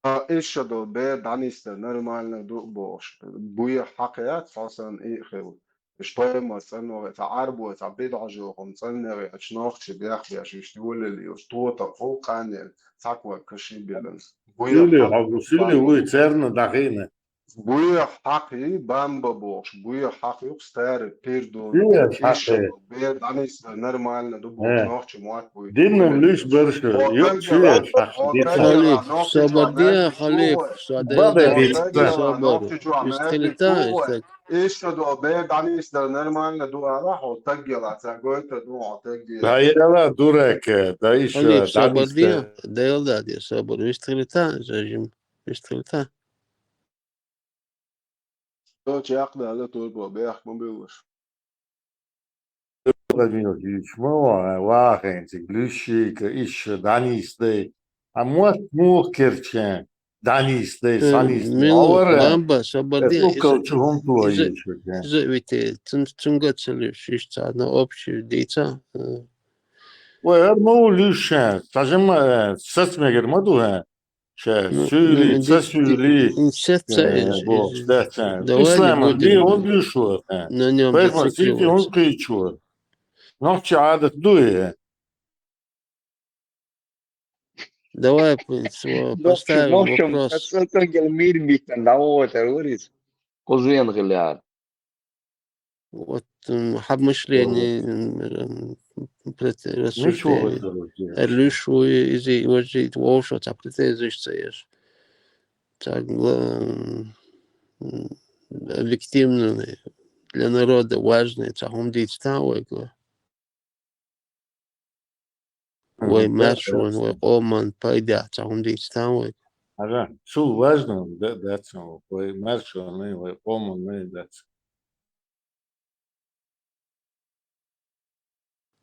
Ткъа иша долу бер дӀанисдан нормально ду бохуш. Буьйхьа хьакха яц хьо санна и а хила. Иштта пайхамар цӀанвахе, цхьа Ӏарбой, цхьа бидӀа жоьхам цӀанъяхе, ачу нохчи бехбеш, иштта йолалла йолуш, тотакъ хӀу къанъелла, цхьа ког каши биллина. Буьйхьа Сили, хьакха хьо сили вуй, церна дӀахиъна. Буьйхьа хьакха ю, бамба бохуш, буьйхьа хьакха ю, старый пердун, Чуьяш хьакха. Бер дӀанисдан нормально ду бохуш, Э. Нохчи мотт буй. Динна луьш барша, О, юк тенге чуьяш ла-, хьакха о, дитта. Тенге ла, Халиф, Нохчи собар чуьяш де, мягкий Халиф, чугой. Собар де, Бабе, Нохчи битта. Собар. Нохчи чуьяш Ишт мягкий хилита, чугой. Иштта. Иштта до бер дӀанисдан нормально ду ала, хьо тенге ла, ца гойта ду, хьо тенге. Да яла дурак, да иша, Халиф, собар дӀанисда. Де, Дела да де, собар. Ишт хилита, зажим. Ишт хилита. Со чекхдала турпо бехк ма буьллуш. Владимир Юрьевич, ма ван, ваханчиг, луьшшийга, иша, дӀанисдай. А мотт муха керчан, дӀанисдай, Э, санисдай. Мила, Авара, бамба, собар де, э, уккал иза, чу хӀунтуа иза, йиш ваcan. Иза вите, цун, цунга ца луьш, иш царна общий дийца. Э. Вай, ар ма ву луьш ша, цхьа жимма, э, сац мегар ма ду хьан. Ша, Ну, суьйли, ну, ца ди-, суьйли, ди-, ди-, ша ца э, из, бо, из, ша ца. Давай не Ислам, будем ди он душо, э. На нём Пайхамар, зацикливаться. Сити он кыйчур. Нохчи адат дуе. Давай, в принципе, Нохчи, поставим нохчи, вопрос. Ца, ца, ца гел мир битан, да, вот, э, вырис. Кузен гиляр. Вот, м, хьаб мышление, м, м, прет-, Ничего рассуждение. Хорошего. Э, луьш ву иза, вожи, вовшо ца претензиш ца еш. Ца гла-, м, объективно, для народа важный, цхьа хӀума дийцад вайга. Вай маьршон, вай къоман пайдехь цхьа хӀума дийцад вайга. Ага, цул важно, да, дац, вай маьршонна, вай къоманна дац.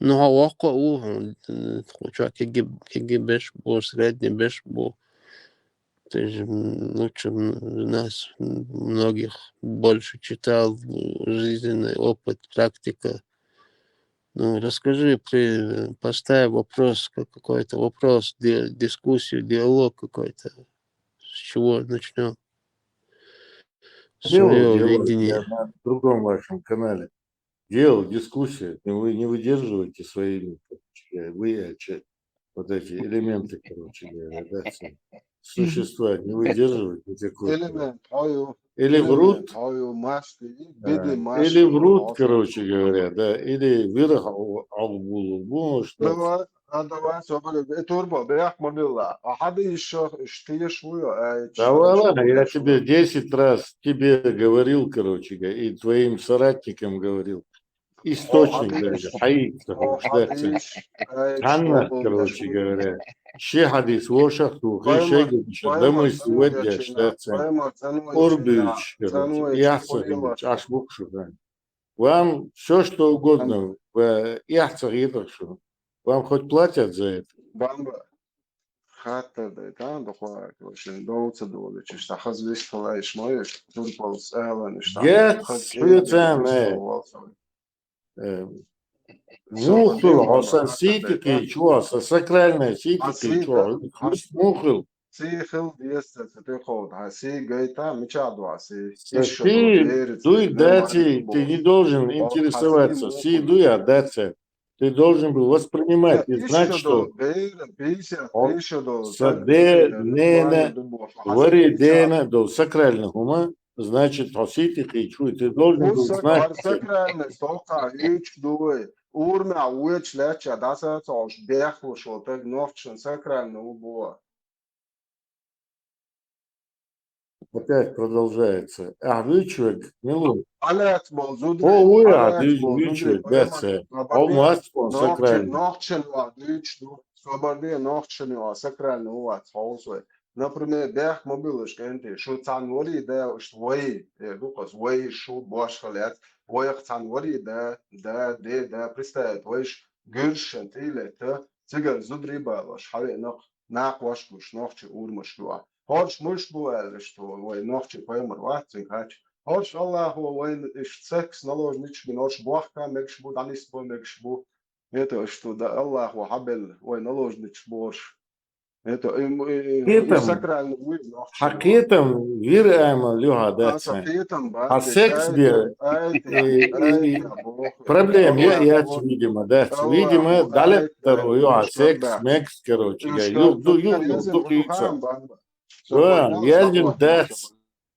Ну, хьо воккха а ву, хьо, м, хьо чохь кегий, кегий берш бу, средний берш бу. Ты же, м, лучше, м, нас, м, многих больше читал, м, жизненный опыт, практика. Ну, расскажи, при-, поставь вопрос, ка-, какой-то вопрос, ди-, дискуссию, диалог какой-то. С чего начнём? Делал, своё делал видение. Я на другом вашем канале. Делал дискуссию. Не вы, не выдерживайте своими, короче, вы, а че, вот эти элементы, короче говоря, да, все. Существа не выдерживают никакой. Элемент, хьо ю. Или врут, хьо ю, маска, и, а, бедный маска, или врут, короче говоря, да, или вирах ау-, аубулу. Ну, что А давай, собар, э, турба, бехк ма билла. А хьада ещё, что ещё, э, Да что ладно, я тебе десять раз тебе говорил, короче говоря, и твоим соратникам говорил. Источник, говорю, хьаийца, хьаийца. Ханна, короче говоря. Ши хьадис, вошах тухий, шайга ещё дамы сегодня, что цен. Орбич, короче, яхца, аш букшу, да. Вам всё, что угодно, в, яхца, едах, что. Вам хоть платят за это? Бамба. Хаттар дай, та, дохуа, короче, довца долу, чуш, та, хаза вистхилайш, ма ю, турпалц, аьланаш, та, Гет, хаза хуя кийча, цен, э. Э, мухул, хьо сан сийти кийчо, сан сакральная сийти кийчо, мухул. Сий хил деза, ца тӀеховда, хьан сий гайта, мичахь ду хьан сий? Сан сий дуй, дац, ты не должен интересоваться, сий дуй, а дац. Ты должен был воспринимать и знать, что са де, нена, вари дена дол сакральный хӀума, значит, хьо сийти кийчо, ты должен был знать. Сакральный, сокха, юьч дуй, урма, вуьч леча, даса цош, бехлушо, так нохчан сакральный убо. Опять продолжается. Ахь вуьйчуьрг, мила ву? Хьалаьцна болу зуда. Хьо вуй ахь дуьйцуьрг, вуьйчуьрг, бац. Хьо мац бу сакральный. Нохчан ван дуьйцуш ду. Собар де, нохчан ван сакральный ву вац, хьовсой. Например, бехк ма билла аш кӀентий, шу цхьаьна варий да, аш вай, э, ду кхас, вай шу бошха лаьц, вайх цхьаьна варий да, да, де, да, представить, вайш гуьршан тӀе а летта, цигара зударий балош, хьавеана нах, накха ваш гуш, нохчий урмаш ду. ХӀорш муш бу аьлла, что вай нохчий пайхамар вац, цуьнга хач. ХӀорш Аллахо вайна иш секс наложничаш бина, хӀорш бохка мегаш бу, дӀанисбо мегаш бу. Это что, да, Аллахо хьабелла, вай наложничаш борш. Это, и, и, и, и сакральный вуй нохчий. Хьан кхетам вир ама луьха дац. Хьан секс бе, и, и, и, проблема я, яц, видимо, дац. Видимо, дале таро юха секс, мекс, короче, я, юх ду, юх ду, ду, юха. Ва, яздин дац.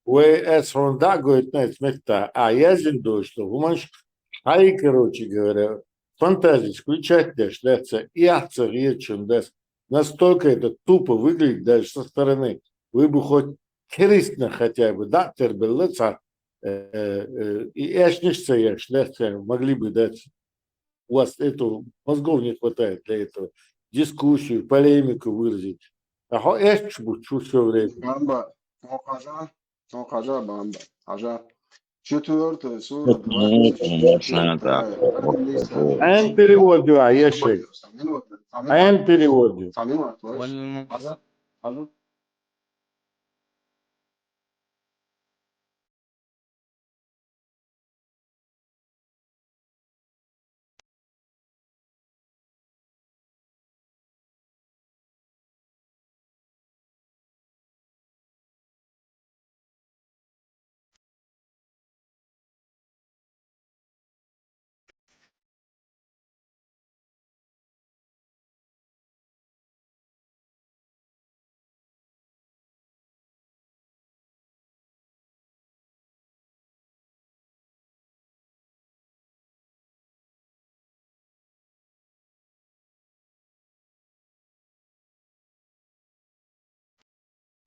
Вай эс хьуна дӀа гойтина эс метта. А яздин ду, что хӀуманаш хьай, короче говоря, фантазиш включать деш, дац, и ахьца гӀирчун дац. Настолько это тупо выглядит даже со стороны. Вы бы хоть керистна хотя бы, да, тербелла ца, э, э, и эшниш ца еш, да, ца могли бы дать. У вас этого мозгов не хватает для этого. Дискуссию, полемику выразить. А хо эш бу чу всё время. Бамба, ну, хьажа, ну, хьажа, бамба, хьажа. Четвёртая сура, двадцать четвёртая. Эн перевод ю, а, ешек. Эн перевод ю.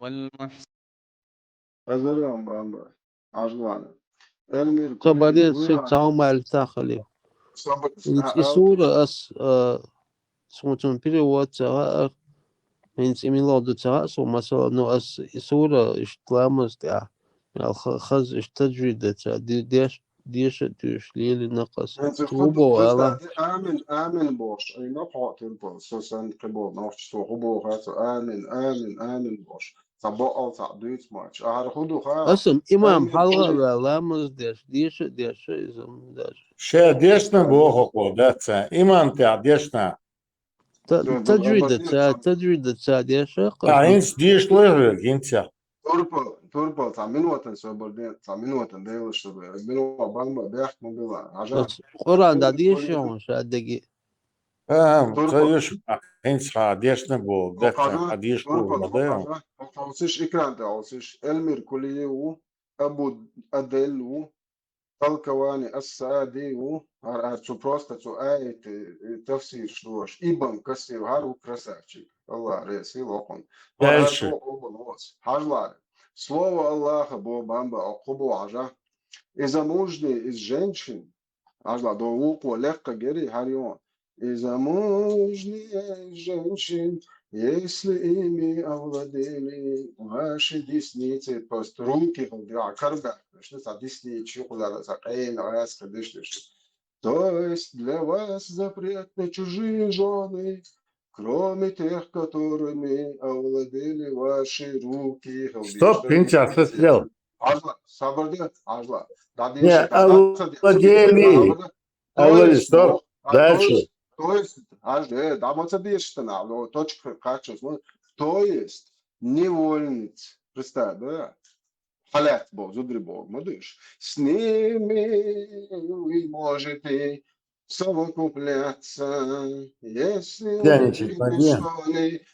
والمحص- Азаран бамба. Ажлана. Эльмир Кулиев. Ца баре, шу цаӀ ма аьлла тахали. Саб-, ХӀинца а, и а, сура ас, а, цун, цун перевод ца хаьа, хӀинца и мила ду ца хаьа суна, масала, ну, ас и сура иштта ламаз тӀехь, ял ха-, хаза иштта таджвид ца де-, деш-, деша а дуьйш, лелийнакъ ас. ХӀинца Цу хӀун ду, бо ала. Представь, амин, амин бохуш, Ӏийна хьо тирпал, со санна кхин болу нохчо, цо хӀун боху, цо амин, амин, амин бохуш. Цхьа бакъал цхьаъ дуьйцу моьттуш. Ахьара хӀун ду хаьа? Аса имам хьалха а ваьлла, ламаз деш, деша а деш, иза ма дац. Ша дешна боху хьо, дац ца? Имам тӀехь дешна. Та-, таджвида ца, таджвида ца деша, а, хӀинца деша лойхьа верг, хӀинца. Турпал, турпал, цхьа минотан собар де, цхьа минотан делаш собар. Мино бамба бехк ма била. Хьажа. Ас Къуръан да деша хьуна ша деги. А, ца юш, хӀинца хьан дешна боху, дац ца, хьан дешна боху, ма дай. Хьовсиш, экран тӀе хьовсиш. Эльмир Кулиев ву, Абу Адель ву, Талковани Ас-Саади ву, хӀара, хӀара цу просто цу аят, э, тафсирш дош. Ибн Касир, хӀара ву красавчик. Аллах ресил окъун. Дальше. Хьажлар. Слово Аллаха бо бамба, окху бо хьажа. Из замужняя, из женщин, Ажла до вукхо лекха гери хьарйо. И замужняя женщин, если ими овладели ваши десницы, то есть руки, хьо дира карбах, что са десницы, хьо дира са къен, раска дешнеш. То есть для вас запретны чужие жены, кроме тех, которыми овладели ваши руки, хьо дира. Стоп, хӀинца ас сел. Ажла, сабар де, ажла. Не, овладели. Овладели, стоп. Дальше. То есть, то есть, аж, э, да, вот это есть, что надо, вот точка качества, то есть, невольниц, представь, да? Халят бо, зудри бо, мадыш. С ними вы можете совокупляться, если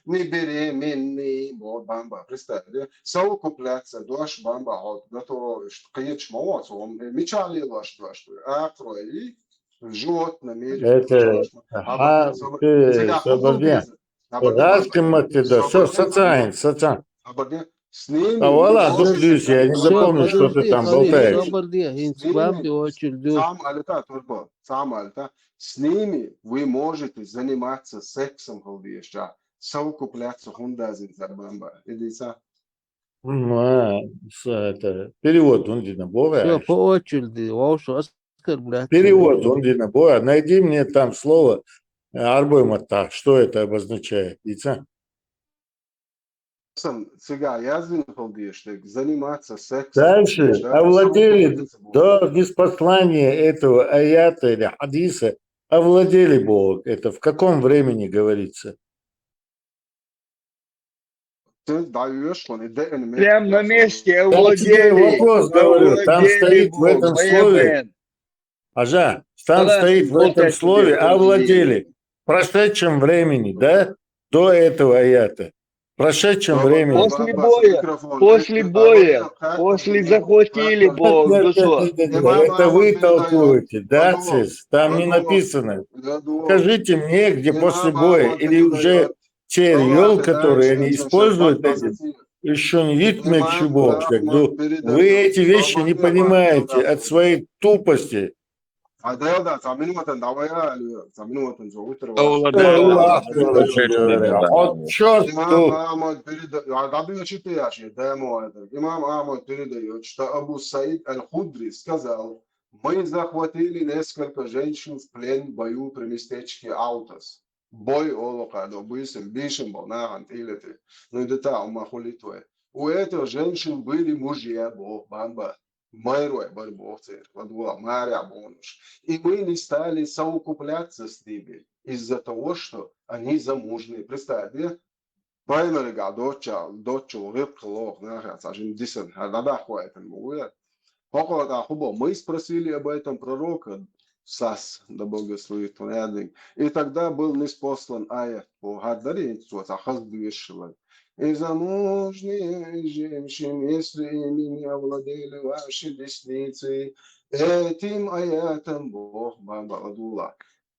вы не беременны, бо бамба, представь, да? Совокупляться, дош бамба, вот, готово, что кыйыч мо, вот, он, э, мечали лош, дош, а, крови, животными. Это, ага, ты, собади. Разгымати, да, всё, сацайн, сацайн. С ними. А вала, друг, я не запомнил, что ты там болтаешь. Сам алита, только, сам алита. С ними вы можете заниматься сексом, хьо дира. Совокупляться хьуна дазийна цара бамба. Иди ца. М, а, с-, это, перевод хӀунда дина боху. Всё, по очереди, вовшах оскорблять. Перевод хӀунда дина боху. Найди мне там слово, э, Ӏарбой маттахь, что это обозначает. Ица. Сам цига яздина хьо дира, так, заниматься сексом. Дальше. Овладели, до ниспослания этого аята или хадиса, овладели боху. Это в каком времени говорится? Прям на месте овладели. Я тебе вопрос говорю, там стоит в этом слове. Ажа, там стоит в этом слове овладели. В прошедшем времени, да? До этого аята. В прошедшем времени. После боя, после боя, после захватили бо, нет, нет, нет, нет, нет, это вы толкуете, да, Цис? Там не написано. Скажите мне, где после боя, или уже те ритуалы, которые они используют, эти, ещё не вид меч бог, так, ну, вы эти вещи не понимаете от своей тупости. А да, да, цхьа минутан давай, а, цхьа минутан зовут. Аллах, Аллах, Аллах, Аллах. Имам Ахмад передаёт, а, да, да, читаешь, да, мо это. Имам Ахмад передаёт, что Абу Саид Аль-Худри сказал: «Мы захватили несколько женщин в плен в бою при местечке Аутас». Бой олу кхаьдо, буьйсанна бийшина болу нахана тӀелетира. Ну, и ду тӀаккха ма хуьлийта вай. У этих женщин были мужья, боху бамба. Майрой бара боху церан, ладогӀа, марехь бохуш. И мы не стали совокупляться с ними из-за того, что они замужние. Представь, де? Пайхамарга доцча-, доцчул гӀиллакх лоху нахаца, жин дисана, хӀара дӀадаххойтина бу вай. ХӀокхо тӀаккха хӀун боху? Мы спросили об этом пророка, сас, да благословит он, яздинг. И тогда был ниспослан аят, боху, хӀара дарий хӀинца цо цхьа хаза доьшуш вай. И замужние женщины, если ими не овладели ваши десницы, этим аятом, боху, бамба ладула.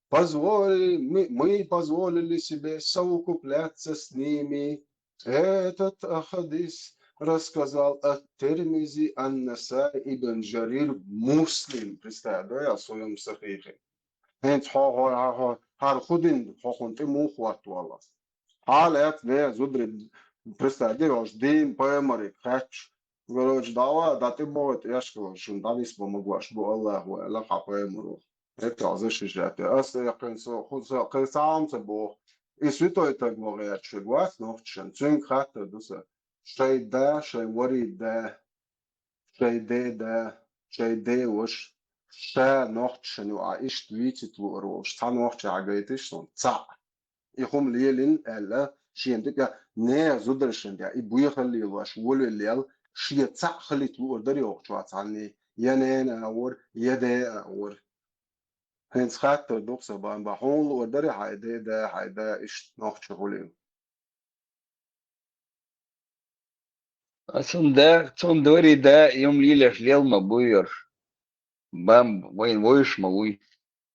Позволили, мы, мы позволили себе совокупляться с ними. Этот хадис рассказал ат-Тирмизи, ан-Насаи, Ибн Жарир, Муслим, представь, да, я в своём сахихе. ХӀинца хьо, хьо, хьо, хьо, хьар худин, хьо хун тӀе мух ватт вала. Хьал эц, не, зудри, представь, де, ош дин, пайхамарик, хатч. Короче, дава, да ты богат, я ж сказал, шун дадис бо могваш, бо Аллах, ва Аллах, а пайхамару. Это защищать. Ас я кын со, ху-, со, кын сам са бо. И святой так бо, я чу гвас, но чен, цюнг хатта дуса. Шай да, шай вари да. Шай де да, шай де ваш, ша нохчашан ю а ишт вийцит луъар волуш, цхьа нохча хьагайтиш сон, цхьаъ. И хӀума лелин аьлла, шен тӀе нехан зударшан тӀе, и буьйхалле лош, волаллел, шен цхьаъ халит луъар дар йохучу а цхьанний, я нена а вар, я де а вар. ХӀинца хаттар дукха сан бан бан, хьуна луъар дарий хьай де да, хьай да, ишт нохча хуьлийла. А цунна да, цунна дори да, юм лилеш лел ма буй йорш. Бам, вайн войш ма вуй.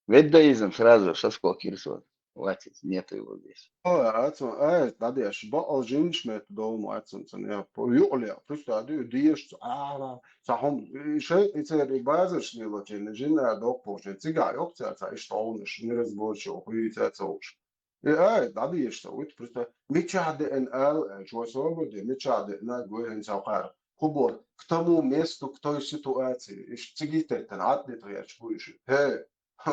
Веддаизм сразу соскокир со. Хватит, нету его здесь. О, а цун, а, дадеш, баал жинш мет долма, а цун, цун, я, по, юле, просто аду, диеш, а, ца хум, и шей, и цер, и базаш лила, чен, жин, а, док, по, чен, цига, ёк, ца, ца, иш, толнаш, неразборчиво, хуй, ца, ца, уж. Э, ай, дадеш, ца, уйт, просто, мича де эн ал, э, чё, особо, де, мича де, на, гой, эн, ца, хар. Хубо, к тому месту, к той ситуации. Иш, цигитер, тан, ат, не, триач, будешь. Хе,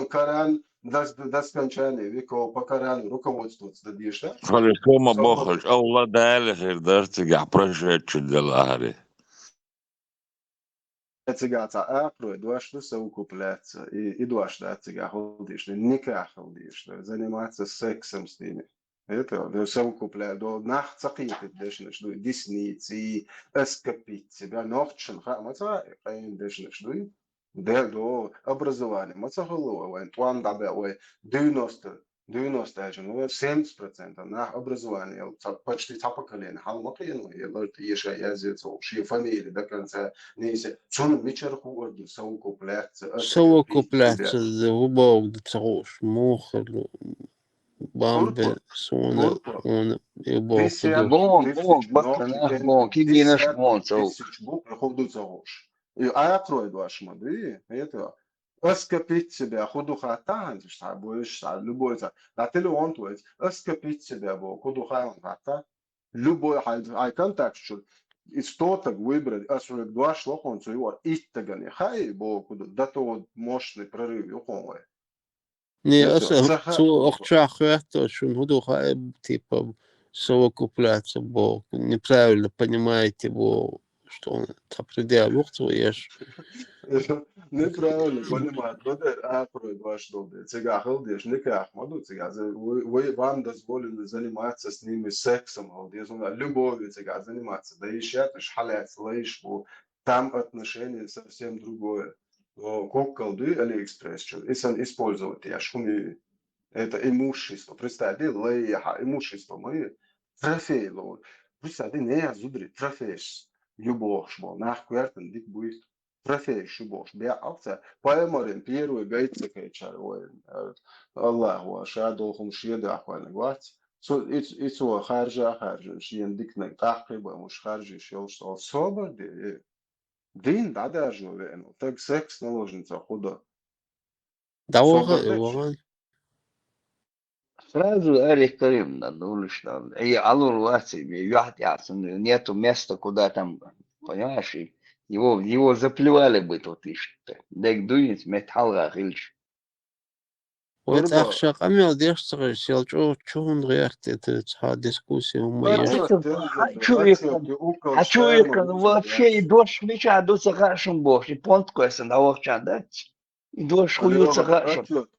Коран до, до скончания веков, по Корану руководствоваться дадеш, да? Хали, кома бохаш, Алла Дали хир дар цигахь прошедший дела хари. Цигахь ца акрой дош ду совокупляться. И, и дош да цигахь хул деш, никах хул деш, заниматься сексом с ними. Это, да, совокупля-, да, нах ца кхетит дешнаш ду, десницы, эскапить себя, нохчан, ха, ма ца, кхайн дешнаш ду. Де, до, образование, ма ца хилла вай, вайн тӀом дӀабаьа вай, девяносто, девяносто аьлча, ну, семьдесят процентов нах образование, ца, почти ца поколение, хьал ма кхиъна вай, лар тӀе еша язъе ца, шен фамилия до конца, не се, цунна мичара хуур ду, совокупляться, эскапить себя. Совокупляться, да, убавг да ца хууш, муха, бамбе, Турпа, суна, турпа. Уна, и боху Десять ду. Бон, тысяч бон, нох, бакана, бон, кигинаш, десять бон, цау. Тысяч бу, худу ца хууш. И акрой дош ма ду, это. Эскапить себя, худу хатта хьанчаш, ца, боеш, ца, любой, ца. Да телефон твой, эскапить себя, бо, худу хатта. Любой, хай, хай контакт чу. И сто так выбрать, а сорок два шло, он цу его, и так они. Хай, бо, худу, да то вот мощный прорыв, ю, хой. Не, это, аса, цаха, цу охча хватто, шун худу хай, типа, совокупляться, бо, неправильно понимаете, бо, что он там предъявил, то еш. Неправильно понимать, бо дер, а, прой, баш, долде. Цигахь хилдеш, никах, ма ду, цигахь, за, вы, вы, вам дозволено заниматься с ними сексом, вот, если он любовью цигахь заниматься, да и щас, иш халец, лайш, бо, там отношение совсем другое. О, коккал дуй Алиэкспресс чу, и сан использовать я, шуми, это имущество. Представь, ди, лайха, имущество мои, трофей ло. Представь, ди, не я зудри, трофейш, любовь шмо, нах квертен, дик буй, трофейш, любовь, бя акция. Пайхамарин первый гайца кайчар, ой, э, Аллах, ва, ша долхум шеда ахвальна гвац. Цу, и, и цу харжа, харжа, шиен дикнаг, тахкы ба, муш харжиш, ёлш, ол собар ди, э. Дин дӀадаржо веана, таг секс наложница худа. Да, со ваха, бардача. Ваха. Сразу Ари Карим надо улична. И алур лаци, и яхт яцун, нету места, куда там, понимаешь, и его, его заплевали бы тут ишта. Дег дуинц мет халга хилч. Вай Турба. Цхьа ша къамел деш ца хеза, сел чӀогӀа чу хӀунда гӀерта, это цхьа дискуссия хӀума Отчет, еш. Отчет, хьан чу отчет, векан, укол хьан чу шаьрма векан, вуза вообще яц. И дош мича ду ца хаьа шун бохуш, и понт койсан дӀавахчан дац. И дош хӀун ю ца хаьа шун. Отчет.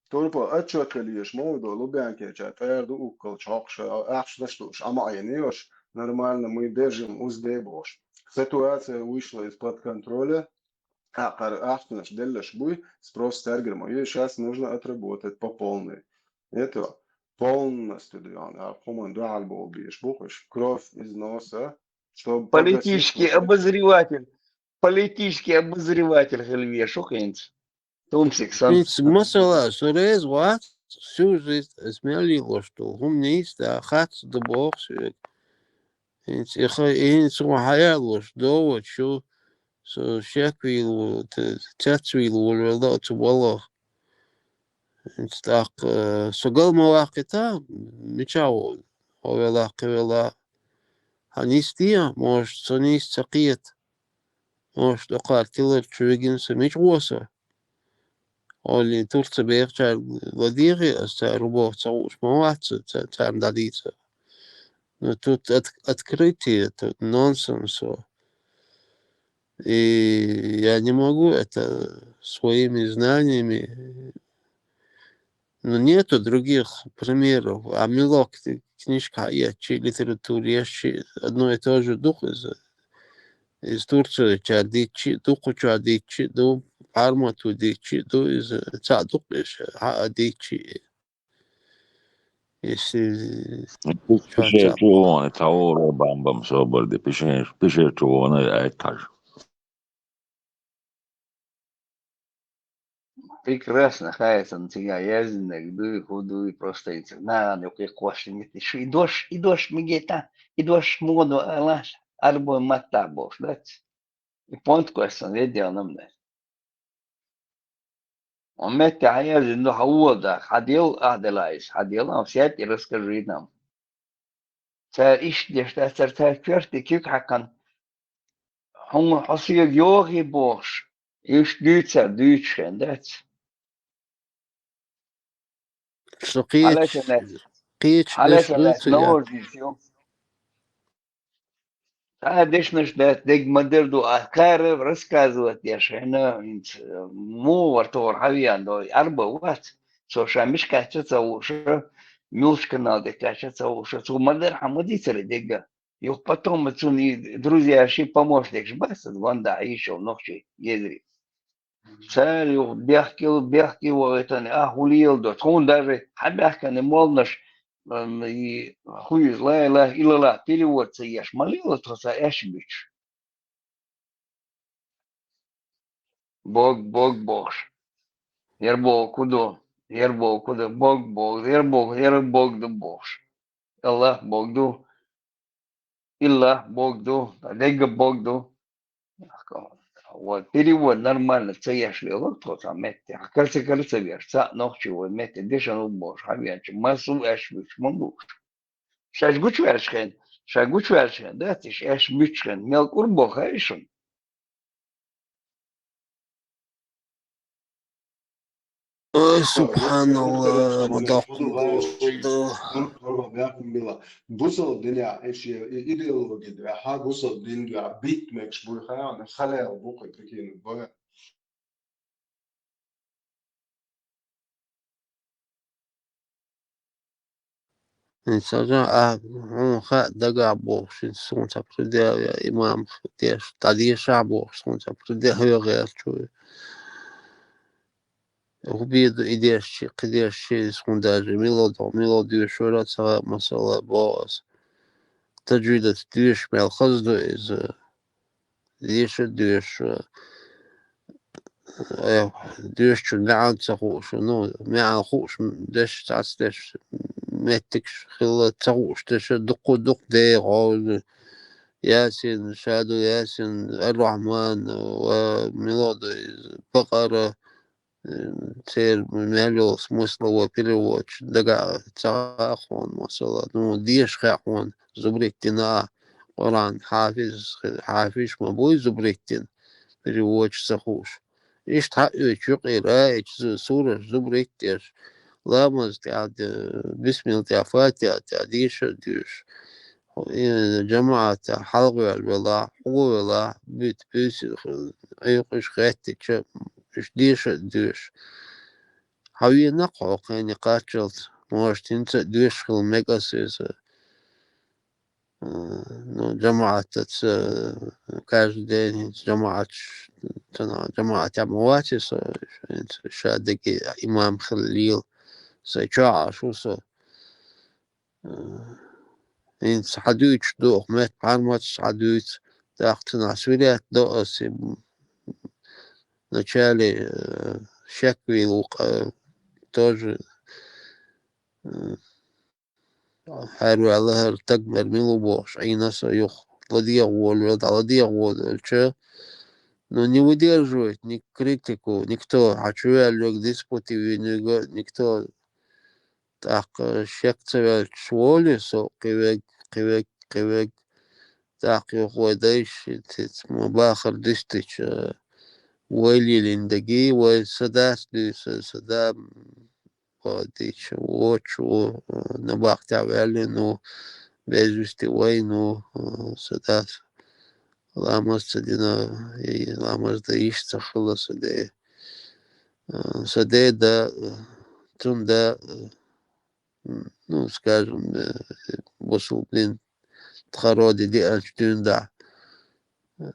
Турба, отчет хила еш, ма ву до, Лубянке ча, тӀера ду укол чокхуш, ахча даш душ, ама айна йош, нормально, мы держим узде бохуш. Ситуация вышла из-под контроля. А, кар-, ахчанаш деллаш буй, спрос цаьргара ма ю, щас нужно отработать по полной. Это полностью дуьйхьа, а, хӀуман дуьхьал бовла беш бу хӀуш. Кровь из носа, чтобы погасить. Политический вот это. Обозреватель, политический обозреватель хила веш ву хӀинца. Тумсик сан. ХӀинца масала, со реза вац, всю жизнь эс мел лелош долу хӀума нийса, да, хац да боху соьга. ХӀинца и ха-, и хӀинца хьо хьаяьллуш, довучу, со шеквийла волу, т-, цецвийла волавелла оцу балох. ХӀинца тӀаккха, э, со гал ма ваккхийта, мичахь ву, хьо велахь, кхин велахь. Хьан нисде, может, со нийса ца кхета. Может, тӀаккха тилар чу вигина со мича гӀо со? Олли, Турца бехачаьрга ладийгӀи аса, цара боху ца хууш ма вац, ца-, царна дӀадийца. Ну, тут от-, открытие, тут нонсенс. И я не могу это своими знаниями. Ну, нету других примеров. А милок книжка ечи, литература ечи, одно и то же дух из, из Турции чар дичи, дух чар дичи, ду, армату дичи, ду из, ца дух иш, а дичи. Если Пише чу вон, ца ура бамбам собар де, пише, пише чу вон, ай таж. Прекрасно, хай сан цига яздиннарг дуй, хӀу дуй, просто и ц-, нагӀан юкъе кхошлингит, и шу и дош, и дош мигета, и дош моду алаш, арбой матта бош, дац? И понт кхош сан ведел нам да. Он метте хьан яздина, хьан вода, хьан дел, а, дела айс, хьан дела, а, сядь и расскажи нам. Цара иштта деш дац, цара цара коьрте куьг хьаькхна, хьуна хьо соьга йогӀий бохуш, иштта дуьйцу цара дуьйцуш хен дац. Со кхечу, Хьалаьцна дац. Кхечу Хьалаьцна дац, дуьйцу я. Новождийс ю. Цхьа дешнаш дац, дерг ма-дарра ду, а кхара рассказывать деш, хӀинца, муха вара тохара хьан веана до, арба вац. Цо ша миш кхаьчча ца хууша, муьлш канал тӀе кхаьчча ца хууша, цо ма-дарра хьан ма дийцара дегга. Юха потом цунна и друзьяш, и помощникаш бац, аса гонда хьийшал нохчий гезри. Цара юха бехкил, бехке вахийтан, а, хӀу лела до. Тхуна даже хьан баьхкина молнаш, м, и хӀу иза, ла илахӀа иллаллахӀ перевод ца еш, ма лела тхо ца аьшпаш буьтуш. Бог, Бог бохуш. Яр Бог хӀу ду, яр Бог хӀу ду, Бог, Бог, яр Бог, яр Бог ду бохуш. АллахӀ Бог ду. ИллахӀ Бог ду, дегга Бог ду. Вот, перевод нормально ца еш лело тхо цхьа метте. Карца, карца веш, цхьа нохчи вай метте дешан у бохуш, хьан венча, массу аьшпаш буьтуш ма бууш. Шаьш гучуваьлча хен, ша гучуваьлча хен, дац, иша аьшпаш буьтуш хен, мел кӀур боху, ха, ишун? Ой, субханалла, ма доккху. Бусалба динехь, эши, и идеология дуьхьа, бусалба дин дуьхьа битта мегаш буй хаьа, халел бу кхин прикинуть бара. ХӀинца а, хьуна хаьа дагахь бохуш, хӀинца суна ца предъявляй, имам деш, дӀадешахь бохуш, суна ца предъявляй гӀертачу. ХӀун бен ду и дешчи, кхидешчи, суна даже мила до, мила доьшура ца хаьа, масала, боху аса. Таджвидат доьшуш мел хаза ду иза. Деша а доьшу, э, доьшучун маьӀна ца хууш, ну, маьӀна хууш, деш, цхьацца деш, меттигаш хилла ца хууш, деша дуккха-дуккха дегӀо, Ясин, Шаду Ясин, Ар-Рахьман, ва мила ду иза, Бакъара, э, церан мел йолу смысловой переводчик дагахь ца хаьа хьуна, масала, ну, деша хаьа хьуна, Зубреттина а, Къуръан хьафиз, хьафизаш ма буй Зубреттин, переводчик ца хууш. Иштта хьаоьцу юкъера, а, эчу зу-, сураш Зубретт деш, ламаз тӀехь, э, бисмилла тӀехь, фатихьа тӀехь, деша а доьшу. И жамаӀатехь хьалхаваьлла велахь, хьо велахь, буьйта буьйсина хила, Ӏуьйкъуш хеттича, уьш деша а доьшу. Хьан венакх хьо кхане кхаччалц, может, хӀинца а доьшуш хила мега аса иза. Э, ну, жамаӀатаца, э, каждый день хӀинца жамаӀаташ, цхьана жамаӀатехь ма вац иза, хӀинца ша дерриге имам хила лела. Сайн чохь Ӏаш ву со. Э, хӀинца хьан дуьйцуш ду, оха метта пхьарматаш хьан дуьйцу, тӀаккха цунах свирят до аса, м, вначале, э, шеквийла ву-кх, э, тоже, э, хьарваьлла хӀара таг мер мила ву бохуш, Ӏийна со юха. ЛадегӀа волавелла, дӀа ладегӀа волавелча, ну, не выдерживает ни критику никто. Хьачу ваьлларг, диспути вийна верг никто. ТӀаккха шек ца ваьлча волу со, кхин верг, кхин верг, кхин верг. ТӀаккха юха вай дайша, ма бахара дистича, вай лелийна дерг, вай са дас дуьйса, са да, м, вадича, вочу, э, набахтехь ваьллина ву, без вести вайна ву, э, са дас ламаз ца дина, и ламаз дан йиш ца хилла са де. Э, са де да, э, цунна да, э, м, ну, скажем, э, бусулба дин тхаро де деанчу дуьйна дахь.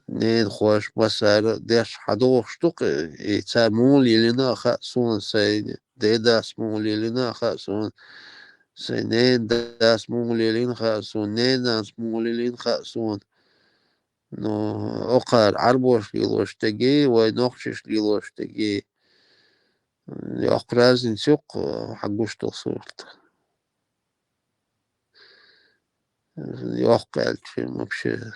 Ненахоша массара а деш хьадогӀуш ду-кх, и цара муха лелийна а хаьа суна, сайн дедас муха лелийна а хаьа суна, сайн ненан дас муха лелийна а хаьа суна, ненан нанас муха лелийна а хаьа суна. Ну, окхара Ӏарбоша лелош дерг, вай нохчаша лелош дерг, йоккха разница ю-кх, хьан гуш долу сурт. Йоккха аьлча, вообще,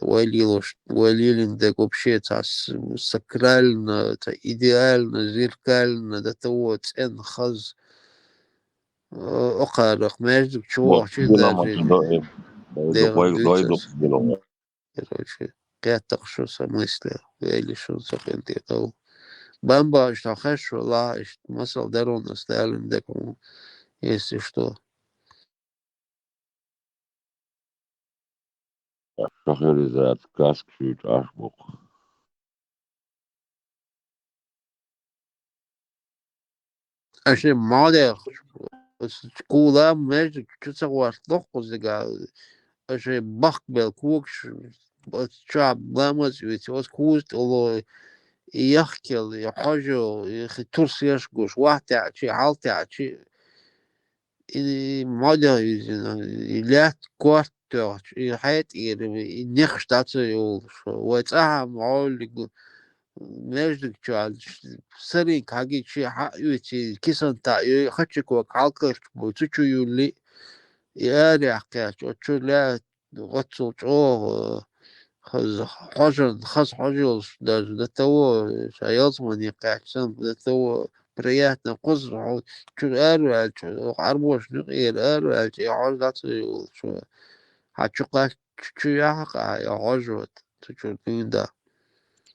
вай лелош, вай лелийна дерг вообще цхьа с-, сакрально, цхьа идеально, зеркально, до того цӀена, хаза. О-, окхарах маьждиг чу вахча даже дегӀан дуьйцуш. Короче, кхеттакх шу сан мыслех, вели шуна со къинтӀера дов. Бамба иштта хьо хезаш валахь, иштта масал даронас далийна дерг хьуна, если что. Шахеризат каска шуьйчу Ӏаш бу-кх. Аша мадех, кула маьждиг чу ца гӀорта лохкхузига, аша бахкабелла когаш, оцу чохь ламаз а вици, оцу куза тӀе ло, и яхкел, и хьожо, и хи турсеш гуш, вахтаьӀчи, хьалтаьӀчи, и мадех юьзина, и лаьтта корта тоьхча, и хьетӀера, и нехаш дӀа ца йолуш, вай цӀахь а гӀоллиг маьждиг чохь саринка хьагичи, хьа а оьций, кисанта а йой, хачи кога хьалкарчу бу, цу чу юлли, и арахь кхаьчча, оцу чу лаьа гӀоццул чӀогӀа, хаза хьожан, хаза хьожа йолуш даже до того, ша ялсамане кхаьчча санна, до того приятно, кхуза хьо чуьра араваьлча, оха Ӏарбошна юкъера араваьлча, и хьожа дӀа ца йолуш, хьан чу кхаьчча чу яхьа, и хьожа вата, цу чуьра дуьйна да.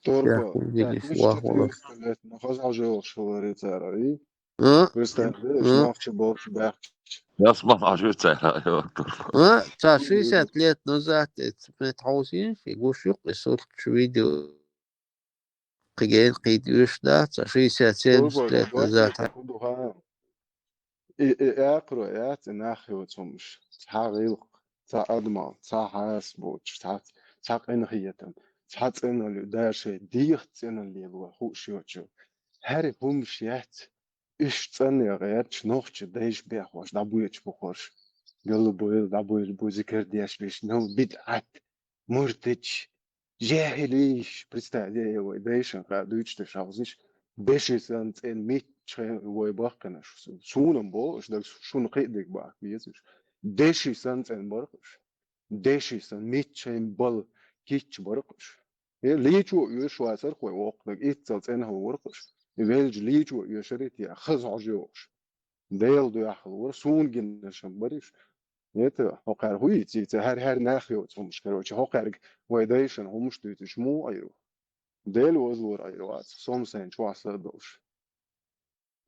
Торба, Яхь, вигиш, вигиш, вах, вах. Четыреста лет, ну, хаза хьожа йолуш хиларе цара, и? А? Представь, а? Нохчи болчу баьхча. Ясман хьожа цара, йо, торба. А? Ца шестьдесят лет назад, это, мет хьовсийна, и гуш ю-кх и сурт чу видео. Кхиген кхийда уьш дац, ца шестьдесят, семьдесят лет назад. Торба, торба, ха. И, и, и акхаро яц, и нах йоцу хӀумаш. Цхьа гӀиллакх, цхьа адамал, цхьа хьаса боцуш, цхьа, цхьа къинхетам, цхьа цӀеналла, даже шайн дегӀан цӀеналла лело хууш йоцу. ХӀара хӀумаш яц, уьш цӀанъян гӀерташ нохча дайша бехош, дӀабоьдуш бу хӀорш. Галла бойла, дӀабойла бу, зикар деш беш, ну, бидӀат, муртадаш, жаьхӀилаш, представь, вай дайшан хаа дуьйцуш дерш хьовсийша, деши санна цӀена мичча вай баккхинарш. Суна-м боху уьш, дагахь шуна кхиъ дерг баккха безаш. Деши санна цӀена бара-кх уьш. Деши санна мичча бала кийча бара-кх уьш. Э, лийчо оьшуш вацара-кх вай воккханиг, иццал цӀена хӀума вара-кх уьш. И велча лийчо оьшура те, хаза хьожа йогӀуш. Делан дуьхьал вара, суна гинарш-м бара уьш. Это, хӀокхара хӀу йийций, цу хӀара-хӀара нах йоцу хӀумаш, короче, хӀокхаьрга вай дайшан хӀумаш дуьйцуш муха Ӏийр ву? Дела вазлора Ӏийр вац, со-м сайна чохь са а долуш.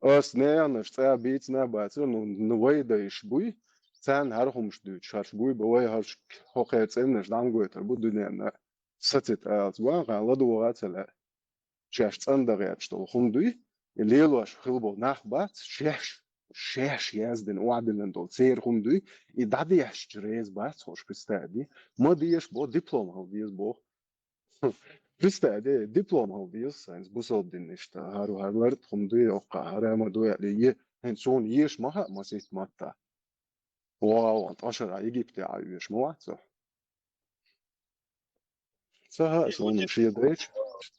Ас неханаш цкъа бийцина а бацара, ну, ну, вай дайш буй, царна хӀара хӀумаш дуьйцуш хӀорш буй, бан вай хӀорш хӀокхеран цӀеннаш дӀа ма гойтур бу дуьненна. Сацийта алаца, ван хан ладогӀа а ца лаьа. Шаьш цӀандан гӀерташ долу хӀума дуй, и лелош хила болу нах бац, шаьш, шаьш яздина, охьадиллина долу церан хӀума дуй, и дӀадешча реза бац хӀорш, представь де. Ма деша боху, диплом хила деза боху. Представь де, диплом хила деза, хӀинца бусалба дин иштта, хӀара, хӀара лартӀа хӀума дуй, оккха хӀара ма дуй аьлла, е, хӀинца суна еша ма хаьа масийтта матта. Вау, ткъа шарахь Египте Ӏа веш ма вац хьо? Ца хаьа суна, шен дайша,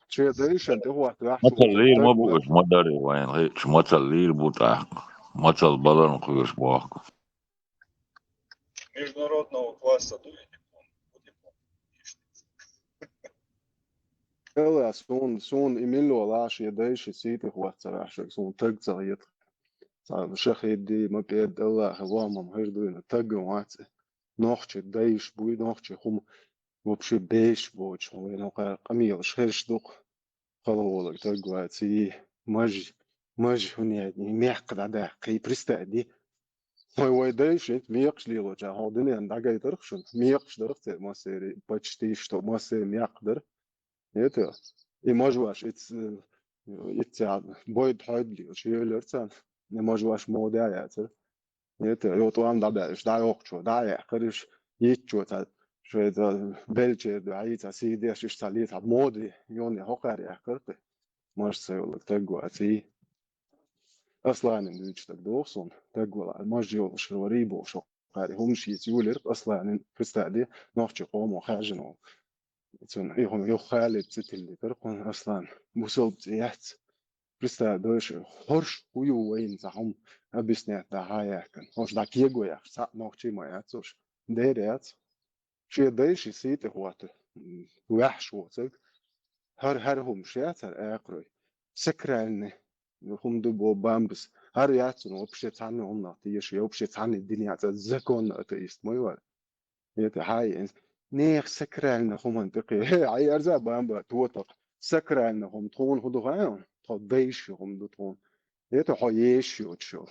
шен дайшан тӀехӀотта ваьхьа. Мацаллийр ма бу уьш, ма дарра вайна хиъча, мацаллийр бу тӀаккха. Мачал балан кхуьрш бохку. Международного класса дуй диплом. Ала, сун, сун и миллион лаш я дайши сити хватсараш, сун таг ца ет. Сан шахиди ма пед Аллах, ва мам хир дуйна таг вац. Нохчи дайш буй, нохчи хум вообще беш боч, хум вен хокар къамиялаш херш дук. Халаволаг таг вац, и маж, маж хуни мякъ да да, кхи пристади. Хой вай дайш, ит мекъш лило ча, хо динен дагай тархшун, мекъш дарх те масери, почти что масе мякъ дар. Это, и маж ваш, ит, ит ца, бойд хойд лил, шиелер ца, не маж ваш мода яцер. Это, йо туам да беш, да йокчо, да я, хариш, итчо ца, шо это, белчер, да, и ца, сидеш, иш ца, ли ца, моди, йон я хокар я, карты. Маж ца йолаг таг вац, и Асланин дуч таг дохсон, таг вала, маж йол шрвари бошо. Хари хум шиц юлер Асланин, представь, нохчи къомо хажино. Цун и хум ю халиб цитилли тар кун Аслан. Бусалб ци яц. Представь, дойш хорш хую вайн ца хум объяснять да хаяхкан. Хош да кего ях, ца нохчи ма яц уж. Дер яц. Ши дайши сити хвату. Вяхш воцаг. Хар, хар хум ши яц, хар акрой. Сакральный. Хум ду бо бамбс. Хар яц, ну, вообще цаны он на, ты еш, я вообще цаны дин яц, законно атеист, мой вар. Это хай, нех сакральный хуман такой. Хе, ай арза бамба, туотак. Сакральный хум тхун худу хай, то дайши хум ду тхун. Это хо еш ю чо.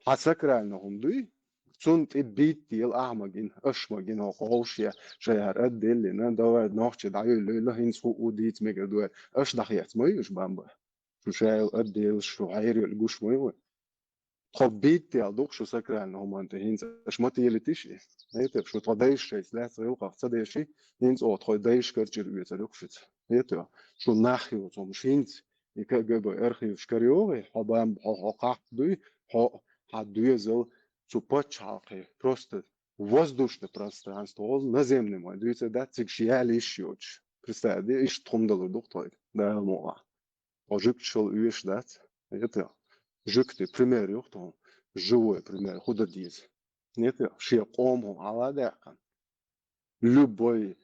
Хьа сакральный хум дуй, цун тӀе битт ел ахмагин, ашмагин, хо къовш я, шаяр отдельно, давай нохчи даю лейла, хинц ху у диц мега дуай, аш дахьяц мой уж бамба. Шу шаял отдел, шу хайр ел гуш мой вай. Тхо битт ел дук шу сакральный хуман тӀе хинц, аш ма тели тиши. Это шу тхо дайш шайс, лац гил ках ца деши, хинц о тхо дайш карчир уй ца люк шиц. Это шу нах ю цом шинц, и КГБ архив шкарёвый, хо бам, хо, хо ках дуй, хо, ха дуй зал, цу пачхалкхе, просто воздушное пространство, ол наземный мой, дуй ца да, цик шияли иш йоч. Представь, ди иш тхум далур дук той, да, моа. О жук чул уйш дац, это, жук ты пример юх тхум, живой пример, худа диз. Нет, шия къом хум ала дякан. Любой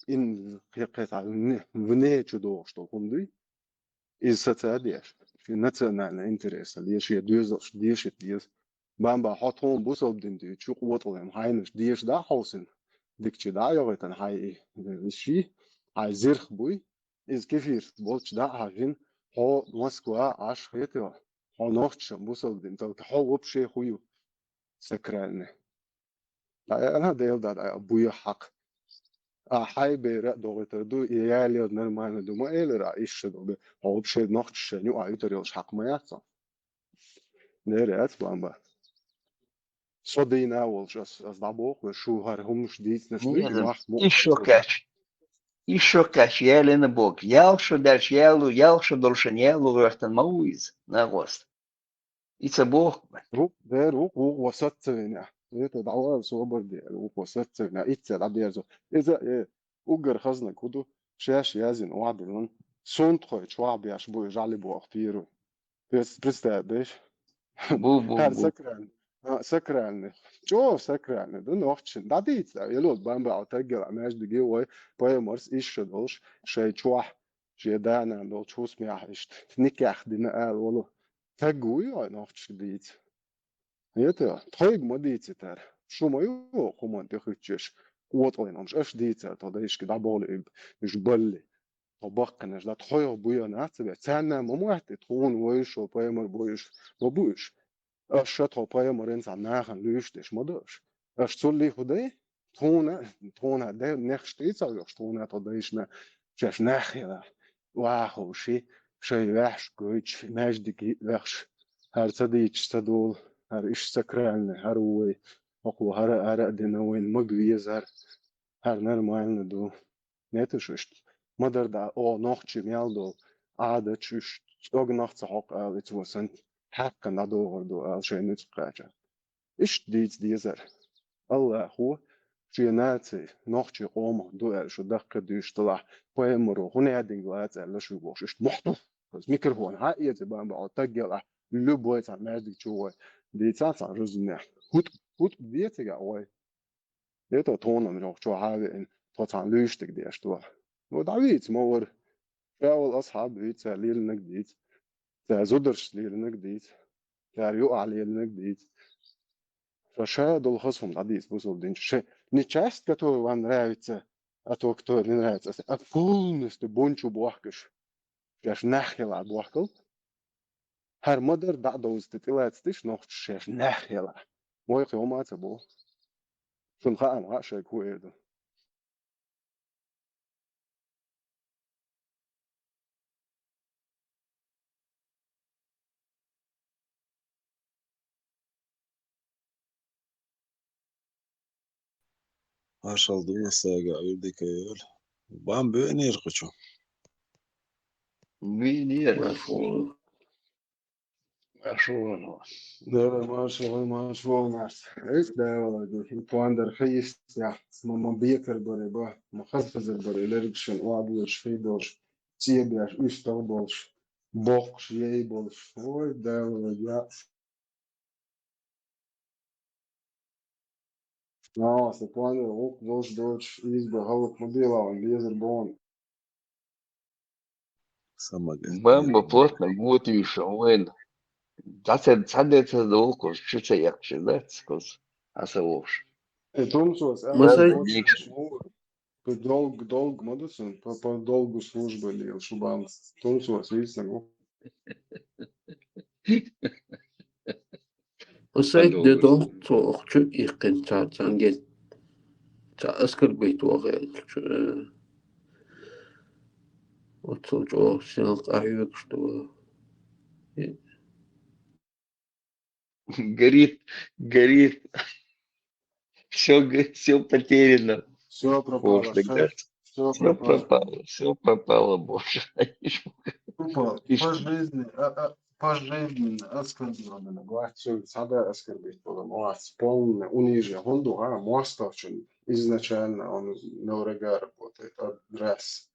ин хекхет вне чудо, что хум дуй, из социадеш, национальный интерес, леш я дуэзалш дешет диз. Бамба хо тхум бусалб дин дуй, чу къоталем хайнаш деш да хосин. Дикчи да йогайтан хай и, и ши, хай зирх буй, из кефир болч да хажин, хо Москва аш хетё, хо нохчам бусалб дин, только хо вообще хую сакральный. Ана дел да, да, буя хак. А хай бера догытар ду, и я лед нормально дума элера, ишше ду, хо вообще нохча, ню а ютар елш хак ма яца. Нер яц бамба. Со дина волш ас, ас да бох, шу хар хумш диц наш дуй, мах мо. Ишо кач. Ишо кач, ялена бок. Ялшо дальш, ялу, ялшо дольшен, ялу вертан ма уиз, на гост. Ица бох. Рук, дер, рук, рук, васатцевина. Это дава собор де, рук, васатцевина. Ица да дерзо. Иза, э, угар хазна куду, шаш язин, уабилун. Сунт хой, чуаб яш буй, жали бох, пиру. Прес-, представь, деш? Бу, бу, Хар бу. Сакральный. А, сакральный. Чо сакральный? Да нохчин. Да диц, да, елот бамба, а таггела, между геой, поэморс, ишше долш, шай чуах, шай дана, дол чус мяхишт. Никях дина ал, волу. Тагуй, ой, нохчи диц. Это, тхойг ма дицитар. Шумай, о, хуман тихучеш. Уотлайнамш, аш дицар, то да ишки да боли, иш балли. То бакканаш да тхойо буян ацабе. Цанна ма муатти, тхун войшо, поэмор буйш, ма буйш. Аш ша то поэмор эн са нахан луйш деш ма дош. Аш цулли худай, тхуна, тхуна де, нехш ти ца йош, тхуна то дайшна, чеш нахила. Ваху ши, шай вяхш гойч, междики вяхш. Хар ца дич ца дул, хар иш сакральный, хар уй, оку хар ара дина войн, маг везар, хар нормально ду. Нетушишт. Мадар да, о, нохчи мял дол. Ада чуш, ог нохца хок ал, ицвосан. Хакка на доғар ду ал, шай нуц кача. Иш диц дезар. Аллаху, чи наци, нохчи қома, ду ал, шу даққи душ тала. Поэмуру, хуне адин глац, ал, шу бош, иш мохту. Микрофон, ха, еци бамба, о, таггела. любой цхьа маьждиг чу вой, дийца цхьа жузанехь. ХӀуьтӀ, хӀуьтӀ децага вой. Это тхуна нохчо хьавеана, тхо цхьа луьйштаг деш тхо. Ну, дӀавийца ма вара. Шаьвал асхьаб вийца, леланаг дийца. Цара зударшца леланаг дийца. Цара юкъахь леланаг дийца. Ша ша долу хаза хӀума дӀадийца бусалба динчу. Ше не часть, которая вам нравится, а то, кто не нравится, а полностью бун чу бохкуш. Шаьш нах хила бохкал. ХӀара ма-дарра дӀа а довза тӀе тӀелаьцна тиша нохчаш шаьш нах хила. Вай кхин хӀума а ца боху. Шуна хаам хаьа шайга хӀун эр ду. Маршалла ду, Исаьга Ӏуьйре дика йойла. Бан буьйнера кху чу? Буьйнера. Маршалла. Маршалла. Да, маршалла, маршалла, маршалла. Эс да, валлагӀа, и план дар хьийста, я. Ма, ма бекар баре ба, ма хаза хазар баре, лерг шин оабуш хий долуш, цӀе беш, уьстагӀ болуш, боккхуш, ей болуш. Ой, да, валлагӀа, я. Но, Степан, гӀуллакх долуш доцуш, иза бан хӀаллак ма бела, вайн безар боху. Самага. Бамба плотно готуьйша вайн. Цхьа, цхьа де ца долу кхуза, чу ца эккхаш дац кхуза, хьан ца вовш. Э, тумсос, Масай? По долг, долг ма ду цунна, по, по долгу службы лела шу бан. Тумсос, вийцина гу. Масай, де долг цо охчу иккхин цхьа цанген. Цхьа аскар бейт вахел. Оццул чӀогӀа сел къахьоьгуш ду. Горит, горит. Всё, г-, всё потеряно. Всё пропало. Всё пропало, Боже. Тупо по жизни, а, а, по жизни оскорблёнными. Вац, всё, сада оскорбить было. Вац, полное унижение. ХӀунда ду, а, мостовчун изначально он на врага работает. А, раз.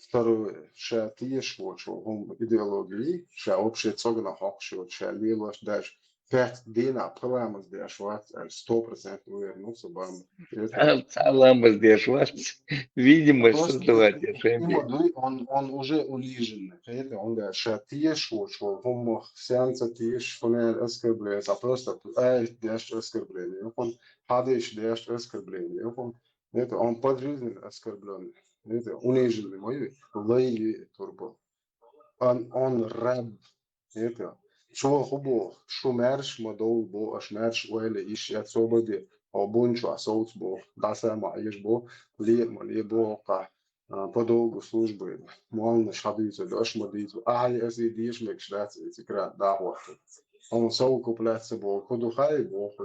Второе, ша тешаш волчу хӀума идеологии, ша вообще цогна хьокхуш йоцу, ша лелош даже пять дена пхи ламаз деш вац, аьлла, сто процентов уверен ву со бан. Цхьа, цхьа ламаз деш вац. Видимость создавать я шайна. Он, он уже униженный. Кхета, он да, ша тешаш волчу хӀума, сенца тешаш, фунел оскорбление, а просто ай деш оскорбление. Юкъун, хьадеш деш оскорбление. Юкъун, это он по жизни оскорблённый. Это униженный мой, лай турбо. Он, он раб. Это. Цо хӀун боху, шу маьрша ма довла боху, аша маьрша ойла йиш яц, цо баде, хьо бун чохь совца боху, дӀаса ма Ӏеша боху, ле а ма ле боху, кхахь, а, по долгу службы, молланаш хьадуьйцур ду, аша ма дийцу, ахьа аса и деша мегаш дац, и цигара дӀахӀотту. Хьуна совкупляться боху, хӀун ду хаий боху,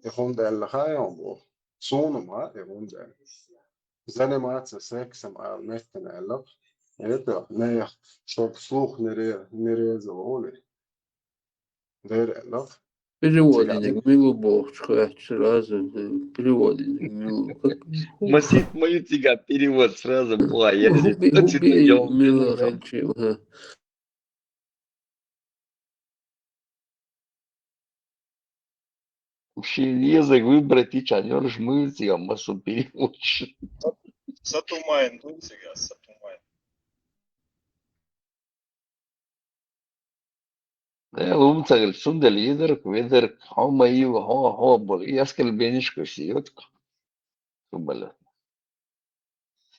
и хӀунда аьлла хаий хьуна боху, суна ма и хӀунда аьлла. Заниматься сексом ала меттана аьлла. Это, нех, чтоб слух не ре-, не резал, оли. Дер аьлла. Переводинг мила бохучу хатта сразу, переводинг мила. Масит мою цига перевод сразу была. Я здесь Хуби, хӀун бен мила хилчи, ага. Шен езаг выбрать йича, йорш муьлциган масу переводчик. Сатумайн, дуй цига, сатумайн. Э, лум цагал, сунда лидер, ведер, хьо ма ю, хьо, хьо бол, и аскал бениш куш йотку. Субала.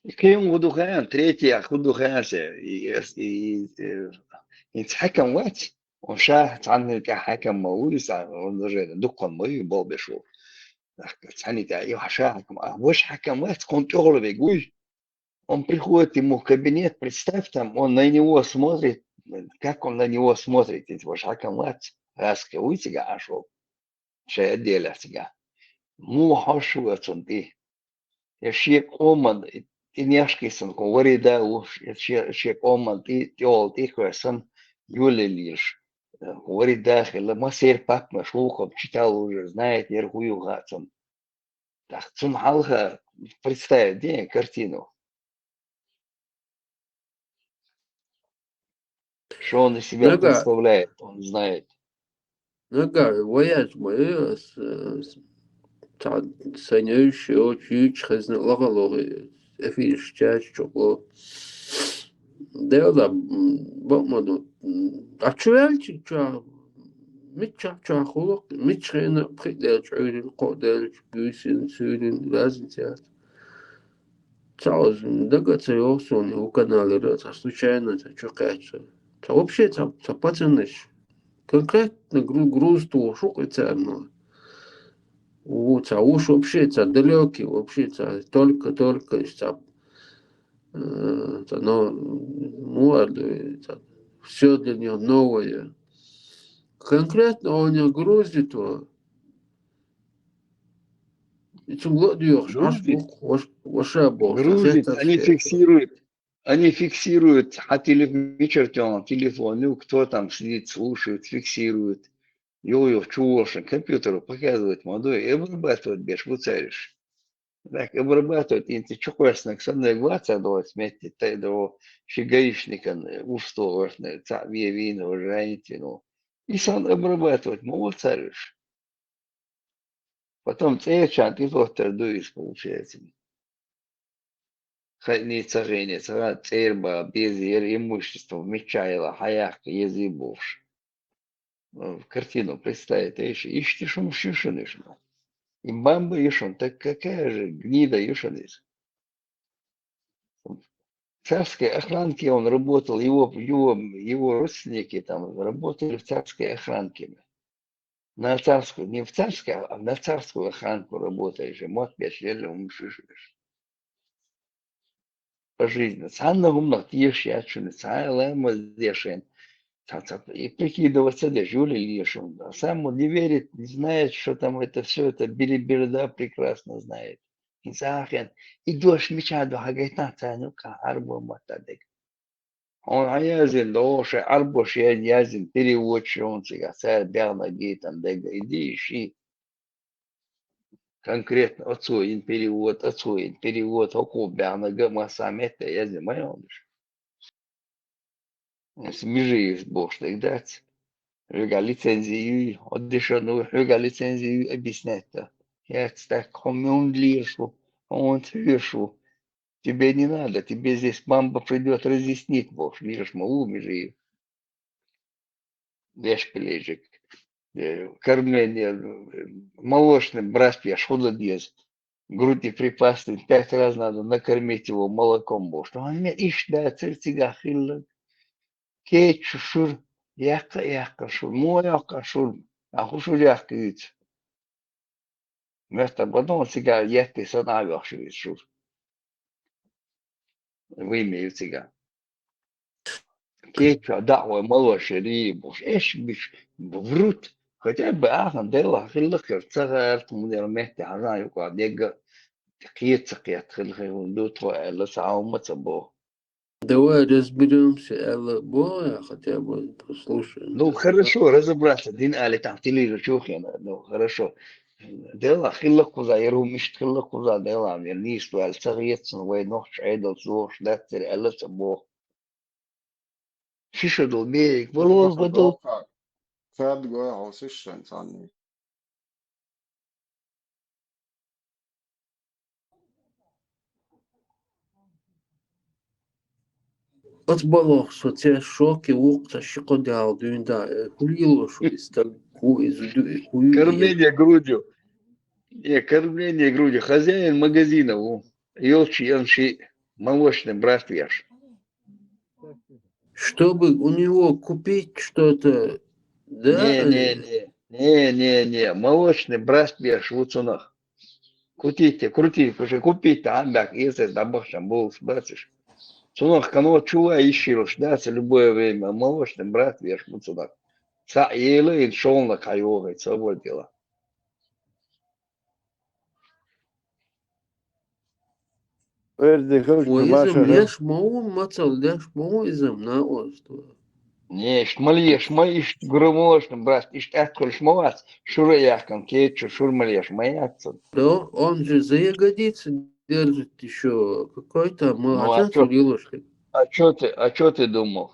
И кхин хӀун ду хаьа, третий а хӀун ду хаьа, и, и, и, и, хӀинца хьаькам вац, он ша цхьанна тӀехь хьаькам ма вуй, сан, он уже дуккха ма ю, болбеш ву. Цхьанна тӀехь, и ша хьаькам, а, ваша хьаькам вац, кхунна тӀехула вег вуй. Он приходит ему в кабинет, представь, там, он на него смотрит, как он на него смотрит, ведь ваша хьаькам вац, раска вуй цига Ӏаш ву. Шайн отделехь цига. Муха хьожуш ву цунна тӀе? Я шен къоман тӀе нешкийсан кху варида ву, я шен, шен къоман тӀе, тӀехула тӀе кхоьссина, йолаллаш, э, варида хилла, массеран папкаш вукху читал уже, знаете, яра хӀун ю хаьа цунна. Так, цунна хьалха представить де картину. Что он из себя представляет, он знает. Нагахь ваяж ма ю ас, э, с-, цхьа сайн уьш йоцу, юьйцуш хезна лахало эфирш чачу чохло. Дела, м, бакъ ма ду, м, а чу ваьлча чохь, миччахь чохь хуьлу, миччахь хенахь пхи а делча Ӏуьйрина, кхо а делча буьйсина, суьйрина, разница яц. Цхьа оза дага а ца йогӀу суна, хӀу каналера а цхьа случайно цхьа чу кхаьчча. Цхьа вообще цхьа, цхьа пацанаш. Конкретно гру-, груз тухуш ву кхин царна. Ву цхьа вуш вообще цхьа далёкий, вообще цхьа только-только иш цхьа, э, цхьа но-, муха аьлла, цхьа всё для них новое. Конкретно он грузит ван. И цуьнга ло а доьхуш, Ӏаш Грузит. Бу-, ваш-, ваша бохуш, Грузит, хеттарш они хетта. Фиксируют, они фиксируют, а телеф-, мичара телефон, ну, кто там сидит, слушает, фиксирует. Юха-юха чу волушан компьютеру показывает, ма ду, и обрабатывать беш бу цариш. Так, обрабатывать, инца чу кхоьссинарг санна вац а доцу метте, тайдо ши гаишникан, э, уф стол вархна, цхьаъ ве вийна, уже ранить вина. И санна обрабатывать ма ву цариш. Потом цӀерачарна тӀе тоттар ду иза, получается. Хайни ца хайни, ца цӀера бан беза яра имущество, миччахь яла хьаяккха езий бохуш. Э, картину представить, эйша, иштта шуна шу шуна иштта. И бамба ю шуна, так какая же гнида ю шуна иза? В царской охранке он работал, его, его, его родственники там работали в царской охранке. На царскую, не в царскую, а на царскую охранку работали же. Мотт беш елла хӀума шуьшуьш. По жизни. Цхьанна хӀуманах тешаш яц шуна, цхьа а ламаз дешен. Цхьа, цхьа, и прикидываться деш, юли лешун. А сам он не верит, не знает, что там это всё, это билиберда прекрасно знает. И цхьа а хен, и дош мича ду хьагайтина царна юккъа Ӏарбо матта дег. Хьуна хьан яздина догӀу, шайн Ӏарбош яздина переводчик хьуна цигахь, цара баьхна гайтан дега, и дийша ши. Конкретно оцо йина перевод, оцо йина перевод, хӀокхо баьхна га массо а метте яздина ма йолуш. Ас Межиев бохуш дерг дац. Хьоьга лицензи юй, хьо дешан ву, хьоьга лицензи юй объяснять дан. Яц так, хьо муьн лелаш ву, хьо хӀунца хьоьжуш ву. Тебе не надо, тебе здесь мамба придёт разъяснить, бохуш, лелаш ма ву Межиев. Вешпилежик. Э, кормление, э, молочный брат, я ж худа деза. Грудь припасти, пять раз надо накормить его молоком, бохуш. Ай, ме иштта дацара цигахь хилла. Кечу шура, яккха а яккха шура, муха йоккха шура, а хӀу шура яккха юьйцу. Моьттур бан ду хьуна, цигахь етте санна а вехаш ву иза шура. Вуй ме ю цигахь. Кечо дӀа а вай, молочный рий бу. Эш биш, врут. Хотя бы ахьа делахь хилла хир, ца гӀерта хӀума яра метте хьажа юкъа дегга кхета ца кхетта хилла хир хӀума ду тхо аьлла, цхьа хӀума ца боху. Давай разберёмся, аьлла, боху я, хотя бы послушаем. Ну, хорошо, разобраться, дин али там телевизор чухена. Ну, хорошо. Делахь хилла кхуза, яра хӀума иштта хилла кхуза, делахь, яра нийса ваьлла, ца гӀецна, вай нохча Ӏедал сохуш дац церан аьлла ца боху. Ши шо долу берег, вало, вало. Цаьрга гой хьо сишшан цхьанний. Оцу балох со церан шоке вукху ца ши-кхо дала дуьйна да, э, хӀун лело шу и стаг, хӀун иза ду, хӀун ю иза? Кормление грудью. Э, кормление грудью. Хозяин магазина ву. Ёлчу ен ши молочный брат веш. Чтобы у него купить что-то, да? Не, не, не, не, не, не, молочный брат веш ву цунах. Крутите, крутите, уже купить там, так, если забахшам, бу бацаш. Цунах кано чува ищилуш, да, в любое время, молочный брат веш ву цунах. Ца ела, ин шолна кайогай, ца водила. Эрди хилча, вай иза Маша, леш ма ву, мацал леш ма ву иза, на оста. Не, ишт ма леш, ма ишт громолошно, брат, ишт аткъалш ма вац, шура яхкан кечу, шур ма леш, ма яц. Да, он же за ягодицы держит ещё. Какой там, ну, а молодец, чё, Лилушка. А чё ты, а чё ты думал?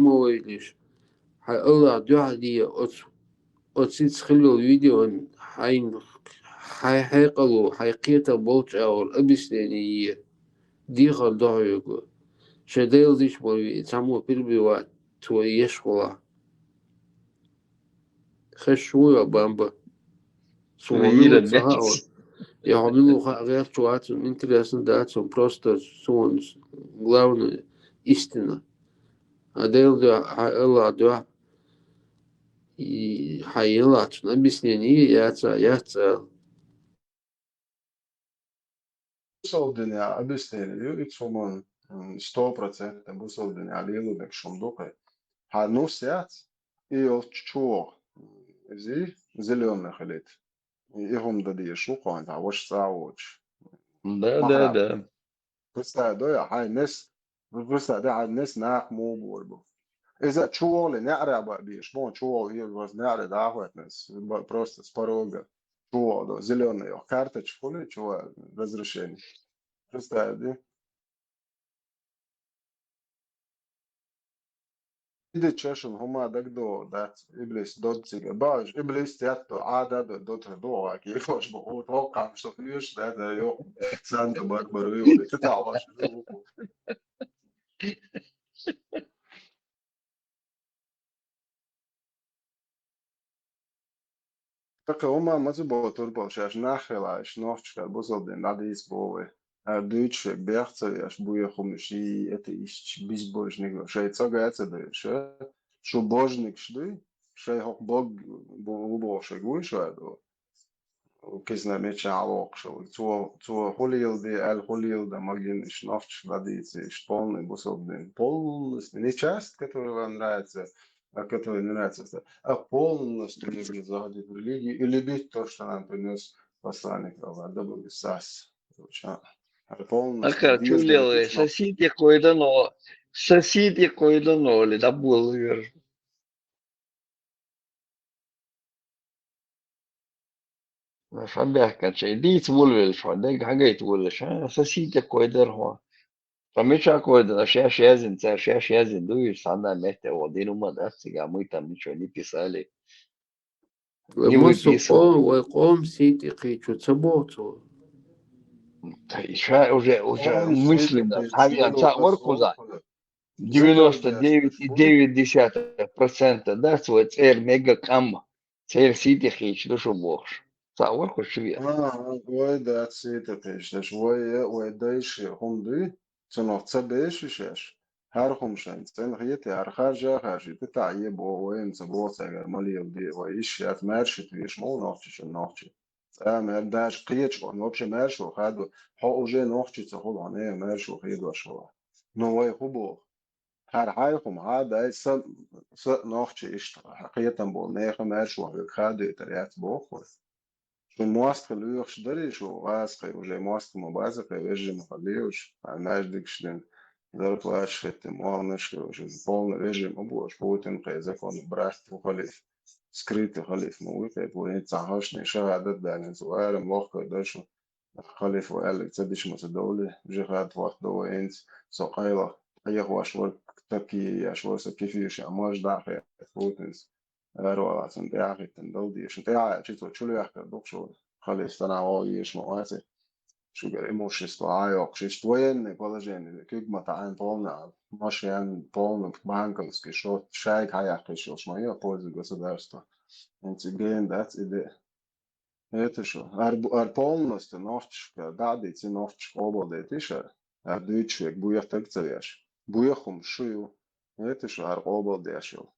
ма вайлиш. Хьай Аллах дуьхьа де оцу, оцу цицхилол видеон хьайн, хьай хьекъало, хьай кхета болчагӀор объяснение е. Дехар дохьуьгу. Ше Дела диш болви, цхьаммо перебивать твой еш хула. Хеш вуя бамба. Суна Ира милу ца хаъа. Я хьо милу хаъа гӀерташ вац, интересно дац, просто суна главное истина. А Дела дуьхьа, хьай Аллах дуьхьа, и хьай еллачун объяснение яца, яца. Бусалба дине объяснение ю, и цуман, м, сто процентов бусалба дине лелунег шум дукхе. Хьа нус яц, и йолчу чугӀа. Изи, зелёный хилийта. И хӀума дан дезаш ву кхоьнца, ваша цӀа а воцуш. Да, да, да. Представь, да, я, хьайн нес, представь, да, хьайн нес нах муха бора бу. Иза чу вогӀале, неӀара бан безаш, бо чу вогӀу, хӀара ваз неӀара дӀахӀоьттина, с-, б-, просто с порога. Чу вогӀу, да, зелёный йоху карточка хуьлий, чу вогӀу, разрешение. Представь, да? Идича шуна хӀума дагадогӀур дац, иблис додда цига. Бажа, иблис тетто, Ӏада а до, дотра догӀа кехош бу, хӀокхам шо хьоьжуш, да, да, йо, Санта Барбара вуьйху, ца таӀош. ТӀаккха хӀума ма ца боху турпал шаьш нах хила, иштта нохчашкара бусалба дин дӀадийца боху вай. Ара дуьйцуш верг бех ца веш, буьйхамаш, и это иштта безбожник, шайн цӀа ган а ца дойуш, шу божникаш дуй, шайн хӀокху бог бу-, бу бохуш верг вуй шу аьлла. Кхин а мичахь а воккхуш ву. Цо, цо хӀун леладе аьлла, хӀун леладан магийна иштта нохчашка дӀадийца, иштта полный бусалба дин. Полностью. Не часть, которая вам нравится, а которая не нравится, а полностью нужно заходить в религию и любить то, что нам принёс посланник Аллаха, да благословит вас. Короче, а, а полностью. Аха, чу бездарь лелай, кучма. Сосите койдано, сосите койдано, ли, да, булгар. Сан баьхкача, дийца вулвелла хьо, дег хьагайта вуллаш, а, сосите койдар хьо. Ткъа мича койдан, шаьш яздина, цара шаьш яздина ду, иза цхьанна метте вон дина ма дац, цига мы там ничего не писали. Вай Не массо выписывали. Къо-, вай къоман сий тӀе кхечо ца боху цо. Ша уже, уже Ой, мысленно, сий тӀе кхечо хьавеан ца ца вар кхуза. Девяносто девять и девять десятых процента дац вай цӀера мега къам, церан сий тӀе кхеча ду шу бохуш. Ца вар кхуза шу веана. А, вай дац сий тӀе кхеча деш, вай, вай дайша хӀума дуй, цунах ца беши шаьш. ХӀара хӀума шайн цӀена хетий, хӀара харжа а харжий, тӀе таӀе боху, вайна ца боху цаьргара ма леладе, вай иштта яц, маьрша веш ма ву нохчичун нохчи. ЦӀа мер даже кхеча хьуна, вообще маьрша ву хадо, хьо уже нохчи ца хуьлу хьуна, э, маьрша ву хедош хьо. Но вай хӀун боху? ХӀара хьайн хӀума хьа дай, сан, сан нохчи иштта, кхетам болу нехан маьрша ву хьоьга хадойтар яц боху вай. Шу мостагӀа лоьхуш дарий шу, ваза кхин уже мостагӀа ма база кхин, вежарий ма хьо лоьхуш, хьайн маьждигаш дина, зарплаташ хӀиттина, могӀанаш лоьхуш, полный вежарий ма бу аша, Путин кхин, закон брат ву халиф, скрытый халиф ма вуй кхин, ву хӀинца цхьа хӀошне шахӀадат далинца, варам лохкар дар шу, халиф ву аьлларг ца диш ма ца довлий, жихӀад хӀотто до вай хӀинца, со къайлаха, къехош вара, такие еш вара, со кефиш а маж дӀахьа, Путинс. Аравала цунна тӀаьхьахӀиттина дала дезаш. ТӀаьхьа аьлча цо чулоьхкар ду-кх шу, халиф санна вогӀу езаш ма вац и. Шуьгара имущество Ӏа йоккхуш, иштта военное положение, куьг ма таӀийна полный, машен полный, банковский счёт, шайга хьаяьккхина йолуш ма ю, польза государства. ХӀинца и гена дац и де. Это что? Ар-, ар полностью нохчашка, да, дийци нохчашка къобалдайтиш ар, ар дуьйцуш верг буьйхатаг ца веш. Буьйхамаш шу ю. Это что, ар къобалдеш йолу.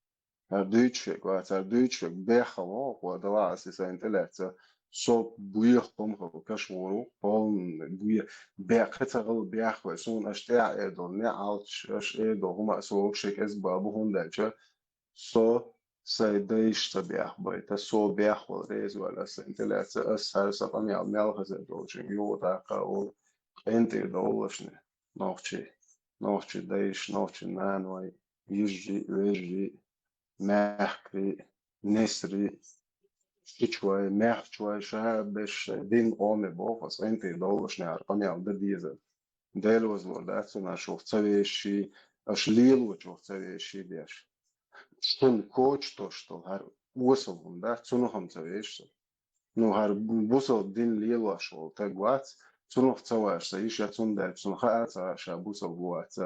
ХӀара дуьйцуш верг вац, хӀара дуьйцуш верг беххьа вон, хӀокхо далахь аса и сайна тӀелаьцна, со буьйху хӀума хӀокху каш вур ву, полный буьйху, бехкха ца гӀала бехк вай, суна аша тӀехь а эр долу неӀалташ, аша эр долу хӀума а со вовшийн кӀезиг бан бу, хӀунда аьлча со сайн дайша ца бехбайта, со бехвала реза ваьлла аса сайна тӀелаьцна, аса хӀара сан къамел мел хазар долчуьнга юха даккха а волу къинтӀера довлашна нохчий, нохчий дайша, нохчий наной, йижарий, вежарий, маьхкарий, несарий, шичой, маьхчой, ша берш шайн дин къоме боху аса къинтӀера довлашна хӀара къамел дан дезар. Дела вазлур дац цунна, аша вух ца веший, аша лелочух ца веший деш. Шуна коча тосуш долу хӀара осал хӀума дац, цунах-м ца веший со. Ну, хӀара бу-, бусалба дин лелош волу таг вац, цунах ца ваьш сан йиш яц, хӀунда аьлча цунна хаа ца хаьа ша бусалба ву вац.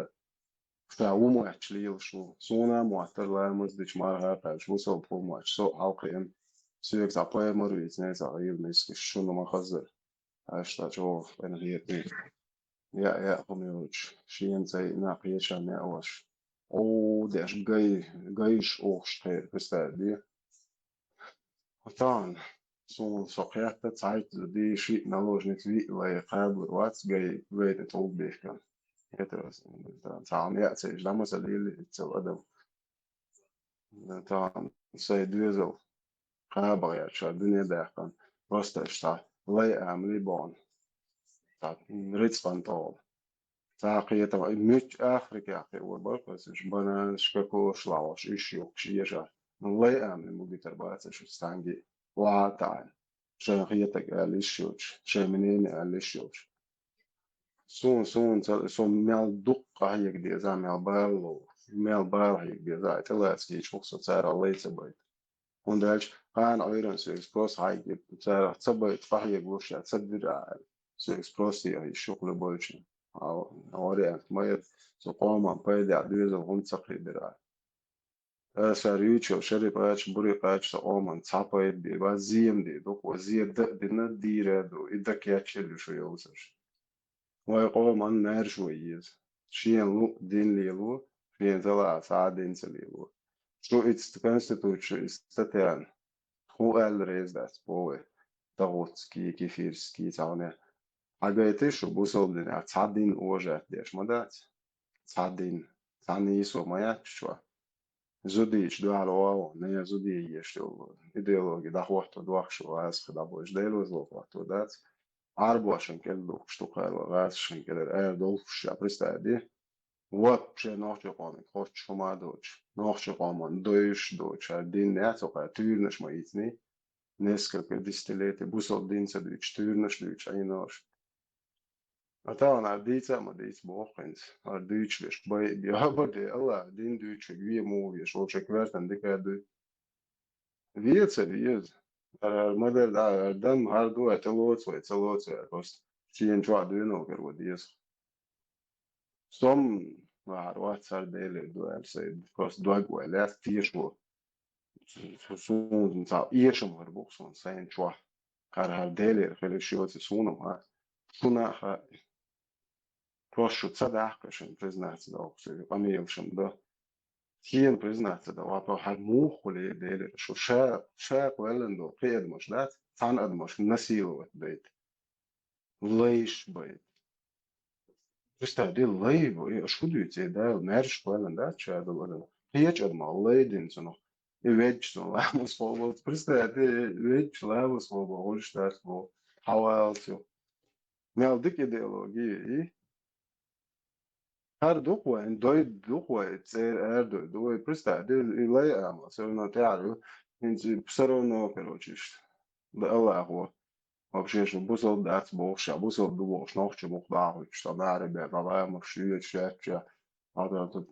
Ша ву моьттуш лелаш ву. Суна а моттара ламаз дича, марха а кхаьчча, бусалба хӀума моьттуш со а хьалакхиъна. Соьга цхьа пайхамар вийцина, цхьа гӀийла мискаш, шуна ма хазара. Аша цхьа чӀогӀа къинхетий. Яа, яа, хӀума йоцуш, шена ца йиъна кхечарна яа ваша. О, деш гай, гайш охуш тхера, представь, де. Тахана, суна со кхетта, цхьайтта ди, шиъ наложница виъ лай кхабар вац, гай, гай тӀе тӀулг бихкан. Это раз, цхьа хӀума яа ца еш, дӀа ма ца лели, цал адам. Тахана сайн доьзал кхаба гӀерташ, дуьне даьккхина, просто иштта лай амалий бохна, цхьа рицкъан тӀехула. Цхьа кхетам, муьлхха Африкехь кхиор бара-кх уьш, бананаш, кокосаш лахьош, уьш юхкуш, ешар. Ну, лай амалий ма гуьтур бац уьш цхьаьнгге а. Охьа а таӀийна. Шайн хетарг аьлла йиш йолчу, шайн мнение аьлла йиш йолчу. Суна, суна ца, со мел дукха къахьега деза, мел бала ло, мел бала хьега деза, тӀелаца кийча ву-кх со, царах лай ца байта. ХӀунда аьлча кхана Ӏуьйранна соьга спрос хьайгира, царах ца байта, къахьега луш, ца дира аьлла. Соьга спрос яхьа йиш ю-кх любойчунна. Вариант ма яра, цу къоман пайдехь доьзал хӀунда ца кхийдира аьлла. Аса юьйцу, шаре кхача, буре кхача, сан къоман цхьа пайда бен, ва зен бен ду-кх, зе дан а дина, дийр а ду, и дан кечъелла ю шу йовзаш. Вайн къоман маьрша ван еза. Шена луъу дин лело, шена ца лаахь схьа а дин ца лело. Шу и ст-, конституци, и статьяна хӀун аьлла реза дац, боху вай, дагӀуцкий, кефирский, цхьа хӀума. Хьагайтий шу бусалба динехь цхьа дин уважать деш ма дац? Цхьа дин, цхьа нийсо ма яц чохь. Зудийчу дуьхьал вогӀу, не зуде еш йолу идеологи дӀахӀотто дохуш ву, аса хи дӀабойша, Делан веза хӀотто дац. Ӏарбошна кӀел духкуш ду кхара, гӀазашна кӀелара ара долхуш ша, представь де. Вообще нохчийн къоман кхоччуш хӀума а доцуш, нохчийн къоман дойуш а доцуш, хӀара дин яц ву кхара, туьйранаш ма йийциний. Несколько десятилетий бусалба дин ца дуьйцуш, туьйранаш дуьйцуш Ӏийнош. А тахана хӀара дийца а ма дийца боху хӀинца. ХӀара дуьйцуш берш бай а бен, хабар де, Аллах, дин дуьйцуш вен муха везаш, вовшех коьртана дика а дуй. Вен ца веза. ХӀара, хӀара ма-дарра дӀа, хӀара дан хӀара ду, хӀара тӀелоцу вай, ца лоцу вай, просто шена чохь дуьйна ву кара ван деза. Со-м вахьар вац, хӀара Делера ду аьлла, сайн просто дог вай лаьцна тешо. Су-, суна цхьа эшам хир бу-кх суна сайна чохь. ХӀара, хӀара Делера хила йиш йоций суна-м хаьа, шуна а хаьа. Просто шу ца даккха шуна признаться доккху соьга, къамелаш-м дан. Шена признаться дан, вапа, хӀара муха хуьлий Делера? Шу ша, ша кхоьллина долу кхин адамаш дац, цхьана адамашка насиловать дайта. Лайш бай. Представь де, лай бу, и аша хӀун дуьйцу, и Дала маьрша кхоьллина дац ша долу адам? Кхечу адамах лай дина цунах. И веддачу цунах ламаз хьо болчу. Представь де, веддачу ламаз хьо боху, гӀуьрш дац боху. Хьавалц ю. Мел дика идеология и. ХӀара дукха вайн, дой дукха вай, цӀера ара дой ду вай, представь де, и лай ама, всё равно тӀаьхьара ю. ХӀинца и всё равно, короче, иштта. Да Аллахо. Вообще, шу бусалба дац бохуш, ша бусалба ду бохуш, нохча мух бахуьйтуш, сан баьхьара бен, бан ламаш, шуьйца шаьчча, хьалдан тут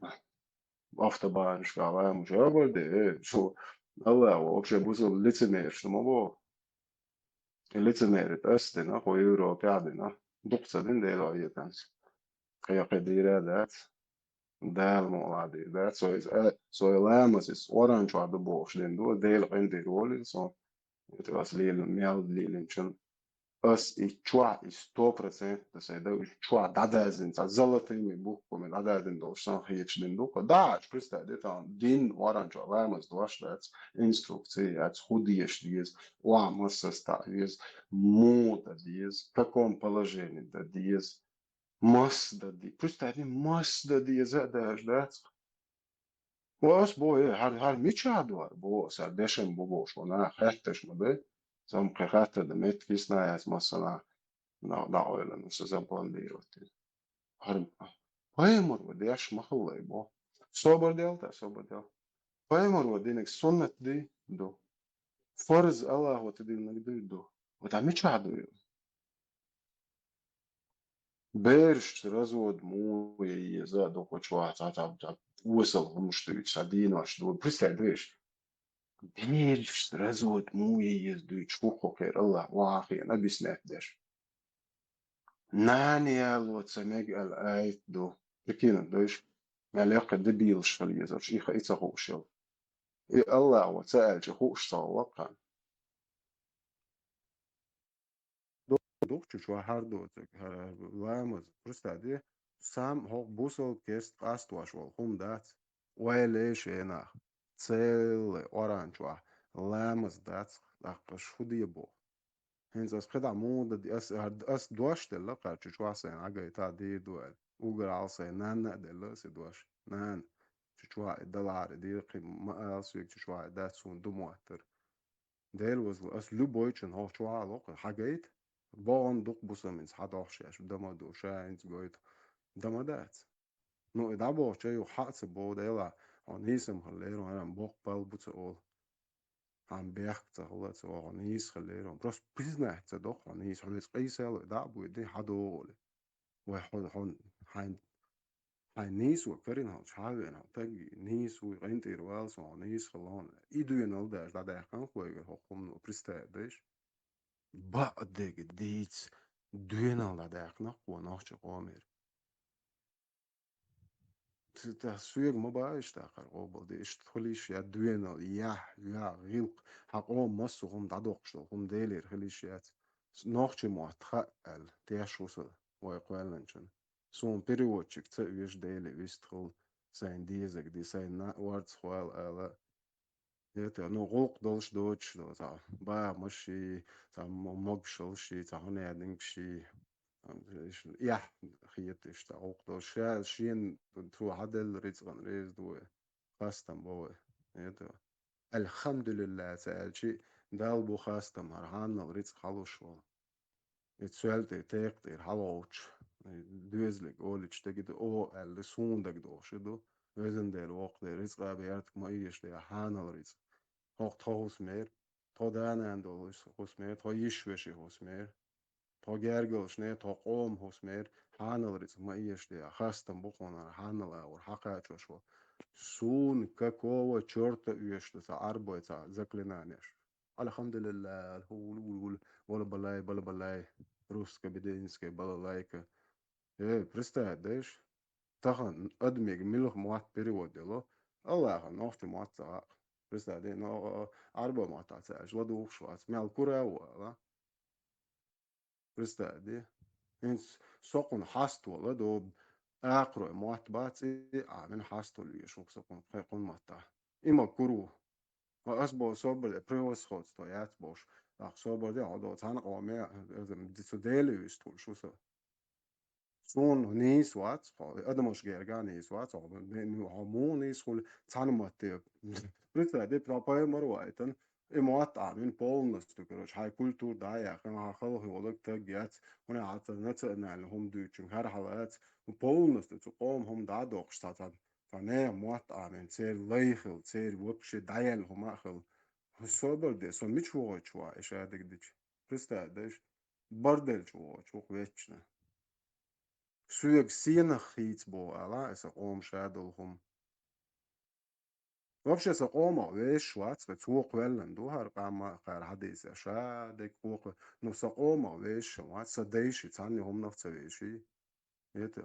автобанашка ламаш, а, бар де, э, шу, Аллахо, вообще, бусалба лицемераш ма боху. И лицемерит ас дина, хӀо Европе а дина. Дукха ца дина Дело а етанца. Кхе-кхе дийр а дац. Дала мукъалахь дийр дац. Со иза, э, со и ламаз иза Къуръан чохь ду бохуш дина ду, Дела къинтӀера волийла сон. Это ас лелина, мел лелинчун. Ас и чохь, и сто процентов сайн да, и чохь дӀадаздина, цхьа золотыми буквами дӀадаздина долуш сан хеташ дина ду. ДӀа аьлча, представь де, тахана дин Къуръан чохь ламаз дош дац, инструкция яц, хӀун деш деза, охьа массаза таӀа веза, муха дан деза, в каком положении дан деза, масса дан де-, представь де, масса дан деза а даже дац. Ва ас боху, э, хӀара, хӀара мичахь ду хӀара? Боху ас, хӀара дешан бу бохуш, ван наха хаьтташ ма дай. Сан кхин хаттар дан меттиг йисна яц массанхьа, нах дӀакъевлла, аса запланировать дина. ХӀара пайхамар ван деш ма хиллай боху. Собар делта, собар делта. Пайхамар ван диниг суннат ди ду. Фарз Аллахо тӀедиллинарг дуй ду. Вот а мичахь ду ю? Бераш развод муха е еза а ду кху чохь, цхьа, цхьа, цхьа осал хӀумаш дуьйцу, цхьа денош ду. Представь, деш, бераш развод муха е еза дуьйцу, хӀу кху кхера Аллах, ван хена объяснять деш. Нана яло ца мега аьлла аят ду. Прикинь, деш, мел яккхий дебилаш хила езарш, и ха-, и ца хууш йолу. И Аллахо ца аьлча хууш ца хилла кхана. Ду-, духучу чохь хӀара доцург, хӀара ламаз, просто де, сам хӀокху бусалба кест къастош волу хӀума дац. Ойла еш, э, нах, целый Къуръан чохь ламаз дац, тӀаккха аш хӀун де боху? ХӀинца ас кхидӀа муха дан де, ас, ас дош делла кхара чу чохь сайна Ӏагайта дийр ду аьлла. Угар Ӏала сайн нанна а делла ас и дош. Нана, чу чохь и далахьара дийр кхин ма ала соьга, чу чохь и дац суна ду моттар. Дела возлу, ас любойчун хьо чу хьалокху, хьагайта, богӀун дукха бу сан минца хьадохуш еш, дама ду, ша хӀинца гойту, дама дац. Ну, и дӀабохуча юха хьа а ца боху, Дела, хьо нийсам хила леру, хьарам боккха бал бу ца олу. Хьан бехк ца хила ца олу, хьо нийса хила леру. Просто признать ца доху, хьо нийса, хьо веза къийсало, и дӀа а буй, ди хьадогӀули. Вай хьо, хьо, хьайн, хьайн нийса ву карина хьо, чхьа а вена хьо, таг нийса ву, къинтӀера вала сан, хьо нийса хила хьо. И дуьйна ала даже дӀадаьккхина хьоьгара хӀокху хӀумано, представь, дайш? Баъдега дийца дуьйна ала дӀадаьккхина хьо нохча къомера. Ц-, та соьга ма баьхьа иштта кхара къобал де, иштта хуьлийша я дуьйна, яхь, яхь, гӀиллакх, хьан къоман массо а хӀума дӀадоккхуш долу хӀума Делера хуьлийша яц. С-, нохчийн мотт хаьа аьлла, теш ву со вай кхоьллинчунна. Суна переводчик ца оьшу, Деле вистхула, сайн дезаг ди, сайн на-, орца хьола ала. Это, ну, гӀуллакх долуш доцуш ду, цхьа бахамаш ший, цхьа м-, могушалла ший, цхьа хӀунадинг ший, ам, иш-, яхь хеташ, цхьа гӀуллакх долуш. Ша, шена цо хьаделла рицкъан реза ду вай, хастам бо вай. Это, альхамдулиллахӀ ца аьлчи, Далла бу хастам, хӀара хьанал рицкъ хьалуш волу. И цоьл тӀе, текха тӀера хьалгӀовттуш, и доьзалиг олучу дагахь ду, оха аьлла, суна дагадогӀуш и ду. Везан Дела, воккха Дела, рицкъа бертах ма эша, Дела, хьанал рицкъ. ХӀокху тхо хӀусамера, тхо да-нана долу хӀусамера, тхо йиш-вешин хӀусамера, тхо гергарчу нехан, тхо къоман хӀусамера, хьанал рицкъ ма эша, Дела, хастам бу хьуна хьанал агӀор хьакхачош ву. Суна какого чёрта оьшу ду цхьа Ӏарбой цхьа заклинанеш? Альхамдулиллах, аль-хул-, вал-, вал-, вала балай, бала балай, русско-бедуинская балалайка. Э, представь, дайш? Тахана адамига муьлха мотт перевод дело, Аллахьан нохча мотт ца хаьа. Представь, де, но, Ӏарбой мотт ца аьлча, ладугӀуш вац, мел кура а ву ала. Представь, де. ХӀинца со кхунна хьаставала до, акхарой мотт бац и, а, мин хьаставала веш ву со кхунна, кхе кхунна матта. И ма кур ву. Ва ас бо собар де, превосходство яц бош. Ах, собар де, хьо до цхьана къоме, э, ди цу Деле вистхуьлуш ву со. Суна нийса вац, хьо, адамаш герга нийса вац, хьо, ме-, ме-, хьо муха нийса хуьлу, цхьана матте. Представь, де, про-, пайхамар вайтан, и мотт Ӏамин полностью, короче, хьайн культура дӀа а яьккхина, хьан халхи волаг таг яц, хӀуна хьан ца национальный хӀума дуьйцучун хӀара хьалац, ну, полностью цу къоман хӀума дӀа а доккхуш, цхьа, цхьа, цхьа нехан мотт Ӏамин, церан лай хила, церан вообще дӀаяьлла хӀума а хила. Собар де, со мича вогӀуьйтуш ван, и шадерг дича? Представь, дайш, барделча вогӀуьйтуш ву-кх вечно. Соьга сенах хийца боху ала, и сан къоман ша долу хӀума. Вообще, сан къомах вешаш вац, ткъа цо кхоьллина ду хӀара къам а, кхара хьадийца, ша дерг кхокху. Ну, сан къомах вешаш вац, сан дайши цхьанна хӀуманах ца веший. Это.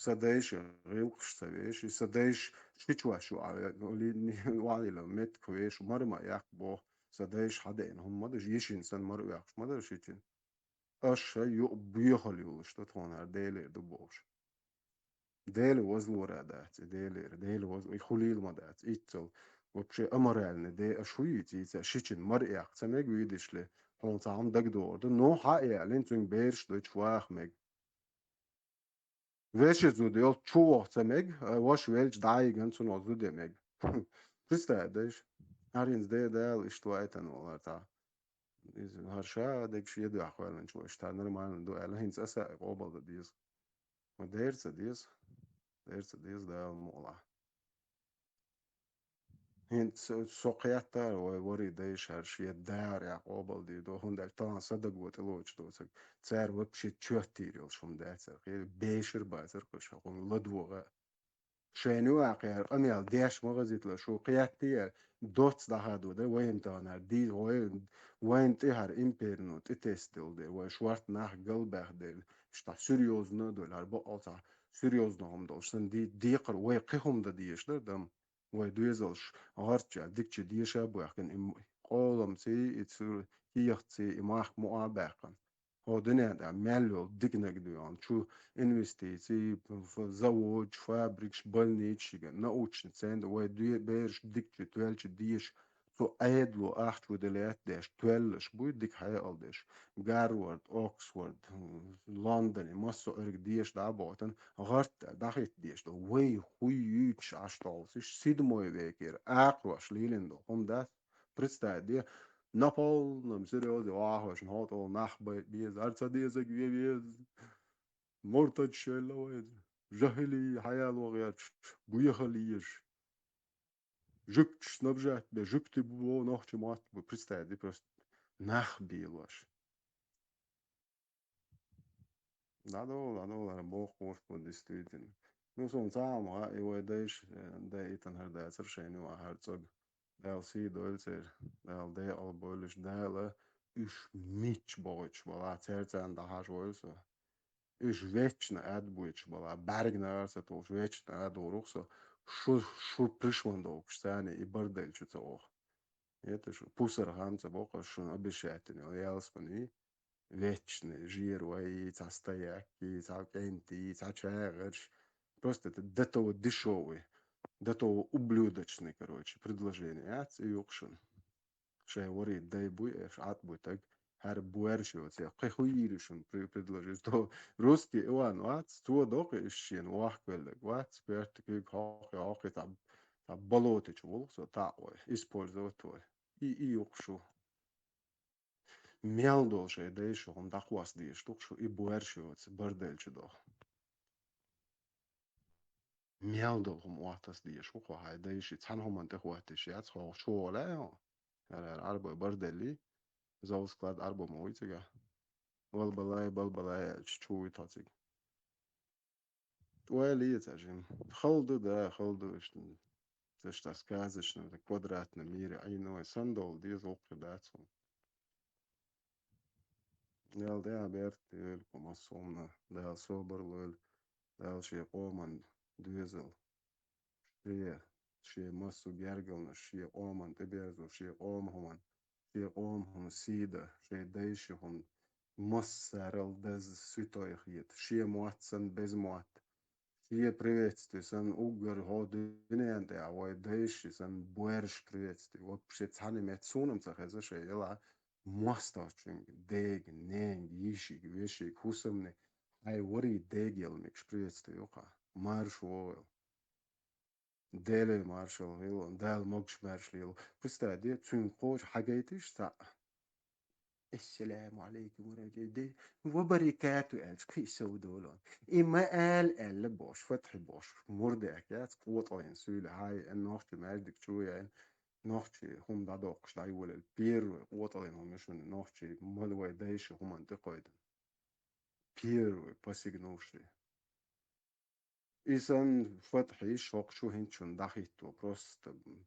Сан дайши гӀиллакхаш ца веший, сан дайши шича ваш ю а ве-, ли-, валийла меттиг веший, мара ма яккха боху. Сан дайши хьадеана хӀума ма ду, йишина санна мара оьхуш ма дара шичина. Аш ша юкъа боьхалла йолуш ду тхуна хӀара Делера ду бохуш. Дела возлора дац и Делера, Дела воз-, и хуьлийла ма дац, иццал. Вообще аморальный де аш хӀу йийца, йийца, шичина мара эккха ца мега вийдишле, хьуна цхьа хӀума дагадогӀур ду. Ну, хьа а ялийна, цуьнга бераш дуьйцуш ваха мега. Вешан зуда йолчу чу ваха ца мега, а ваша велча дӀа а йигна, цунах зуда ян мега. Представь, дайш? ХӀара хӀинца де Дала иштта вайтана валар тӀа. Иза хӀара ша дегаш едоьхна кхоьллинчу вайша, тӀа нормально ду аьлла, хӀинца аса а къобал дан деза. Ма дера ца деза. Дера ца деза Дала мукъалахь. ХӀинца со, со кхеттара вай вари дайша хӀара шен дара а къобал дийр ду, хӀунда аьлча тахана са даго тӀелоцуш доцург. Цара вообще чоьттийр йолуш хӀума дацара. Кхин бешар бацара кхуьш, хӀокхунна ладогӀа. Шайна юкъахь кхеран къамел деш ма хазийталаш, шу кхеттий а, доцца дӀахадо дара вайна тахана хӀара ди-, вай-, вайна тӀе хӀара империно тӀетесна делла дара, вай шорта нах галбаьхна дара, иштта серьёзно а долу, хӀара бакъал цхьа серьёзно хӀума долуш санна, ди-, декхар вай кхин хӀума дан дезаш дара, дам, вай доьзалш гӀарчча дикачу деша а баьхкина, и м-, къоламций, и цу кехатций, и махка мукъа а баьккхина. ХӀо дуьнен тӀехь мел йолу диканиг дуьйхьна, чу инвестиций, ф-, заводаш, фабрикаш, больницаш, научный центр, вай де-, бераш дикачу тоьллачу деша, цу Ӏедало ахча ву де лаьтта деш, тоьллаш буй дика хьекъал деш. Гарвард, Оксфорд, Лондоне, массо а Ӏуьрг деша дӀа а бохуьйтина, гӀарт а дӀахӀитта деша ду. Вай хӀуй юьйцуш Ӏаш долуш, седьмой векера, акхарош лелийна долу хӀума дац. Представь, де, на полном серьёзе вахаш, хьо тӀол нах бай беза, ар ца дезаг ве веза. Муртад шелла вайза. Жахили хьаял вагъерч, буяхали еш. Жугташ снабжать бе, жугти бу нохчи мотт бу, представь, де, просто нах белош. Да, да, да, да, боху, действительно. Ну, сон цама, и вай дайш, э, да, и тан хар да, цар шайни ва хар цог. Дал си дойл цер, дал дэ ал бойлиш, дала, уж мич богыч бала, цер цан да хаш войл со. Уж вечно ад буйч бала, барг на арса толш вечно ад урух со, шу, шу пришман долгш сани, и бардаль чу ца ох. Это шу, пусар хам ца боху, шун обещательно, ялс мани. Вечный жир вай, цхьа стояк, цхьа кӀентий, цхьа чагӀарш. Просто это до того дешёвый, до того ублюдочный, короче, предложение. А, ца юкъшун. Шай вари дай буй, эш ат буй так. Хар буэр шо, ца кхы хуири шун при-, предложить. То русский Иван вац, цо докъи иш шен вахквеллаг вац, пёрт куьг хохи, хохи, та, та болотич вулх, со та вай, использовать вай. И, и юкъшу. Мел долу шайн дайша хӀума дӀакхоссадеш ду-кх шу, и боьрша йоцу барделча доху. Мел долу хӀума оттас дезаш ву-кх хьайн дайша, цхьана хӀуманна тӀехӀоттийша яц хьо, шу гӀо лаьа хьо? ХӀара, хӀара Ӏарбой барделли, зову склад Ӏарбо ма вуй цигахь. Балбалай, балбалай аьлча, чу вуй тхо цига. ТӀой ле ца жима. Хала ду, да, хала ду, иштта. Ца иштта сказочно, квадратном мире Ӏийна вай, сан долу деза воккхур дац хьуна. Дала тӀехь беркате йойла кху массо а хӀуманна, Дала собар лойла, Дала шен къоман доьзал, шен, шен массо а гергалнаш, шен къоман тӀеберзо, шен къоман хӀуманна, шен къоман хӀума сий дан, шайн дайша хӀума массарал даза суьтойх йита, шен мотт санна беза мотт, шен приветствие санна уггар хьо дуьнен тӀехь вай дайша санна боьрша приветствие. Вообще цхьана метта суна-м ца хеза шайн ялахь мостагӀчуьнга, дега, ненга, йишига, вешига, хӀусамне, хьайн варий дега яла мегаш приветствие ю-кх. Марша вогӀийла. Деле маршалла хила, Дала могуш-маьрша лела. Представь де, цуьнга кхочу хьагайтиш цхьаъ. Ассаламу алейкум ва рахматуллахи ва баракату аьлча, кхин сов долу. И ма ала аьлла бош, фатхьи бош, мурдек яц, къотӀалйина суьйла хьай, нохчи маьждиг чу яйна, нохчи хӀума дӀадоккхуш дӀайолийла. Первый къотӀалйина хӀума шуна, нохчи мала вай дайша хӀуманна тӀекхойдина. Первый посигнувший. И санна фатхьиш хӀокху чу хӀинчунна дӀахӀитто, просто, м,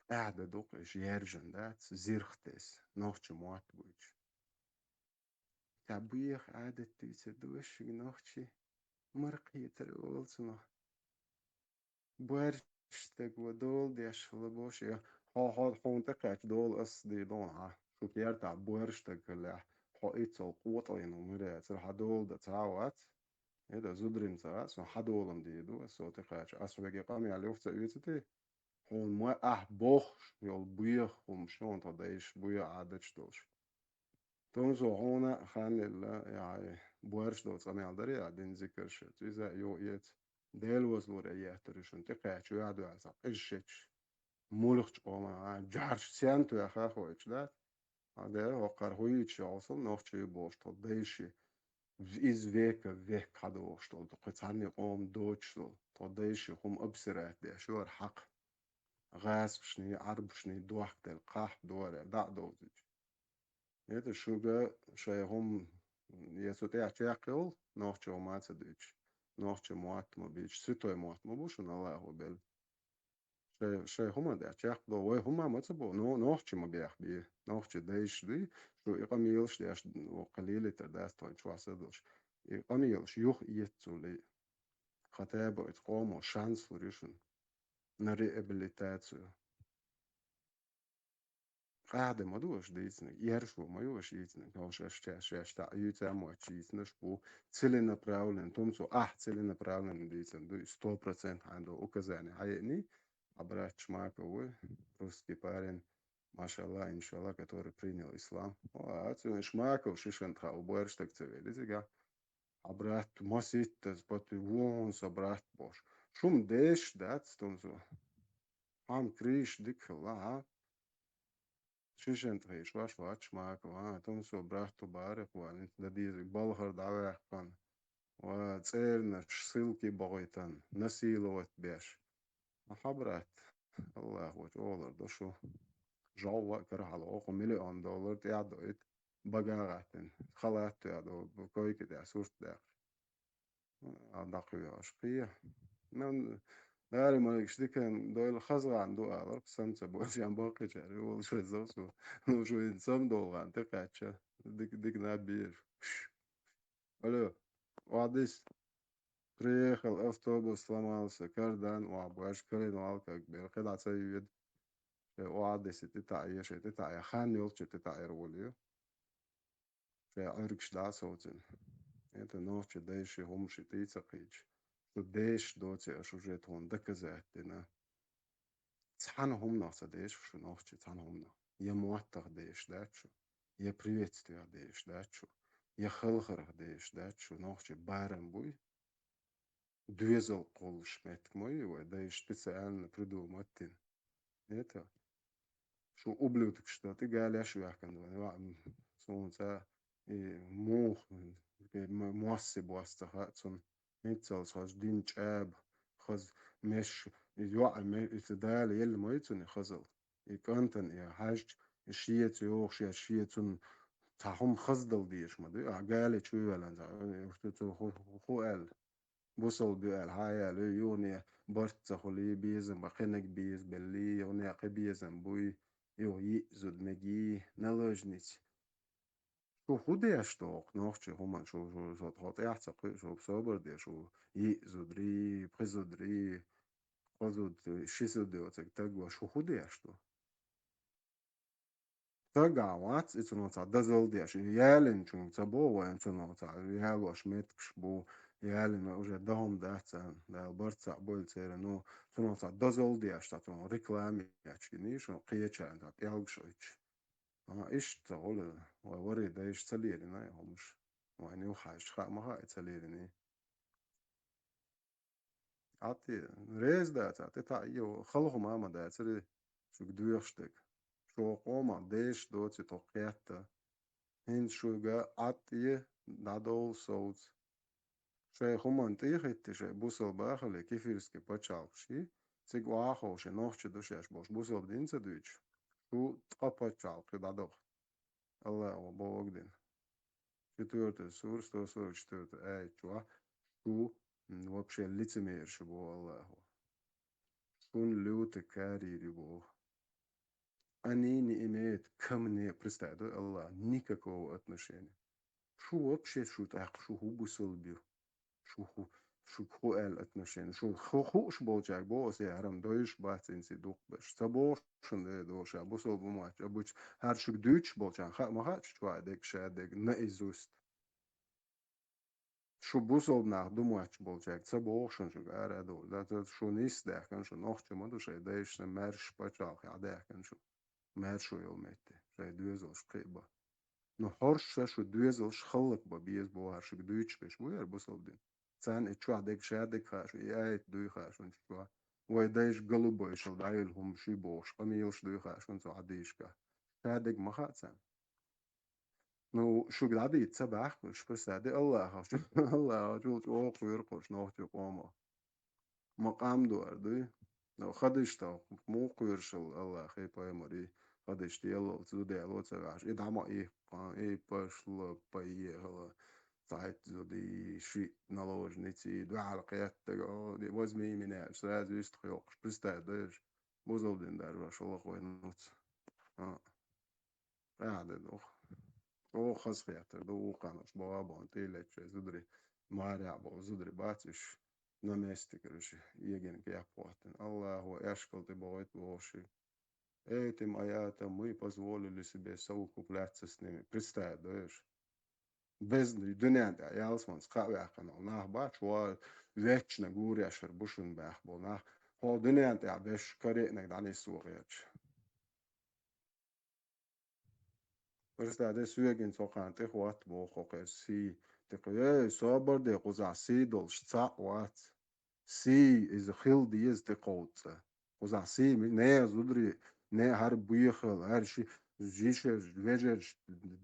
къаьхьа дан ду-кх, иша яьржина дац, зирх тесна, нохча мотт буьйцу. Ца буьйха Ӏадат дуьйцур ду вешиг нохчий, мара кхетар олу цунах. Боьрша стаг ван дола деш хила бохуш, я хьо, хьо, хьуна тӀекхаьчча дола ас дийр ду хьан. Шу кертахь боьрша стаг хилахь, хьо иццал къотӀалйина хӀума яцара, хьан дола дан ца вац. ХӀета зударим ца вац, хьан долам дийр ду ас, со тӀекхаьчча. Ас вега къамел юха ца оьцу те? Хьуна ма ахь бохуш йолу боьха хӀумаш, хьуна тхан дайша боьха Ӏадаташ долуш. Тумсо хьуна хан лелла, яхье, боьрша долу цӀа мел дарий а дина зикарш, иза а юха эца. Дела вазлур а еттара шуна, тӀекхаьчча ваьхьа дуьхьал сан къижа шечаш. Мулхачу къоман а, жӀарш сен тоьхна хойчу дац? Хьан дера, хӀокхара хӀуьйчу йолсал нохчий бохуш тхо дайши, из века век хьадохуш долу, тхо кхин цхьанне къоман доцуш долу, тхо дайши хӀума обсирать деш ю хӀара хьакха. ГӀазапашний, Ӏарбашний дохкаделла кхахьа дора, дӀа а довзуьйтуш. ХӀета шуьга шайн хӀума, я цу тӀехь чекхйолу, нохчо ма ца дуьйцуш, нохча мотт ма бийцуш, суьтой мотт ма бу шуна Аллахо белла. Шай, шайн хӀума тӀехь чекхдо, вай хӀума ма ца бо, но, нохча ма бехбе, нохча дайша дуй, шу и къамелаш деш, воккха лелийтар дац тхойн чохь са долуш. И къамелаш юха эццули, хатаба оцу къомо шанс лур ю шуна на реабилитацию. Къаьхьа ма ду аша дийцинарг, ершо ма ю аша йийцинарг, хьо шаьш, шаьш, шаьш таӀ юьйцу а моьттуш йийцинарш бу целенаправленно, тумсо ахь целенаправленно дийцина ду, сто процент хьайна долу указание хьаеъний, а брат Шмаков ву, русский парень, машалла, иншалла, который принял ислам. О, а цуьнан Шмаков шишан тхаьа ву, боьрша стаг ца велла иза, га. Хьан брат, маситтаза пати вон сан брат бохуш. Шуна деш дац, тумсо. Хьан криш дика хилла, хьа? Шишен тӀехь йиш ваш вач, Маков, а, тумсо брату барих валин, да деза, балхар дӀаваьккхана. Ва цӀернаш ссылки богӀойтан, насиловать беш. Аха, брат, Аллах вач олар до шу. Жовва кархьала, оху миллион доллар тӀяхь доит, бага гӀаттин. Халат тӀяхь до, койка тӀяхь сурт даккха. А даккха веш кхия. Ну, Дари Маликш дикан дойла хазгӀан ду алар, самца бочан баккхичар, вол шой зовсу. Ну, шой сам долгӀан, ты кача. Дик, дик на бир. Алло, Вадис. Приехал, автобус сломался, кардан, уа, баш, карин, уал, как бер, кхин дӀа ца йивид. Э, уа, десит, ита, еш, ита, я, хан, ёлча, ита, эр, волю. Шай Ӏуьргаш дӀа а совцина. Это нохча дайши хӀумаши тӀе ца кхийча. Шу деш доци аша уже тхуна доказать дина. Цхьана хӀуманах ца деш шу нохча, цхьана хӀуманах. Я моттах деш дац шу, я приветствиях деш дац шу, я халхарах деш дац шу, нохча барам буй. Доьзал кхуллуш меттиг ма ю вай, дайша специально придумать дина. Это, шу ублюдкаш да, тӀе галеш ваьккхина вай, ва, м, суна цӀа, и мух, м, м, мосси босса ха цун, мицалс хаз дин чӀаба, хаз меш, и йоӀ ме, и ца дала елла ма ю цуни хазал. И кӀантан, и хьаьжча, и шеца йохуш, я шецун цхьа хӀума хаздал дезаш ма ду, а гали чу велан цхьа, и цу ху, ху, ху аьлла. Бусалба ю аьлла, хьан аьлла, ю, юхане барт ца хуьлий, безам ба, кхинаг беза беллий, юхане кхин безам буй, ю, йиъ зуда мегий, наложница. Шу хӀу деш доху, нохча хӀуман шу, шу, шу, тхо тӀехь ца кхуьу, шу собар де, шу йиъ зударий, пхи зударий, кхо зуда, ши зуда йоцург таг ва, шу хӀу деш ду? Тагахь вац, и цунах цхьа дозалла деш, и ялинчунга ца боху вайн, цунах цхьа ялош меттигаш бу, ялина уже догӀма дац царна, Дала барт цхьаъ бойла церан, ну, цунах цхьа дозалла деш, цхьа цунах реклама ечкиний, шу кхечарна цхьа пӀелгаш ойтуш. Амма иштта ца гӀур, вай варе дайша ца лерина и хӀумаш. Вайн юххьаьжча хаа ма хаьа и ца лериний. Ӏатти, реза дац, Ӏатти, таӀийо, хала хӀума ма дацари шуьга доьхуш дерг. Шо къомах дешаш доций тхо кхетта. ХӀинца шуьга Ӏатти дӀадовла совца. Шайн хӀуманна тӀе а хӀитти, шайн бусалба а хилий, кефирский пачхьалкхаш йий, цига охьаховший, нохчий ду шаьш бохуш, бусалба дин ца дуьйцуш, шу ткъа пачхьалкх дӀадоху. Аллахо боху дина. Четвёртая сура, сто сорок четвёртая аят чохь, шу, м, вообще лицемераш ю боху Аллахо. Шуна лютый карийр ю боху. Они не имеют ко мне, представь, да, Аллах, никакого отношения. Шу вообще, шу тӀаккха, шу хӀу бусалба ю? Шу хӀу, шу хӀу аьлла отношение? Шу хӀу хууш болчаьрга боху аса, я хӀарам дойуш бац, инси дукха беш. Ца боху шуна, э, доша, бусалба ма вац, обычно. ХӀара шуьга дуьйцуш болчарна хаа ма хаьа, чу чохь дерг, ша дерг, наизусть. Шу бусалба нах ду мотташ болчаьрга ца боху шуна шуьга ара а довла. Да, ца шу нисса даьхкина шу, нохча ма ду шайн дайшна, маьрша пачхьалкхехь даьхкина шу. Маьршо йолу метте, шайн доьзалш кхиъ бан. Ну, хӀорш ша шу доьзалш халлак бан беза боху хӀара шуьга дуьйцуш берш бу яра бусалба дин. Царна и чохь дерг ша дерг хаа шу, и аят дуй хаа шуна чохь. Вай дайша голубойшал дӀайолу хӀума шуй бохуш, къамелаш дуй хаа шуна цу хьадийшка. Ша дерг ма хаьа царна. Ну, шуьга дӀадийца ца баьхкаш, просто де Аллахах, Аллахах чул чӀогӀа кхоьру кхуш нохча къомо. Макъам дуар дуй. Ну, хадишта муха кхоьрушал Аллахе пайхамаре, хадишта еллалц зуда яло ца ваьхьаш. И дӀа ма и, и пошла, поехала. Цхьайтта зуда, и шиъ наложница, и дуьхьал кхеттага, о, возьми меня, сразу истах йоккхуш, представь, даьш. Бузалдин даже ваша лохой нуц. А. ТӀаьхьа де доху. Оха хазахетар ду, вукханаш богӀа бохна, тӀе лечча зударий, марехь болу зударий бац уьш, на месте, короче, егина кеп хӀоттина. Аллахо эшкал тӀе бохуьйту бохуш. Этим аятам мы позволили себе совокупляться с ними. Представь, даьш. Безна дуьнен тӀехь ялсаманца кхаъ ваьккхина нах бац, ва вечно гур ешар бу шуна баьхна болу нах. Хьо дуьнен тӀехь беш кариънарг дӀанисса вахийтча. Просто де соьган цхьа кхана тӀе хӀотта боху хӀокхуьнан сий. ТӀе кху-, эй, собар де, кхузахь сий долуш цхьаъ вац. Сий, иза хила деза тӀе кховццӀа. Кхузахь сий ми-, не зударий, не хӀара боьхал, хӀара ши-, Жишерш, вежерш,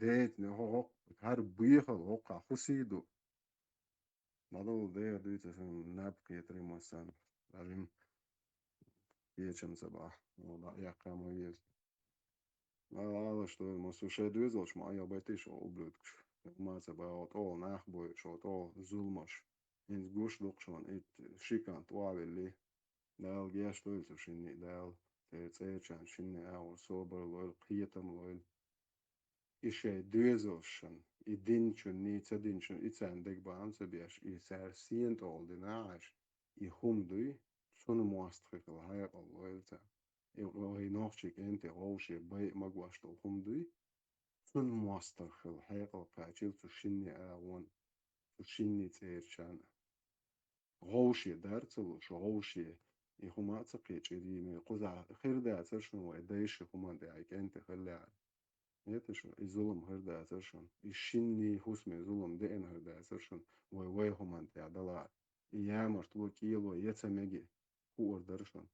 дейтина, хӀо-, хӀо-, хӀара бехал хӀокхахь хӀусий ду. Ма ду, деха дуьйцу сан наб кхетарий ма сан. Даже кхечам ца бахь, ну, да, яккха ма веза. Ма алаш ду, ма со шайн доьзалш ма айхьа байтий шо, ублюдкаш. Ма ца бахь, хӀо тӀол нах бой, шо тӀол зуламаш. ХӀинца гуш ду-кх шуна, итт ши кӀант охьавелли. Дала гечдойла цу шинне а, Дала. Церан цӀерачарна шинне а агӀор собар лойла, кхетам лойла. И шайн доьзалшна, и динчунний, ца динчунний, и царна дегабаам ца беш, и цара сенатӀол дина Ӏаш, и хӀума дуй, цунна мостагӀ хила хьекъал лойла царна. И вай нохчий кӀентий вовшийн байа магош долу хӀума дуй, цунна мостагӀ хила хьекъал кхачийла цу шинне а агӀона, цу шинне цӀерачарна. ГӀовше дар ца луш, гӀовше и хӀума а ца кхечира, кхузахь хир дацара шуна вай дайша хӀуманна тӀехь и кӀентий хиллехьара. Эта шу, и зулам хир дацара шуна. И шинний хӀусамийн зулам деана хир дацара шуна, вай вай хӀуманна тӀехь далахьара. И ямартло, кӀело я ца меги, хуур дара шуна.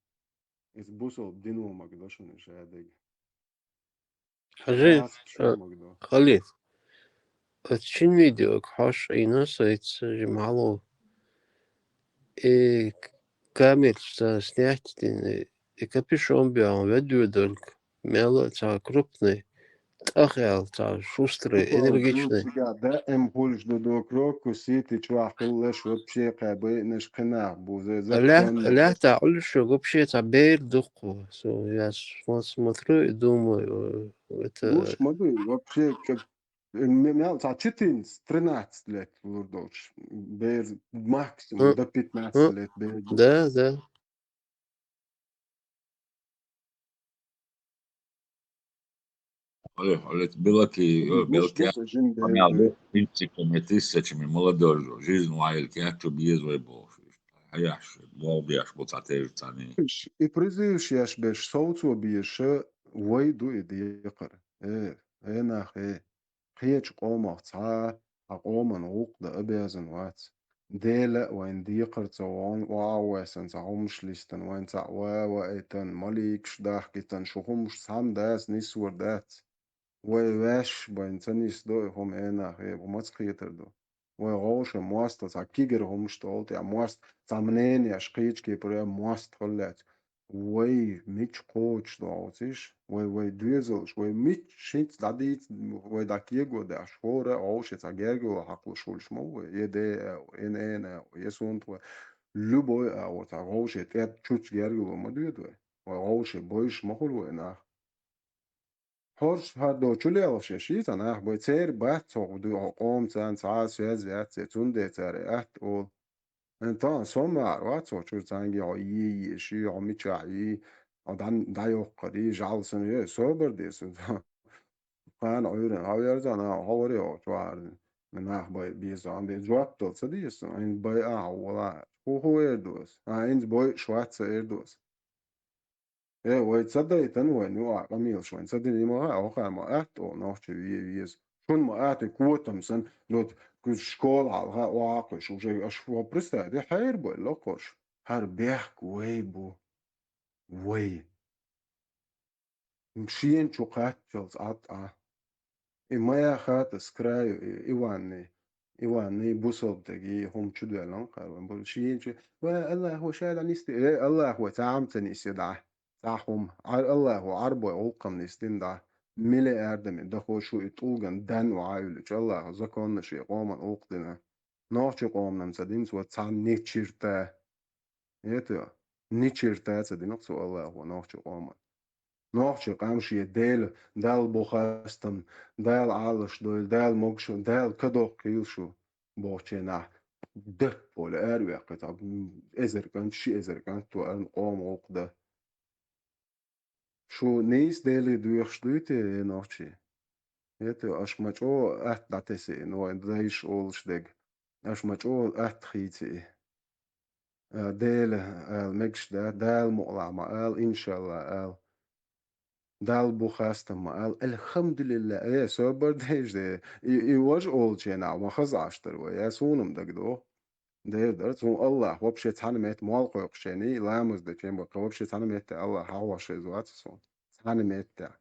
Иза бусалба дино магадо шуна и шадерг. Хьажи, Хьаца а, шуна магадо. Халид, оцу шин видеога хьош Ӏийна сайца жимхьало. И камерца снять дина, и капюшон бехьа ведведалг, мел а цхьа крупный, тӀахъял цхьа шустрый, Ой, энергичный. Цигахь даим хуьлуш ду до крокус, сити чохь хилалаш, вообще кхаьбайнаш кхинах бу, зе Лаьтта, законно. Лаьтта Ӏуьллуш вообще цхьа бер дуккху. Со, я смо-, смотрю и думаю, э, это Луш ма ду, вообще, как, м-, мел цхьа четырнадцать, тринадцать лет лур долуш. Бер максимум М, до пятнадцати м, лет бер ду. Да, да. Оле, оле, белки, М, э, гуш белки, ду со жин бер ана ду. Бе, ин цига метрис сечими молодёжь, жизнь вайл, кечу беза вай бохуш. Хьаяш, боху беш бу цхьа тежа царний. И призывш еш беш совцо беза вай ду и декхар. Э, э, нах, э. Кхечу къомах цхьа а, хьан къоман гӀуллакх дан обязан вац. Дела а вайн декхар ца вон, охьа а вессан, цхьа хӀумаш листан, вайн цхьаъ ва а ваийтан, маликаш дахкийтан, шу хӀумаш цхьамма дац, нисвар дац. Вай ваьш байн ца нисдо и хӀума, э нах, э, бу маца кхетар ду. Вай гӀовша мостагӀ цхьа кигара хӀумаш тӀе олу тӀехь, мост цхьа мнениеш кхечу кепара мост хиллац. Вай мича кхочуш ду оцуш, вай, вай доьзалш, вай мича шинца дӀадийца, вай дӀакего деш, хӀора а гӀовша цхьа гергало хьакхалуш хуьлуш ма ву вай, я де а, я нена а, я сунт вай. Любой а, вот, цхьа гӀовша тӀед чучу гергало ма доьду вай. Вай гӀовша бойуш ма хуьлу вай нах. ХӀорш хӀара до чу лелаш я ши цхьа нах бай, церан бац цхьа ду хьо къоман царна цхьа а связь яц, цундела цара и атта олу. Эн тахана со мара вац хьо чуьра цхьаьнгге хьо йий, йий, ши хьо мичахь йий, хьо дӀан-, дӀайоккхур йий, жӀалсана йой, собар де сан. Кхана Ӏуьйрана, хьо верзана, хьо варе хьо чохь. Нах бай беза, ан бе жоп дала ца деза сан, ан бай а хьо вала. ХӀун хӀун эр доса? А, инза бойуш вац ца эр доса. Э, вай ца дайтан вайн, юкъа къамелаш вайн ца дина, ма хаьа, хӀокхара ма атта оха нохча ве-, веза. Шуна ма атта, котам сан, вот, куьз школа хьалха охьа а кхуьйсуш, уже аш фу представить, хьайр бой локхуш. ХӀара бехк вай бу. Вай. Шена чу кхаччалц Ӏад Ӏа. И моя хата с краю, и Иванный. Иванный бусалба дерг, и хӀума чу доьллан кхара вайн бу. Шена чу, ва Аллахо ша дӀа нисди, э, Аллахо цхьа хӀума ца нисъя дӀа. Цхьа хӀума. Ӏар-, Аллахо Ӏарбой гӀуллакхам нисдина дӀа. Миллиардами дахо шу и тӀулган дан ваьллачу Аллахо законна шен къоман гӀуллакх дина. Нохчи къоманам ца динца ва цхьа нечирта. Это, нечирта ца динах цу Аллахо нохчи къоман. Нохчи къам шен Дела, Дала бу хастам, Дала Ӏалаш дойла, Дала могуш, Дала кадоккхийла шу, бохученахь, даппола араваьккхи, цхьа эзар кӀант, ши эзар кӀант ту арна къома гӀуллакх дан. Шу нийса Деле доьхуш дуй те, э, нохчий? Это, аша ма чӀогӀа атта дӀатесиъ, ну, вайн дайша олуш дерг. Аша ма чӀогӀа атта хийци. А, Дела ала мегаш да, Дала мукъалахь ма ала, иншалла ала. Дала бу хастам ма ала, альхамдулилла, э, собар дайша де. И, и важа олученахь ма хаза Ӏаш дара вай, я суна-м дагадогӀу. Дера дара, цунна Аллах вообще цхьана метта мол кхойкхучений, ламаз дечен баккха вообще цхьана метта Аллах хьагӀош хеза вац суна. Цхьана метта.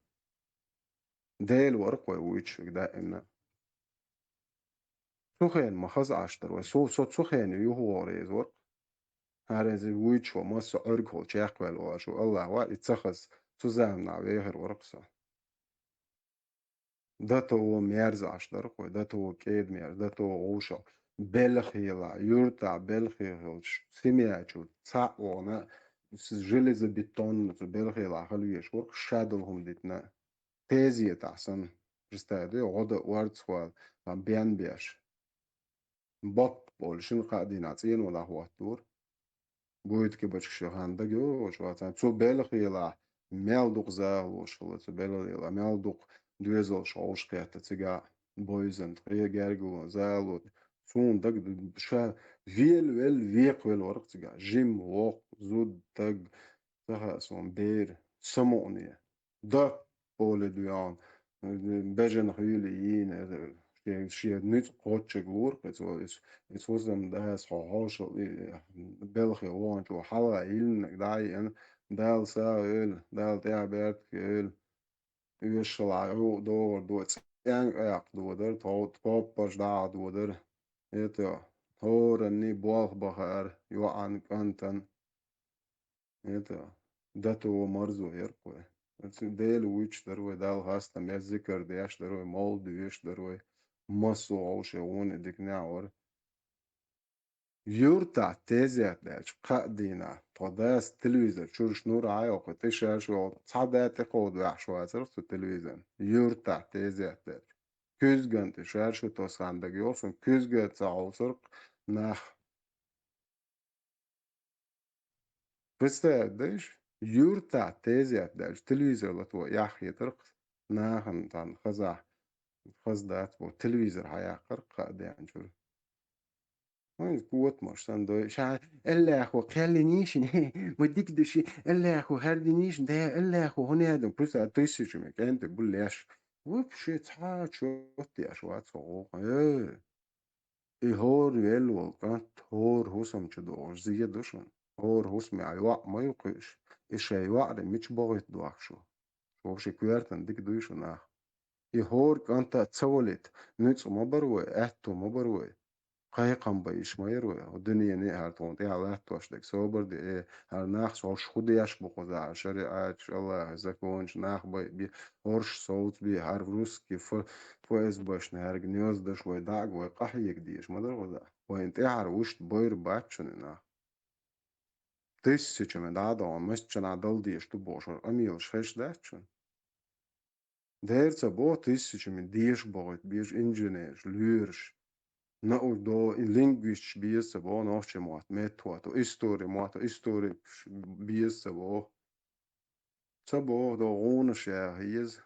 Дела вара-кх вай вуьйцуш верг даимна. Цу хенахь ма хаза Ӏаш дара вай. Со, со цу хенахь юха вогӀур веза вара-кх. ХӀара иза вуьйцуш ван массо а Ӏуьргахула чекхваьлла волуш ву АллахӀ вац, и ца хаза, цу заманахь вехар вара-кх со. Дато мерза Ӏаш дара-кх вай, дато кӀеда мерза, дато гӀуша. Белхелахь, юьртахь белхе хилча, семья чу цхьаъ вахана, железобетонно цу белхелахь хила везаш вара-кх, шадолу хӀума дитина. Тезетахь санна, представь, гӀо дан орцахвала, там бен беш. Бап олуш шина-кхаа дийнахь цӀено дӀахӀоттора. Буьйта кибачка шен хан дага йогӀуш вацахь, цу белхелахь мел дукха захалош хилла, цу белхелахь мел дукха доьзалш хьовш кхетта цигахь, бойзан, ткъе гергало, захало. Суна дага ша велавелла, векхавелла вара-кх цигахь. Жима, воккха, зуда, таг, ца хаьа суна, бер, самукъане. Да, поле дуьйхьа, бежана хуьйла йийна, шен, шен ницкъ кхоччург лура-кх иза, иза хӀусамда аса хьо хьошал, и, белхе вогӀанчо хьалха йиллинарг дӀа а йиъна, Дала сагӀа йойла, Дала тӀаьхьа бертахь йойла, оьшшалахь гӀу догӀур ду, цӀенкъаяккха додар, тхов-, тхоппарш дӀа а додар. ХӀета, хӀоранний болх бахара, йоӀан, кӀантан. Это, дато марзо яра-кх вай. Оцу Дела вуьйцуш дара вай, Далла хастам, я зикар деш дара вай, мовлид доьшуш дара вай. Массо а вовшийн гӀоне дика неӀ вара. Юьртахь тезет даьлча, кхаа дийнахь, тхо дас телевизор чуьра шнур а йоккху, тӀе шаьрша йолу цхьа да тӀекховда ваьхьаш вацара цу телевизорна. Юьртахь тезет даьлча. Куьзган тӀе шаьрша тосу хан дага йолу суна, куьзга ца хьовсура-кх нах. Представь, дайша, юьртахь тезет даьлча, телевизор лато яххьийтарх нахана царна хазахь, хаза дац бо, телевизор хьаяккхарх кхаа деанчуьра. Вайн котамаш санна дой, ша, Аллахо кхел йинийша, ма дика ду ши, Аллахо хьардинийша, да, Аллахо хӀунда яду, пуьса тысячами кӀентий бу леш. Вообще цхьа а чот деш вац хьо гӀуллакх. Э! И хӀора велла волу кӀант, хӀора хӀусам чу догӀуш зен ду шуна. ХӀора хӀусамехь йоӀ ма ю кхуьуш. И шайн йоӀарий мича бохуьйту дохку шу? Шу вовшийн коьртана дика дуй шу нах? И хӀора кӀанта ца валийта, нуьцкъа ма бара вай, аьтту ма бара вай. Кхайкхам бан йиш ма яра вай. Хьо дуьненан а, хӀара тхуна тӀехь латтош дерг собар де, э, хӀара нах хӀорш хӀун деш бу кхузахь, шариӀаташ, АллахӀан законаш, нах бай, би, хӀорш совца би, хӀара русский, ф-, ФСБшна хӀара гнёздаш вай дӀа а, вай къахьега дезаш ма дара кхузахь. Вайна тӀаьхьара вуьшта бойр бац шуна и нах. Тысячами дӀа а догӀун, масчанхьа дала дезаш ду бохуш, хӀара къамелаш хезаш дац шуна? Дера ца боху тысячами деша бохуьйту беза инженераш, лоьраш, наук до-, и лингвисташ беза ца боху нохчийн мотт меттахӀотто, истори мотт, историкаш беза ца боху. Ца боху до гӀунаш яха еза,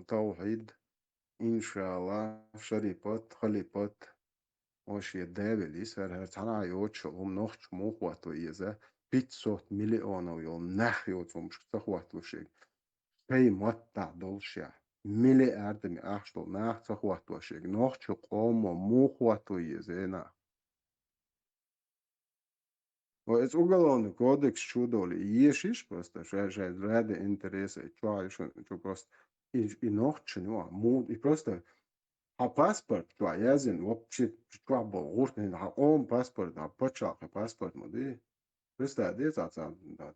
тавхьид, иншалла, шарипат, халипат. Вай шен девеллис, хӀара, хӀара цхьана а йоцуш йолу хӀума нохчо муха хӀотто еза, пятьсот миллионов йолу нах йоцу хӀумашка ца хӀоттало шега. Шайн маттахь долуш яхь, миллиардами ахча долу нах ца хӀоттало шега. Нохчо къомо муха хӀотто еза, э, нах? Вай иза уголовный кодекс чу долу ешиш просто, шай, шай ради интереса, чохь ю шуна, чу просто и, и нохчо ю, а, му-, и просто хьан паспорт чохь яздина, вообще чохь болу гӀуртина, хьан къоман паспорт, хьан пачхьалкхан паспорт ма ду. Представь, де цхьа, цхьа, цхьа,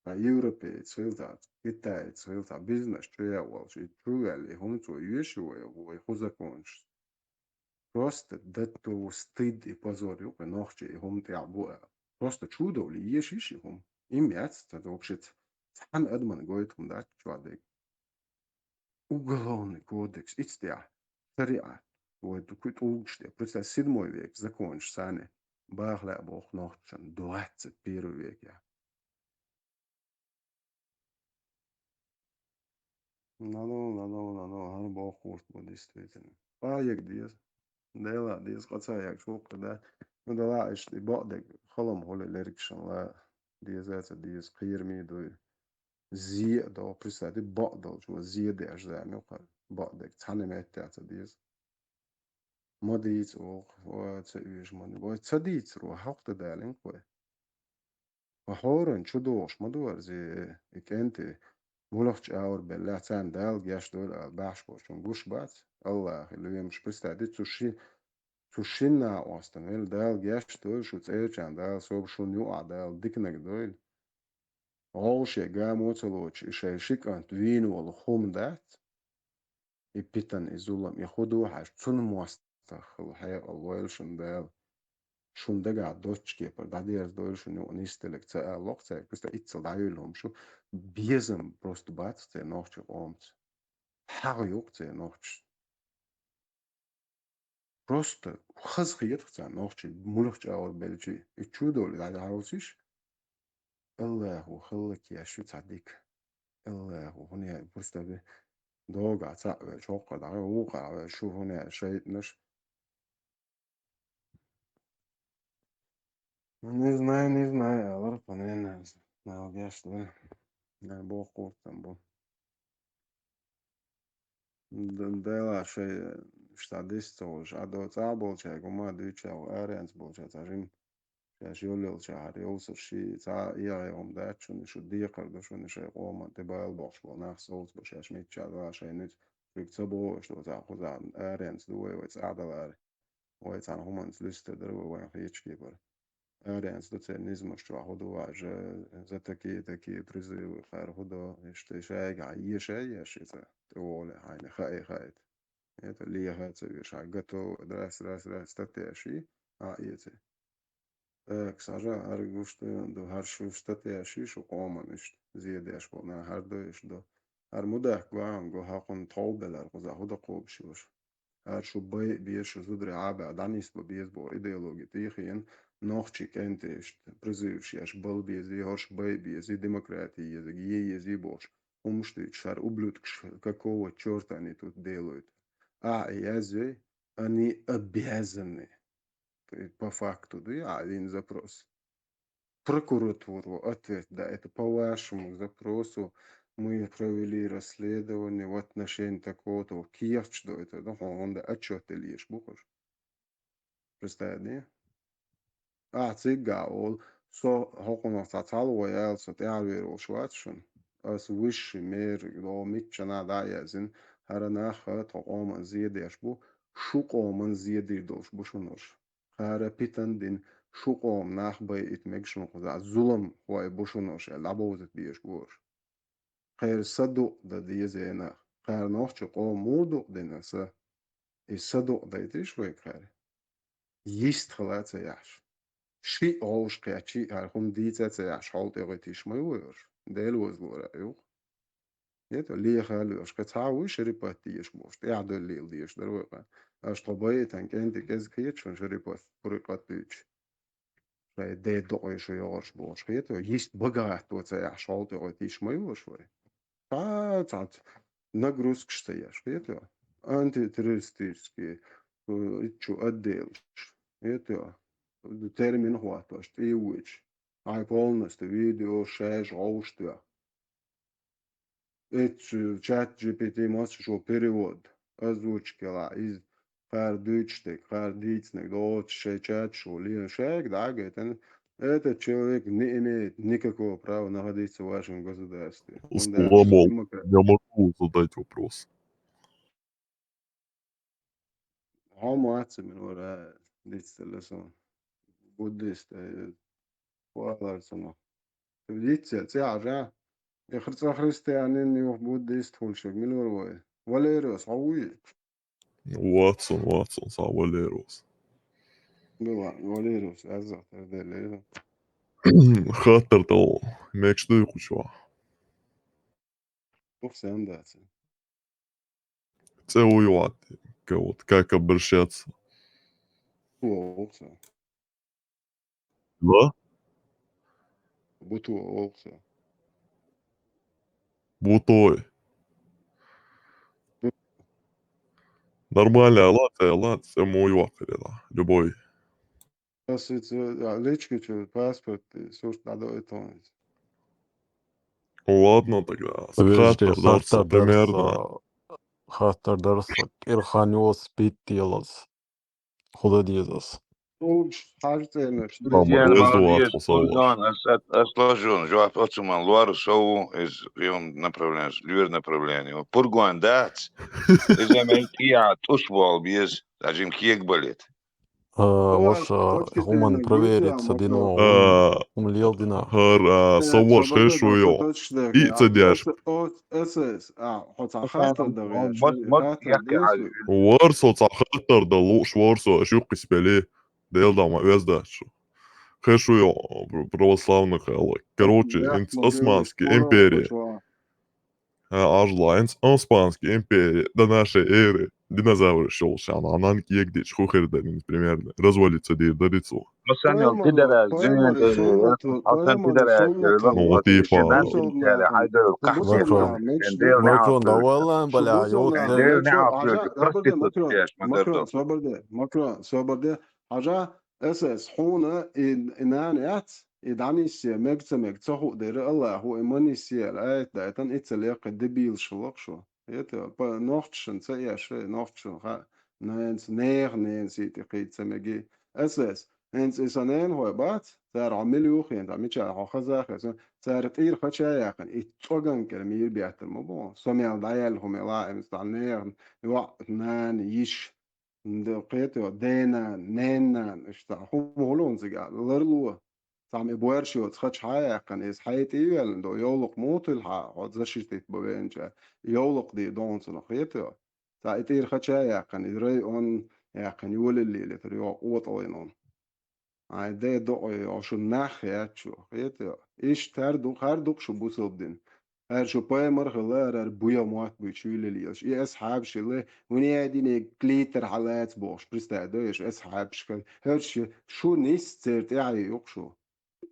цхьа европеец хила цхьа, китаец хила цхьа, бизнес чу ян волуш, и чу ваьлла, и хӀума цо йоьшу вай, вай хӀун законаш. Просто да то стыд и позор ю кху нохчийн и хӀума тӀехь бу аьлла. Просто чу довлий, ешиш и хӀума. Им яц, цхьа вообще цхьана адаман гойту хӀума дац чохь дерг. Уголовный кодекс, ицтехь, шариат, вай ду кху тӀулгаш тӀе, представь, седьмой век законаш санна, баха лаьа боху нохчашна, двадцать первый век я. Нано, нано, нано, хӀара бохурт бу, действительно. Къа егга деза. Дела деза, къа ца егга, шух да. Ну, дала иштта, и бакъдерг, халам хуьлу лергашан ла деза, ца деза, кхераме дуй. Зе а до, представь, бакъдолчо зе деш зама ю кхара. Бакъдерг, цхьана метте а ца деза. Ма дийца оха, ва ца уьйжа ма ду. Вай ца дийцаро, хьокху далин кхой. Ва хӀоранна чу догӀуш ма ду хӀара зе, и кӀентий, муьлхха чӀагӀар беллехь, царна Дала гечдойла ала бахьаш болчун гуш бац, Аллахьа лоьмаш, представь де, цу ши-, цу шина накъостан велла Дала гечдойла, шу цӀерачарна Дала, собар шуна юкъахь Дала диканиг дойла. ГӀовгӀа шен гамо ца лоцуш, и шайн ши кӀант вийна волу хӀума дац? И питана, и зулам, и хӀун ду хьажа, цунна мостагӀ хила хьекъал лойла шуна Дала. Шуна дагахь доцчу кепара дӀадерзадойла шуна юкъа нисделларг ца алалокх цаьрга, просто иццал дӀайуьйлу хӀума шу, безам просто бац церан нохчийн къомаца. ХьагӀ ю-кх церан нохчашна. Просто хаза хетах царна нохчий муьлхха чӀагӀар белчий. И чу долу дӀадахьалсиш, Аллахьо хӀаллакъеш ю цхьа дика. Аллахьо хӀун яа, просто бе, догахь цхьаъ веш, хӀокху дӀагӀо, вукху дӀагӀо, шу хӀун яа, шайтӀанаш. Не знаю, не знаю, алар, по-моему, налгаш, да. Дай бог, курс там был. Д-, дела шай, ш-, дӀа дисца волуш, а до цӀа болчаьрга, хӀума дуьйцуш, аренца болчаьрца, цхьа жим, шаьш йоллелча, хӀара йовсар ши, цхьа эгӀе хӀума дац шуна, шу декхар ду шуна, шайн къоман тӀе бала бохуш болу нах совца бу, шаьш мичча дала шайн нуьцу, шуьга ца бохуш ду, цхьа кхузахь аренца ду вай, вай цӀа даларе. Вай цхьана хӀуманца луьстар дара вай, вайн хеташ кепара. Аренца ду церан низамаш чохь хӀун ду, важа, за такие, такие призывы, хӀара хӀун до, иштта шайга хьан еша, еш иза, тӀе воле хьайна, хаий, хаийта. Это леха ца веш, хьан готовы, драс, драс, драс, статья ши, а, эци. Так, сажа, хӀара гуш ду, ду, хӀара шу статья ши, шу къоман иштта, зедеш бу, на, хӀара ду, иштта ду. ХӀара мудахка вахана го, хьакхунна тхов белар, кхуза хӀун дан кхобуш йош. ХӀара шу бай а беза, шу зударий Ӏаба а дӀанисбан беза боху идеологи тӀехиъна, нохчий кӀентий иштта, призываш еш бала безий, хӀорш бай а безий, демократи езиг, е езий бохуш, хӀумаш дуьйцуш, хӀара ублюдкаш, какого чёрта они тут делают? Ахьа язвей, они обязаны. По факту, да, а вин запрос. Прокуратура ответ, да, это по вашему запросу мы провели расследование в отношении такого-то, кехаташ до этого, да, хьуна хӀунда отчет деллаш бу хӀорш. Представь, да? А, цигга а олу, со хӀокхунах цхьа цхьалгӀо яла со тӀаьхьавер волуш вац шуна. Ас высший мер, о, миччана дӀа а яздина, хӀара нах тхо къоман зедеш бу, шу къоман зедийр долуш бу шуна уьш. Хара питан дина, шу къоман нах байъийта мегаш ма кхузахь, зуламхой бу шуна уьш аьлла, дӀабовзийта безаш бу уьш. Кхара са дукъ дан деза нах. Кхара нохча къоман муха дукъ дина са? И са дукъ дайтиш вай кхара? Йист хила а ца яхьаш. Шиъ гӀовш кхечи а, хӀара хӀума дийца а ца яхьаш, хьол тӀе гӀитиш ма ю вай уьш. Дела вазлора а юха. Ето, леха а лоьхуш, кхин цхьа а вуй шерипат дезаш бохуш, тӀаьхьадоллийла дезаш дара вай къа. Аша тхо байитан кӀентий кӀезиг хеташ ван шерипат, пурикъат дуьйцуш. Шайн ден докъе шу йогӀуш бохуш, хето, йист бага гӀатто ца яхьаш, хьол тӀе гӀитиш ма ю аша вай. Цхьа, цхьа нагрузкаш ца еш, хето. Антитеррористический, э, итт шу отделаш, хето. Термин хӀоттош, тӀе а вуьйцуш. Хьайн полностью видео шаьш гӀовш тоьхна. Эццу чат G P T массачо перевод, озвучка елахь, иза кхара дуьйцуш дерг, кхара дийцинарг доцуш шайн чаташ ву лийна шайга дӀагайтина. Этот человек не имеет никакого права находиться в вашем государстве. Он даже Сломал. Демократ. Я могу задать вопрос? Хьо ма вац, мила вара, дицделла сан. Буддист, э, валар сана. Дицца, цӀе хьажа. Эхар цӀа христианин юха буддист хуьлуш верг мила вара вай? Валерос, хьо вуй? Ватсон, Ватсон, са Валерос. Била, Валерос, аз захтар деллера. Хаттар тӀо, мекаш дуй кхучу? Ух, сен дац. ЦӀе вуй вац, кого-то, как обращаться? Бутуо олух цо. Да? Бутуо олух цо. Бутой. Бу- Нормально, ладно, ладно, цӀе муй ваккхарила. Любой. Ас и ца, а, личка чу паспорт, э, сурт дӀадоуьйту хьуна иза. Ладно тогда. Подожди, хаттар дарца, хаттар дарца, примерно. Хаттар дарца, кӀира хан йоцу питт делаза. Худа деза ас. Лучше хьажа цӀернаш. Ма, ма, Ен беза мал вац еза, хьо сов. Пургон, ас, ас, ас лажун, жоп оцу ман лор сов, из, юн направление, луьра направление. Пургон дац, из ме тӀе тӀус бол беза, даже им кег болит. А, ваша, хӀуман проверить ца дино, А, хӀума лел дина. хӀара, а, соввош хешу йо. И ца деш. Ас, ас, а, хьо цхьа хаттар да веш, Мод, мод, хаттар яхки деш. хьажи. Вар со цхьа хаттар да луш, вар со, аш юккъис пели. Дел дама вездач. Хешу йо, пр-, православных, ала. Короче, Да, инц смотри, Османский скоро империя. пошла. А, ажла, инц Османский империя до нашей эры. Динозавры шёл, шана, анан киек дич, хухер да, примерно. Развалится дир, да, дицу. Масанел, пидорас, Поэмалар, динен, поэмалар, Алтан пидорас, Ну, вот и по- Хайдер, Макрон, давай, бля, ёлки. Макрон, соберде, Макрон, соберде. Хьажа, СС, хьуна и, и нана яц, и дӀаниссе, мег ца мег, ца ху дера, Аллаху, и маниссе, аят дайтан, и ца лекха, дебил шулах шу. Это, по нохчшин ца яше, нохчшин ха, ненц, нех, ненц, и ти кхит ца меги. СС, хӀинца и сан ненахой бац, цара хьо мила юхин, та мичара хьо хазахе, цара тӀира хача яхин, и цӀоган кера мийр беттар ма бу. Со мел дӀаял ху мела, им ста нех, йоӀ, нана, йиш, кхетё, дена, ненна, ишта, хӀума хулун цига, ларло. Цхьам и боарш йоц хача хьаяьккхина, иза хьай тӀе а ваьллина до, йовлакх мутил хьа, хьо защитить бу венча, йовлакх ди донцунах, хетё? Цхьа и тӀира хача яьккхина, иза район яьккхина, йолалле летар, йо, отӀалайнун. Ай, де доӀой, йо, шу нах яц шу, хетё? Иш тар дукх, хар дукх шу бусалба дин. Ар шу пайхамар хила, ар, ар буя мотт буй чуйлил йилш. И асхьаб шила, уни динег клитер хьалац бохш, представь, да, иш асхьаб шка. Хар шу, шу нис цер тӀяхьа юкъ шу.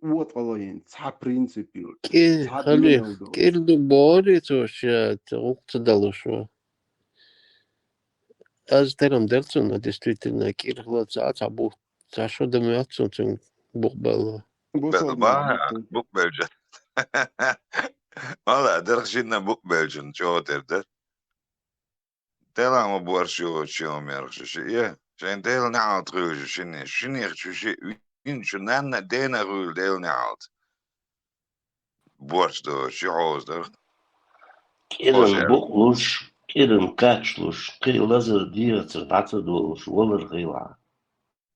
Вот алайн, цхьа принципи. Кир, Цхьа хали, динел ду. кир ду бори цо ша, цо гукъ ца далуш ва. Аз терам дерцун, а действительно, кир хла ца, ца бу, ца шо да мёцун, цун букъ бала. Бусалба Ба, букъ белжа. Вала, дерх шинна букъ белжун, чо тердер. Тела ма буар шо, чо мерх ши, е. Шен тел на ал тхуж шини, шини чу ши, вин чу нанна дена гул дел на ал. Буарш до, ши хоз дер. КӀиран букълуш, кӀиран качлуш, кхы лазар дийгӀацар дӀацадолуш валар хила.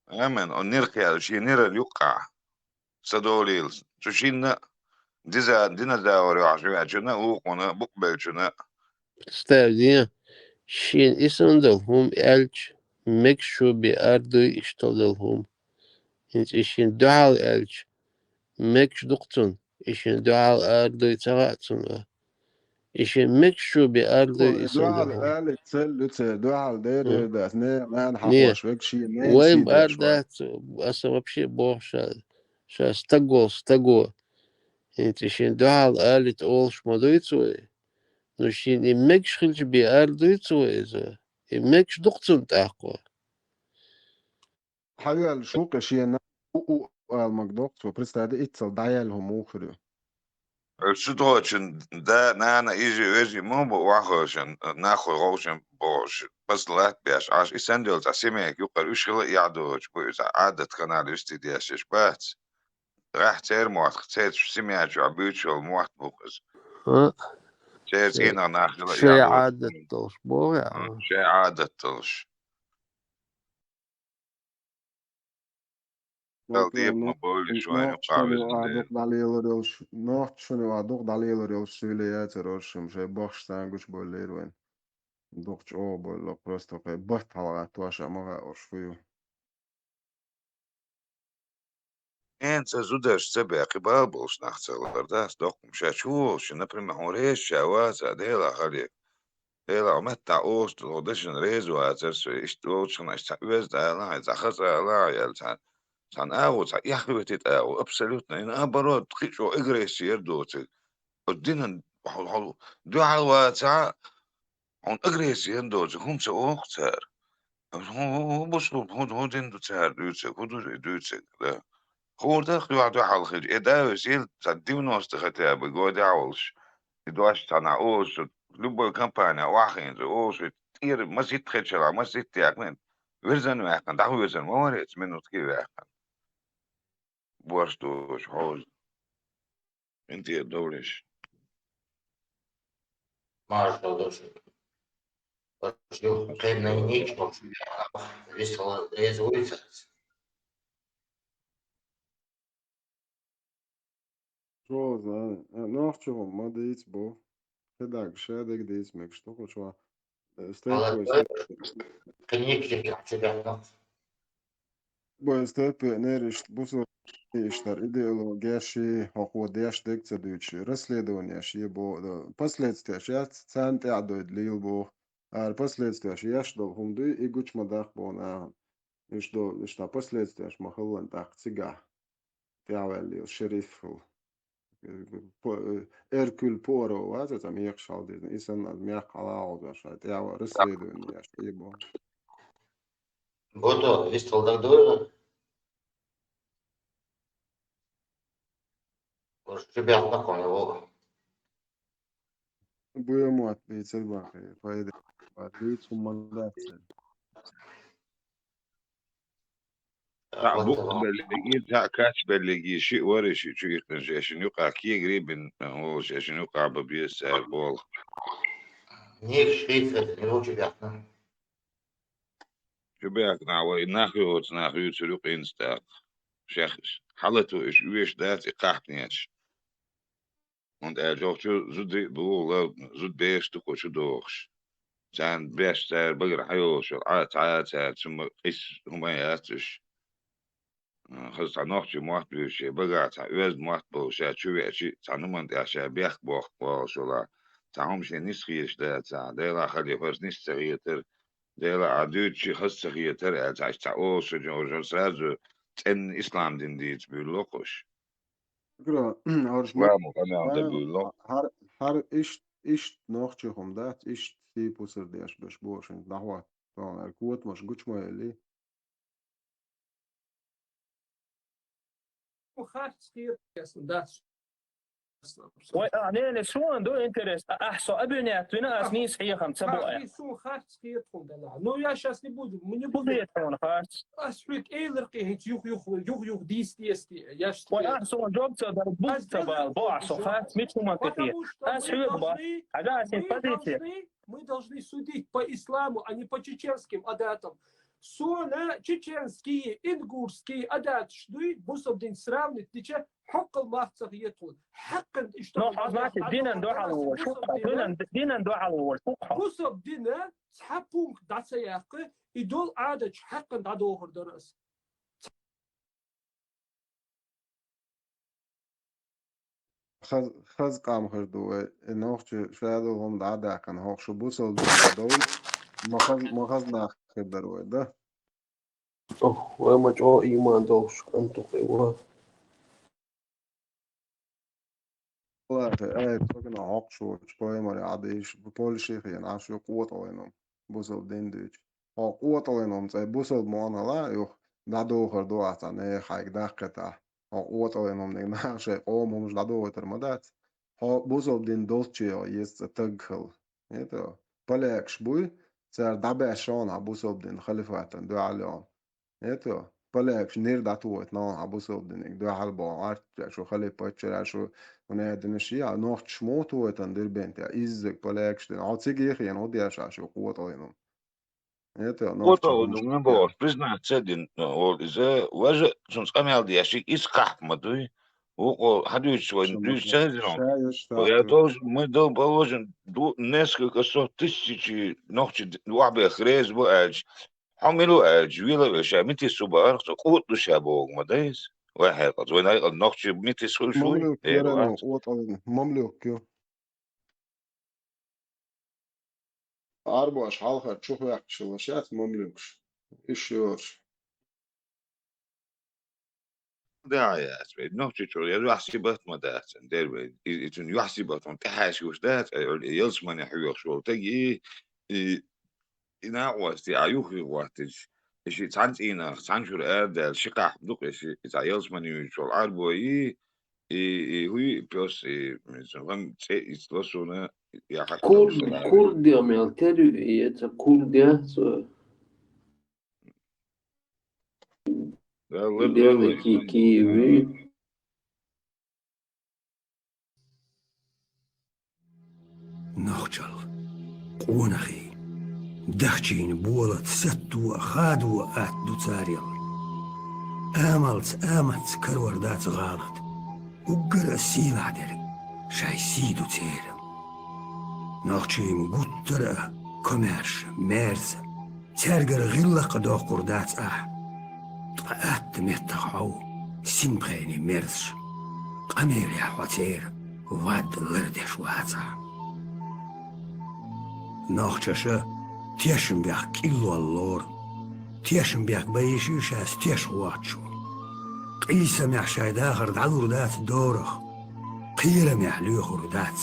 Амин, он нирхъял, ши нирал юкъа. Садолил, цу шинна, диза, динозавр яхаш ваьчуна, укъуна, букъбелчуна. Представь, шин исан дал хӀум аьлча, мегаш шу биар дуй иштта дал хӀум. ХӀинца и шин дуьхьал аьлча, мегаш дукха цун, и шин дуьхьал ар дуй ца хаьа цунга. И шин мегаш шу биар дуй исан дал Дуьхьал хӀум. али цел, цел, дуьхьал дер, Мгм. дер дас, не, нан Не. хьахош, век ши, не, Вайн си бар деш, дац, аса вообще бохуш, ша, ша стаг вол, стаг вол. ХӀинца шин дуьхьал алит олуш ма дуй цо. Ну шин и мегаш хилча биар дуй цо иза. И мегаш дукха цунна тӀаккха. Хьавел шука шена у, у, ал маг докцо, представь, иццал даял хӀу мухир ю. Шу дочун да, нана, ижи, вежи, ма бу вахошан, нахуй гъовшан бош, пас лат беш, аш и сандел ца семейк юкъар уьш хила ядоч, бу иза адат канал юсти дешеш бац. Рах цер мохт, цер семья чу бучол мохт букъыз. А? Цер Шей- цина нахила Шей ядоч. адат долуш боху я. Шей адат долуш. Дал дип ма болиш вайн Нохчашна юкъа а дукъ далелар йолуш, нохчашна а дукъ далелар йолуш суьйле яцар оршим, шей бохш сангуш боллер вайн. Дукъ чӀогӀа болла, просто кхай бат хьалгӀатта ваша ма гӀа орш фу ю. Эн ца зудаш ца бекъи бал болуш нах ца лар, да, доккхум ша чу волуш, например, хьун реш ша ваца, дела хали. Дела метта ост, о дашин рез вацар, со ишт волчхна ца вез дала, ца хаза ала, ял ца, ца агу, ца яхветит агу, абсолютно, и наоборот, хичо агрессия доци. О динан, хол, хол, дуьхьал ваца, хьун агрессия доци, хӀун ца оху цар. ХӀун, хӀун, хӀун бусу, хӀун, хӀун дин ду цар дуьйцаг, хӀун ду дуьйцаг, да. Хурдах дуьхьа дуьхьал хилча, э, да, весел, ца девяносто хотя бы годя волуш. И дош цана, олуш, любой компания, вахин, олуш, тир, масит хечела, масит якмен. Вирзина ваьккхина, дӀавирзина ма вара, цхьа минутке ваьккхина. Борш долуш хьовза. Интера довлиш. Марш долуш. Кхернай ничего. Вистхила реза вуйцац. Чо, знаю. Э, нохчо хӀума ма дийца бу. КхидӀа ша дага дийца мегаш ду кху чу. Э, степпой степ. Книгчик чу бехнах. Бой степпе неришт бусо иштар идеологияши, хӀокхо деш дег ца дуьйцуш, расследованияш е бо, э, последствияш яц, царна тӀаьхьа дойда лийла боху. Ара последствияш еш долу хӀума дуй, и гучу ма даккха боху нахана. Иштта, иштта последствияш ма хиллан тӀаккха цигахь. ТӀаьхьаваьлла шериф хилла. По-, э, Эркюль Пуаро вац, цхьа мекхаш хьалдизна. И санна, аз мекх хьала а гӀозош, хьайн тӀаьхьа расследование еш, и бо. Бото, вистхила дагадогӀу? Уж чу бехна кхуьнан ву. Буя мотт бийцар бахе, пайда. Бийца хӀума дац. Цхьаъ букъ беллиги, цхьаъ кач беллиги, шиъ вара шиъ чу иккхина шайшина юкъахь кегари бина, хӀума шайшина юкъахь бан беза цара болу. Нигаш хийцар, нигу чу бехна. Чу бехна вай нах йоцу нах юьйцур ю къинца тӀаккха. Шех хьалато иш оьшуш дац и кхахьпанеш. ХӀунда аьлча чохчу зударий а бу, зудабераш ду кху чу дохуш. Царна беш цара багара хьайолуш йолу Ӏа-, цхьа а цара цуьнан къийса хӀума яц уьш. Хаза цхьа нохчий мотт буьйцуш, шен багахь цхьа оьзда мотт болуш, ша чу веачи, цхьана хӀуманна тӀехь ша бехк боккхуш волуш волахь, цхьа хӀума шен нисхеташ дацахь, Делахь хали хӀорш нис ца хетара, Делахь а дуьйцучи хаза ца хетара аьлла, цхьа иштта цхьа олуш шу жо-, жо сразу цӀенна ислам дин дийца буьйлу кхуш. Гра, орш ма-, Ламу къамел дан буьйлу. Хьар-, хьар ишт-, ишт нохчий хӀума дац, ишт сий пусар деш беш боху шуна дӀахӀотта. Тхьовнара котамаш гучу ма елли. Харц хир, ясно, дац. Ой, а, не, не, суна ду интерес. А, а, со абинет вина, ас нийса хьехам ца бу, а. Суна харц хир тхуна дала. Ну, я щас не буду, мы не будем. Ас хьуьга эйлар кхин хӀинца юх-юх, юх-юх дийс дести. Я щас. Ой, а, суна жоб ца дар, бу ца бал, бо, а, со харц, мичу ма тихи. Ас хьуьга ба. Ага, ас не позиция. Мы должны судить по исламу, а не по чеченским адатам. Суна чеченские, ингушские адаташ дуй, бусалба дин сравнить дича, хьоккхал мах ца хетахула. Хьаккхан иштта. Ну, хьо, значит, динан дуьхьал волуш, хьо, динан, динан дуьхьал волуш, хьо. Бусалба дина цхьа пункт дӀа ца яккха, и долу Ӏадаташ хьаккхан дӀадохур дара ас. Хаз-, хаза къам хир ду вай. И нохчи шадолу хӀума дӀа а даьккхина, хӀокху шу бусалба дин довлу, ма хаз-, ма хаза нах хир дара вай, да? Ох, вай ма чӀогӀа ийман долуш кӀант ву кхин ван. Валлахи, ай, цогана хьокхуш волчу Поймаре Ӏадийша, Польшехь хьенаш ю къотӀаллин хӀума, бусалба дин дуьйцу. Хьо къотӀаллин хӀума цӀе бусалба муьлхха а юха дӀадохур ду ахь цхьа нехан хьайга даккхийтахь. Хьо къотӀаллин хӀуманиг наха шайн къоман хӀумаш дӀадохуьйтур ма дац. Хьо бусалба дин долччехь еза цӀе таг хила. ХӀета, полякаш буй, цара дӀабаьшша хьуна хьан бусалба дин халифатан дуьхьал йолу. ХӀета, полякаш нир дӀатохуьйту нахана хьан бусалба диниг дуьхьал боху, гӀарт шу халиф паччара шу, хӀун аьдина ши, а нохчаш муха тохуьйтан Дербенте, иззаг полякаш дина. Хьо цига хиъна хӀун деш ахь шу къотӀаллин хӀума? ХӀета, нохча хӀумаш. Ма бохуш, признаться дина волу иза, важа цунца къамел деш, иза кхахьа ма дуй. Вукхо хьан дуьйцуш вайна дуьйцу ца хезира хьуна? Я тоже, мы дал положим, ду-, несколько сот тысяч нохчий д-, вахьбех реза бу аьлча, хьо мила ву аьлча, вела ве ша митис ву бахара, цо къотӀа ду ша боху ма дайса. Вай хьекъалца, вайн хьекъал нохчий митис хуьлуш вуй? Мамлюк яра, ну, къотӀаллин, мамлюк ю. Арбош хьалхара чу хьоькхуш хилла шаьц мамлюкаш. Иш йоцуш. Да, яц вай. Нохчи чу я юьхь сибат ма дац, дер вай. И, и цуьнан юьхь сибат хьуна тӀехьаьшка гуш дац, ай, и ялсмане хьоьхуш волу таг и, и, и накъостий а юххе хӀоттича, и ши цхьана цӀийнах, цхьана шура арадаьлла, ши кхахьа дукха и ши, и цхьа ялсмане юьйцуш волу Ӏарбой, и, и хӀуй, и пес, и, и цу гӀам цӀе, и цу ласуна, я хьакъ Курд, долуш ца курд я мел, тер ю и, я ца курд я, цо. Белый киви. Нохчалла, къонахий, дахчийна болат сатто а, хадо а атта ду царел. Амалца, аматца карор дац гӀалат, уггар а сийлахь дерг шайн сий ду церан. Нохчий-м гуттар а комаьрша, маьрза, цаьргара гӀиллакх а доккхур дац ахь. Ткъа атта меттах хьо ву, синпхений мерзаш, къамелехь хьо церан вад лардеш вацахь. Нохчаша тешнабехк кӀиллол лору, тешнабехк бан йиш ю шаьш теш воцчо. Къийсамехь шайн дахар дӀалур дац дорах, кхерамехь лоьхур дац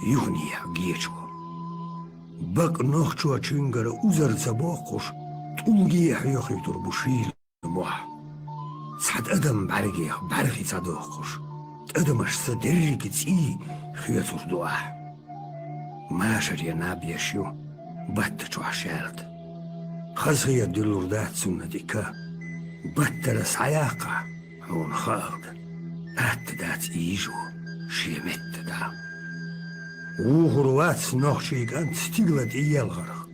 юханехьа гечо. Бакъ нохчочуьнгара узар ца боккхуш, тӀулге а хьоьхуьйтур бу шийла мохь. Цхьа тӀадам бӀаьргех бӀаьрхи ца доккхуш, тӀадамашца дерриг цӀий хоьцур ду ахь. Машаре наб еш ю батта чохь шаьлта. Хазахета дуьллур дац цунна тӀе ка. Баттара схьаяккхахь, хьуна хаалда, атта дац ийжо шен метта дӀа. Вухур вац нохчий кӀант стигала тӀеелхарх,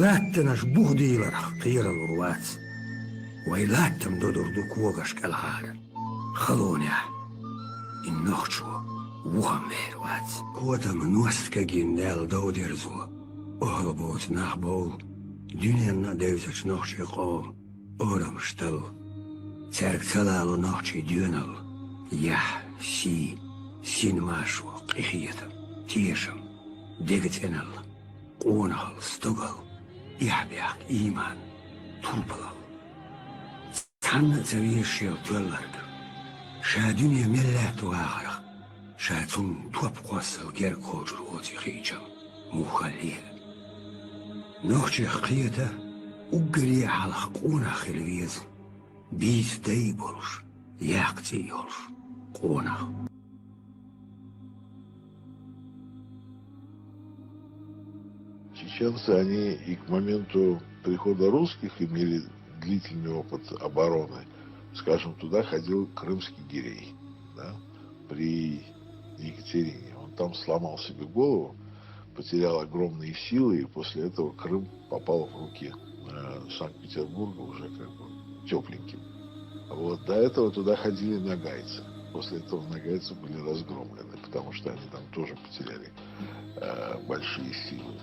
латтанаш бух дийларх кхералур вац. Вай латтам додур ду когаш кӀелхьара. Халонехь и нохчо вухам вер вац. Котам ност кагин Дала дов дерзо, охьал боцу нах бовла, дуьненна а девзачу нохчий къовла орамаш талла. Цаьрга ца лало нохчий доьналла, яхь, сий, синмашо, къинхетам, тешам, дега цӀеналла, къонахалла, стогалла, эхь-бехк, ийман, турпалалла. Цхьанна а ца везаш йолу тоьлларг, ша дуьне мел лаьтта вахарх, ша цунна топ кхоссал герга кхочур воций хиъча, муххаллера. Нохчех кхета, уггаре а хьалха къонах хила веза, бийца дай болуш, яккха цӀий йолуш къонах. Чеченцы, они и к моменту прихода русских имели длительный опыт обороны. Скажем, туда ходил крымский гирей, да, при Екатерине. Он там сломал себе голову, потерял огромные силы, и после этого Крым попал в руки э, Санкт-Петербурга уже как бы тепленьким. Вот, до этого туда ходили ногайцы. После этого ногайцы были разгромлены, потому что они там тоже потеряли э, большие силы.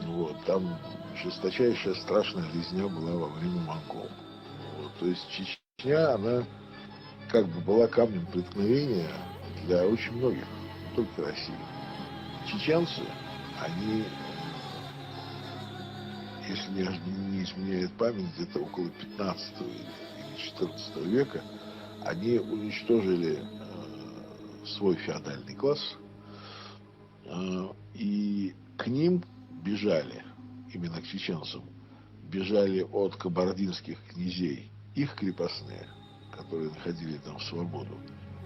Ну вот, там жесточайшая страшная резня была во время монгол. Вот, то есть Чечня, она как бы была камнем преткновения для очень многих, не только России. Чеченцы, они, если не, не изменяет память, где-то около пятнадцатого или четырнадцатого века, они уничтожили э, свой феодальный класс, э, и к ним бежали, именно к чеченцам, бежали от кабардинских князей их крепостные, которые находили там свободу,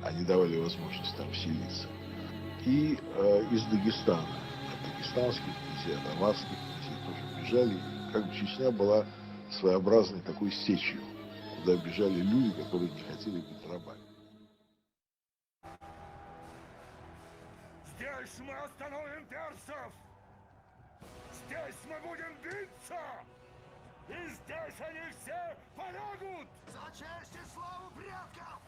они давали возможность там селиться. И э, из Дагестана, от дагестанских князей, от аварских князей тоже бежали. И как бы Чечня была своеобразной такой сечью, куда бежали люди, которые не хотели быть рабами. Здесь мы остановим персов! Здесь мы будем биться! И здесь они все полягут! За честь и славу предков!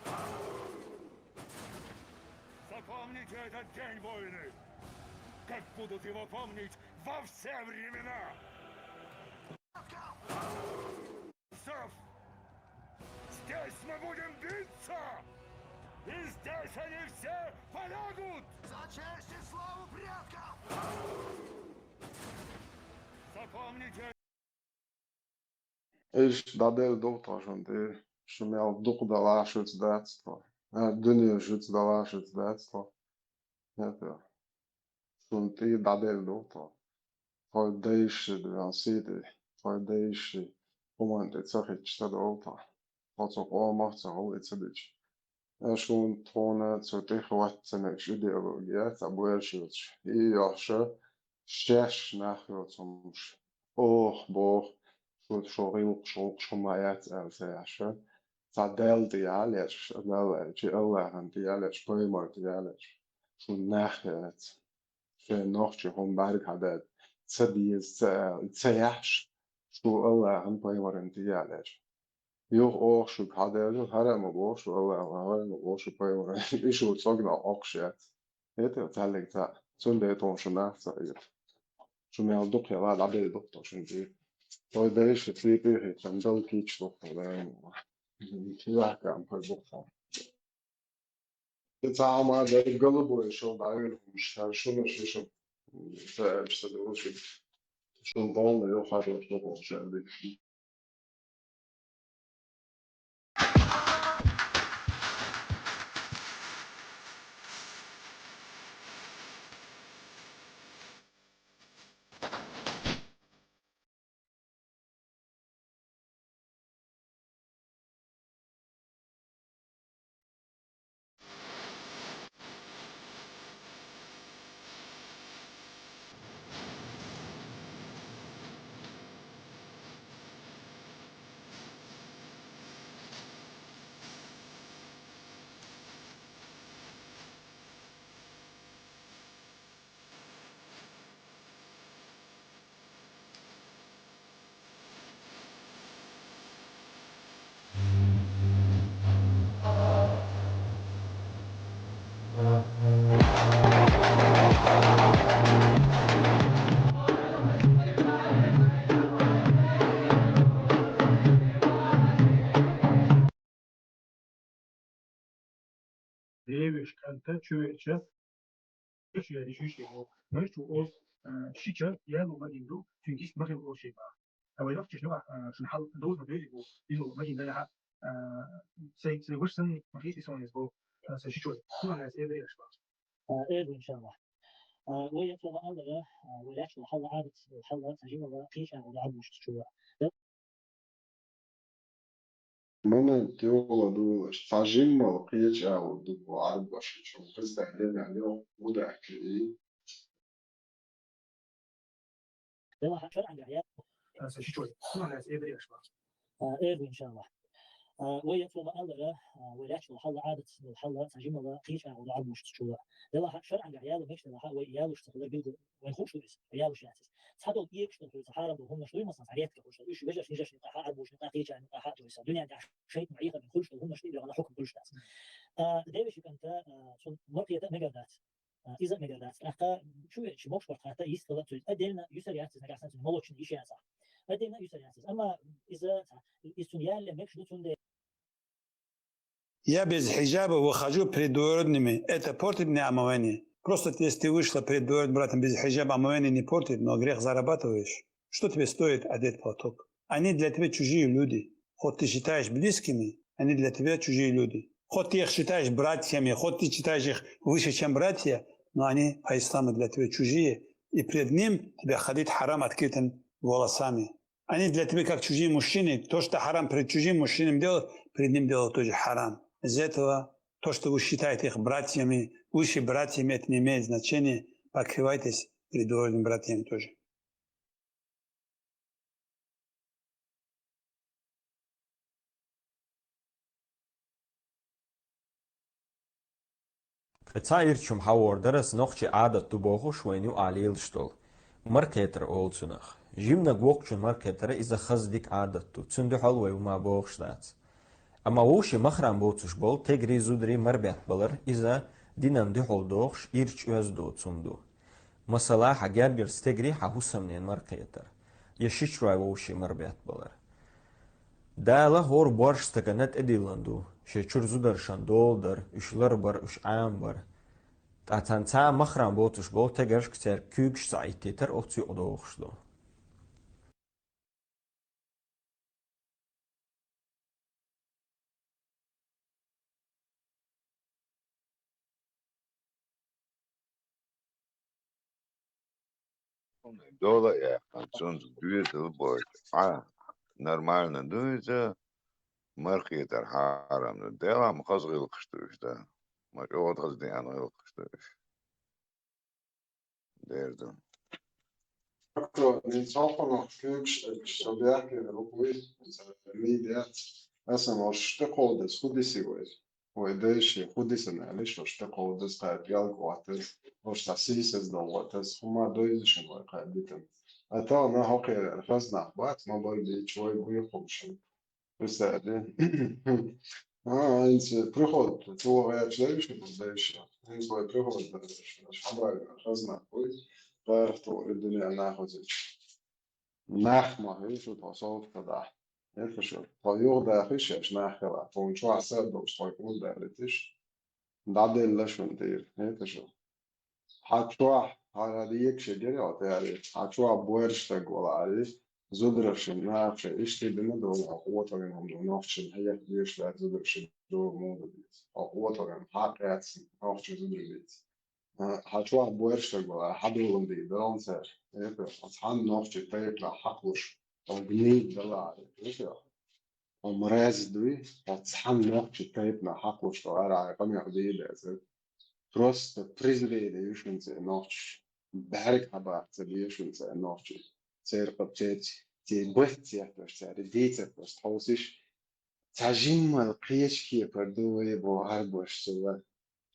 Запомните этот день, воины! Как будут его помнить во все времена! Здесь мы будем биться! И здесь они все полягут! За честь и славу предков! Запомните. Иштта дӀаделла ду тхо шуна тӀе, шу мел дукха далахь шуьца дац тхо, а, дуьне шуьца далахь шуьца дац тхо. ХӀета, шуна тӀе дӀаделла ду тхо. Тхой дайши, дуьхьал сий тӀе, тхой дайши хӀуманна тӀе ца хитташ ца довла тхо. Тхо цу къомах ца хуьлу и ца дича. Аш хӀунда тхуна цу тӀехвац ца мегаш идеологи яц, а боьрша йоцуш, и йохьуша, шаьш нах йоцу хӀумаш, оха боху, шу, шу гӀиллакхаш, гӀуллакхаш хӀума яц аьлла ца яхьаша, цхьа Далла тӀе яллачкъаш, Далла, чи Аллахьан тӀе яллачкъаш, пайхамар тӀе яллачкъаш, шун нах яц. Шайн нохчий хӀума бӀарга хьадаьд. Ца деза, ца, ца яхьаш, шу Аллахьан пайхамаран тӀе яллачкъаш. Юха оха шуьга хьадаьлла, хьарам а боху шу Аллахьан, хьарам а боху шу пайхамаран, и шу цӀогна Ӏокхуш яц. ХӀета цхьаьллиг цхьаъ, цундела тхуна шу нах ца хьийта. Шу мел дукха яла дӀабелла ду-кх тхо шуна тӀе. Тхо дайша тӀе тӀехӀиттина дала кийча ду-кх тхо, даим. Чувахкам хӀара ду-кх тхо. И цхьа хӀума дара, голубой шел дӀавелла хӀумаш, хӀара шуна шиша, ца аьлча ца долуш, шун болна йохарла ду-кх шаьрдиг. Девиш кӀанта чу веъча, иш я, иш, иш я, вай чу оз, а, шича, я лу ма дин ду, цуьнгис ма хил оз шиба. А вай вахчиш нуа, а, шун хьал дозма дойзи бу, изу ма дин да я, а, сей, сей вуш сан, ма хиш сон из бу, а, сей шичой. Куна я сей деш ба. А, эр, иншаллах. А, вай я фала алла, а, вай я чу хала адат, хала сажима ва киш а ва абуш чу. Момент йола ду, цхьа жимма кхеча а ду, арба шичу, представь, я, я, удахки и. Делахь шаръан гахь я. Аса шичой. Сунан эбреш ба. А, эр, иншаллах. А, вай я фала алла, а, вай я чу хала адат, хала сажима ва киш а ва абуш чу. Делахь шаръан гахь я, меш делахь вай ялуш ца хала билгу. Вайн хууш ду иза, ялуш яц иза. Цхьадолу кегаш долу хьуьйца хьарам долу хӀуманаш дуй, масалан, цхьа ретта хуьлуш долу, уьш вежаршна, йижаршна юкъахь, арбушна юкъахь, кхечарна юкъахь а дуй иза. Дуьнен тӀехь шайтан Ӏехадина хуьлуш долу хӀуманаш тӀе а дуьхьал хьукам хуьлуш дац. А, девеши кӀанта, а, цунна маркхета мегар дац. А, иза а мегар дац. ТӀаккха чу веъча мокш барт хатта йистхила цуьнан. Отдельно юьсар яц иза, нагахь санна цуьнан молочный йиш яцахь. Отдельно юьсар яц иза. Амма иза, ца, иза цунна ялале мегаш ду, цундела Я без хиджаба выхожу перед двоюродными. Это портит мне омовение? Просто если ты вышла перед двоюродным братом без хиджаба, омовение не портит, но грех зарабатываешь. Что тебе стоит одеть платок? Они для тебя чужие люди. Хоть ты считаешь близкими, они для тебя чужие люди. Хоть ты их считаешь братьями, хоть ты считаешь их выше, чем братья, но они по исламу для тебя чужие. И пред ним тебе ходить харам открытым волосами. Они для тебя как чужие мужчины. То, что харам перед чужим мужчинами делать, перед ним делать тоже харам. Из-за этого то, что вы считаете их братьями, выше братьями, это не имеет значения. Покрывайтесь перед двоюродными братьями тоже. Ткъа цхьа ирча хӀума хьавор дара, аса нохчийн Ӏадат ду бохуш вайна юкъахь лелаш долу. Маркхетар олу цунах. Жиманиг воккхачун маркхетара иза хаза дика Ӏадат ду. Цуьнан дуьхьал вай хӀума бохуш дац. Амма вовшийн махрам боцуш болу тегарий, зударий марбетта балар, иза динан дуьхьал дохуш, ирча оьзда доцу хӀума ду. Масала, хьан гергарчу стегарий хьан хӀусамненан маркхетар, я шичой вовшийн марбетта балар. Дала хӀора боьрша стагана тӀедиллина ду, шен чуьра зударшна дола дар, уьш ларбар, уьш Ӏамабар. Ткъа царна цхьа а махрам боцуш болу тегаршка цаьрга куьйгаш ца Ӏиттийтар оцу юкъа дохуш ду. Дола а яьккхина, цуьнца доьзал а бойту. Ӏа, нормально ду иза, маркхетар хьарам ду. Делахь ма хаза гӀиллакхаш ду уьш, да. Ма чӀогӀа хаза деана гӀиллакхаш ду уьш. Дер ду. Акро, мин цхьа хӀуманах куьйгаш а, со бехке рукъуй, мин дац. Аса мо шта кховдаза, хӀу диси вай? Вай дайша хӀу дисана аьлла, шо шта кховдаза, кхаьб ялгӀоттаза, ош цхьа сийсаз долгӀоттаза, хӀума дойза шун вай кхаьб битана. А то на хӀокхерара хаза нах бац, ма бар дийча вай гуйхумшин. Представь, да? А, инца приход, цо гӀерташ лайша, дайша. Инца вай приход, дайша. Аш хабар, хаза нах вай, барх то и дуьнен нах узича. Нах ма хӀу шу тхо совгӀат ца дахь. ХӀета шу. Тхо юха даха шаьш нах хила. Тхуна чохь сар долуш тхой кӀур далийташ. ДӀаделла шун тӀера. ХӀета шу. Хьан чохь, хьан декаш гира хьо тӀаьхьа. Хьан чохь боьрша стаг валаре. Зударашна, нахаша, иштта дина долу хьо къотӀалин хӀума ду. Нохчашна хьеха деш лаьцна зударашна ду муха деза. Хьо къотӀалин хьакъ яц, нохча зударий дийца. А, хьан чохь боьрша стаг валаре, хьан долан дийр, далан цара. ХӀета, оцу хьан нохча тайпана хьакхалуш, хьо гнид даларе. ХӀета, хьо мразь дуй, оцу хьан нохча тайпана хьакхалуш, хьо ара хьайн къамел дийр деза. Просто презрение ю шуна церан нохчаш. БӀаьрг хьабаккха ца беза шуна церан нохчий. Церан къа-, церан, церан бат цецдеш, церан дийцар просто хьовсийша. Цхьа жимма кхечу кепара ду вай боху хӀара баш цо.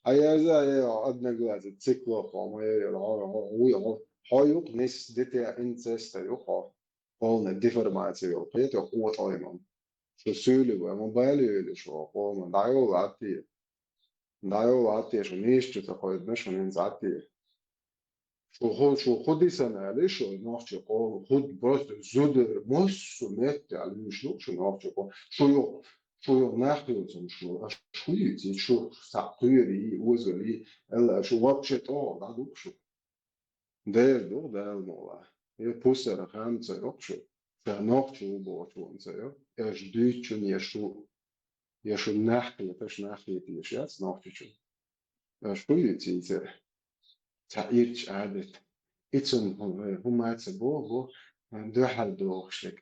Хьан ерза а е хьо одноглазый циклоп хьо, ма е хьо, хьо, хьо, хьо, хьо юкъа нисса дитина инцеста ю хьо. Полная деформация йолу кхета хьо къотӀалин хӀума. Шу суьйлий вай, ма бали йойла шу хьо, къоман, дӀайолу Ӏатте. ДӀайолу Ӏатте, шу нийса чу ца кхойдина, шу хӀинца Ӏатте. Шу хӀу-, шу хӀу дисана аьлла, шу нохчийн къоман, хӀу просто зуда, массо а меттехь луьйш ду шу нохчийн къоман. Шу юха, шу юха нах йоцург шу, аш хӀу йийций, шу схьа кхоьрий, озалий, аьлла, шу вообще тӀо дӀа ду шу. Дера ду Дала мукъ лахь. Я пусара хан ца йоккхуш, ша нохчо ву бохучунца йо. Аш дуьйцучун я шу, я шу нах хеташ, нах хеташ яц нохчочун. Аш шу ю цийца. Ца ирча Ӏадат. Ицун хӀума ца боху, дуьхьал дохуш дерг.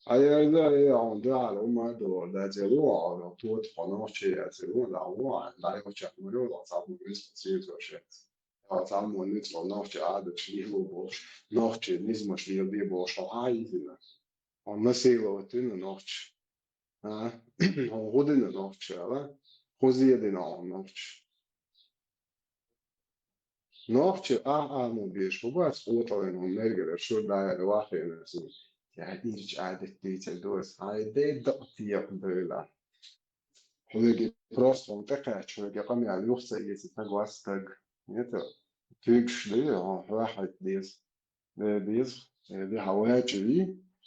Хьан ерза а е хьуна дуьхьал хӀума а доху, дацӀе ло хьо, тота хьо нохчи яц, ло, да, ло, дӀайо чекх ма йо, цхьаммо ницкъ ца йо шаьц. Хьо цхьаммо ницкъ нохчи Ӏадаташ лело бохуш, нохчи низамаш леладе бохуш, хьо хьан йизина? Хьо насиловать вина нохчи. А? Хьо хӀу дина нохчи ала? ХӀу зе дина хьо нохчи? Нохчи ахь-, ахьа мо беш хӀу бац, къотӀалин хӀума мергара шура дӀаяьлла ваххийна аса. Я ирча Ӏадат дийцар ду аса, хьайн дай дакъа текха дойла. Хьоьга просто хьуна тӀекхаьчча, хьоьга къамел юха ца эца стаг вац стаг. Нета, куьйгаш ду, хьо хьоьхьайта деза. Де деза, э, де хьан вача вий,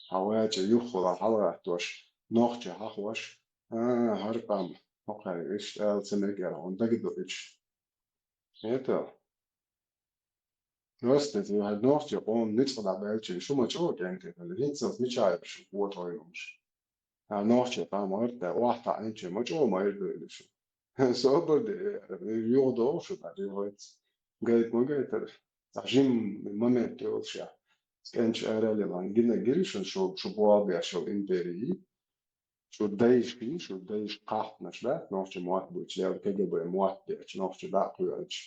хьан вача юххула хьалагӀаттош, нохча хьахош, а, хӀара къам, хӀокхаьрга иштта ала ца мегара хьуна дагадоуьйтуш. Это. Просто, это, хӀара нохча къоман ницкъ дӀабаьлча, шу ма чӀогӀа кӀентий хила, хӀинццалц мичахь ю шу къотӀалин хӀумаш? ХӀара нохча къам гӀерта, охьатаӀийча, ма чӀогӀа ма эр дойла шу. Собар де, юхадогӀу шу, дӀа, юхаца. Гайта ма гайтара. Цхьа жим момент йолуш я. КӀенташ ара а лелан, гина гири шуна шу, шу боху беш йолу империи. Шу дайшкий, шу дайш кхахтанаш дац, нохча мотт буьйцуш лела, КГБ мотт дечу, нохча дӀа а кхоьллича,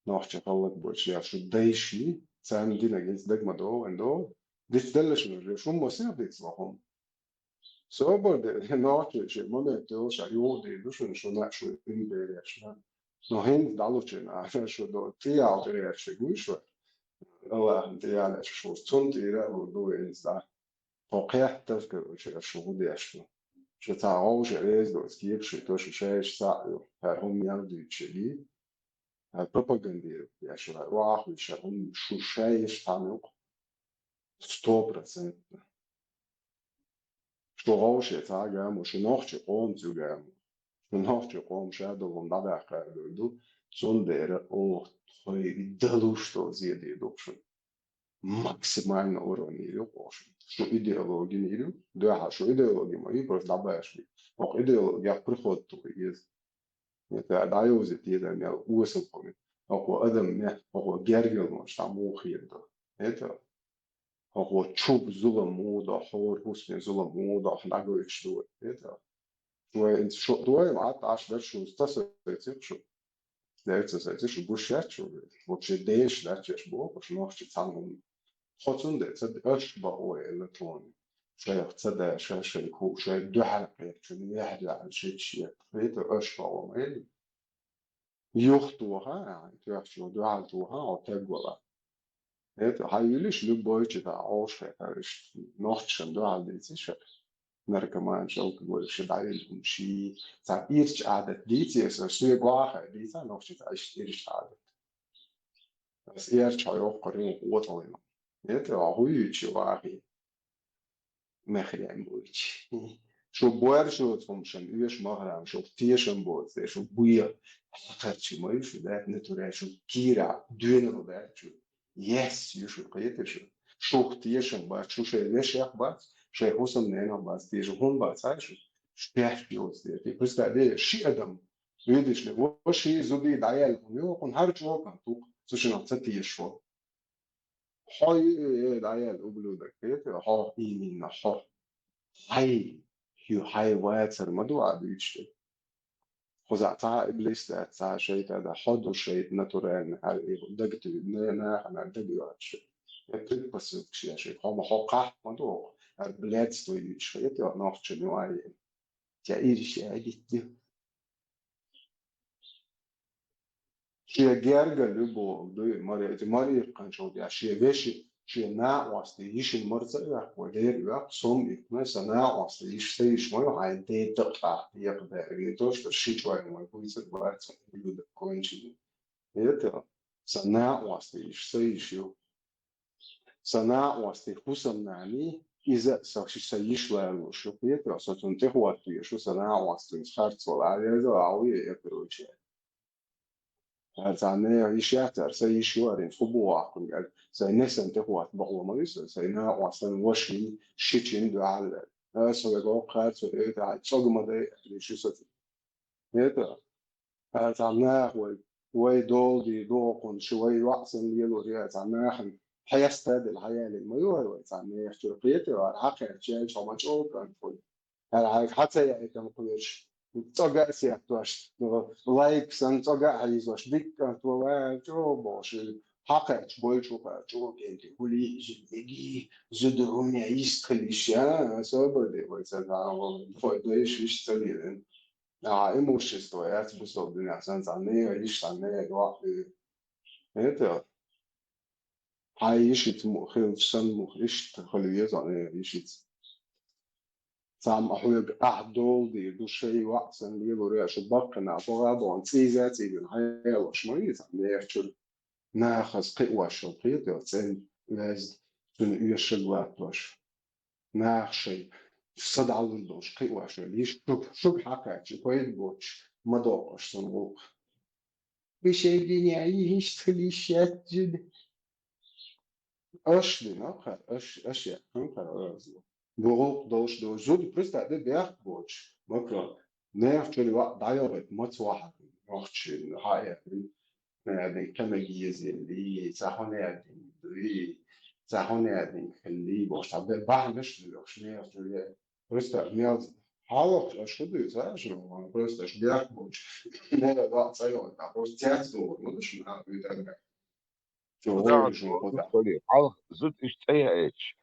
нохча хӀаллак буьйцуш лела, шу дайшкий, царна динарг иза дага ма догӀу, вайн догӀу. Диц делла шуна, шу ма сех диц вахума. Собар де, нохчий ши момент йолуш а юхадийр ду шуна, шуна, шу империяшна. Но хӀинца дӀалучина, шу до, тӀеял тӀеяьлча гуй шу, Аллахьна тӀеяьлча шу, цунна тӀера а лур ду вай иза дӀа. Тхо кхеттарг, короче, шу хӀу деш ду. Шу цхьа гӀовша реза доцу кепаш, то шу шайша цхьаъ ю, хӀара хӀума мел дуьйцуш ю, хӀара пропагандировать деш ю, хӀара охьахуьйсуш, хӀара хӀума шу шайша цхьаъ ю-кх. Сто процентов. Шу гӀовше цхьа а гамо, шу нохча къомаца ю гамо. Шу нохча къоман ша долу хӀума дӀадаккха аьлла ду, цундела оха тхоьга далуш долу зеде ду-кх шуна. Максимально уровне ю-кх оха шуна. Шу идеологи ма ю, дуьхьал шу идеологи ма ю, просто дӀабаьраш бу. Оха идеологех приход туху иза. Это дӀайовзийта деза мел осал хӀума. Оха адам ме, оха гергал ма шу, там муха хир ду. Это хӀокхо чуб зулам муха до, хӀора хӀусаме зулам муха до, дӀагойтуш ду вай, хета? Вай, шу, вай, Ӏад Ӏаш дара шу, ца сацийта шу. Дерг ца сацийта шу, гуш яц шу, вай. Вообще деш дац еш боху, шу нохча цхьана хӀума. Тхо цундела ца де, аш бакъо элла тхуна. шайх ца даша, шайх ху-, шай дуьхьал кхетачун, яхь дуьхьал шича шиет. Хета, аш хьо ма ил. Юхтоха, а, тоьхчо дуьхьал тоха, хьо таг вала. Хета, хьаюлиш любой чита Ӏош хетариш, нохчашан дуьхьал дийци ша. Наркоман, алкоголь, ша дӀавилла хӀума ши, цхьа ирча Ӏадат дийци аса, соьга ваха дийца, нохчица иштта ирча Ӏадат. Ас эрча хьо йоккхур ю, воталина. Хета, хьо хӀуючи вахи. Мехрем вуйчи. Шу боаржоцу хӀумашан оьшу махрам, шу тешам боцу, шу буьйха хьакхарчи ма ю шу, да, натураль шу кийра дуьйна даьлча. Ес ю шу, кхета шу. Шух тешам бац, шу шайн вешех бац, шайн хӀусамненах бац, тешам хӀунда бац, хьай шу? Шу теш йоцу дела. Ти представь, де, ши адам, видишь ли, ва ши зуди дӀаяьлла хӀума ю, хӀун хӀара чӀокан тух, цу шинах ца тешаш ву. Хьо, э, э, дӀаяьлла, ублюдок, кхета, хьо, именно хьо. Хьай, ю хьай вацар ма ду а дуьйцуш дерг. Кхузахь цхьа иблис дац, цхьа шайтан дац, хьо ду шайтан натурально, хьай, э, даг туьй, на-, нахана даг йоцуш. Я предпосылкаш я шайга. Хьо ма хьо кхахь ма ду, хьар блядство юьйцуш, хета, нохча ю а е. Цхьа ириш а гитти. Шен герга любовь дуй, маре-, эти маре кханчалдя, шен веши, шен накъости йишин марца оьхку, дер оьхку, сом икна, са накъости йиш, са йиш ма ю хьайн тетта кхахь, текха дер. Не то, что ши чой мой буйцар бац, ублюдок конченый. Это, са накъости йиш, са йиш ю. Сан накъостий хӀусамнани, иза сан ши сан йиш лоруш ю, кхетарий, со цунна тӀехӀотта везаш ву, сан накъостий харцвала а веза, а ву я, я, короче. Цхьа нехан йиш яц, сан йиш ю, арин, хӀун бу ваккхун, аьлла, сайн несана тӀехӀотта бакъо ма висса, сайн накъостан вашин, шичин дуьхьал. Аса вега воккха харцо, это, цӀога ма дай, аьлла, ши сан. Это, а, цхьа наха вай, вай долди дохун, ши вай йоӀ санна лелор я, цхьа нахана хьеста а делла, хьаялина ма ю вай, вай цхьа нехан чуьра кхетар, хьакхаьчча, хьо ма чӀогӀа кӀант вай. ХӀара хьайга хьа ца яйтан кхоьруш, цӀога а сеттош, лайк санна цӀога а хьийзош, дика кӀант вай, вай чӀогӀа бохуш, хьакхаьчча, бойчу кхаьчча, чӀогӀа кӀентий, хӀули, зуд меги, зуда хӀума йист хила йиш я, собар де вай ца дагӀа, вай дойш йиш ца лелина. А, имущество яц бусалба динехь санна цхьа нехан йиш, цхьа нехан йоӀ. Это, хьайн йишица мо-, хилча санна муха иштта хила веза хьо нехан йишица. Цхьамма хьоьга ахь долдийр ду, шайн йоӀ санна лелор я, шу баккхина, богӀа а богӀун, цӀийза а цӀийзина, хьаялош ма веза, нехан чуьра. Нахаца кхиош йолу кхетар, цӀена веза, цуьнан оьшург латтош. Наха шайн са дӀалур долуш кхиош йолу йиш шуьга, шуьга хьакхаьчча, пайда боцуш ма доккхуш цунна гӀуллакх. Вы шайн дуьнен йиш хила йиш яц жина. Аш дина, кхара, аш, аш яхна, кхара, аш ду. Ду гӀуллакх долуш ду. Зуда, представь, де бехк боцуш. Макро. Нехан чуьра йоӀ дӀайогӀийта маца вахьа, нохчийн, хьаэхна. Наьдинга кхиниг езеллий, цхьа хӀун наьдинга дуй, цхьа хӀун наьдинга хиллий, бохуш, цхьа бе-, бахьанаш доьхуш, нехан чуьра. Просто мел хьалха аша хӀун дуьйцу, а, шуна, просто аша бехк боцуш, мел дӀа а ца йогӀу, просто цец догӀур ма ду шуна, а, уьйтӀарга. Чу гӀойла шуна кху тӀехь. Хьалха зуда иштта цӀе яьлча,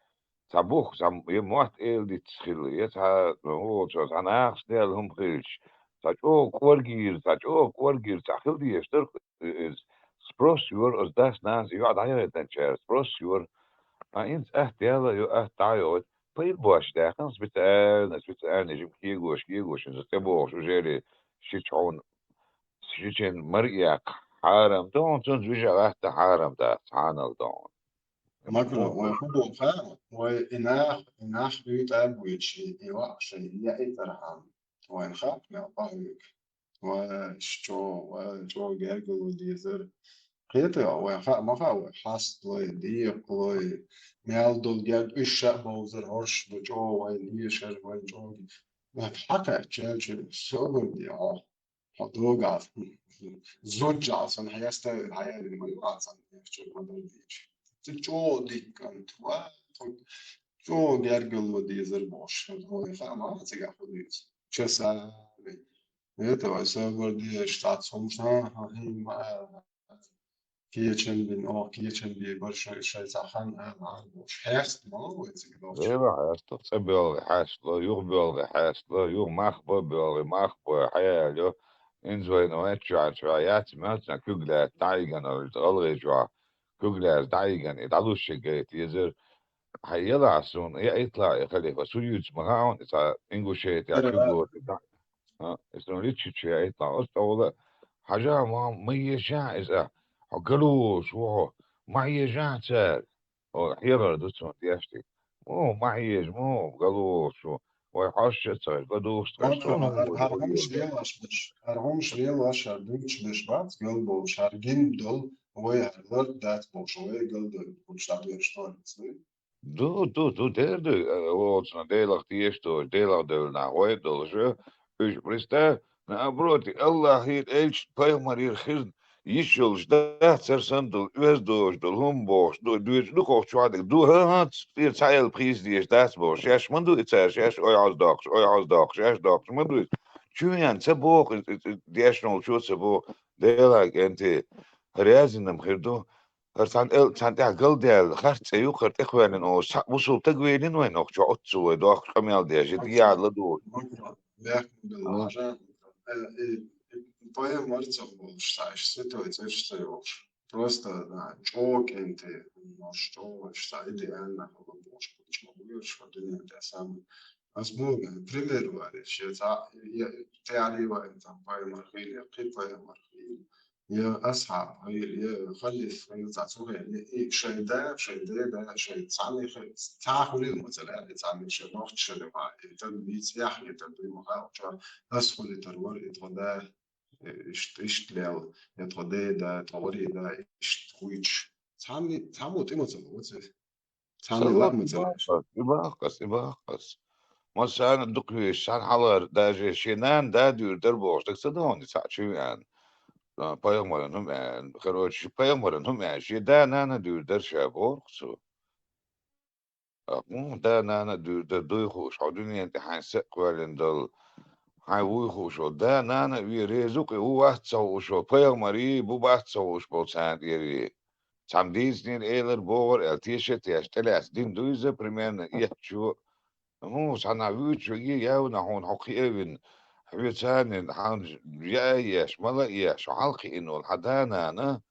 цхьа бух, цхьа м-, я мотт эладитас хилла, я цхьа, ну, цо цхьа нахаца даьлла хӀума хилча, цхьа чӀогӀа кӀоргийра, цхьа чӀогӀа кӀоргийра, цхьа хила дезаш дара иза. Спрос йора, оцу дас-нанас йоӀ дӀайогӀийтинчара спрос йора. А, хӀинца атта яла а йо, атта дӀа а йогӀийта, пайда боцуш даьккхина специально, специально жима кегош, кегош, иза тӀебогӀуш, ужели шича хьуна, шичийн мара а яккха хьарам ду хьуна, цунца вижа латта хьарам дац, хьанал ду хьуна. Макро, вай хӀун боху хаьа? Вай и нах, и нах уьйтӀа а буьйцуш, и, и ваъ шайн яийтархьама, вайна хаьа мел къахьоьгу. Вай чӀо-, вай чӀогӀа гергарло дезара. Кхетий, вай хаа ма хаьа, вай хьаст лой, декъа лой, мел долу герга уьш ша а бовзар, хӀорш ду чӀогӀа вайна эшар, вайн чӀогӀа. Вай хьакхаьчча, чу собар де хьо. Хьо догахь, зуджахь санна хьеставина хьаялийна ма ю ахь цхьана чуьра ма-дарра дийча. Цу чӀогӀа дика кӀант ву, чӀогӀа гергарло дезар бохуш, вай хаа ма хаьа цигахь хӀун дуьйцу. Часа, это вай собар дезаш, цхьацца хӀумаш, хӀан-хӀан, хӀин ма ала. кечам бина, оха кечам бе бара шоай, шоай цхьа хан ала, ала болуш. Хьаста ма вай цига долчу. Вела хьаста, цӀа боьлгӀа хьаста, юха боьлгӀа хьаста, юха мах бан боьлгӀа, мах бан, хьаяьлла, инза вайна ваьчча, чохь яц, моьттина куьг лаьцна дӀайигана, гӀалгӀай чохь куьг лаьцна дӀайигана, и дӀалуш гайта езар. Хьан елахь суна, яийталахь и халифа, су юьйцу ма хаьа хьуна, и цхьа Ингушетия чу гойту, а, и суна личичу яийталахь, оцу тӀехула, хьажа, ма, ма еза иза, хьо гало волуш ву хьо, ма еза цара. О, хьехар ду цунна дешниг. Муха ма еза, муха гало волуш ву, вай хьожуш а ца хеза, ладугӀуш тхаьш. Ма, ма, хӀара, хӀара хӀумаш лелош беш, хӀара хӀумаш лелош, хӀара дуьйцуш беш бац гал болуш, хӀара гин долу, вай хӀара лар дац болуш, вай гал долу, кучу дӀадоьрзуш тоьллица дуй. Ду, ду, ду, дер ду, э, оцунах Делах теша долуш, Делах девлла нах вай а долуш, уьш, представь, наоборот, Аллахера, элча, пайхамарера хир йиш йолуш дац, цара санна долу, оьзда долуш долу хӀума бохуш, ду, дуьйцу дукхах чохь дерг, ду, хӀан-хӀа, цӀера цхьа элп хийца дезаш дац бохуш, шаьш ма ду и цара, шаьш ой хьоз доккхуш, ой хьоз доккхуш, шаьш доккхуш ма ду иза. Чу веана ца боху, и, и, и дешна волчо а ца боху, Делан кӀентий, хӀара язйина-м хир ду, хӀара цхьана эл-, цхьана тӀехь галдаьлла, харц цӀе ю, хӀара тӀекхоьллина олуш, цхьаъ бусулба стаг веллина вайн нохчо, оццул вай доккхачу къамел деш, и дӀаяла ладугӀуш. Махкал, мехкан белла, хьажа, э, и, и поэма мара ца хулуш, цхьа иштта святой цӀераш ца йолуш. Просто, а, чӀогӀа кӀентий, может, чӀогӀа иштта идеально хила бохуш, чӀогӀа вуьйцуш, хӀара дуьнен тӀехь самый. Ас боху, пример вара, шен цхьа, я, тӀаьхьа вайн там поэма хила, я кхин поэма хила. Я асхьаб хила, я халиф хила, цхьа цу хенахь, и, и шайн да, шайн деда, шайн цхьанне хила, цхьа хуьлийла ма ца лаьа, и цхьанне шайн нохчашна ма, и таг вийца яхь, и таг дуй ма хаьа, чохь ас хуьлуьйтур вара, и тхо да, э, ишт-, иштта лел, я тхо деда, тхо вари да, иштта хуьйцуш. Цхьанне, цхьаммо тӀе ма ца ло, ца. Цхьанне лаг ма ца ло. И баккхас, и баккхас. Массарна дукха везаш, цхьана хьалхара, даже шен нана да дуьйр дара бохуш, дага ца догӀу, цхьаъ чу веана. А, пайхамаран хӀума аьлла, короче, пайхамаран хӀума аьлла, шен да-нана дуьйр дара ша боху цо. А, хӀун да-нана дуьйр дара, дуй хууш, хьо дуьнен тӀе хьайн са а кхоьллина долу, хьайн вуй хууш волу да-нана а вен реза ву-кх, ву вац ца хууш волу пайхамарий, бу бац ца хууш болу царна тӀера вен. Цхьамма дийцинера, элира, бохура аьлла, теша а тешна, тӀелаьцна дина ду иза, примерно, эцчо. Ну, цхьанхьа вуьйцуш веге, явна хьуна хьо кхиавина, хьоьца а нина, хьан яа а еш, мала а еш, хьо хьалакхиъна волу хьан да-нана,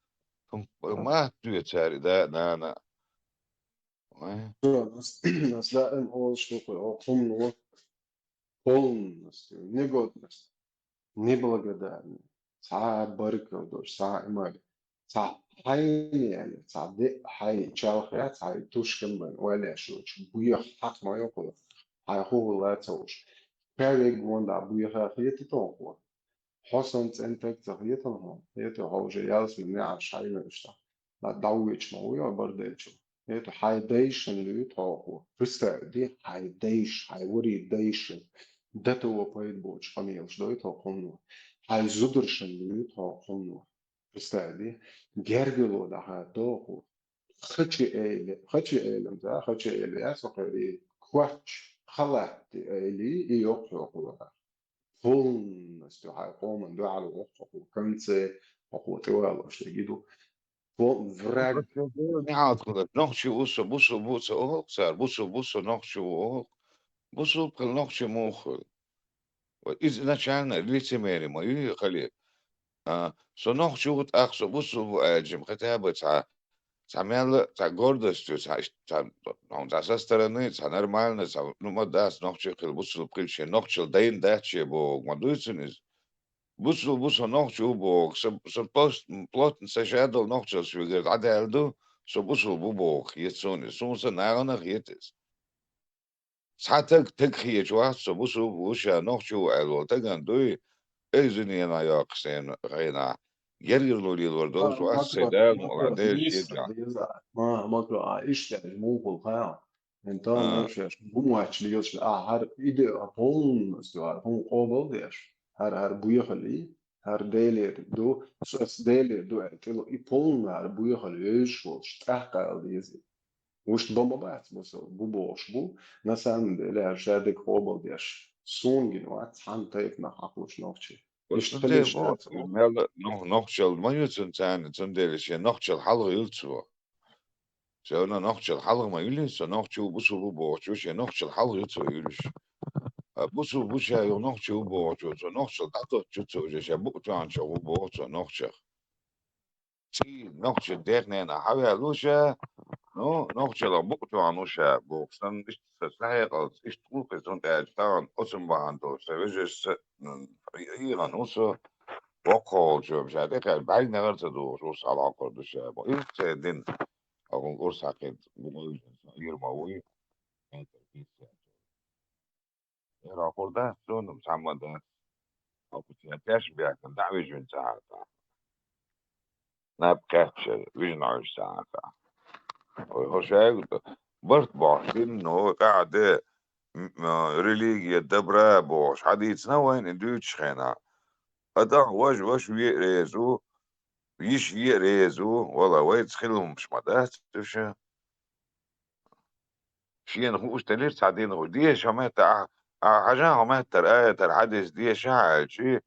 хӀун, матта доьцу цара и да-нана? Вай. Ас, ас даим олуш ду, кху-, хӀумано полностью негодность, неблагодарность, цхьа а баркалла долуш, цхьа а иман, цхьа хьайна яьлла, цхьа де хьайн чалхе, цхьа тушкам бан ойла еш йоцуш, буьйха хьакха ма йоккхула, хьайн хӀула ца луш. Ша вегга вон дӀа буьйха хетий тхуна хьо? Хьо санна цӀена стаг ца хетара хьуна? Хетий, хьо уже ялсаманин неӀарш хьайна иштта. Ма дӀавоьдуш ма ву йо бардайчу. Хетий, хьайн дайшна луьйту хьо хӀу. Представь де, хьайн дайш, хьайн вари дайшна. Датова пайда боцуш къамелаш дойту хьо кхунно. Хьайн зударшна луьйту хьо кхунно. Представь де, гергало даха доху. Хачи эйле, хачи эйлам за, хачи эйле ясо кхери, квач, халатти эйли, и йокхо кхура. Полностью хьайн къоман дуьхьал воккху, конце хьокхо тӀевалош дегиду. По-, враг. Нохчи ву со, бусу бу со, оху цара, бусу бу со, нохчи ву, оху. Бусу бу нохчи муха. Вот изначально лицемерие ма ю хали. А, со нохчи ву, тӀаккха со бусу бу аьлчим, хотя бы цхьа, цхьа мелла, цхьа гордостью, цхьа иш-, цхьа, ну, цхьа со стороны, цхьа нормально, цхьа, ну, ма дац нохчи хила, бусу хила, шен нохчил дайна дац шен боху, ма дуй цунна иза. Бусу бу со нохчи ву боху, со, со пост-, плотно со шадолу нохчалш вигара дӀадаьлла ду, со бусу бу боху, хета суна иза. Суна сан нахана хета иза. Цхьа таг, таг хеташ вац со, бусу ву ша, нохчи ву аьлла волу тагана дуй, эгзинена йоккху сена хенахь. Гергарло лелор долуш вац, сайн Дала мукъалахь Делан шен дуьхьа. Ма, ма, а, иштта муха хаьа. Эн тан шаьш бумач лелаш, а, хӀара иде а полностью, а, хӀун къобал деш. ХӀара, хӀара буьйхали, хӀара Делера ду, ас Делера ду аьлла, тӀело и полна хӀара буьйхали вевзаш волуш, тӀаьхкъаьлла деза. Вуьшта бан ма бац бусул, бу бохуш бу, на самом деле, хӀара ша дерг къобал деш. Суна гина вац цхьана тайпанах хьакхалуш нохчи. Иштта хилийта дац. Мел нох-, нохчалла ма ю цун царна, цундела шен нохчалла хьалха ю цо. Всё равно нохчалла хьалха ма ю, со нохчо ву, бусулба ву бохучо шен нохчалла хьалха ю цо юлуш. А бусулба ву ша, юха нохчо ву бохучо, цо нохчалла дӀатоттачу цо уже, ша букъ тоьхначех ву боху цо нохчех. Ций нохча дехнена хьаваьлла ву ша, ну, нохчалла букъ тоьхна ву ша бохуш, сан иштта сан хьекъалца, иштта гӀуллакхе цунна тӀаьрча тахана оцун бахьана долуш сан вежаршца, м, ийгӀана ву со. Воккхахула чоьма ша тӀекхаьчча, бӀаьргнегӀар а ца духуш, урс хьалхьокхур ду ша боху. Иза церан дина. Ахула урс хьакхийта, бу ма вижина, сан ира ма вуй. Ира хьокхур дац, цунна цхьамма дац. Ахула церан теш бехкана дӀа а вижина ца хьаьрта. Наб кхаьччара, вижина Ӏуьйсу ца хьаьрта. Ой, хӀо шайга барт бохуш дина, ну, къаьхьа де, м, а, религия добра бохуш, хьадийцина вайна и дуьйцучу хенахь. АтӀа важа, ваша ве а реза ву, йиша е а реза ву, вала, вайца хила хӀумаш ма дац уьш. Шена хууш делира цхьа дина хӀу. Деша хьо метта ахь, ахь хьажа хьо меттара аятар хьадис деша аьлчи.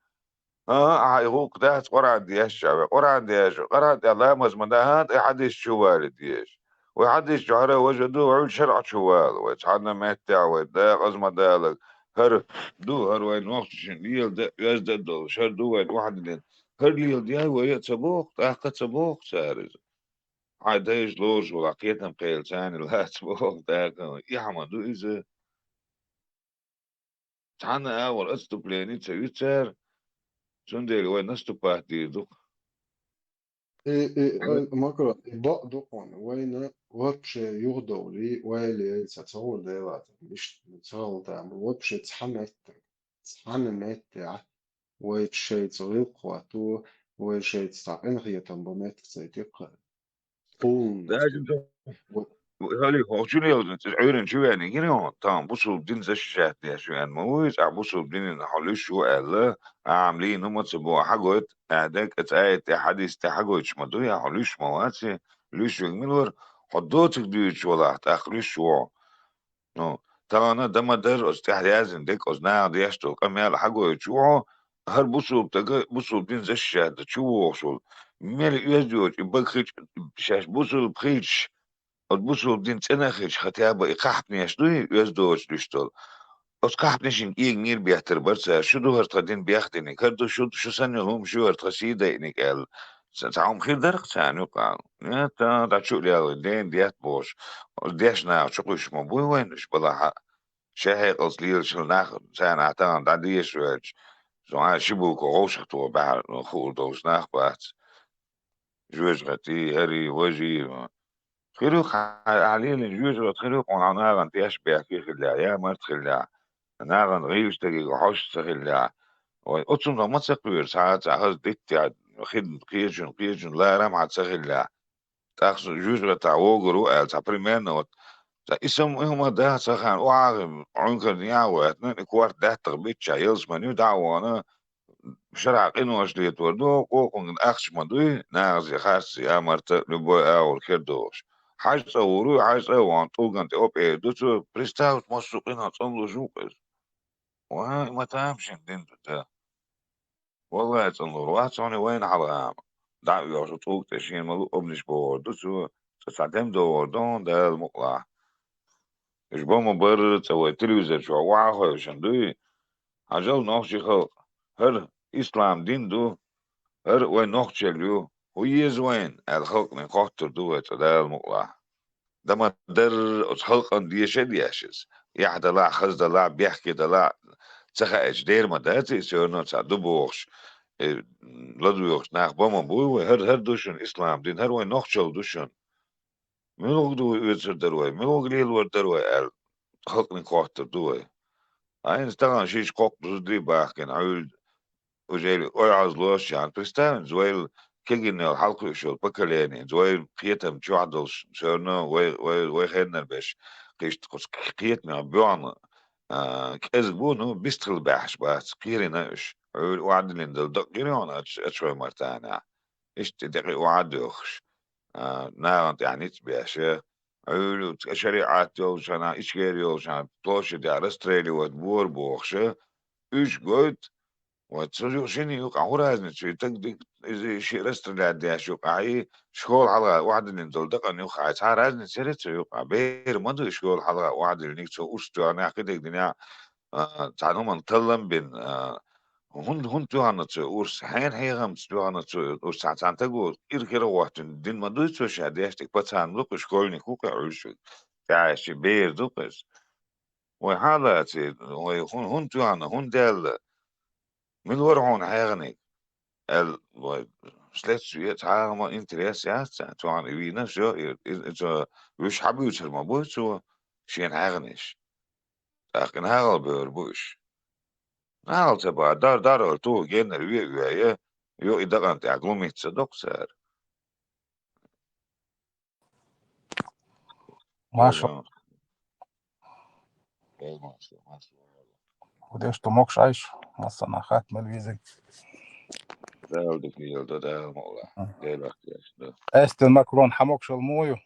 ХӀан, ахьа и гӀуллакх дац Къуръан дешча ве. Къуръан деша, Къуръан тӀе ламаз ма да, хӀан, тӀе хьадис чу вали деша. Вай хьадис чу хӀара важа ду, вай шарӀа чу вала. Вай цхьанна меттехь, вай дакъаза ма далаг. ХӀара ду, хӀара вайн вахча шин лела да, оьзда а долуш, хӀара ду вайн вахьадилин. ХӀара лела дяй вай а ца боху, тӀаккха а ца боху цара иза. Хьайн дайша лоруш волахь, кхетам кхелла царна лаца боху, тӀаккха а. И хьама ду иза. Цхьанна агӀор отступление ца ю цара, цундела вай наступать дийр ду-кх. И, и, э, Макро, и бакъ ду хьуна, вайна вообще юхадовлий, вай лелаца ца гӀур делаца, иштта ца гӀалтама, вообще цхьа меттиг, цхьана меттехь, вай шайца гӀиллакх хӀотто, вай шайца цхьа къинхетам бан меттиг ца тиккха. Полностью. Даже хӀалле хӀокху чу лелла, Ӏуьйранна чу веаниг гира хьуна, тахана бусулба дин защищать деш веана ма вуй иза, ахь бусулба динина хьо луьш ву аьлла, ахьа лийна ма ца бу, хьагойту, ахьа дерг а цӀа а тӀе, хьадис тӀе хьагойтуш ма ду, я хьо луьш ма вац, луьш вег мила вара, хьо доцург дуьйцуш валахь, тӀаккха луьш ву хьо. Ну, тахана дан ма дарра оцу тӀехь яздина дерг, оцу наха деш долу къамел хьагойтуш ву хьо, хӀара бусулба дага, бусулба дин защищать дан чу вогӀуш волу. Мел оьзда йоцу и бага хилча, шаьш бусулба хилча, оцу бусулба дин цӀена а хилча, хотя бы и кхахьпанеш дуй, оьзда доцуш дуьш долу. Оцу кхахьпанешин кӀега мийра беттар бара цара, шу ду хӀара тхан дин бехдиниг, хӀара ду шу, шу санна йолу хӀума шу хӀара тхан сий дайиниг аьлла. Ца-, цхьа хӀума хир дара-кх царна юкъахь. Э, та, дӀа чу а лелла, ден детта бохуш. Деш наха чу кхуьйсуш ма буй вайна уьш балахьа. Шайн хьекъалца лелаш нах царна тахана дӀадеша ваьлча, со хьан ши булко вовшахтоху баьхьар хуур долуш нах бац. Жоьжахатий, хӀарий, важий. Хир ю хьан, ахьа лелийна жоьжахат хир ю хьуна хьан нахана теш бехке хиллехь, я март хиллехь, нахана гӀийла стаге хьожуш ца хиллехь. Вай оцунах ма ца кхоьру, цхьа а цхьа хаза дитта хин кхечун, кхечун ларам хьан ца хиллехь. ТӀаккха со жоьжахатахь вогур ву аьлла, цхьа примерно вот, цхьа и сам, и хӀума да, ца хан, охьа а, Ӏуьнкарна яа а ваьтна, и корта даьттах биччахь, ялсамани ю дӀа а вахана, шарахь къинош летор ду, къокъунган ахча ма дуй, нахазе харцзе а, марта, любой агӀор хир дохуш. ХьаьжцӀа а вур ву, хьаьжцӀа а вахана, тӀулган тӀе опӀер ду цо, представь, массо а къинах цӀанлуш ву-кх иза. Ва, и ма тамашийна дин ду, да. Валлай, цӀанлур вац хьуна вайна хьалха ама. ДӀа а оьхуш, тӀулг тӀе шена ма-луъу обниш бохур ду цо, цкъа цхьа дем догӀур ду хьуна Дала мукъалахь. Уьш бан ма-барра цкъа вай телевизор чохь охьа а хевшина дуй? Хьажал, нохчий халкъ, хӀара ислам дин ду, хӀара вайн нохчалла ю, хӀун еза вайна, аьлла халкъана хоттур ду вай цкъа Дала мукъалахь. Дан ма-дарра оцу халкъана деша а деш иза. Эхь далахь, хаза далахь, бехке далахь, ца хаьча дера ма дац иза, всё равно цхьа ду бохуш, э, ладоьгӀуш нах бан ма буй вай, хӀара, хӀара ду шуна ислам дин, хӀара вайн нохчалла ду шуна. Муьлха ду вай оьцур дара вай, муьлха лелор дара вай аьлла, халкъана хоттур ду вай. Айна стагана шиш кхоккху зударий бахкина, Ӏуьйра уже ойхьазло шаьна. Представь, вайла кегийна йолу хьалакхуьуш йолу поколение, вай кхетам чохь долуш, всё равно вай, вай, вай хеннара берш, кхишта кхуьнца кхетамех боьгӀна, а, кӀезиг бу, ну, бистхила баьхьаш бац, кхерина уьш. Ӏуьйра охьадиллина дала дакъа гина йогӀна ач-, ачхой мартанехь. Иштта декъе охьа а доьхуш, а, нахана тӀехь ницкъ беш, Ӏуьйра шариӀат йолчу хенахь, Ичкери йолчу хенахь, площадь расстреливать бора бохуш, уьш гойту, Вот цу ю-, шинна юкъахь хӀун разница ю, таг ди-, иза шиъ расстрелять деш юкъахь, и школа хьалха охьадиллина долу дакъана юкъахь, цхьа разница яра цу юкъахь. Бер ма ду и школа хьалха охьадиллинарг, цо урс тоьхнехь, кхидерг динехь, а, цхьана хӀуманна таллам бина, а, хӀунда, хӀунда тоьхна цо урс, хьенан хьехамца тоьхна цо урс, цхьа, цхьана таго кӀира хӀира гӀоттина дина ма дуй цо ша деш, тӀе пацан ду-кх, школьник ву-кх, Ӏуьйсу, тӀаьхьа бер ду-кх иза. Вай хьалаций, вай хӀун, хӀунда тоьхна, хӀунда даьлла? Мила вара хьуна хьеханиг? Аьлла, вай следствие, цхьа а хӀума интерес яц царна, цу хьуна и вийна, всё, и, и, и цо вуьш хьабуьйцур ма буй цо шена хьеханаш. ТӀаккха и нахала бевр бу уьш. Нахала ца бахь, дар, даргӀар туху геннара ве а вея, юха и дакъана тӀехь глумиться до-кх цара. Маша. Ага. Эй, Маша, Маша. Худеш ду мокш айш, массана хатта мел визиг. Дала дика йийла до, Дала мукъ лахь. Мгм. Дела ахтеш до. Эстон Макрон хьан мокшал муха ю?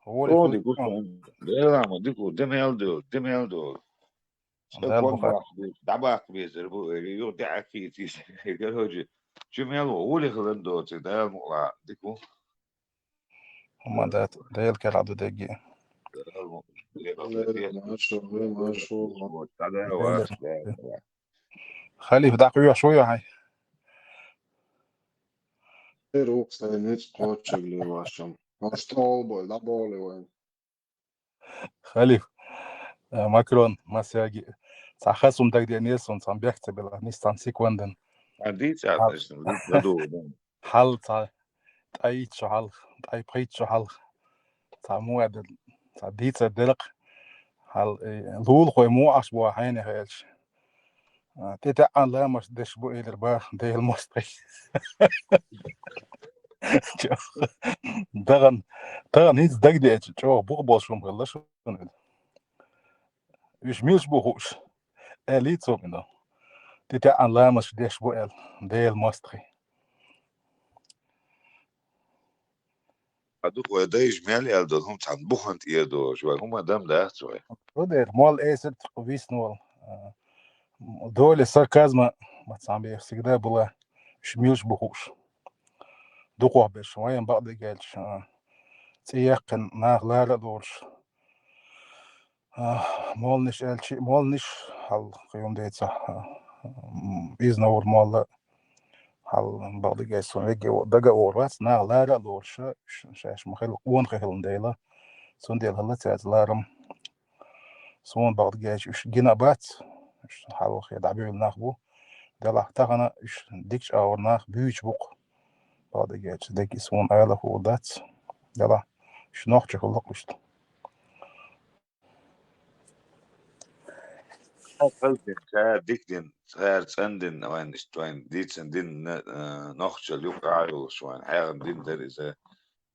Воли О, хул дика ду. Сон. Дела ма дика ду, де мел ду, де мел ду. Дала Стакон бухар. Бахбе-, дӀабахка безар бу, э, юха де Ӏакхийца иза. Короче, чу мел ву, гӀоле хилан доций, Дала мукъ лахь, дика ву. ХӀума дац, Дела кара ду дегги. Дала мукъ лахь, Дела мукъ лахь. Э, маша, э, маша. Вот, тогда Дела. Вас, да, да. Халиф, дӀакхоьхьуш ву хьо хьайн? Э, рух сайн ницкъ кхоччуг ле вашам. Хьо стол бой, дӀаболе вайн. Халиф, э, Макрон, массаьрга цхьа хаза хӀума дагадеанера суна, цхьа бехк ца била, нийса цхьана секундана. А, дийца Хьал-, атмосфера, дийца ладугӀу, да. Хьал цхьа ткъе итт шо хьалха, ткъе пхийтта шо хьалха. Цхьа муха аьлла, цхьа дийцар дара-кх. Хьал, э, лулахой муха Ӏаш бу хьенех аьлча. А, тӀетаьӀӀан ламаз деш бу элира бах, Делан мостагӀий. Чо-, тахана, тахана хӀинца дагадеача, чӀогӀа бух болуш хӀума хилла шуна иза. Уьш милаш бу хууш, аьллий цо мила. ТӀетаьӀӀан ламаз деш бу аьлла, Делан мостагӀий. А дукха вай дайша мел аьлла долу хӀума цхьана бухана тӀера долуш, вай хӀума дам дац вай. Шу дера, молла эсар тхо висна волу. А, доля сарказма, ма цхьаьна беха, всегда была, уьш милаш бу хууш. Дукхох берш, вайн бакъдерг аьлча, а, цӀе яьккхина нах лара а лоруш. А, молланаш аьлча, молланаш, хьал кхин хӀума дийца, а, м, иза новр молла, хьал бакъдерг ай суна вегге дага а вогӀур вац, нах лара а лоруш, ш-, шаьш ма хила, къонахий хилла дела, цундела хилла цаьрца ларам. Суна бакъдерг ай уьш гина а бац, уьш хьалхе дӀабевлла нах бу, делахь тахана уьш дикачу агӀор нах буьйцуш бу-кх. Бакъдерг ай дерг и суна ала хӀума дац, делахь уьш нохчий хилла-кх иштта. Цара дика дина, цара цӀандина, вайн иштта вайн дийцина дина, э, нохчалла юкъахь а йолуш, вайн хьехам дина дара иза.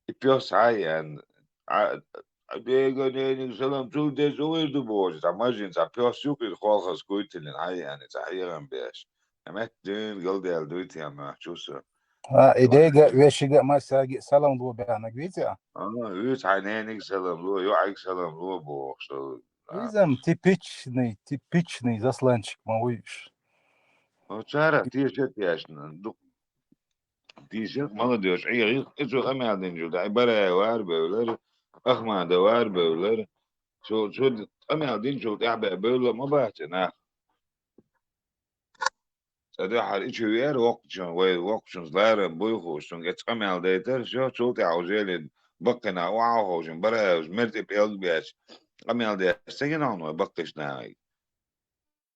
И пес хьа а еана, а, а, дега нениг салам цул деза вуй ду бохуш, цхьа мажин, цхьа пес юкъа иза холхазкуй тиллина, хьа а еана, цхьа хьехам беш. Амет дуьйна галдаьлла дуй те моьтту со. А, и дега, вешига а, массаьрга а салам ло баьхнарг вийца а? А, вуьйца хьайн нениг салам ло, йоӀиг салам ло бохуш со. А. Иза-м типичный, типичный засланчик ма вуй уьш. Ну, цара теша а тешна, ду-, теша а молодёжь, Ӏехийла, и цо къамел динчул тӀаьхьа, и Бараев вара бевллар, Ахмадов вара бевллар. Цо, цо къамел динчул тӀаьхьа бевлла ма бац и нах. Цкъа дуьххьара и чу веара воккхачун, вай воккхачунца ларам буй хууш, цунга эцу къамел дайтара, всё, цул тӀаьхьа уже лин баккхина охьа а ховшина, Бараевс мер тӀе пӀелг беш, къамел деш ца гина хьуна вай баккхийчу нахе.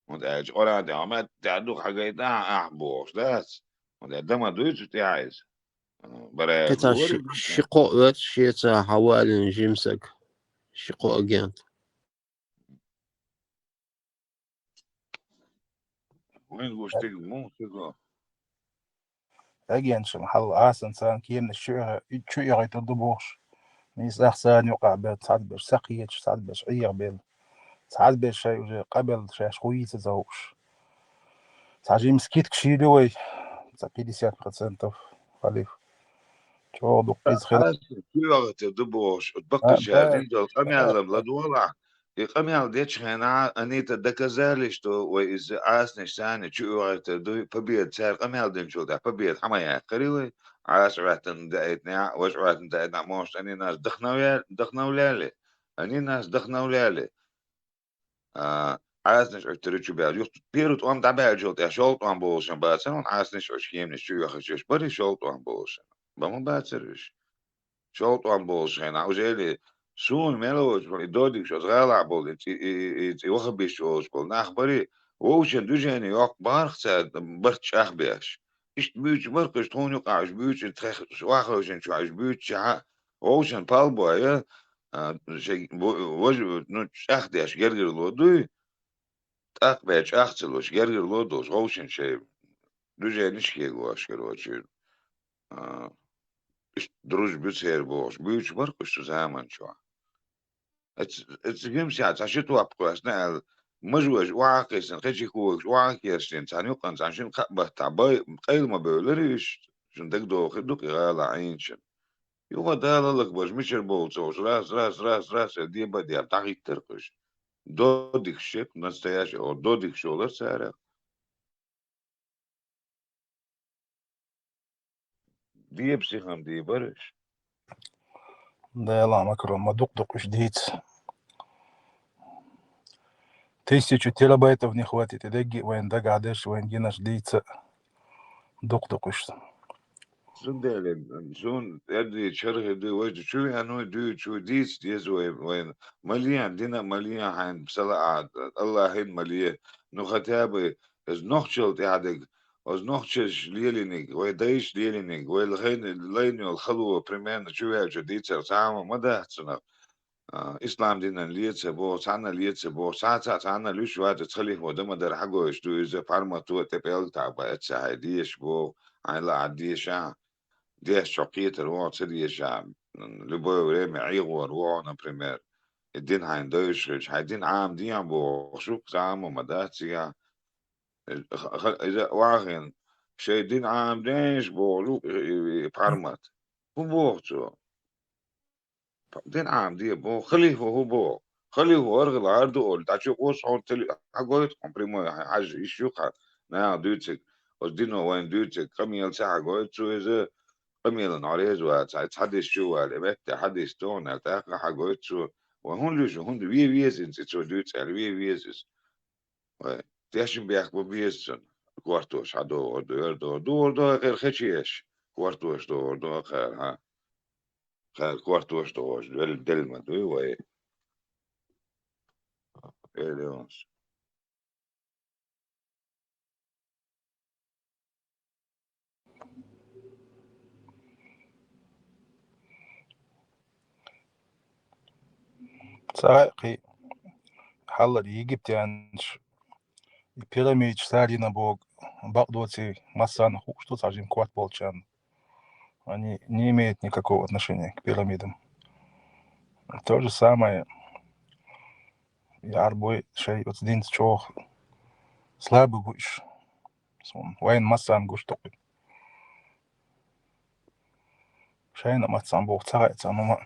ХӀунда аьлча Къуръан тӀехь ма тӀехь ду хьагайта ахьа бохуш дац. ХӀунда аьлча дан ма дуй цу тӀехь иза. Бараев Кхин цхьа бу ши, вара ши-кхоъ оьцу шеца хьавалийна жимсаг. Ши-кхоъ агент. Вайн гуш тига муха цига? Агентшам хьал Ӏасан царна кеманаш чу, чу эгӀийтур ду бохуш. Нийса ах царна юкъахь бер цхьаьд берш сакхеташ, цхьаьд берш Ӏехабелла. Цхьаьд берш шай уже къабелла шаьш хӀун йийца ца хууш. Цхьа жима скидка шийла вай, цхьа пятьдесят процентов халиф. ЧӀогӀа ду кхиза хила. Аса чу эгӀийтур ду бохуш, оцу баккхийчара динчул къамелам ладогӀалахь, И къамел дечу хенахь анита доказали, что вай иза Ӏасанаш санна чу оьгӀийтар ду, победа цара къамел динчул тӀаьхьа победа хьан ма яьккхира вай? Ӏаса Ӏоьттина даийтинехь, важа Ӏоьттина даийтинехь, может, они нас вдохновля-, вдохновляли? Они нас вдохновляли. А, Ӏасанаш Ӏуьттура чу баьлла. Юха первый тӀом дӀабаьллачул тӀаьхьа шолгӀа тӀом болушшехь бацара хьуна Ӏасанаш Ӏуьттуш кеманаш чу оьхуьйтуш? Барий шолгӀа тӀом болушшехь? Бан ма бацара уьш. ШолгӀа тӀом болуш хенахь, уже суна мел воцуш, и додигаш оцу гӀалахь болу, и, и, и, и, и ваххабисташ олуш болу нах барий, вовшийн движени йоккха бахара цара барт чӀагӀбеш. Иштта буьйцуш бара-кх уьш, тхуна юкъахь уьш буьйцуш, тхех-, ваххавшинчохь уьш буьйцучехь а, вовшийн палбой, а, шайн бу-, важа, ну, чӀагӀдеш гергарло дуй, тӀаккха бен чӀагӀ ца луш, гергарло долуш, вовшийн шайн движениш кегош, короче, а, иштта дружба ю церан бохуш, буьйцуш бара-кх уьш цу заманчохь. Эц-, эцу гимсехь цхьа ши топ кхоьссина аьлла, мажоша охьа а кхиссина, кхечу когаш охьа а кхерчдина, цхьана юккъана цхьана шина кхаъ батта бай-, къайла ма бевлира уьш, шуна дагадогӀур ду-кх и гӀала Ӏийначун. Юха Дала лакбарш мичара бовлу ца хууш, раз, раз, раз, раз, аьлла, дебан а дебан, дӀахӀиттара-кх уьш. Додигаш шек, настоящий, о, додигаш олура цара. Дебан сиха ма дийбара уьш. Дела, Макрон, ма дукха-дукха уьш дийца. Тысячу терабайтов не хватит, и дерриге а вайн дагахь дерш, вайн гинарш дийца. Дукха-дукха уьш. Цундела, суна тӀера дийца, чархе дуй, вайша чу веана вуй, дуьйцуш вуй, дийца деза вай, вайна. Ма ле, дина а ма ле, хьайна сала а, Аллахьина ма ле. Ну, хотя бы, иза нохчалла тӀехь дерг, оцу нохчаша лелийнарг, вай дайша лелийнарг, вай лайна, лайна йолу хало, примерно, чу веачо дийцар цхьа а хӀума ма дац цунах. А, ислам динан ле ца боху, цхьанна ле ца боху, цхьацца а цхьанна луьйш вац, оцу халифо дан ма дара, хьагойтуш ду иза, пхьармат а, тӀе пӀелг таӀа бан, эццахь хьайн дезаш боху, хьайн лаахь дезаш а, дезаш чохь кхетар вон ца дезаш а, любое время ӀийгӀор ву хьо, например, и дин хьайна девзаш хилча, хьайн дин Ӏамаде бохуш ву-кх, цхьа а хӀума ма дац цигахь. Ха-, ха-, иза охьахиъна, шайн дин Ӏамадеш бохуш ву-кх и, и, и пхьармат. ХӀун боху цо? Дин Ӏамаде боху, халифо хӀун боху? Халифо аргӀ лаар ду олу, дӀачу къоьсу хьуна тели-, хьагойту хьуна прямой, хьан хьажа йиш ю-кх хьан наха дуьйцург, оцу дино вайна дуьйцург, къамелаца хьагойту цо иза, къамелана хьо реза вац, хьайн цхьа дис чу а вале, метта хьан дис тохана аьлла, тӀаккха хьагойту цо, вай хӀунда луьйш, хӀунда вен веза иза, цо дуьйцу аьлла, вен веза иза. Вай, тешнабехк бан беза цунна, кортош хьан догӀур ду, эр догӀур ду, догӀур ду, кхера хечеш, кортош догӀур ду, кхера, хьан. Кхара кортош догӀуш, дел-, дел ма дуй вай. Эр ю. Цара кхин хьаллара египтянаш, и пирамидаш, цара йина боху, бакъдоций массарна хууш ду, цхьа жима корта болчарна. Они не имеют никакого отношения к пирамидам. То же самое и Ӏарбой шайн оцу динца чӀогӀа слабый бу уьш. Суна вайна массарна гуш ду-кх. Шайна а массарна боху ца хаьа царна хӀума.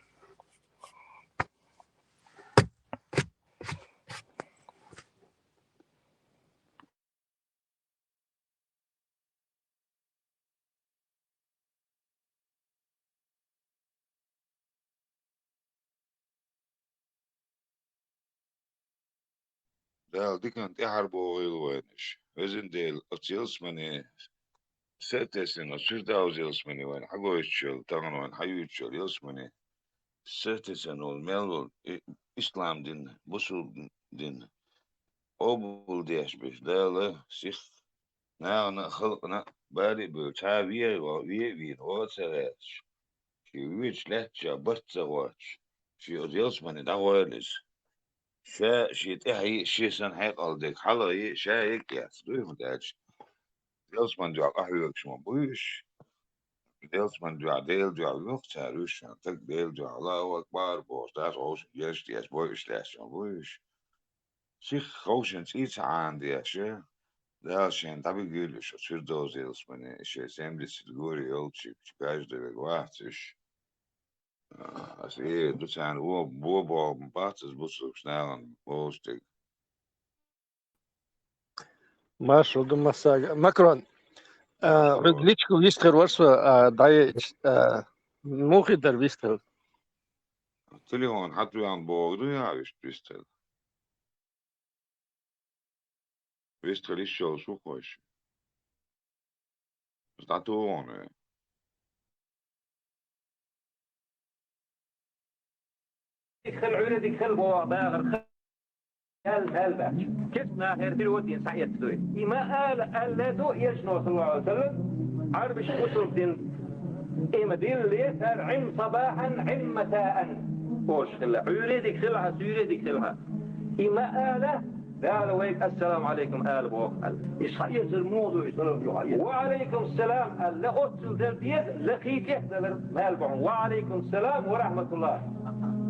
Дала диканна тӀаьхьара бохийла вайна уьш. Везан Дела, оцу ялсамане сатесна, оцу Фирдавс ялсамане вайна хьагойтуш йолу, тахана вайна хьаюьйцуш йолу ялсамане сатесна волу, мел волу и-, ислам дин, бусулба дин къобалдеш берш Дала сих нахана а, халкъана а баре а бевлла, цхьа а ве а, ве а вийна, вон а ца гӀерташ, шен воьдуш лаьтташехь барт ца хӀоттуш, шен оцу ялсамане дӀагӀойла иза. Ша шен тӀаьхье а, шен санна хьекъал дерг хьалхе а, ша ерг а эцна, дуй хӀунда аьлча, ялсаман дуьхьа къахьоьгуш ма буй уьш. Ялсаман дуьхьа, Делан дуьхьа воьху цара уьш, стаг Делан дуьхьа, Аллаху акбар бохуш, дас вовшашка герз тӀеш, бойуш лаьцна ма буй уьш. Сиха ховшина цӀий ца Ӏанадеш, Дала шайна дӀабигийла уьш оцу Фирдовс ялсамане, шайн семьдесят горе йолчу каждый верг вац уьш. Ас э ду царна бо-, бо-, бо-, бац, ас бусулб нахана, бохуш дерг. Маршал ду массага. Макрон, а, хьоьга личку вистхир вара со, а, дӀаеача, а, муха дар вистхир? Телефон хьатӀаваьхна боху ду, я вист-, вистхир. Вистхир йиш йолуш ву-кх вайша. ДӀатугӀу хьуна. Дика хила, Ӏуьйре дика хила боху бахар. Аьлла, аьлла баьхча. Кечу нахера перевод дийна схьаэцна дуй. И ма ала, аьлла ду, Элчано, саллаллаху Ӏалайхи ва саллам, Ӏарбаша бусулба дин. И ма дилле цара Ӏим сабахьан, Ӏим масаан. Оша хила. Ӏуьйре дика хилахьа, суьйре дика хилахьа. И ма ала, Дала вайга «Ассаламу Ӏалайкум» ала боху аьлла. Иза схьаэцар муха ду, иза салам ду хьан? «Ва Ӏалайкум салам» аьлла, оццул дала деза, лакхий тӀехь далар мел бахьана. «Ва Ӏалайкум салам ва рахьматуллахӀ».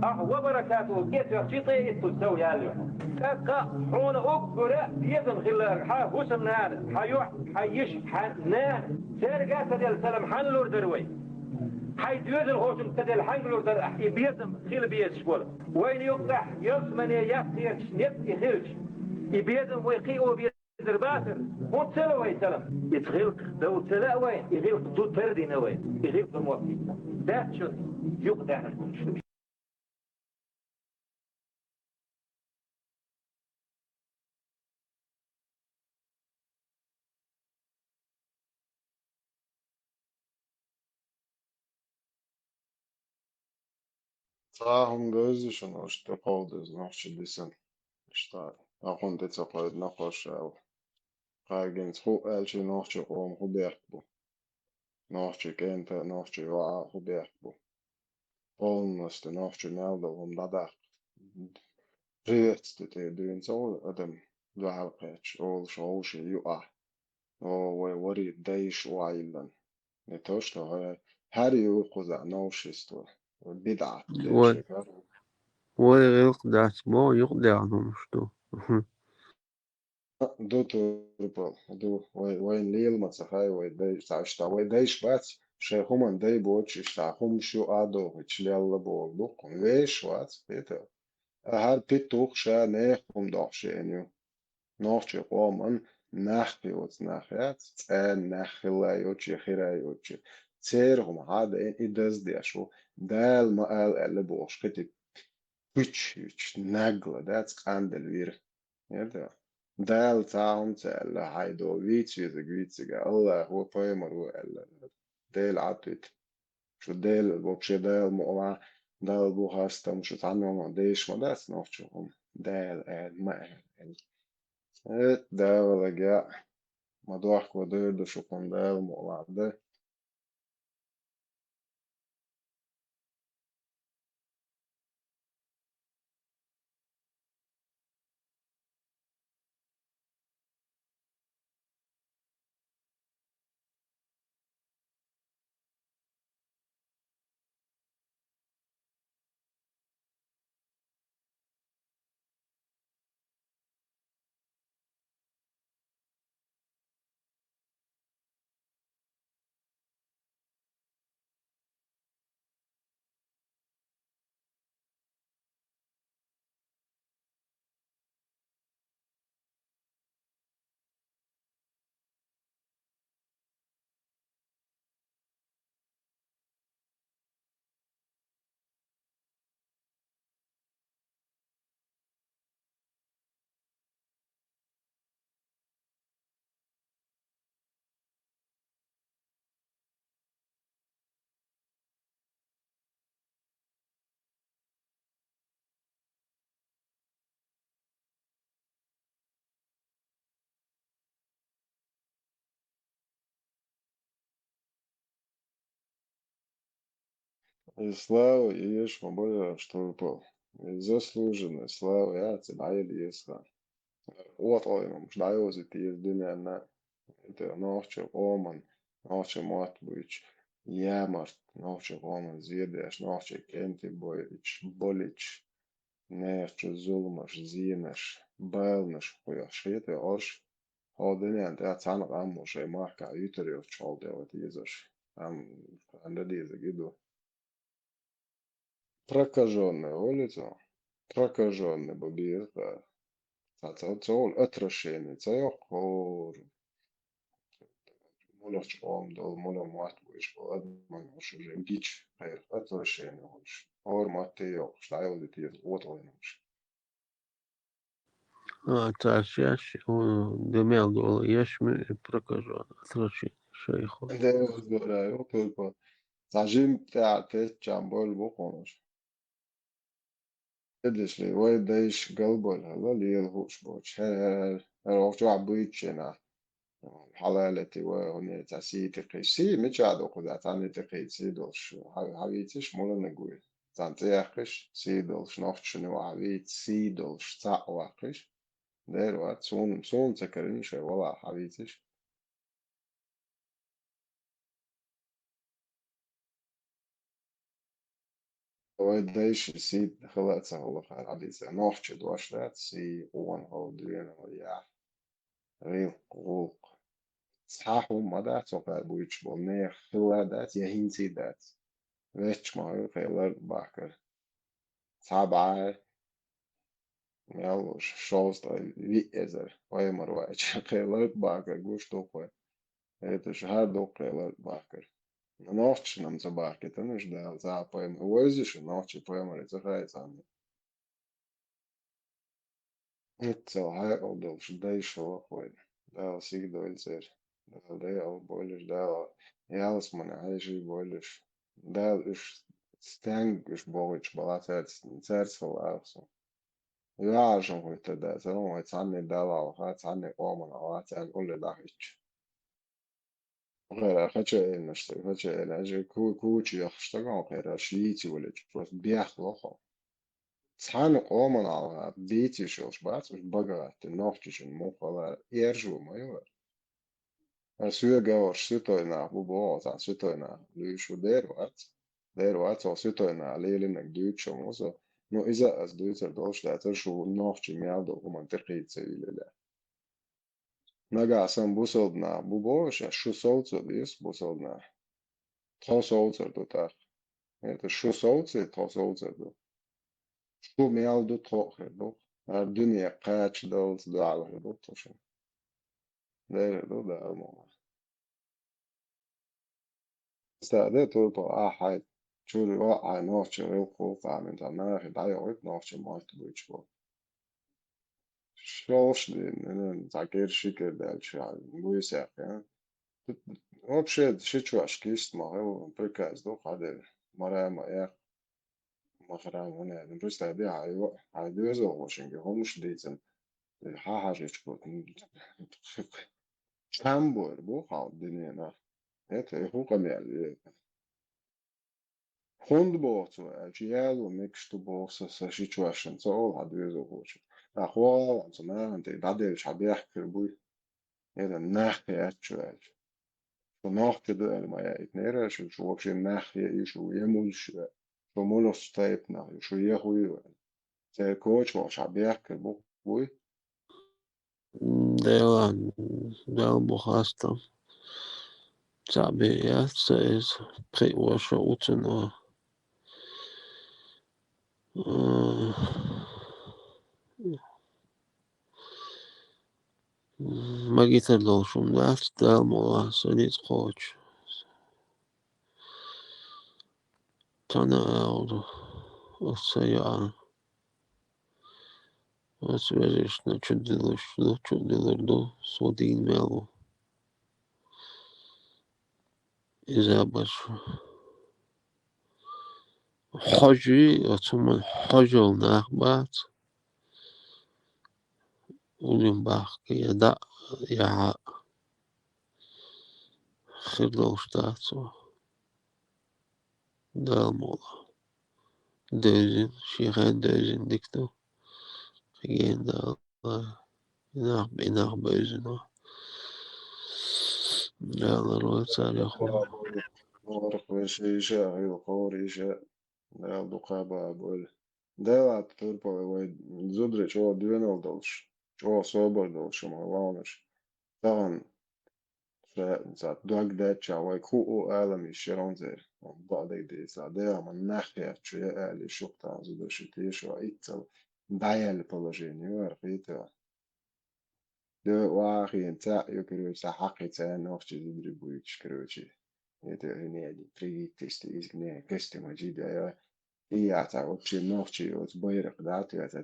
Ахьа «ва баракатухӀу» гечвехча, тӀе иттуш сов яьлла ю. ТӀаккха хьуна уггара безам хилар хьан хӀусамнана, хьан йоӀ, хьан йиша, хьан нана. Цаьрга а ца делла салам хьанна лур дара вай? Хьайн доьзалхочунна ца делла хьаьнга лур дара ахь и безам хила безаш волу? Вайна юккъехь ялсамане яккхерчу некъ и хилча, и безам вай кхио везар бацара, хӀунда ца ло вай салам? Иза гӀиллакх дов ца лаьа вайна, и гӀиллакх ду тардина вайна, и гӀиллакх ду мотт. Дац шуна юкъадаьхна хӀуманаш. Цхьа хӀума бевза шуна, оцу тӀе кховдаза нохчийн дисина. Иштта, тӀаккха хӀунда тӀе ца кховдийна кхо шо аьлла. Кхаргинца хӀу аьлча, нохчийн къоман хӀу бехк бу? Нохчийн кӀентан, нохчийн йоӀан хӀу бехк бу? Полностью нохчо мел долу хӀума дӀадаккха. Живец тӀе дуьйна ца гӀо адам дуьхьал кхаьчча, олуш вовшийн юкъахь. О, вай варий дайша охьайиллина. Не то, что хӀара, хӀара ю кхузахь новшество, бидӀат. Вай, вай гӀиллакх дац боху, юкъадаьхна хӀуманаш ду. Ду турпал, ду. Вай, вайна лела ма ца хаьа, вай дай, цхьа иштта, вай дайша бац, шайн хӀуманна дай боцуш, иштта хӀумаш ю а дохуьйтуш лелла боху дуккха. Вешаш вац, хетал. ХӀара питтух ша нехан хӀума дохуш еана ю. Нохчийн къоман нах йоцу нах яц, цӀена нах хилла йоцуш я хира йоцуш. Церан хӀума хьа а дайна, и даздеш ву. Дала ма ала аьлла бохуш, кхин тӀе пуьчаш, нагло дац, къандала вира. ХӀета? Дала цхьа а хӀума ца аьлла, хьайн до вийца везиг вийцига, АллахӀ ву, пайхамар ву аьлла. Дела Ӏад вита. Шу Дела, вообще Дала мукъ лахь, Дала бу хастам, шу цхьанна а дайша ма дац нохчо хӀума. Дала аьлла, ма аьлла. ХӀета, Дала геа, ма дохко дер ду шу хӀума, Дала мукъ лахь дан. И слава, и еш ма бара, что выпал. И заслуженная слава, я ца дӀаелла еза хан. Оталла имамаш дӀайозийта еза дуьненна, это нохчийн къоман, нохчийн мотт буьйцуш, ямарт, нохчийн къоман зе деш, нохчийн кӀентий бойуьйтуш, болуьйтуш, нехан чу зуламаш, зенаш, баланаш кхоьхьуш хета ош, хьо дуьненна тӀехь цхьана къамо шайн махкахь юьтур йоцуш хьол тӀе вата езаш. Амма хан дан дезаг и ду. Прокажённый волица, прокажённый бу бирха. Ца, ца, ца ол отвращение, ца йохор. Мулах чкъом дол, мулах мат буш, бу адман уш уже гич, хайр, отвращение уш. Ор мат йохш, дай ол дит йохш, вот ол нуш. А, царчаш, о, демел дол, яшми, прокажённый, отвращение, шайхо. Де, говорю, только. Сажим, та, те, чам, боль, бухонуш. Эдишли, вай дайш галболхӀала лел хӀуш боч. ХӀер, хӀер, хӀер, хӀер, охча вахь буйччена. Хьалалати вай гьуни ца сийти кхиш. Си мича духуда, цани ти кхийт, си долш. Хьа-, хьавийциш мулани гуй. Цан цӀе яхкиш, си долш, нохчуни ва хьавийц, си долш, цаъ вахкиш. Дер ва, цун, цун ца карин шай, вала хьавийциш. Вай дайши сий хила ца хулахар хьадиса. Нохчи дош дац, сий, къон хьо, дуьйна хьо, яхь, гӀилкх, гӀулкх. Цхьа хӀума ма дац, цо кхаьбуьйтуш болу нехан хила дац, я хӀинций дац. Вецча ма хьуьйхъе лард бахкар. Цхьа бӀе, мел луш, шовзткъе виъ эзар пайхамар ваьча кхе лард бахкар гуш ду кхой. ХӀета шу хӀара дуккхе лард бахкар. Нохчашна ца бахкийтина уьш Дала цхьа а пайхамар. Вайза шу нохчи пайхамаре ца хаьа царна. Иццал хьекъал долуш дайша вахой. Дала сига дойла церан. Дала дайа албойлаш, Дала ялсмане хьеший бойлаш. Дала уьш стенга уьш богӀуьйтуш бала цаьрца, цаьрца хила агӀо со. ЙоӀаршан хӀуьттар дац, вай цхьанне Далла хьалха, цхьанне къоман хьалха, царна улле дӀахӀиттача. Хера, хача элнаш ца, хача элнаш, ку-, кучу яхаш стаган хера, шийци валечу, просто бехло хо. Цхьана къоман алгӀа, бийци шолш бац, уж бага гӀатти, нохчичун мух хала, эржо ма ю вара. Ар соьга варш суьтой нах бу боху, цхьа суьтой нах, луьйш ву дер вац. Дер вац, хьо суьтой нах лелинарг дуьйцуш ма ву со. Ну, иза ас дуьйцар долуш дац, шу нохчи мел долу хӀуман тӀекхийца ца вилла. Нагахь сан бусалба нах бу бохуш, шу совцо деза бусалба нах. Тхо совцар ду тӀаккха. ХӀета шу совций, тхо совцар ду. Шу мел ду, тхо а хир ду. ХӀара дуьне кхача даллалц дуьхьал хир ду тхо шуна. Дера ду Дала ма ван. Стаде турпал ахьа хьай чуьра ваъ хьай нохчи гӀилкхул къамин та нахи дӀайогӀуьйту нохчи мотт буьйчу бо. Шолш дийна, цхьа кӀира ши кӀира даьлча, буйсехь, а? Вообще, ши чош кист ма хила, приказ ду, хьадер, мара ма яхь, махара ма яхь. Ну, представь, де, хьай, хьай доьзалхошинга хӀумаш дийцина, хьа хьажичку, чам бор бу хьал диненах. Это и хӀу къамел, хӀунда боху цо аьлча, яло мегаш ду боху со, сан ши чошна ца олу хьан доьзалхочун. ТӀаккха вогӀу ван цу нахана тӀе дӀаделча хьан бехкар буй? Эда нах яц шу аьлча. Шу нохча ду аьлла ма яйтинера шу, шу вообще нах я и шу, я муьлш ю аьлла. Шу муьлхачу тайпанах ю, шу я хӀу ю аьлла. Церан коча волуш хьан бехкар бу, буй? Дела, Дела бу хастам. Цхьаъ бен яц ца иза, пхиъ ваша уцуна. М, магитар долуш хӀума дац, Дала мукъ лахь, сан ницкъ кхочу. Цхьана а агӀор, аса ца йоӀа. Аса вежаршна чу дилуш ду, чу дилур ду, со дийна мел ву. Иза баша. Хьожий, оцу хӀуман хьожал нах бац. Улим бахка я даъ, я хьаъ. Хир долуш дац цо. Дала мукъ лахь. Девзина, шен хенахь девзина дика ду. Кхиген Дала. И нах, и нах бевзина. Дала лоруш царех ву. Лоруш вешан иша, гӀилла кховра иша. Дала дукха бан бойла. Дела турпала вай зударий чӀогӀа доьналла долуш, чӀогӀа собар долуш хӀума ваханаш. Тахана Ца, ца дог дача вай ку о алам ишерон зер. Бадай деза. Дера ман нахе чуя али шуктан зуда шите шо ицал даял положение архита. Де вахин ца ю короче, са хакъи ца нохчи зудри буйч короче. Это не один привитести из не кести маджида я. И я ца вообще нохчи вот байрак да ты я ца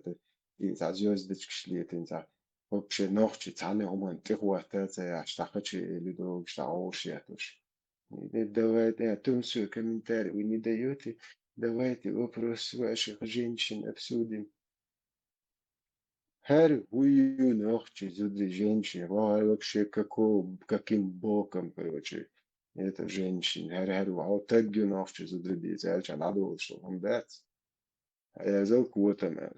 и ца звездочки шли ты ца вообще нохчи ца не уман ты хуата ца я штаха чи или дог шта ош я туш. И давайте, а там все комментарии вы не даёте. Давайте вопрос ваших женщин обсудим. Хар уюн охчи зудри женщин, ва вообще какого, каким боком, короче, это женщин. Хар хар ва тагги нохчи зудри бизалча надо что он дац. А я взял квотами.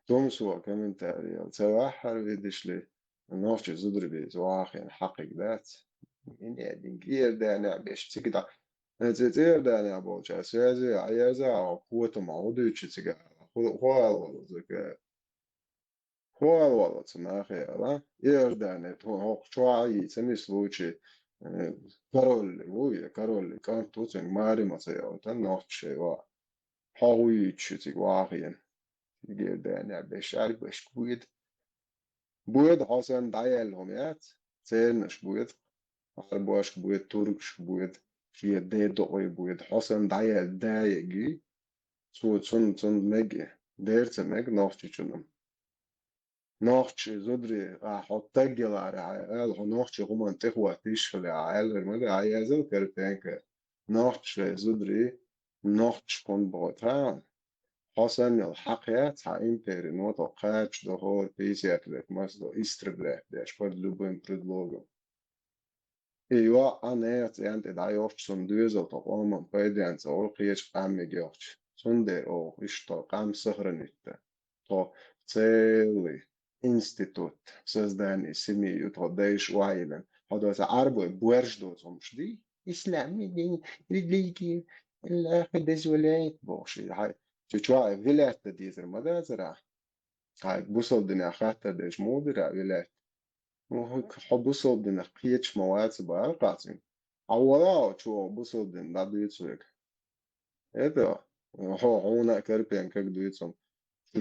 Том сува комментарий. Ца вахар видишь ли, нохчи зудри биз вахин хакъик дац. Ине дин гирдана беш цигда. Эце цердана болча связи, а я за квотам удучи цига. Хуал валзака. Хуал валаца нахе ала. Иордане то хок чуа и цени случай. Король, уе, король, кантуцен мари маца я, та нохчи ва. Хауи чу циг вахин. Гирдана беш ар беш квит. Буйд Хасан даял хумяц, цернаш буйд, арбашк буйд, туркш буйд, шия де доой буйд, Хасан даял даяги, цу цун цун меги, дерца мег нохчи чунам. Нохчи зудри, а, хо таггелара, а, эл хо нохчи хуман тихват ишхле, а, эл вермаде, а, язал кертенка. Нохчи зудри, нохчи кун бота. Хасан ял хакъ я, ца импери, но то кач до хор пятьдесят лет, мас до истреблять, деш под любым предлогом. И ва анец янте да йохч сун дуэзал то оман пайдянца ол киеч кам мегёхч. Сун де о, ишто кам сохранить-то. То целый институт создания семьи, ю то дайш уайлен. Хо до са арбой буэрш до цомш ди. Ислам, религия, Аллах дозволяет бохши. Хай, чучуа вилятта дизер мадазера. Хай, бусалдыня хатта деш модера вилят. Ну, хо бусалдыня киеч маваца бар кацин. А вала чуа бусалдын да дуйцуек. Это, хо, хона карпен как дуйцум.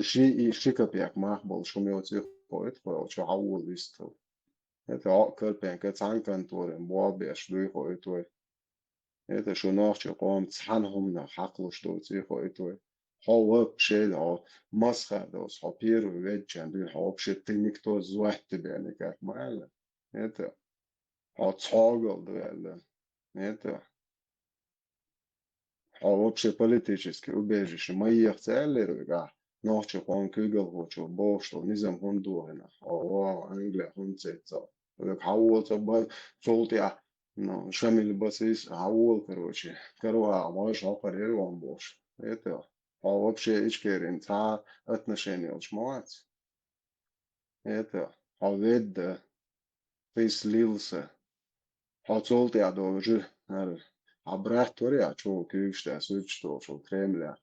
Ши и ши копеек мах бол шумел цих хоит, хо, чу хавул вистел. Это о карпен ка цан конторен, бо беш дуй хоит вой. Это шу нохчи ком цан хумна хаклуш до цих хоит вой. Хо вообще, хо масха дос, хо первый вечен, дуй хо вообще ты никто звать тебя никак, мало. Это, хо цогал дуэлле. Это, хо вообще политически убежище. Моих целей, а нохчи ком кюгал хочу, бо что, низам хун дуэна. О, Англия хун цецал. Лек хавол ца ба, цолтя, ну, Шамиль басис, хавол, короче. Короче, а можешь, а парер он бош. Это, хо вообще ичкерин, ца отношения уж мать. Это, хо ведда, ты слился. Хо цолтя должи, а брат твори, а чё, кюкшта, суть, что, что Кремля.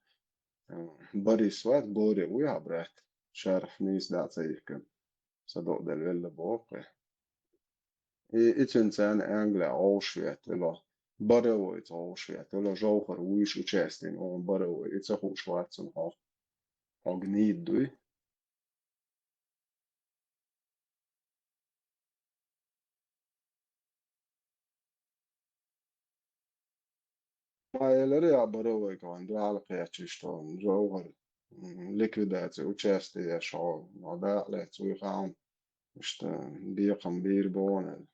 Э, Борис ват, Боря, уй, а брат. Шарф низ да цейка. Садо дел велла бохе. И ицин цен Англия Оушвет, вело. Боровой Оушвет, вело Жохар уйш участин, он Боровой, и цеху шварцен хо. Хо гнид дуй. Ма элери а Боровой каван дуал кячи, что Жохар, м, ликвидация, участие, шо, но да, лец уйхан, что бекам бир бонен,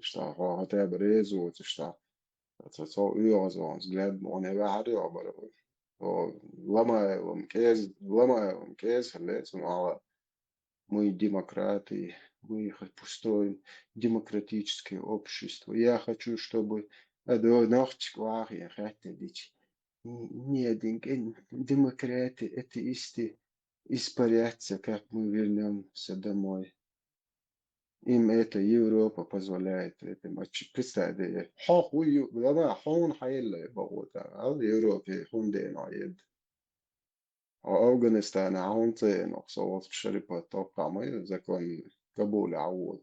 что хо хотя бы резут, что это цо уйозон, взгляд бонен вахари а Боровой. То Ломаевым кез, Ломаевым кез, лец, ну, ала мы демократы, мы их построим демократическое общество. Я хочу, чтобы одно ногтик вах я хотя дичь. Нет, демократы, атеисты испарятся, как мы вернемся домой. Им это Европа позволяет, это матч. Представь, да, хох, уй, глава, хон хайла, богота, ал Европе, хон де но ед. А Афганистан, а он це но, со вот шерипа, то камы, закон Кабуля, а вот.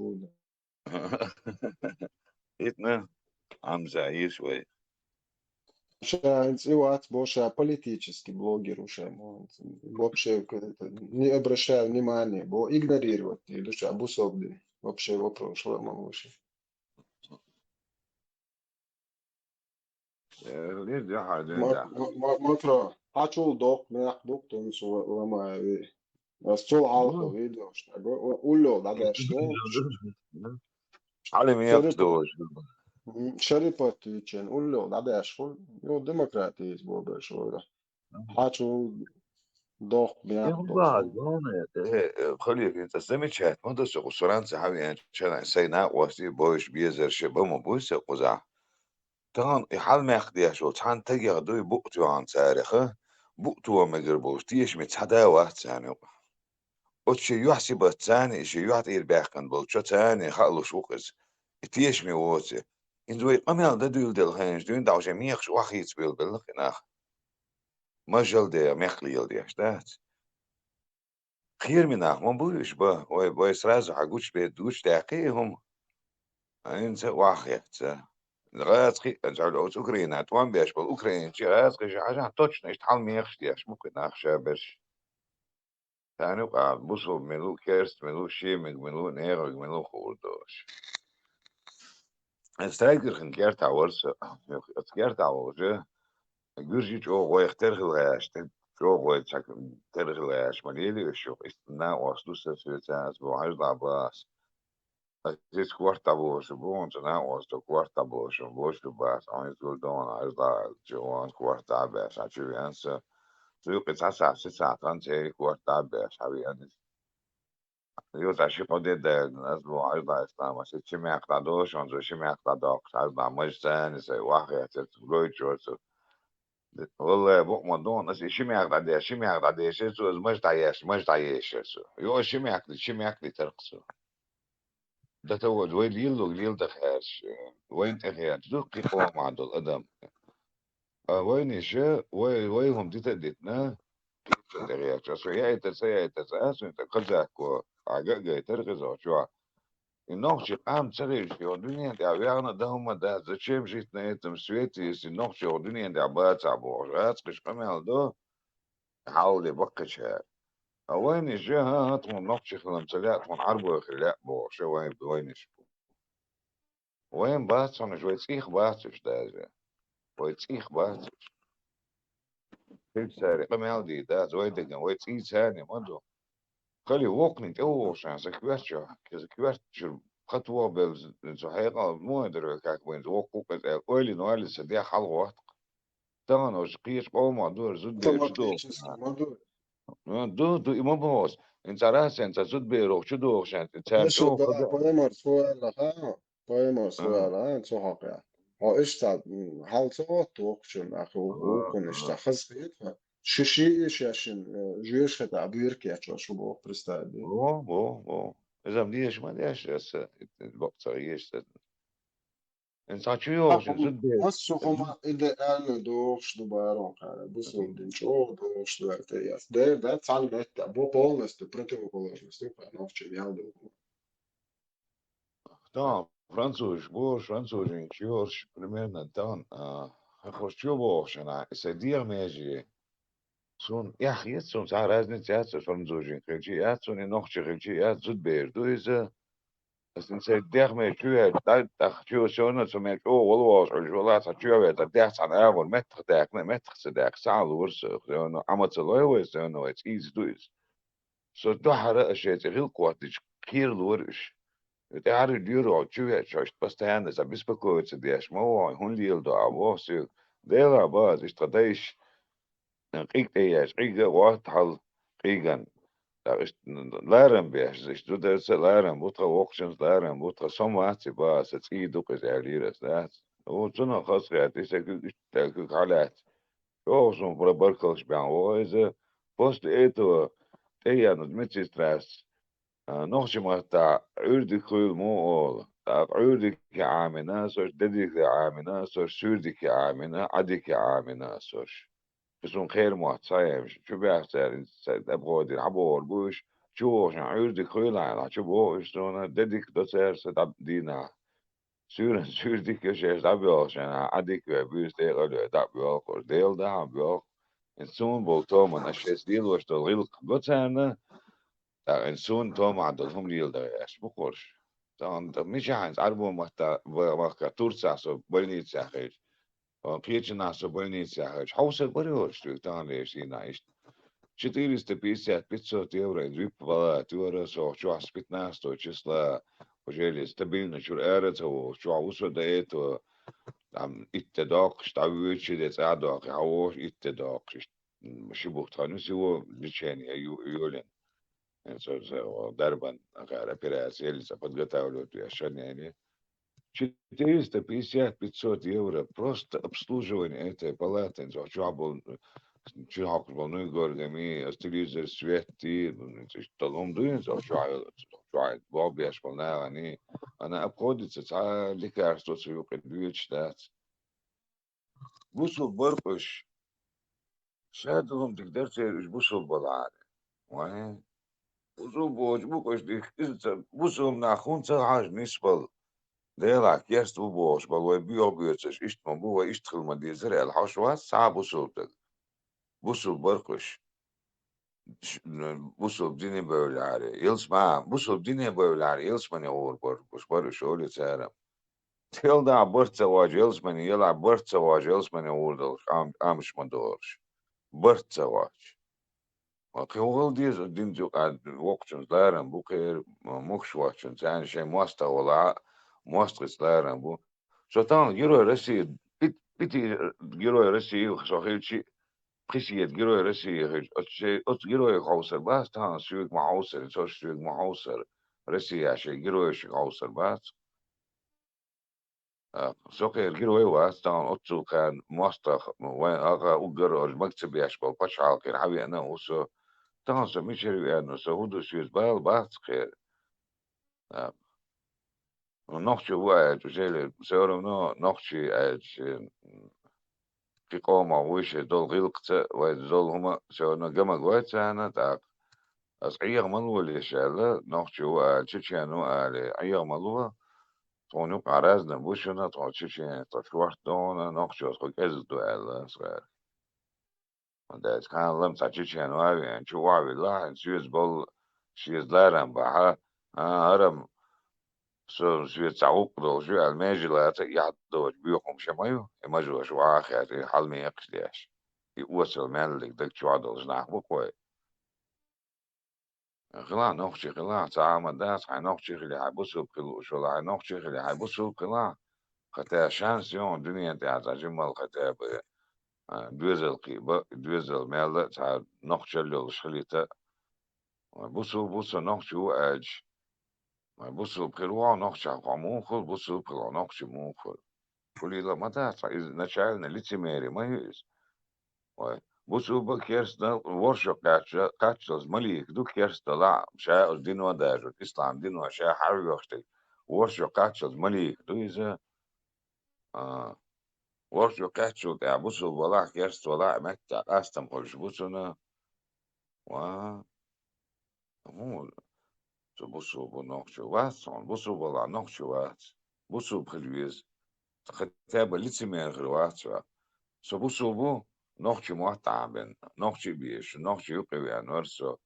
буду. Итна, Амза, иш вай. Ша цӀи вац, бо ша политический блогер ву ша, мо, вообще к-, это, не обращаю внимания, бо игнорировать, иду ша, бусовди. Вообще вопрос, шлама лучше. Э, лир дяхар ден Ма-, да. ма-, ма-, макро, хьачул дох, мякъ дук, тун су ла-, ламаеви. Ас цул алху Ну. видео, что, бо-, о-, улло, да, да, что? Хьали мякъ Шериф-, дук. М, Шериф отвечен, улло, да, да, что? Ну, демократия есть, бо, бо, что, да. Хьачул дох, мякъ Э, дук, ладно, что? главное, э, э, хали, это замечательно. Вот это всё, Франция, хьави, эн, чана, сай на, у вас и больше, без, э, ше, бо, мо, бу, се, куза. Тахана и хьалмякъ деш волу цхьана тагех дуй букъ тоьхна царех, букъ тоха мегар болуш тешаме цхьа да вац царна юкъа. Оцу шен юьхь сибат царна, и шен юьхь тӀера баьккхина болу чо царна хаалуш ву иза. И тешаме воцу. Иза вай къамел дан дуьйладелла хенаш дуьйна, дӀа уже мехаш охьахийца буьйлабелла кхин нах. Мажал де, мехкалийла деш дац. Кхераме нах ма бу уьш бан, вай, вай сразу хьан гучбе-, гучудаьккхи и хӀума. ХӀинца охьахецна. ГӀазкхи а, оцу Украина, тӀом беш болу украинчи гӀазкхи ша хьажахь, точно иштта хьалмехаш деш бу кхин нах ша берш. Царна юкъахь бусулба мила ву, керста мила ву, шемиг мила ву, негӀиг мила ву хуур долуш. Сталинград кертахь вара со. Оцу кертахь волчу гуьржи чӀогӀа гӀойх тера хила гӀаьш, чӀогӀа гӀой тера хила гӀаьш ма лели уьш юха. Иштта накъост ду сан соьца ас боху, хьажа дӀа бан ас. Ас иза корта дӀаболуш бу, хӀунца накъостал корта дӀаболуш, болуш ду бац, хьуна иза гур ду хьуна, аш дӀа чу ван корта дӀа а беш, хьан чу веана со. Цу юкъе цхьа сахь, ши сахь хан церан корта дӀа а беш, хьан веана иза. Юха цхьа ши-кхо де даьлла, ас боху, аш дӀа ислам, ас иза ши мехка дӀадолуш, хьуна цо ши мехка дӀадоккхуш, аш дӀа мажа царна, аса ваха хетар цу гойтуш вара цо. Валлай, бакъ ма ду хьуна, аса и ши мехка дӀадеш, ши мехка дӀадешира цо, аса мажа дӀаеш, мажа дӀаешира цо. Юха ши мехка, ши мехка дитарх цо. Дата вай, вай лелалург леладан хаьржа, вайна тӀехьа дуккхий къомах долу адам. Ткъа вайна иша, вай, вай хӀума дита а дитина, кхечунна тӀехьа яьлча, аса яйтар, ца яйтар, ца аса, тӀе казако, Ӏа ган а гайтара кхеза чохь. И нохчий къам ца хилча, йо, дуьнен тӀехь ваьхна а дан хӀума дац, зачем жить на этом свете, если нохчий хӀо дуьнен тӀехь бацахь бохуш, гӀац кхиш къамел до, хьалале баккхичара. А вайна иша, хӀан-хӀа, тхуна нохчий хилам ца лаьа, тхуна Ӏарбой хила лаьа бохуш, вайн, вайна иша бу. Вайн бац хьуна уьш, вай цӀийх бац уьш даже. Вай цӀийх бац уьш. Цуьнца цара къамел дийр дац, вай деган, вай цӀий царна ма ду. Хали воккханиг тӀе вогӀуш, сан коьртачу, иза коьртачуьра пхи тоха белла, цу хьекъал муха дара вай как вайна, воккха ву-кх иза аьлла, ойла йина валлалц сан дегӀ хьалагӀотту-кх. Тахана оцу кхечу къомах ду хӀара зудабераш чу догӀуш. Ма ду. Ду, ду, и ма боху ас. ХӀинца цхьа рассен цхьа зудаберах чу догӀуш, царна чӀогӀа хаза. Пайхамарс хӀу аьлла, ха? Пайхамарс хӀу аьлла, ха? Цу хьокъехь. Хьо иштта, м, хьал ца гӀотту воккхачунна, ахь ву-, вукхунна иштта хаза хета хьо. Ши-ши и шаьшшинна, э, жоьжахати тӀехь буьйра кечвеш ву боху, представь де. Во, во, во. Иза-м дезаш ма деш аса, бакъ ца езаш аса. Эн цхьа чу йогӀуш, зудабер. Массо а хӀума и де аьлла догӀуш ду барон кхара, бусалба дин чӀогӀа догӀуш ду аьлла тӀеэцна. Дера дац цхьана метта, бо полностью противоположность ду кхара нохчийн ял ду. Тахана французаш бохуш, французийн чу йогӀуш, примерно тахана, а, хӀокхуш чу бохуш, ана, и сайн дегӀан меже. Суна эхь еза, суна цхьа разница яц, аса французийн хилча а яц, суна и нохчийн хилча а яц, зудабер ду иза. Аса ин сайн дегӀ мел чу веача, тӀаккха чу всё равно цу мел чӀогӀа вала вогӀуш Ӏуьллуш вала, цхьа чу веача, дегӀ цхьана агӀор меттах даьккхина, меттах ца даьккхина, ца Ӏалора со, всё равно Ӏама ца лой вай, всё равно вай цӀийца ду иза. Со дуьххьара а шайн цӀе гӀиллакх хӀоттича кхералора уьш. И тӀаьхьара лоьро чу веача, иштта постоянно ца беспокоиться деш ма ву, хӀунда леладо а воху соьга. Делахь база, иштта тхан дайша къиг тӀе еш, къиг а гӀотта хьал къиган. ТӀаккха иштта ларам беш, иштта зударца а ларам бу тхан, воккхачунца ларам бу тхан, со ма вац и бан, сан цӀий ду-кх иза, аьллера ас, дац. О, цунах хазахетта, и сан куьг иштта куьг хьалаьцна. ЧӀогӀа суна бра-, баркаллаш бен вогӀу иза. После этого тӀееана медсестрас, а, нохчийн маттахь Ӏуьйре дика хуьлу муха олу. ТӀаккха Ӏуьйре дика Ӏамийна ас уьш, де дика Ӏамийна ас уьш, суьйре дика Ӏамийна, Ӏа дика Ӏамийна ас уьш. И суна кхерам мотту схьаемаш. Чу баьхча цара, цара обходе хьабогӀур бу уьш. Чу вогӀуш Ӏуьйре дика хуьлу хьайна, чу богӀу уьш суна, де дика до цара сан дӀа дийнахь. Суьйрана суьйре дика йо шаьш дӀабоьлхуш, Ӏа дика ве, буьйса декъал ве, дӀа а боьлхуш, Дела дахьа а боьлху. ХӀинца суна болу томан, аш шайца лелош долу гӀиллакх го царна, тӀаккха хӀинца суна томахь долу хӀума леладан гӀерташ бу-кх уьш. Тахана мичахь хӀинца Ӏарбо матта-, ба-, махка Турцахь со больницехь хилча, кхечанахь со больницехь хилча, хьовсар бара йоцуш, тахана вешан дийнахь иштта. Четыреста пятьдесят, пятьсот евро, иза вип-палата яра, со чохь с пятнадцатого числа, уже стабильно чуьра ара а ца вогӀуш, чохь ву со до этого, там, итт де доккхуш, дӀавоьдуш, ши де цӀа а доккхий, хьан вогӀуш, итт де доккхуш, иштта, м, ши бутт хан ю сего лечение ю-, йолийна. Э, со, со, дарбан, ахара операция, елли цӀа подготавливать веш, шанели. Четыреста пятьдесят, пятьсот евро просто обслуживание этой палаты. Чохь болу, чу хьокхуш болу нуй горгами, ас телевизор, светти, иштта талун дуй, чохь, чохь беш болу нахани. Ана обходится, цхьа лекарство цу юкъе доьдуш дац. Бусулба бара-кх уьш. Шадолу хӀума дика дара церан уьш бусулба балахьара. Вайн. Бусулба боцуш бу-кх уьш дика, иза ца, бусулба нах хӀунда ца хьажа нисбала? Делахь керста бу бохуш бала вай боьха боьцурш, иштта ма бу, вай иштта хила ма дезара аьлла, хьовш вац цхьа а бусулба стаг. Бусулба бара-кх уьш. Ш-, бусулба дине бевллехьара, ялсма-, бусулба дине бевллехьара, ялсмане гӀур бар-, уьш бара уьш олий цара. Тел дахь барт ца вожу ялсмане, елахь барт ца вожу ялсмане гӀур долуш ам-, амаш ма догӀуш. Барт ца вожу. Ма кхин вахал деза динца юкъа воккхачунца ларам бу, кхера мухш вахчун, царна шайн мостагӀа вала, мостагӀица ларам бу. Со тахана Герой России, пит-, пяти Герой России со хилчи, пхи сета Герой России хилчи, оцу шей-, оцу геройх хьовсар бац тахана соьга ма хьовсар, со соьга ма хьовсар, Россия шайн геройшка хьовсар бац. А, со кхера герой вац, тахана оццул кхаьрна мостагӀа, вайн агӀа уггар ош мага ца беш болу пачхьалкхера хьавеана а ву со. Тахана со мичара веана ву, со хӀун ду соьца бала бац кхера. А, ну, нохчо ву аьлча, уже всё равно нохчий аьлча, кхин къомах вуй шайн долу гӀиллакхца, вайн долу хӀума всё равно гамаг вай царна, тӀаккха ас Ӏеха ма лолаш аьлла, нохчо ву ала, чечен ву ала, Ӏеха ма ло, тхуна юкъахь разна бу шуна, тхо чеченца тхо шорта догӀуна, нохчо тхо кӀезиг ду аьлла ас гӀара. Дац, кхана лам цхьа чечен ван а веана, чу охьавиллахь, хьайн соьца болу, шеца ларам бахьа, а, хӀара-м со соьца цхьа гӀуллакх долуш ю аьлла, меже лаца а яхь доцу боьха хӀума ша ма ю, и мажош ван а хетта, и хьала мекхаш деш. И оцал меллиг даг чохь долуш нах бу кхой. Хилахь нохчи хилахь, цхьа а ма дац, хьайн нохчи хили, хьайн бусулба хила лууш вала, хьайн нохчи хили, хьайн бусулба хилахь. Хотя шанс ю хьуна дуьнен тӀехь цхьа жиммал хотя бы, а, доьзал кхиба, доьзал мелла а цхьа нохчалла йолуш хилийта. Вай бусулба ву со, нохчи ву аьлча, вай бусулба хир ву хьо нохчех, хьо муха хуьлу, бусулба хила хьо нохчи муха хуьлу. Хуьлийла ма дац, иза начальное лицемерие ма ю иза. Вай, бусулба а керста а воршо кхаьчча-, кхаччалц малийка ду керста далахь а, ша оцу дино а даьржа, ислам дино ша хьарвоьхуш дерг, воршо кхаччалц малийка ду иза. А, воршо кхаьччул тӀаьхьа бусулба валахь, керста валахь а, меттехь къастам хуьлуш бу цунна. Ва, хӀун, со бусулба ву, нохчо вац, хьуна бусулба валахь, нохчо вац. Бусулба хила веза. Хотя бы лицемер хир вац ваха. Со бусулба ву, нохчи мотт Ӏамабина, нохчи а безаш, нохчи юкъа веана вара со.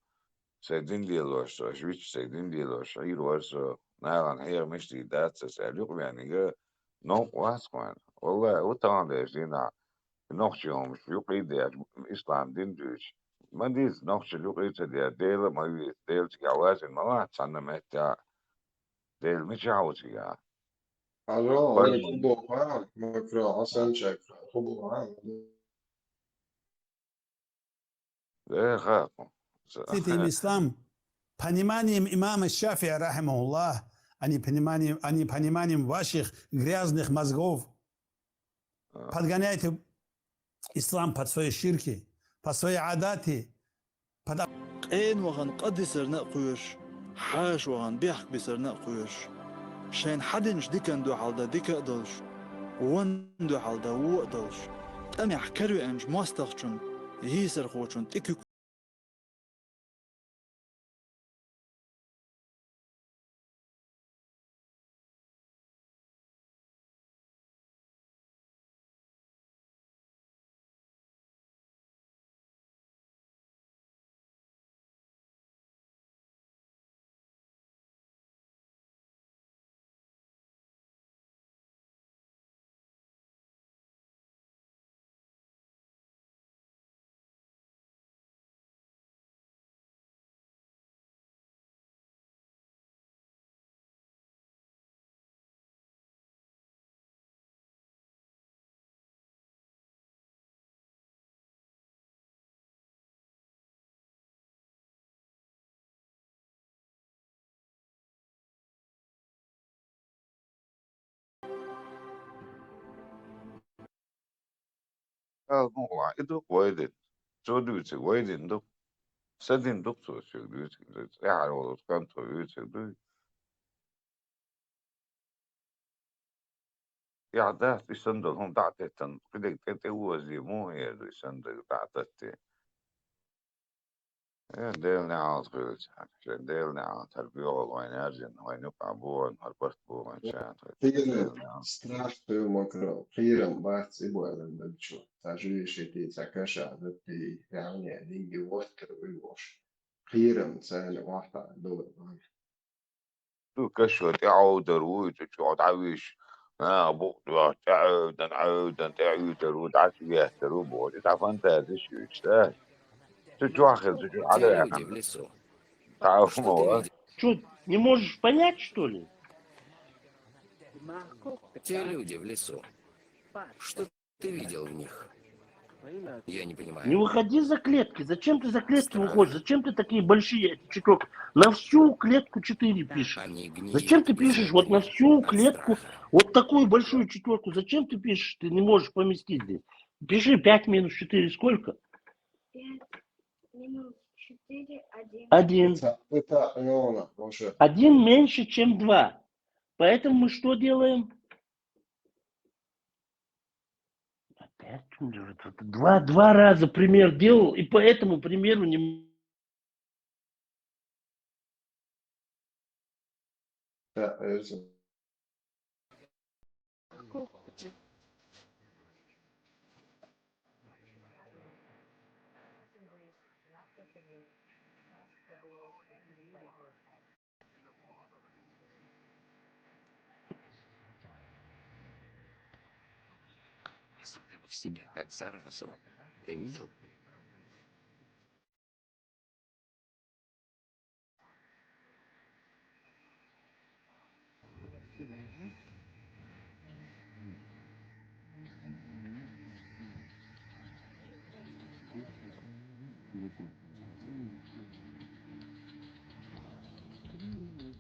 Сайн дин лелош со, аша вичча сайн дин лелош, Ӏийр вара со, нахана хьехамаш дийр дац аса аьлла, юкъа веанарг новкъа вац кхойна. Валлахи, ву тахана дерш дийнахь, нохчи хӀумаш юкъа а деш, ислам дин дуьйцуш. Ма дийца, нохчалла юкъа а ца деш, Дела а ма вийца, Дела цигахь вазийна ма вац цхьанна меттехь. Дела мичахь ву цигахь? Алло, Вай, алло, хӀун боху, а? Макро, Хьасан Чакра, хӀун боху, а? Э, хаьа. С этим ислам, пониманием имама Шафи'и, рахимахуллах, а не пониманием, а не пониманием ваших грязных мозгов. А. Подгоняйте ислам под свои ширки, под свои адаты, под... Къена вахана къа дисарна а кхоьруш, хьаша вахана бехк бисарна а кхоьруш, шайна хьадинчу дикан дуьхьал дан дика а долуш, вон дуьхьал дан вон а долуш, тӀамехь каравеанчу мостагӀчун, йийсархочун тӀе куьг Ала мукъалахь, и ду-кх вай дин. Цо дуьйцург вай дин ду-кх. Сан дин ду-кх цо соьга дуьйцург. ТӀаьхьара волу кӀант тхо вуьйцург дуй. Яхь дац, и санна долу хӀума дӀа а теттина, кхидерг тӀе, тӀе озае муха эр ду, и санна дерг дӀа а тетте? Э, Делан неӀалт хуьлу царна. Шайн Делан неӀалт, хӀара боьхалла вайна яьржина, вайна юкъахь богӀун, хӀара барт богӀун царна. Кхерам, Делан неӀалт. Страх ду, Макро, кхерам бац и бойлан даг чу. Цхьа жуьйшити, цхьа каша датти, яхне динге воттар вуй вош. Кхерам царна вахта ду вай. Ду кашо тӀеӀовдар вуй, цу чохь дӀавиш, наха букъ доьхуш, тӀеӀевдан, Ӏевдан, тӀеӀуьйдар ву, дӀасагеттар ву бохуш, и цхьа фантазиш юьйцу, да? Цу чу хӀара, цу чу Те люди в лесу. Что, не можешь понять, что ли? Те люди в лесу. Что ты видел в них? Я не понимаю. Не выходи за клетки. Зачем ты за клетки выходишь? Зачем ты такие большие эти четверки? На всю клетку четыре пишешь. Зачем ты пишешь вот на всю клетку вот такую большую четверку? Зачем ты пишешь? Ты не можешь поместить здесь. Пиши пять минус четыре сколько? Пять минус четыре один. Один. Это, это реально вообще. Один меньше, чем два. Поэтому мы что делаем? Опять он же вот это два, два раза пример делал, и по этому примеру не Да, это Если бы в себя как заразу. Ты видел?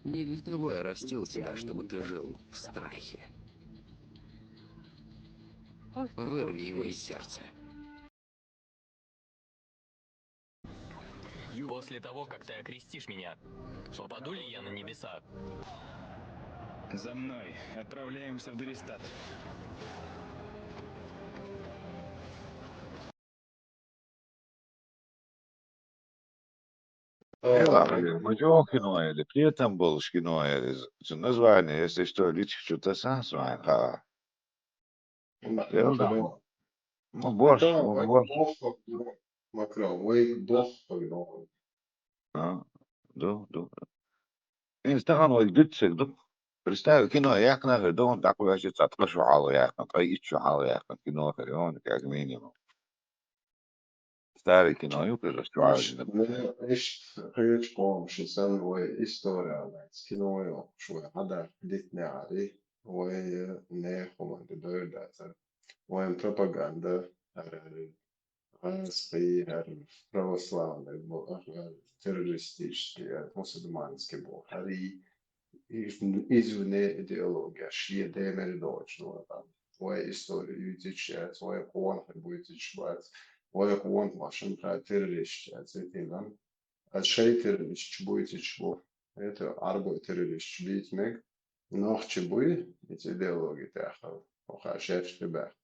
Не для того я растил тебя, чтобы ты жил в страхе. Вырви его из сердца. После того, как ты окрестишь меня, попаду ли я на небеса? За мной. Отправляемся в Дыристат. Ма чӀоагӀа кино яр, при этом болуш кино яр иза. Цу название, если что, личка чу тасса, вайна хаа. Ма борш, ма борш. Макро, вай боххаг. А, ду, ду. Инстаграм вай дуьццаг ду. Представь, кино яьккхина хир ду, дӀакхоьхьача цхьа ткъа шу хьалха яьккхина, ткъа итт шу хьалха яьккхина кино хир ю, как минимум. Старый кино ю, кхуза чу Иш, Ӏаьржина. Иш хечкъом ши сан вай история лайц кино йохуш вай хьадаьхка дитнехьари, вай нехан хӀуманна тӀе дойр дацара. Вайн пропаганда, хӀара, хӀара гӀазкхий, хӀара православный бу, хӀара террористический, хӀара мусульманский бу, хӀара из-, извне идеология, шен демир доцуш нур бан. Вай история юьйцуьйтуш яц, вай къонахий буьйцуьйтуш бац, вай къонахошна хаа террористаш яц, витинан. Ас шай террористаш буьйцуьйтуш бу. Это Ӏарбой террористаш бийца мега. Нохчий буй, эца идеология тӀехь хала. Оха шаьш тӀе баьхна.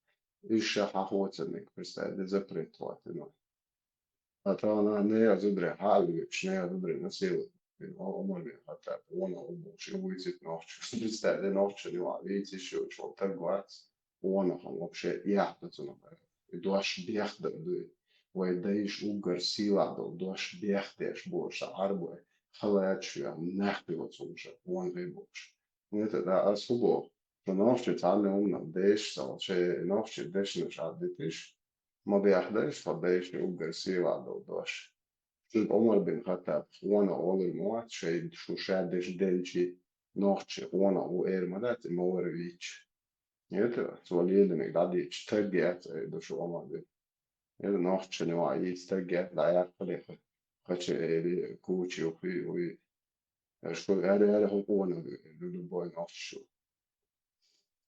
Уьш ша хьахоцарниг, представь, де запрет хӀоттина. А тахана нехан зударий хьаалвича, нехан зударий насиловать. Ӏумар бин Хаттаб, вона у бохуш, и вуьйцуьйту нохчо. Представь, де нохчо юкъа вийциш йолчу волу таг вац, вона хьан вообще эхь ду цунах. И дош бехдар ду. Вай дайша уггар сийлахь долу дош бехдеш бохуш, сан Ӏарбой, халачаш веха, нах йоцу хӀума ша, вон гӀе бохуш. Ну, это да, ас хӀун боху? Шу нохчий цхьанна хӀуманах дешаш ца волу, шайн нохчий дешнаш Ӏадитиш, ма бехдайша тхо дайша уггар сийлахь долу дош. Шуьга Ӏумар бин Хаттаб вона олур ма вац, шайн шу ша деш делчи нохчий къонах ву эр ма дац, и ма вара вийча. Это, цо лелиниг дӀадийча, стаг яц, ай ду шу Ӏумар бин. Это нохчий юкъа йийца стаг яц, дӀаяккхале, хача эли, куча юхи, уй. Аша шу аьрру, аьрру хӀун къонах ду, любой нохчий шу.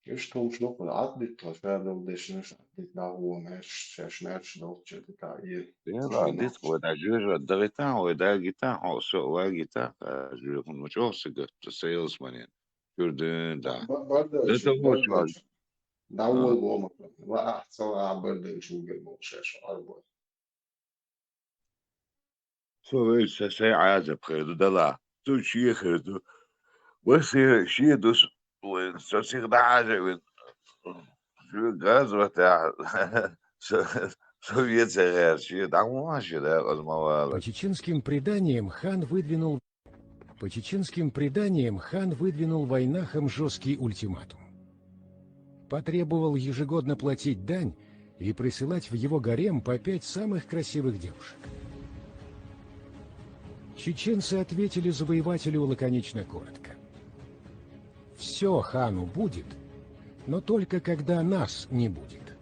Иштта хӀумаш ду кху Ӏаддитта, ша долу дешнаш Ӏаддитта, нагӀо маьрша, шаьш маьрша долчу тӀе тӀаъ ера. Дела, дитт вай дӀа жоьжа дагӀита, вай дагита, хьо со вагита, жоьжа хӀума чӀогӀа ца гатта, сан ялсаманин. Чуьра дуьйна да. Ба-, бардачу, Дата вочу бардачу. ДӀаволла боху ма, ва ахь ца ва, ахь бардачу вугар боху шаьш Ӏарбой. Со вевза сан, сайн Ӏазап хир ду, дала. Цу шен хир ду. Ва се шен ду с-, вай, со сиха дӀахьажа вина. Шу газа ватахь. Со, со вен ца гӀерта, шен дӀа ма ван шен дакъаза ма вала. По чеченским преданиям хан выдвинул По чеченским преданиям хан выдвинул вайнахам жёсткий ультиматум. Потребовал ежегодно платить дань и присылать в его гарем по пять самых красивых девушек. Чеченцы ответили завоевателю лаконично коротко: «Всё хану будет, но только когда нас не будет».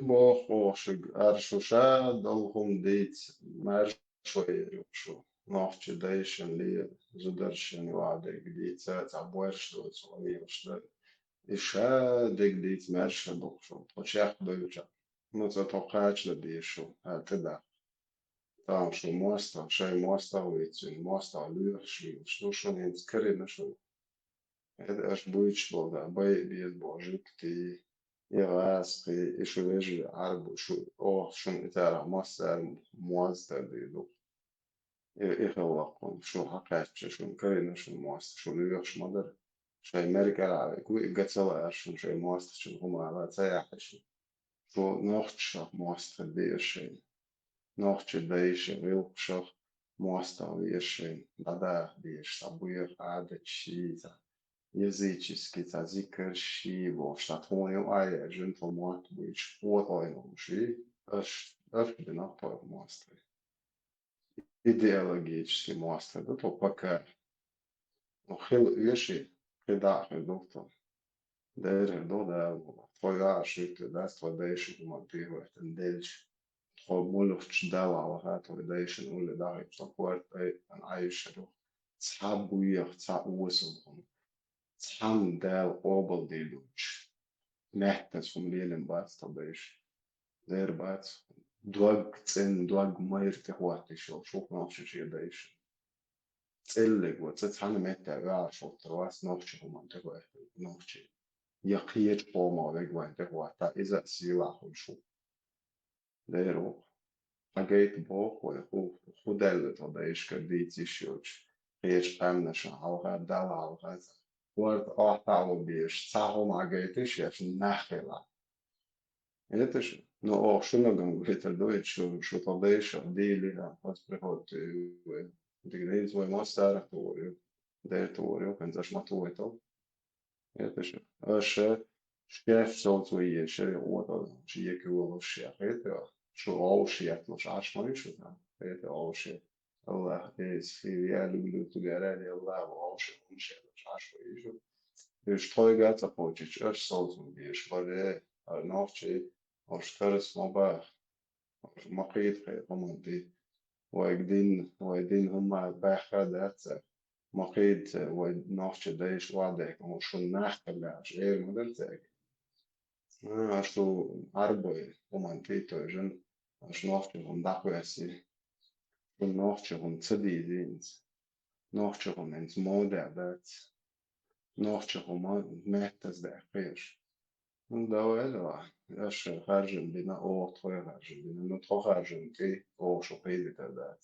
Боху шуьга, ара шу ша долу хӀума дийца маьрша вайра ю шу. Нохчи дайшин лела, зударшин вадерг дийца, цхьа боьрша доцу хӀума йолуш дара. И ша дерг дийца маьрша ду шу, тхо чекхдевлча. Ну, цо тхо кхача дан деза шу, аьлла тӀедаккха. Тахана шу мостагӀ, шайн мостагӀ вийцина, мостагӀ лоьхуш вийцина, шу шуна хӀинца карийна шуна. ХӀета аша буьйцуш болу даа, байа беза боху жуьгтий, и гӀазкхий, и шу вежарий Ӏарбой, шу оха шуна и царах массара а моз тардийр ду. И, и хилла кхунна, шу хьакхаьчча, шуна карийна шуна мостагӀ, шу лоьхуш ма дара. Шайн мер кӀелхьарве, кху и ган ца лаьара шуна, шайн мостагӀчун хӀума ала ца яхьа шуна. Шу нохчашах мостагӀ хир деза шайна. Нохчи дайшин гӀиллакхашах мостагӀ веза шайна, дӀадаха дезаш цхьа боьха Ӏадаташ йий цхьа, языческий цхьа зикарш йий бохуш, цхьа тхуна юкъа а яьржина тхо мотт буьйцуш, къотӀойн хӀумаш йий, аша, аша дина тхойх мостагӀий. Идеологически мостагӀий ду тхо пока. Ну, хила оьший, кхин дӀа а хир ду тхо. Дера хир ду Дала, тхо йоӀарш хӀуьттур дац, тхо дайшин хӀуманна тӀехӀоьттина делча. Тхо муьлххачу Далла хьалха тхо дайшин улле дӀахӀиттина тхо корта айина Ӏайшаро. Цхьа боьха, цхьа осал хӀума, цхьамма Дала къобалдийр долчу меттаза хӀума лелийна бац тхо дайша. Дера бац, дог цӀена, дог майра тӀехӀоттийш йолуш ву нохчи шен дайшин. ЦӀеллиг ву, цӀе цхьана метта оьгӀаш хӀуттур вац нохчи хӀуманна тӀехӀоьттина, нохчи. Я кхечу къомах верг вайна тӀехӀоттахь, иза а сийлахь хуьлуш ву. Дера ву. Хьан гайта боху вай, хӀу, хӀу даьлла тхо дайшкара дийца йиш йоцуш, кхечу къаьмнашна хьалха, Далла хьалха цхьа. ХӀорда охьатаӀо безаш, цхьа хӀума хьан гайта йиш еш нах хилахь. ХӀета шу? Ну, оха шуна ган гойтур ду, шу, шу тхо дайшах дийли, а, хӀоз приход, э, дика дийца вай массара а тухур ю, дера тухур ю, хӀинца аша ма тухуйтал. ХӀета шу? Аша шаьш совцо еза шаре къотӀалла, шу екаялуш шех, хӀета шу гӀовш етталуш Ӏаш ма ю шу там, хӀета гӀовш ет. Аллах, эс, я люблю тебя ради Аллаха, вовши хӀума шаьллаш Ӏаш ву иза. Уьш тхойга а ца кхочуьйтуш, аша совцун беш, баре, хӀара нохчий, ош карас ма баха, ош ма кхийта хӀуманна тӀе. Вайга дин, вай дин хӀумма баьхха а дац цара. Ма кхийта вай нохчи дайша охьадехка, хӀун шун нах хилла аьлла, эр ма дара цаьрга. А, аша шу Ӏарбой хӀуманна тӀе а тевжина, аша нохчи хӀума дӀакхоьссий. Шун нохчи хӀума ца дийзи хӀинца. Нохчи хӀума хӀинца модехь дац. Нохчи хӀума меттаза даьккхи аша. Ну, давай, давай. Аша харжам бина, оха тхой харжам бина. Ну, тхо харжам кӀий, оха шу кхийдитар дац.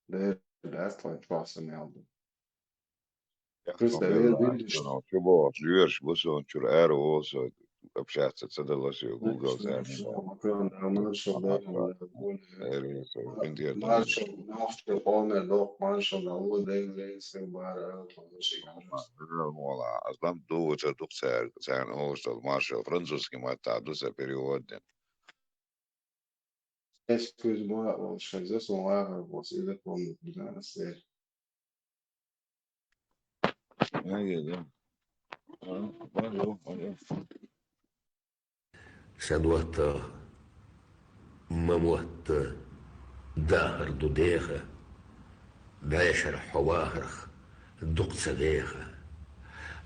Дера дац тхойн чохь са мел ду. Просто вер вилдиш. Чу бохуш, жоьраш бу сон чуьра ара волу со, общаться ца дала соьга, гулгал царна. Маршал, нохчо къомер доккху маршал, Дала дегза сил бара. Аз лам дувцар дукха цаьрга, царна олуш долу маршал, французский маттахь ду сан перевод дина. Эскуз ма волуш хеза, сон вахар бос, иза помнит бинарас эр. Сан доттагӀа, ма мотта, дахар ду деха, бӀешара хьо вахарх дукха ца веха.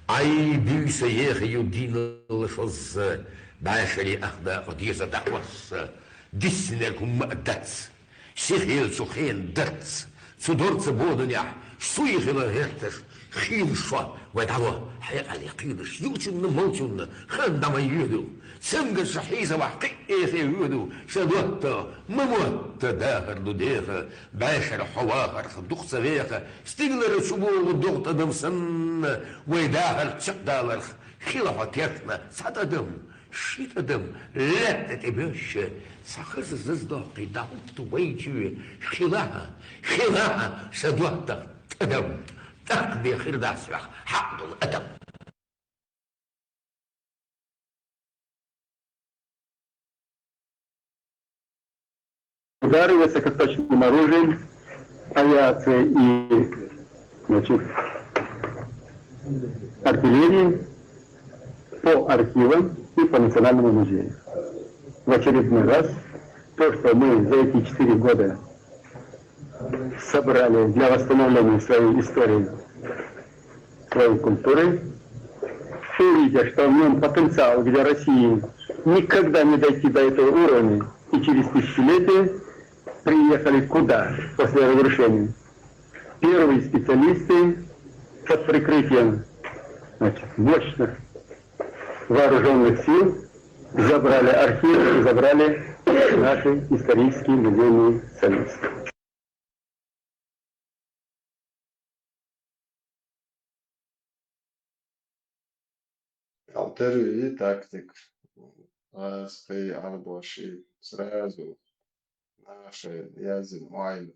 Ай, буьйса еха ю дийналла шозза, бӀешарий ах дакъа деза дӀахьосса, диснарг хӀумма а дац. Сихъелчу хен дац, цу дорца боданехь суй хила гӀерташ, хийла шо вай дӀало хьекъале кхийдаш, юучунна, молчунна хан дӀа ма йоьду, цамгарша хьийзавахь кхин а эхе воьду, ша дотта, ма мотта дахар ду деха, бӀешара хьо вахарх дукха ца веха, стигалара чу богӀу догӀу тӀадам санна, вай дахар чекхдаларх хила хьо теркна цхьа тӀадам. Ши тӀадам лаьтта тӀе боьшша, сан хаза заза доккхий дӀахӀутту вай чоь, хилахьа, хилахьа, сан доттагӀа тӀадам, тӀаккха бен хир дац хьоьх хьакъ долу адам. удары высокоточным оружием, авиацией и, значит, артиллерией по архивам и по Национальному музею. В очередной раз то, что мы за эти четыре года собрали для восстановления своей истории, своей культуры, все видя, что в нем потенциал, где России никогда не дойти до этого уровня, и через тысячелетия приехали куда после разрушения? Первые специалисты под прикрытием, значит, мощных вооруженных сил забрали архив и забрали наши исторические музейные ценности. Алтервили тактик. Аз кхы арбоши сразу наши язын вайлы.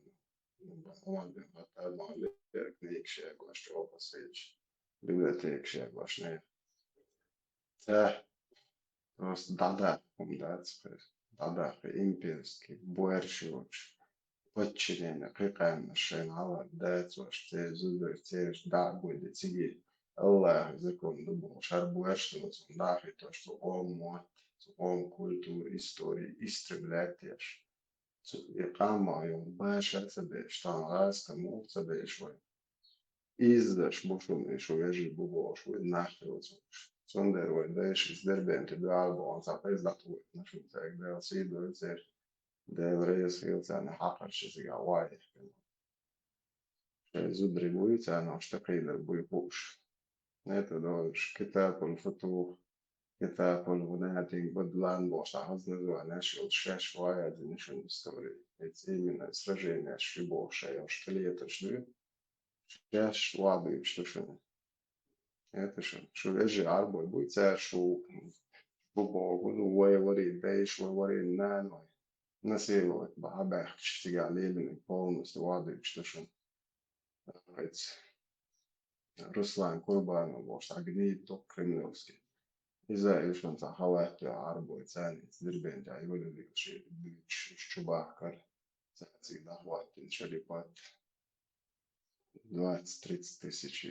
Бахман бен хатар мали книг шегош опасыч. Библиотек шегош не. Та. Просто дада хум дац кхы. Дада кхы имперский буэршиуч. Подчинение кхы кайна шен ала дац ваш те зубер те да буде циги. Аллах закон дубу шар буэршиуч. Да хи то, что он мот, он культура, история истреблять еш. И кама ё баша цабеш, там раз кому цабеш вай. Из даш бушум и шугежи бубош вай нахил цуш. Сондер вай даш из дербен те дуал бон са пез дату нашум цег дел си дой цер. Дел рейс хил цана хакар шизига вай. Шай зубри буй цана ошта кыйлар буй хуш. Это дольш. Китапул футух. Китапул вунятин бадлан бошта хазна зуана шил шеш вая динишун истории. Эц именно сражение ши бошта ошта леташ ду. Шеш ваду иштушун. Это шо. Шу вежи арбой буй цар шу. Шу богу, ну, вай вари, бейш вай вари, на, ну. Насиловать баха бахч сига лелин полностью ваду иштушун. Эц. Руслан Курбанов бошта гнид ток кремлевский. Иза ишон са халат я арбой цани дирбен да его любил ши бич чубакар. Саци да хватин шалипат. Двадцать-тридцать тысяч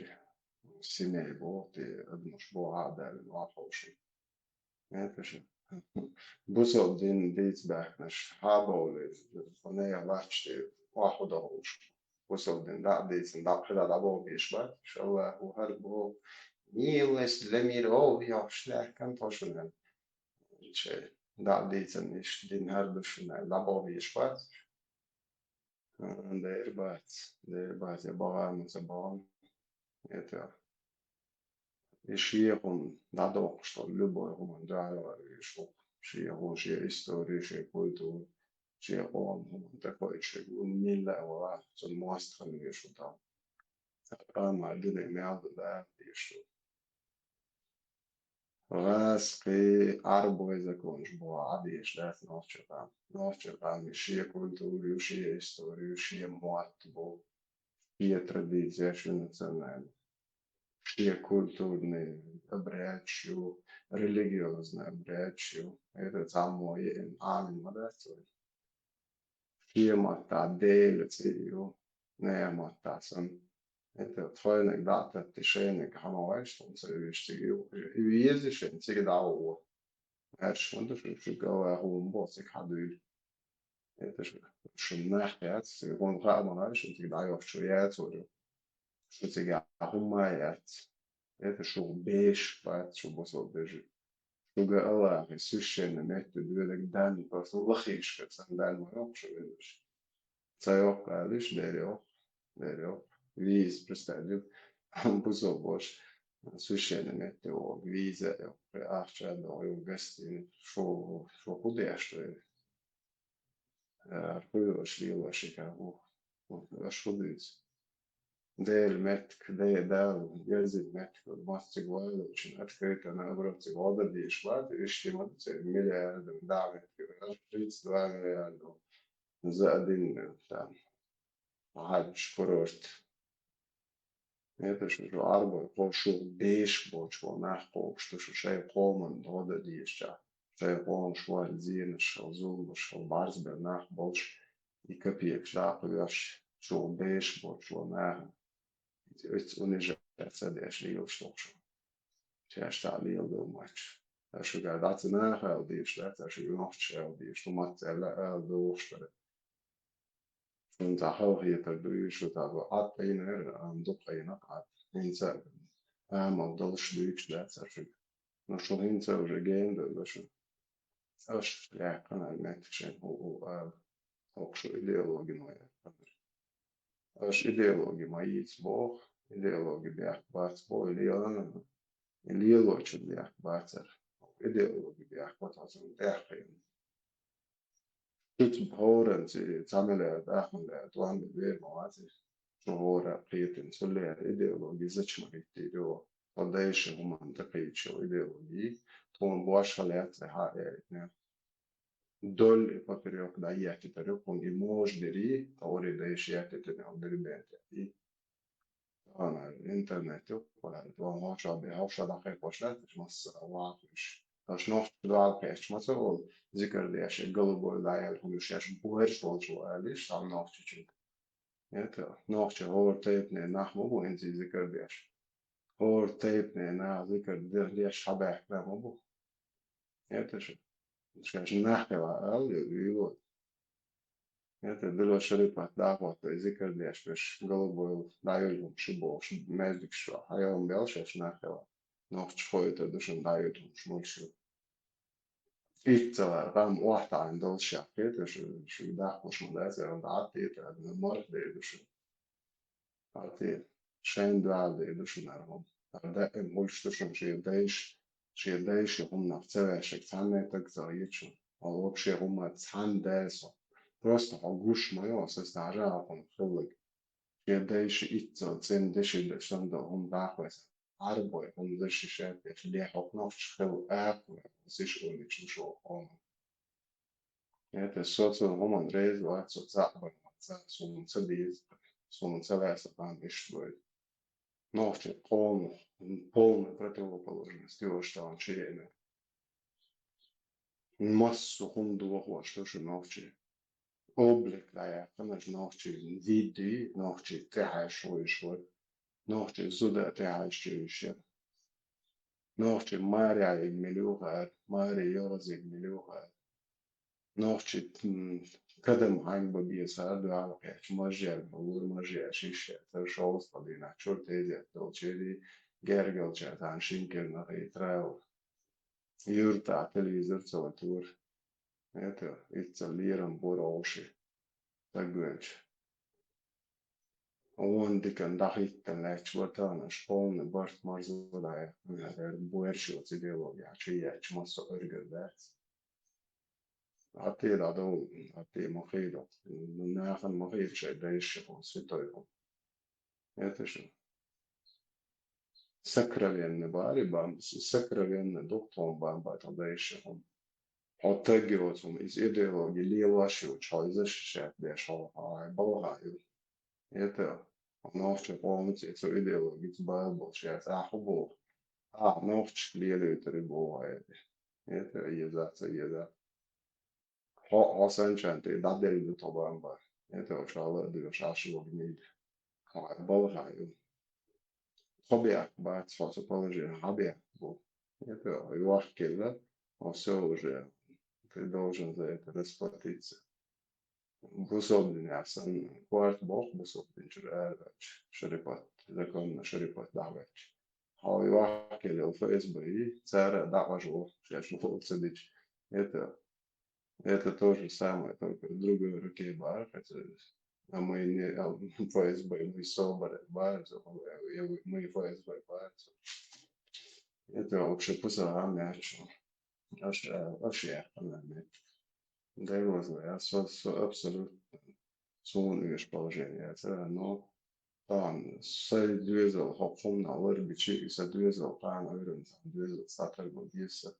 семей бо ти одну шбо адал вахоши. Это же. Бусо дин диц бахнаш хаболи. Фоне я лачти вахудош. Бусо дин да диц да хила да бо биш ба. Шалла у хар бо. Милость для миров я шляхкан тошунен. Че да диц ниш дин хар душунен да бо биш ба. Дербац, дербац, я багамца бан. Это. И шиехун да док, что любой хуман да, и шо. Шиехун, шие история, шие культура, шиехун, хуман такой, шие гун милла, вала, что мост хан, и шо там. Ама дыне мял да, и шо. Раз кхы арбой законш бо адиш дас нохчакан. Нохчакан шие культуру, шие историю, шие муат бо, шие традиция, шие национальный. Шие культурный обрядчу, религиозный обрядчу. Это самое им амин мадацой. Шие матта делю цию, не матта сан. Это твойник дата тишеник хамавайш, там цевиш цигил. И виези шен цигдау. Эрш мандуш шугава хумбо циг хадуил. Это шу шумнах яц, цигун хамавайш, цигдау шуяц, шу цигахумаяц. Это шу беш бац, шу босо бежи. Шуга Аллахи священный метте дуэлек дан, просто лахишка сан дан ма ёк шу бежи. Ца ёк калиш, дер ёк, дер ёк. Виз, представил, бусо бош священный метте о виза, ахча до гостин, шо, шо кудеш, что хуйлаш, лилаш, и как бы, аш худуц. Дел метк, де дал, язык метк, мастик вайлучин, открыто на обратце вода диш ват, ишти мадце миллиардов, да, метк, аж тридцать два миллиарда за один, там, хадж курорт. Это что же арбой, по шух беш боч, по нах, по что шо шай коман, вода диш, ча. Шай ком шваль зин, шо зул, шо барз бер нах, больше и копейкаш дакъа веш, шух беш боцуш нахана. Оцу унижать ца деш лелаш долуш. Шаьш цхьа лела ду мача. Ша шуьга дӀа ца наха ала дийш дац, ша шуьга нохчаша ала дийш, шу мацца аьлла ала духуш дара. Шуна цхьа халахетар ду, шу цхьа бу Ӏад къийнера, ам дукха къийнакъ Ӏад. ХӀинца амал долуш дуьйцуш дац ша шуьга. Но шу хӀинца уже гена ду шу. Аша яьккхина меттиг шайн хӀу, хӀу, а, хӀокху шу идеологи ма яьккхина. Аша идеологи ма йийца боху, идеологи бехк бац боху, лелана, лелочун бехк бацара. Идеологи бехк бац, оцунна тӀехь кхиъна. Шуьца хӀоранца цхьа миллиард, ах миллиард, ван миллиард вер ма вац иза. Шу хӀора кхетина, цу лера идеологи зачем ма хӀиттийра йо. Тхо дайша хӀуманна тӀекхийча йо идеологи, тхуна бошха лаьцна хьа а яйтина. Вдоль и поперёк дӀаеттитар ю, кхунна и можа дери, тхо ури дайша еттитина, дербенте. И Тахана интернет ю, ван хьовша бе, хьовша дӀакхайкхош лаьтташ масса вахуьш. Аша нохча дуьхьал кхечча ма ца олу, зикар деш, и голубой дӀаяьлла хӀума ю шаьш борш волчу аьлла, иш цхьа нохчичуьнга. Это, нохча хӀора тайпане нах ма бу хӀинца зикар деш. ХӀора тайпане нах зикар де-, деш хьабаьхкина ма бу. Это шу. Шаьш нах хила ала, вуьйло. Это дило шарипат даха вай зикар деш берш, голубой дӀайолу хӀума шу бохуш, маьждигаш чохь хьайолун бел шаьш нах хила. Нохча хойтар ду шуна дӀайолу хӀума шу муьлш ю. Иццалара къам охьатаӀийна долуш шаьш кхета шу, шу дахкалуш ма дац, аьлла, дӀа а тӀетӀа, марх дер ду шу. Хьан те, шайна дуьхьал дер ду шуна хӀара хӀума. ХӀара даим хуьлуш ду шуна шен дайша, шен дайша хӀуманах ца ваьшшиг цхьанна а таг ца хеташ. Хьо вообще хӀумма цхьанна дайса. Просто хьо гуш ма йо, аса сан хьажа хьуна хилларг. Шен дайша иццал цӀена деши деш санна долу хӀума дӀахойса. Ӏарбой хӀума деши шаьртеш, ле хьо нохча хила акхой, сиш улича шо хьуна. Это со цу хӀуманна реза вац, со цхьаъ бан вац, суна ца деза, суна ца лаьцна бан иштта вай. Нохчийн къоман полная противоположность ю аша тахана чу еана. Массо а хӀума дохош ду шу нохчийн. Облик дӀаяьккхина аша нохчийн, вид, нохчийн тӀехьаьжча вуьйш вара. Нохчийн зуда тӀехьаьжча вуьйш яра. Нохчийн маре йина мила ю хаьара, маре йовзийна мила ю хаьара. Нохчийн, м, кадам хьаьнга бан беза хаьара, дуьхьал кхечу мажъяьлла, лур мажъяьлла, шиш яьлла, цара шовзткъа дийнахь чуьра тезет долчерий, гергалчара цхьана шина кирнахий, травел. Юьртахь телевизор ца латора. Это, иццал лерам бора овши. Дагвелча. Вон дикан дахиттан лаьтташ вара тахана, аша полный барт марзо дай, наверное, буьрш йоцу идеология, чу ечу массо а эргар дац. Хьатте дӀадовла, хьатте ма хийла. Нахана ма хийла шайн дайша хӀума, святой хӀума. Это же сокровенный бара бамба, сокровенный ду тхуна бамба тхан дайша хӀума. Хьо таг йоцу хӀума, иза идеологи лелош йоцу, хьо иза защищать деш, хьо, хьо балха ю. Это нохча къомаца цу идеологица бала болуш яц. Ахьа хӀун боху? Ахьа нохчашка лелуьйтур ю боху айда. Это еза, ца еза. Хьо, хьо санчан тӀе дӀаделла ду тхо бамба. Это ша ла а дуьйш, Ӏаш вогнийда. Хьо балха ю. Тхо бехк бац, хьо цу положение хьан бехк бу. Это йохкелла, хьо всё уже, ты должен за это расплатиться. Бусалба динехь санна, корта боху бусалба динчуьра араваьлча, шарипат, законно шарипат дӀахӀоьттича. Хьо йохкелла ФСБ, цара дӀакъажо, шаьш воху ца дича. Это, это то же самое, только в другой руке бара, хотя, а мы не, а, ФСБ, мы собраны, бара, мы ФСБ, бара. Это вообще пусагӀа мячу. Аша, аша яьккхина меттиг. Делоза, я со, со абсолютно суна оьшу положение яцара, но тахана сайн доьзал хӀокхунна ларбичи, и сан доьзал тахана ойран сан доьзал сатар бу деза.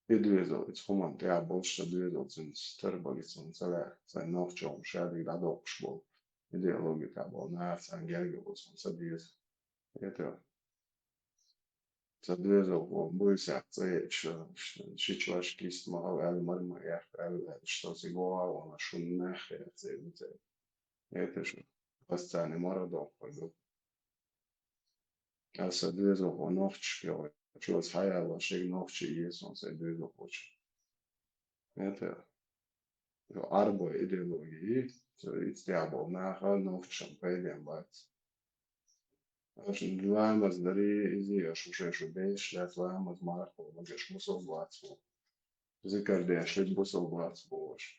И доьзал, и хӀуманна тӀехь болуш сан доьзал цуьнца тар бу, и цунна ца лаьа, сайн нохчо хӀума шадерг дӀадоккхуш болу идеологи тӀехь болу нахаца герга болу цунна ца деза. Это Ца доьзалхо буйсехь цӀа еча, ши чош кист ма хала аьлла, мара ма яхка аьлла, аьлла, что цига вогӀа вана, шун нах яц, аьлла, ца. Это же постоянный мара дохур ду. Аса доьзалхо нохчашка йогӀу, чуз хьаяла шег нохчий еза сан сайн доьзалхочу. Это, Ӏарбой идеологии, ца ицтехь болу наха нохчашна пайден бац. Аша ламаз дарий, изий, аша шу шайн шу беш лаьц ламаз, марха, магаш бусалба вац бу. Зикар деш лиг бусалба вац бу аша.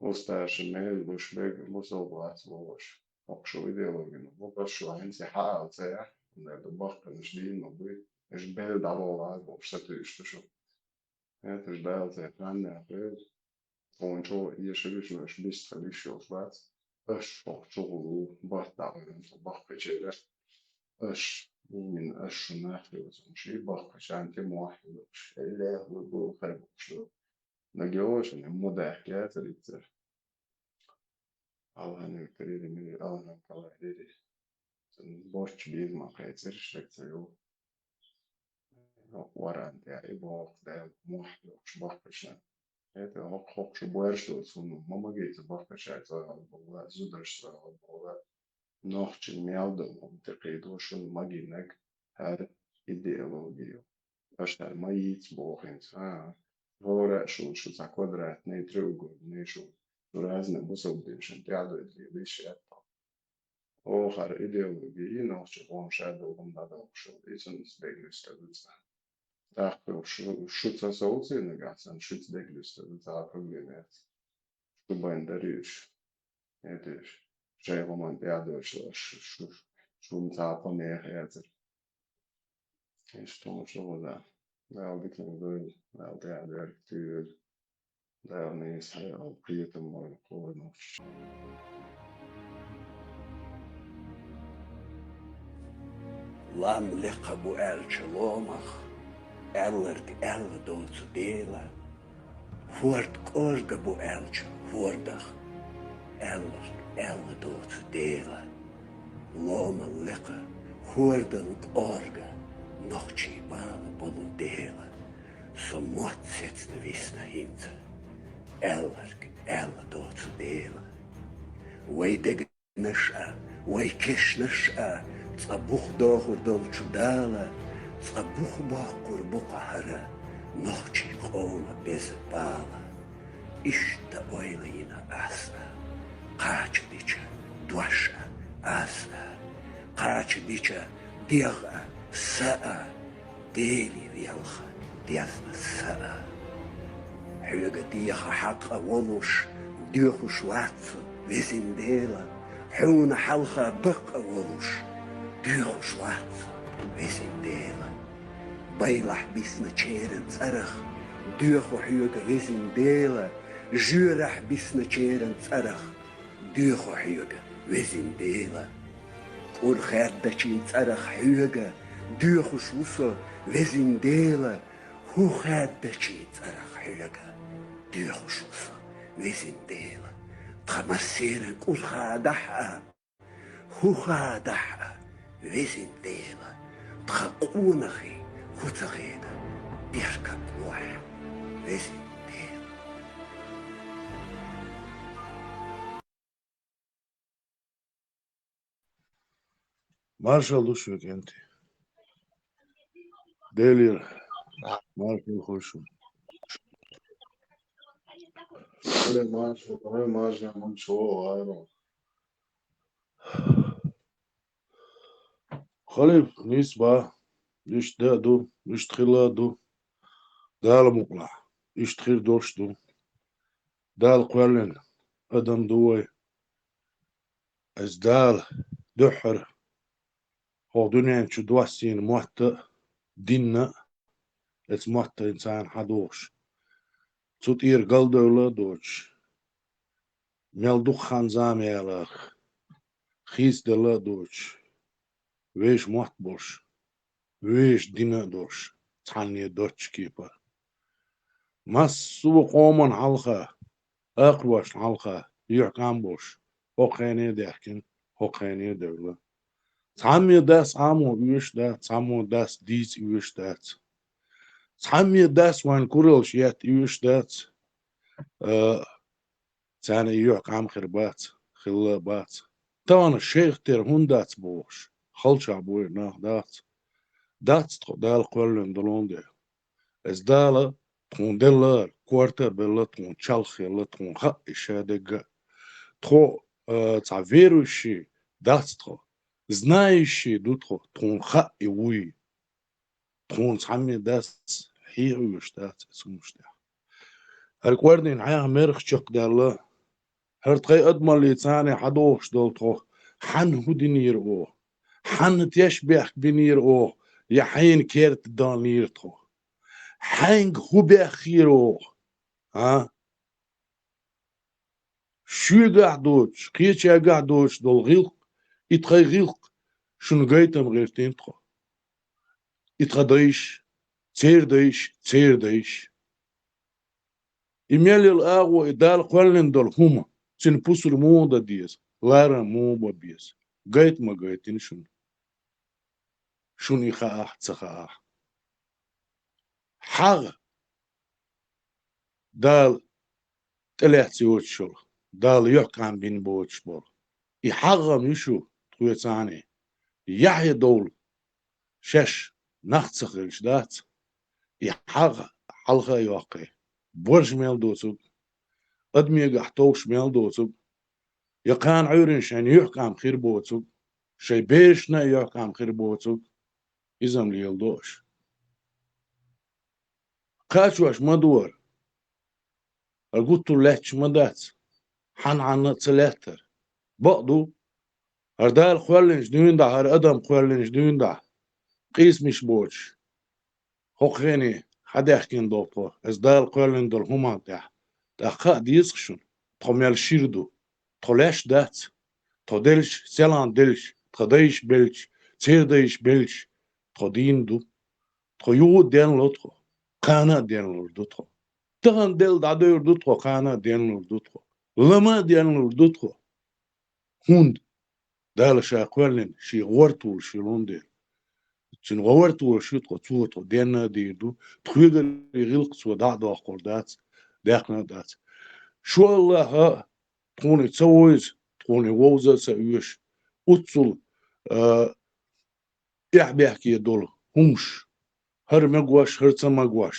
Усташа мел гуш бег бусалба вац бу аша. Хьокху шу идеологина. Вукхаш шу хӀинца хьаала ца яхь, хӀунда ду баккхинаш дийна ма буй. Аша бел дӀаволла вац бу, аша сатуьйсуш ду шу. ХӀеташ Дала церан ханнехь хир, тхуна чӀогӀа эшариш, но аша бист хила йиш йолуш бац. Аша хӀокху чухула ву, барт дӀагӀоьрна со баккхийчеран. Аша, именно аша шу нах йоцурш, и баккхийчарна тӀе мохь йолуш, эллехь ву бу хир бохуш ду. Нагайовшан, ма даьхкияцара иццара. Алхьанан карийра мири, Алхьанан калайрийра. Цунна борч беза ма кхайцира шег ца йолу. Варан тӀехь и боху Дала мохь йохуш баккхийчарна. ХӀета хӀокху хӀокху шу боьрша доцу хӀума ма магийта баккхийчара цӀа гӀалбовла, зударша цӀа гӀалбовла. Нохчийн мел долу хӀума тӀекхийдо шуна магийнарг хӀара идеология. Аша хӀара ма йийца боху хӀинца, а? ХӀора а шуна шу цхьа квадратный, треугольный шу, шу разный бусалба динашна тӀаьхьадойтале лиш яьтта. Оха хӀара идеология, и нохчийн къоман ша долу хӀума дӀадоккхуш, и цунца дегнаш ца ду цхьа. ТӀаккха шу, шу ца совций нагахь санна, шуьца дегнаш ца ду, цхьа а проблема яц. Шу бен дарий уьш. ХӀеташ, шайн хӀуманна тӀаьхьадойталаш, шу, шу, шуна цхьа а помеха яцара. Иштта хӀума шу гӀо да. Дала диканиг дойла, Дала тӀаьхьа берг туьйла. Дала нийса хьайгӀа кхетам бойла кхоьллинчу. Лам лекха бу аьлча ломах, аьлларг аьлла доцу Дела. ХӀорд кӀорга бу аьлча хӀордах, аьлларг аьлла доцу Дела. Ломал лекха хӀордал кӀорга нохчий бала болу Дела. Со мотт сецна висна хӀинца, аьлларг аьлла доцу Дела. Вай дегнаш а, вай кешнаш а цкъа бух дохур долчу Дала, цкъа бух боккхур бу-кх хӀара нохчийн къоман беза бала. Иштта ойла йина ас а, кхача дича дош а ас а, кхача дича дегӀ а, са а, Делера ялх дезна са а. Хьоьга деха хьакъ а волуш, доьхуш вац со, везин Дела, хьуна хьалха бакъ а волуш, доьхуш вац со, везин Дела. Байлахь бисначеран цӀарах доьху хьоьга, везин Дела, жоьрахь бисначеран цӀарах доьху хьоьга, везин Дела. КӀур хаьддачийн цӀарах хьоьга доьхуш ву со, везин Дела, хӀу хаьддачийн цӀарах хьоьга доьхуш ву со, везин Дела. Тхан массеран кӀур хадахь а, хӀу хадахь а, везин Дела, тхан къонахий хӀу ца хеда беркат лохь, везин Дела. Маршалла ду шуьга, кӀентий. Делера маршалла хуьлда шуна. Маршалла, маршалла, маршалла, маршалла. Халип, нийса бу, иштта де а ду, иштта хила а ду. Дала мукъалахь, иштта хир долуш ду. Дала кхоьллина адам ду вай. Иза Дала дуьххьара хӀокху дуьнен чу доссийна мотт а, дин а, оцу маттана царна хьадогӀуш, цу тӀера галдевлла а доцуш, мел дукха хан-зама яларх, хийцаделла а доцуш, вешан мотт а болуш, вешан дин а долуш, цхьанне доцчу кепара. Массо а къоман хьалха, акхаройшна хьалха юьхькӀам болуш, хӀокху хене а даьхкина, хӀокху хене а девлла. Цхьамме дас Ӏамо оьшуш дац, цхьаммо дас дийца оьшуш дац. Цхьамме дас вайн куралш етта оьшуш дац. Э, царна юьхь къам хир бац, хилла бац. Тахана шайх тера хӀунда дац бохуш, халчахь бой нах дац. Дац тхо Дала кхоьллина долун де. Эс Дала тхуна делла, корта а белла, тхуна чалх хилла, тхуна хаьа и ша дегга. Тхо, э, цхьа верующий дац тхо. Знающий ду тхо, тхуна хаьа и вуй. Тхуна цхьамме дас хьехавеш дац эс хӀумаш тӀехь. ХӀара кӀордийна хьеха мерах чекхдаьлла. ХӀара тхайн адамаллица цхьаьна хьадохуш долу тхо, хьанна хӀун динийра оха? Хьанна тешнабехк бинийра оха, я хьенан керта даннийра тхо? Хьаьнга хӀун беххийра оха? А? Шуьгахь доцуш, кхечаьргахь доцуш долу гӀиллакх, и тхайн гӀиллакх шуна гайтам гӀиртина тхо. И тхан дайша, церан дайша, церан дайша. И мел йолу агӀо, и Дала кхоьллина долу хӀума, цуьнан пусар муха дан деза, ларам муха бан беза, гайта ма гайтина шуна. Шуна и хаахь а, ца хаахь а. ХьагӀ Дала тӀелаьцна йоцуш йолу, Дала юьхькӀам бина боцуш болу. И хьагӀ-м ю шу тхоьца цхьаьна. Яхье довла шаьш нах ца хилча дац, и хьагӀ хьалха а йоккхий, борш мел доцург, адамегахь товш мел доцург, я кхана Ӏуьйранна шайна юьхькӀам хир боцург, шайн берашна а юьхькӀам хир боцург, иза-м леладо аша. Кхачош ма дора. ХӀара гуттар лаьтташ ма дац. Хьан-хьанна а ца лаьттара. Бакъ ду, хӀара Дала кхоьллинчу дуьйна дӀа, хӀара адам кхоьллинчу дуьйна дӀа, къийсамаш боцуш, хӀокху хене хьадаьхкина долу тхо, эс Дала кхоьллина долу хӀуманна тӀехь. ТӀаккха хаа деза-кх шуна, тхо мел шира ду. Тхо лаьш дац. Тхо делча, селхана делча, тхан дайша белча, церан дайша белча, тхо дийна ду. Тхо юха а денло тхо, кхана а денлур ду тхо. Тахана делла дӀадевр ду тхо, кхана а денлур ду тхо. Лама а денлур ду тхо. ХӀунда Дала ша кхоьллина, шен гӀортолуш йолун дела. Цуьнан гӀортолуш ю тхо, цо тхо денна а дийр ду, тхоьгара и гӀиллакх цо дӀа а доккхур дац, даьккхина а дац. Шу Аллаха тхуна ца вовза, тхуна вовза а ца оьшу, уццул, а, эхь-бехке долу хӀумаш, хӀара мегош, хӀара ца магош,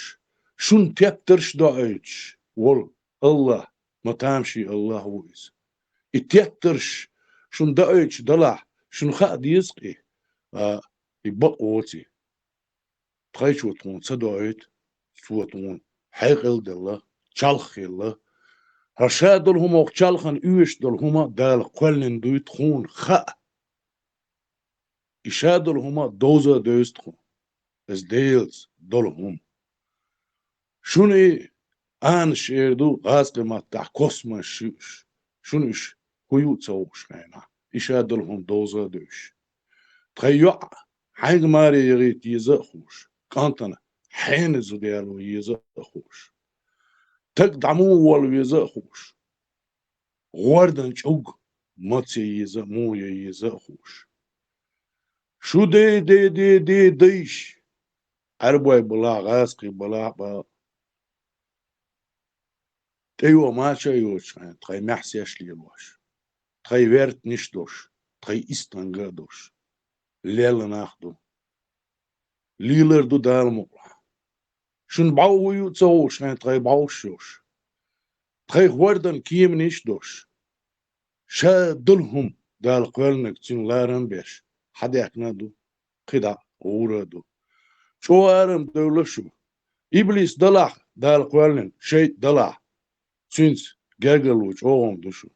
шуна тептарш доуьйтуш волу Аллах, ма тамашийна Аллах ву иза. И тептарш шуна доуьйтуш далахь, шуна хаа деза-кх и, а, и бакъ воций. Тхайчо тхуна ца доуьйту, цо тхуна хьекъал а делла, чалх а хилла. ХӀара ша долу хӀума, хӀокху чалхана оьшуш долу хӀума Дала кхоьллина дуй тхуна хаа. И ша долу хӀума довза а девза тхуна. Иза Делаца долу хӀума. Шуна и анаш эр ду гӀазкхийн маттахь космос шиъш. Шуна уьш хӀун ю а ца хууш хенахь, и ша долу хӀума довза а девзаш. Тхайн йоӀ хьаьнга маре яхийта еза а хууш, кӀантана хьенан зуда яло еза а хууш. Таг дӀа муха волла веза а хууш. ГӀордан чӀуг маца еза а, муха еза а хууш. Шу дей, дей, дей, дей, дайш, Ӏаьрбой балахь, гӀазкхий балахь а бала. ТӀейо мача а йоцуш хьайн, тхайн маьхьсеш лелош, тхайн вертанаш а долуш, тхайн истанга а долуш, лелла нах ду. Лелар ду Дала мукъалахь. Шуна бӀов хӀун ю а ца хууш хьайн, тхайн бӀовш а йолуш. Тхайн хӀордан кеманаш а долуш. Ша долу хӀума Дала кхоьллинарг цуьнан ларам а беш, хьадаьккхина а ду, кхидӀа а гӀура а ду. ЧӀогӀа арам девлла шу. Иблис далахь, Дала кхоьллина, шайтӀа далахь, цуьнца гергарло чӀогӀа ду шу.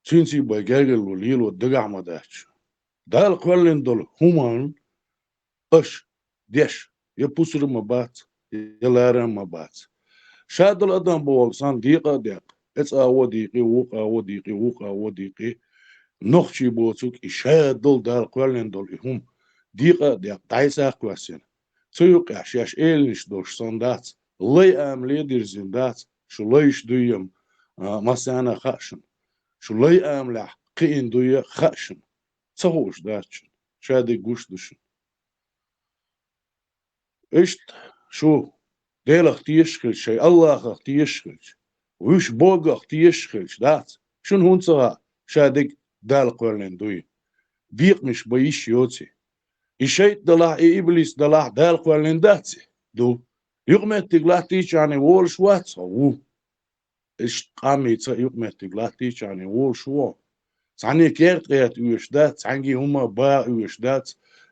Цуьнций бай гергарло лело дагахь ма дац шу. Дала кхоьллина долу хӀуманна аша деш я пусар ма бац, я ларам ма бац. Ша долу адам бохург санна декъа а декъа, эцӀа а во дийкъи, вукъа а во дийкъи, вукъа а во дийкъи, нохчий боцург и ша долу Дала кхоьллина долу и хӀума декъа а декъа, дӀасакхоьссина. Цу юкъехь шаьш эланаш долуш санна дац, лай амале дирзина дац, шу лайш дуй-м, а, массарна а хаьа шуна. Шу лай амалехь кхиъна дуй а хаьа шуна. ца хууш дац шуна, ша дерг гуш ду шуна. Иштта шу Делах тешаш хилча, шайн Аллахах тешаш хилча, вуьш Богах тешаш хилча дац, шуна хӀунда ца хаьа, ша дерг Дала кхоьллина дуй? Декъамаш бан йиш йоций? И шайтӀа далахь, и иблис далахь, Дала кхоьллина дац? Ду. Юкъаметтиг латтийчарний волуш вац хьо? Ву. Иштта къаммица юкъаметтиг латтийчарний волуш ву хьо. Цхьанне керта гӀерта оьшуш дац, цхьаьнгге хӀума баха оьшуш дац,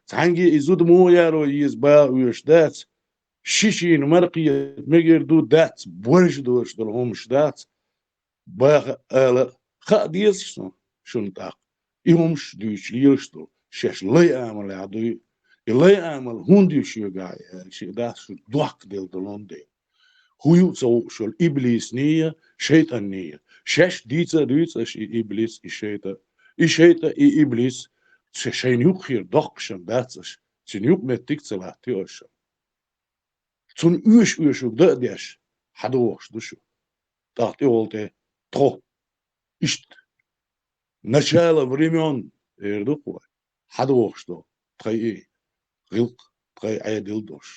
цхьаьнгге и зуда муха яро еза баха оьшуш дац, ши шийна мара кхета мегар ду дац, боржа долуш долу хӀумаш дац, баха ала а хаа дезаш суна, шуна тӀаккха. И хӀумаш дуьйцуш лелаш долу, шаьш лай амалехь дуй. И лай амал хӀунда ю шуьгахь аьлча, и дац шу дохка делла долун дела. ХӀун ю ца хууш йолу иблисний а, шайтӀанний а? Шаьш дийца а дуьйцу аша и иблис, и шайтӀа. И шайтӀа, и иблис ша-, шайна юккъера доккхуш дац аша. Цуьнан юкъаметтиг ца латтайо аша. Цунна оьшу-оьшург дан а деш, хьадогӀуш ду шу. ТӀаккха тӀехула тӀе тхо. Иштта. Начало времён эр ду-кх вай. ХьадогӀуш ду тхайн и гӀиллакх, тхайн Ӏедал долуш.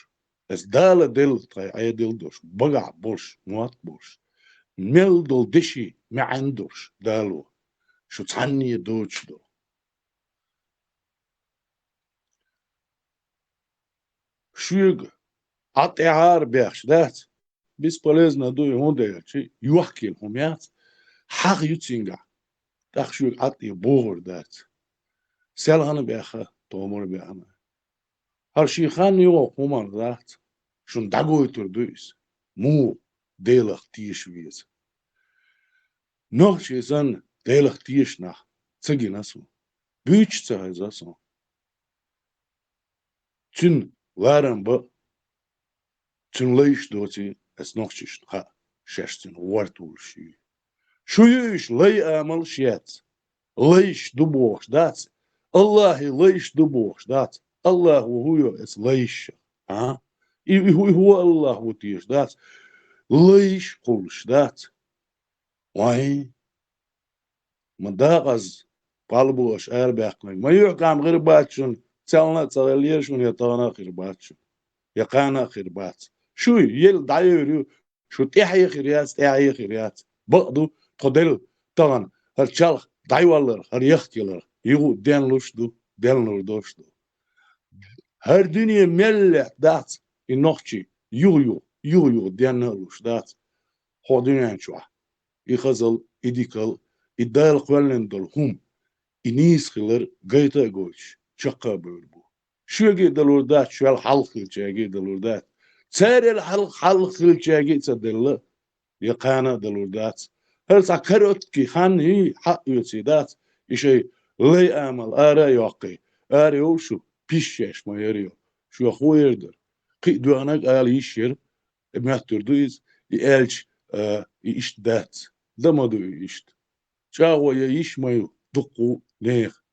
Аса Дала делла тхайн Ӏедал долуш, багахь болуш, мотт болуш. Мел долу деши маьӀна долуш Дало. Шу цхьанне доцуш долу. Шуьга Ӏад тӀаьхьара бехаш дац, бесполезно ду и, хӀунда аьлча йохкийла хӀума яц, хьагӀ ю цуьнгахь, тӀаккха шуьга Ӏад тӀе богӀур дац. Селхана беха, томара беана. ХӀара шен хан юхахь хӀуманах дац, шуна дӀагойтур ду иза, муха Делах теша веза. Нохчий санна Делах теша нах ца гина суна, буьйцуш ца хеза суна. Цуьнан ларам бан а, цуьнан лайш доций аса нохчашна хаьа, шаьш цуьнан ворта волуш юй. Шу юуш лай амал шеца, лайш ду бохуш дац, Аллахьи лайш ду бохуш дац, Аллахьо хӀун йо аса лайш? А? И, и, хӀу-, и хӀун Аллахь ву теша дац, лайш кхуллуш дац. Вайн, ма дакъаза пхьалбо аша арабаьккхинарг. Ма юьхькӀам хир бац шуна, цална а ца хиллера шуна, я тахана а хир бац шуна, я кхана а хир бац. Шу елла дӀайойр ю, шу тӀаьхье хир яц, тӀаьхье хир яц. Бакъ ду, тхо делла тахана, хӀара чалх дӀайолларх, хӀара яхкаларх, юха денлуш ду, денлур долуш ду. ХӀара дуьне мел лаьтта дац, и нохчий юха-юха, юха-юха денна а луш дац хӀокху дуьнен чохь. И хазал, и дикал, и Дала кхоьллина долу хӀума, и нийса хилар гайта а гойтуш, чаккха а бевр бу. Шуьга а далур дац, шуьгал хьалха хиллачаьрга а далур дац. Царел хьалха, хьалха хиллачаьрга а ца делла, я кхана а далур дац. ХӀара цхьа каротки хан хӀий хьаъ оьций дац, и шайн лай амал ара а йоккхий, ара йовшу пишшеш ма яр йо, шух хӀун эр дара. Кхин а доьгӀнарг ала йиш яра, и моьттур ду иза, и аьлча, а, и иштта дац. Дан ма ду и иштта. ЧӀагӀо я йиш ма ю дуккха а нехан.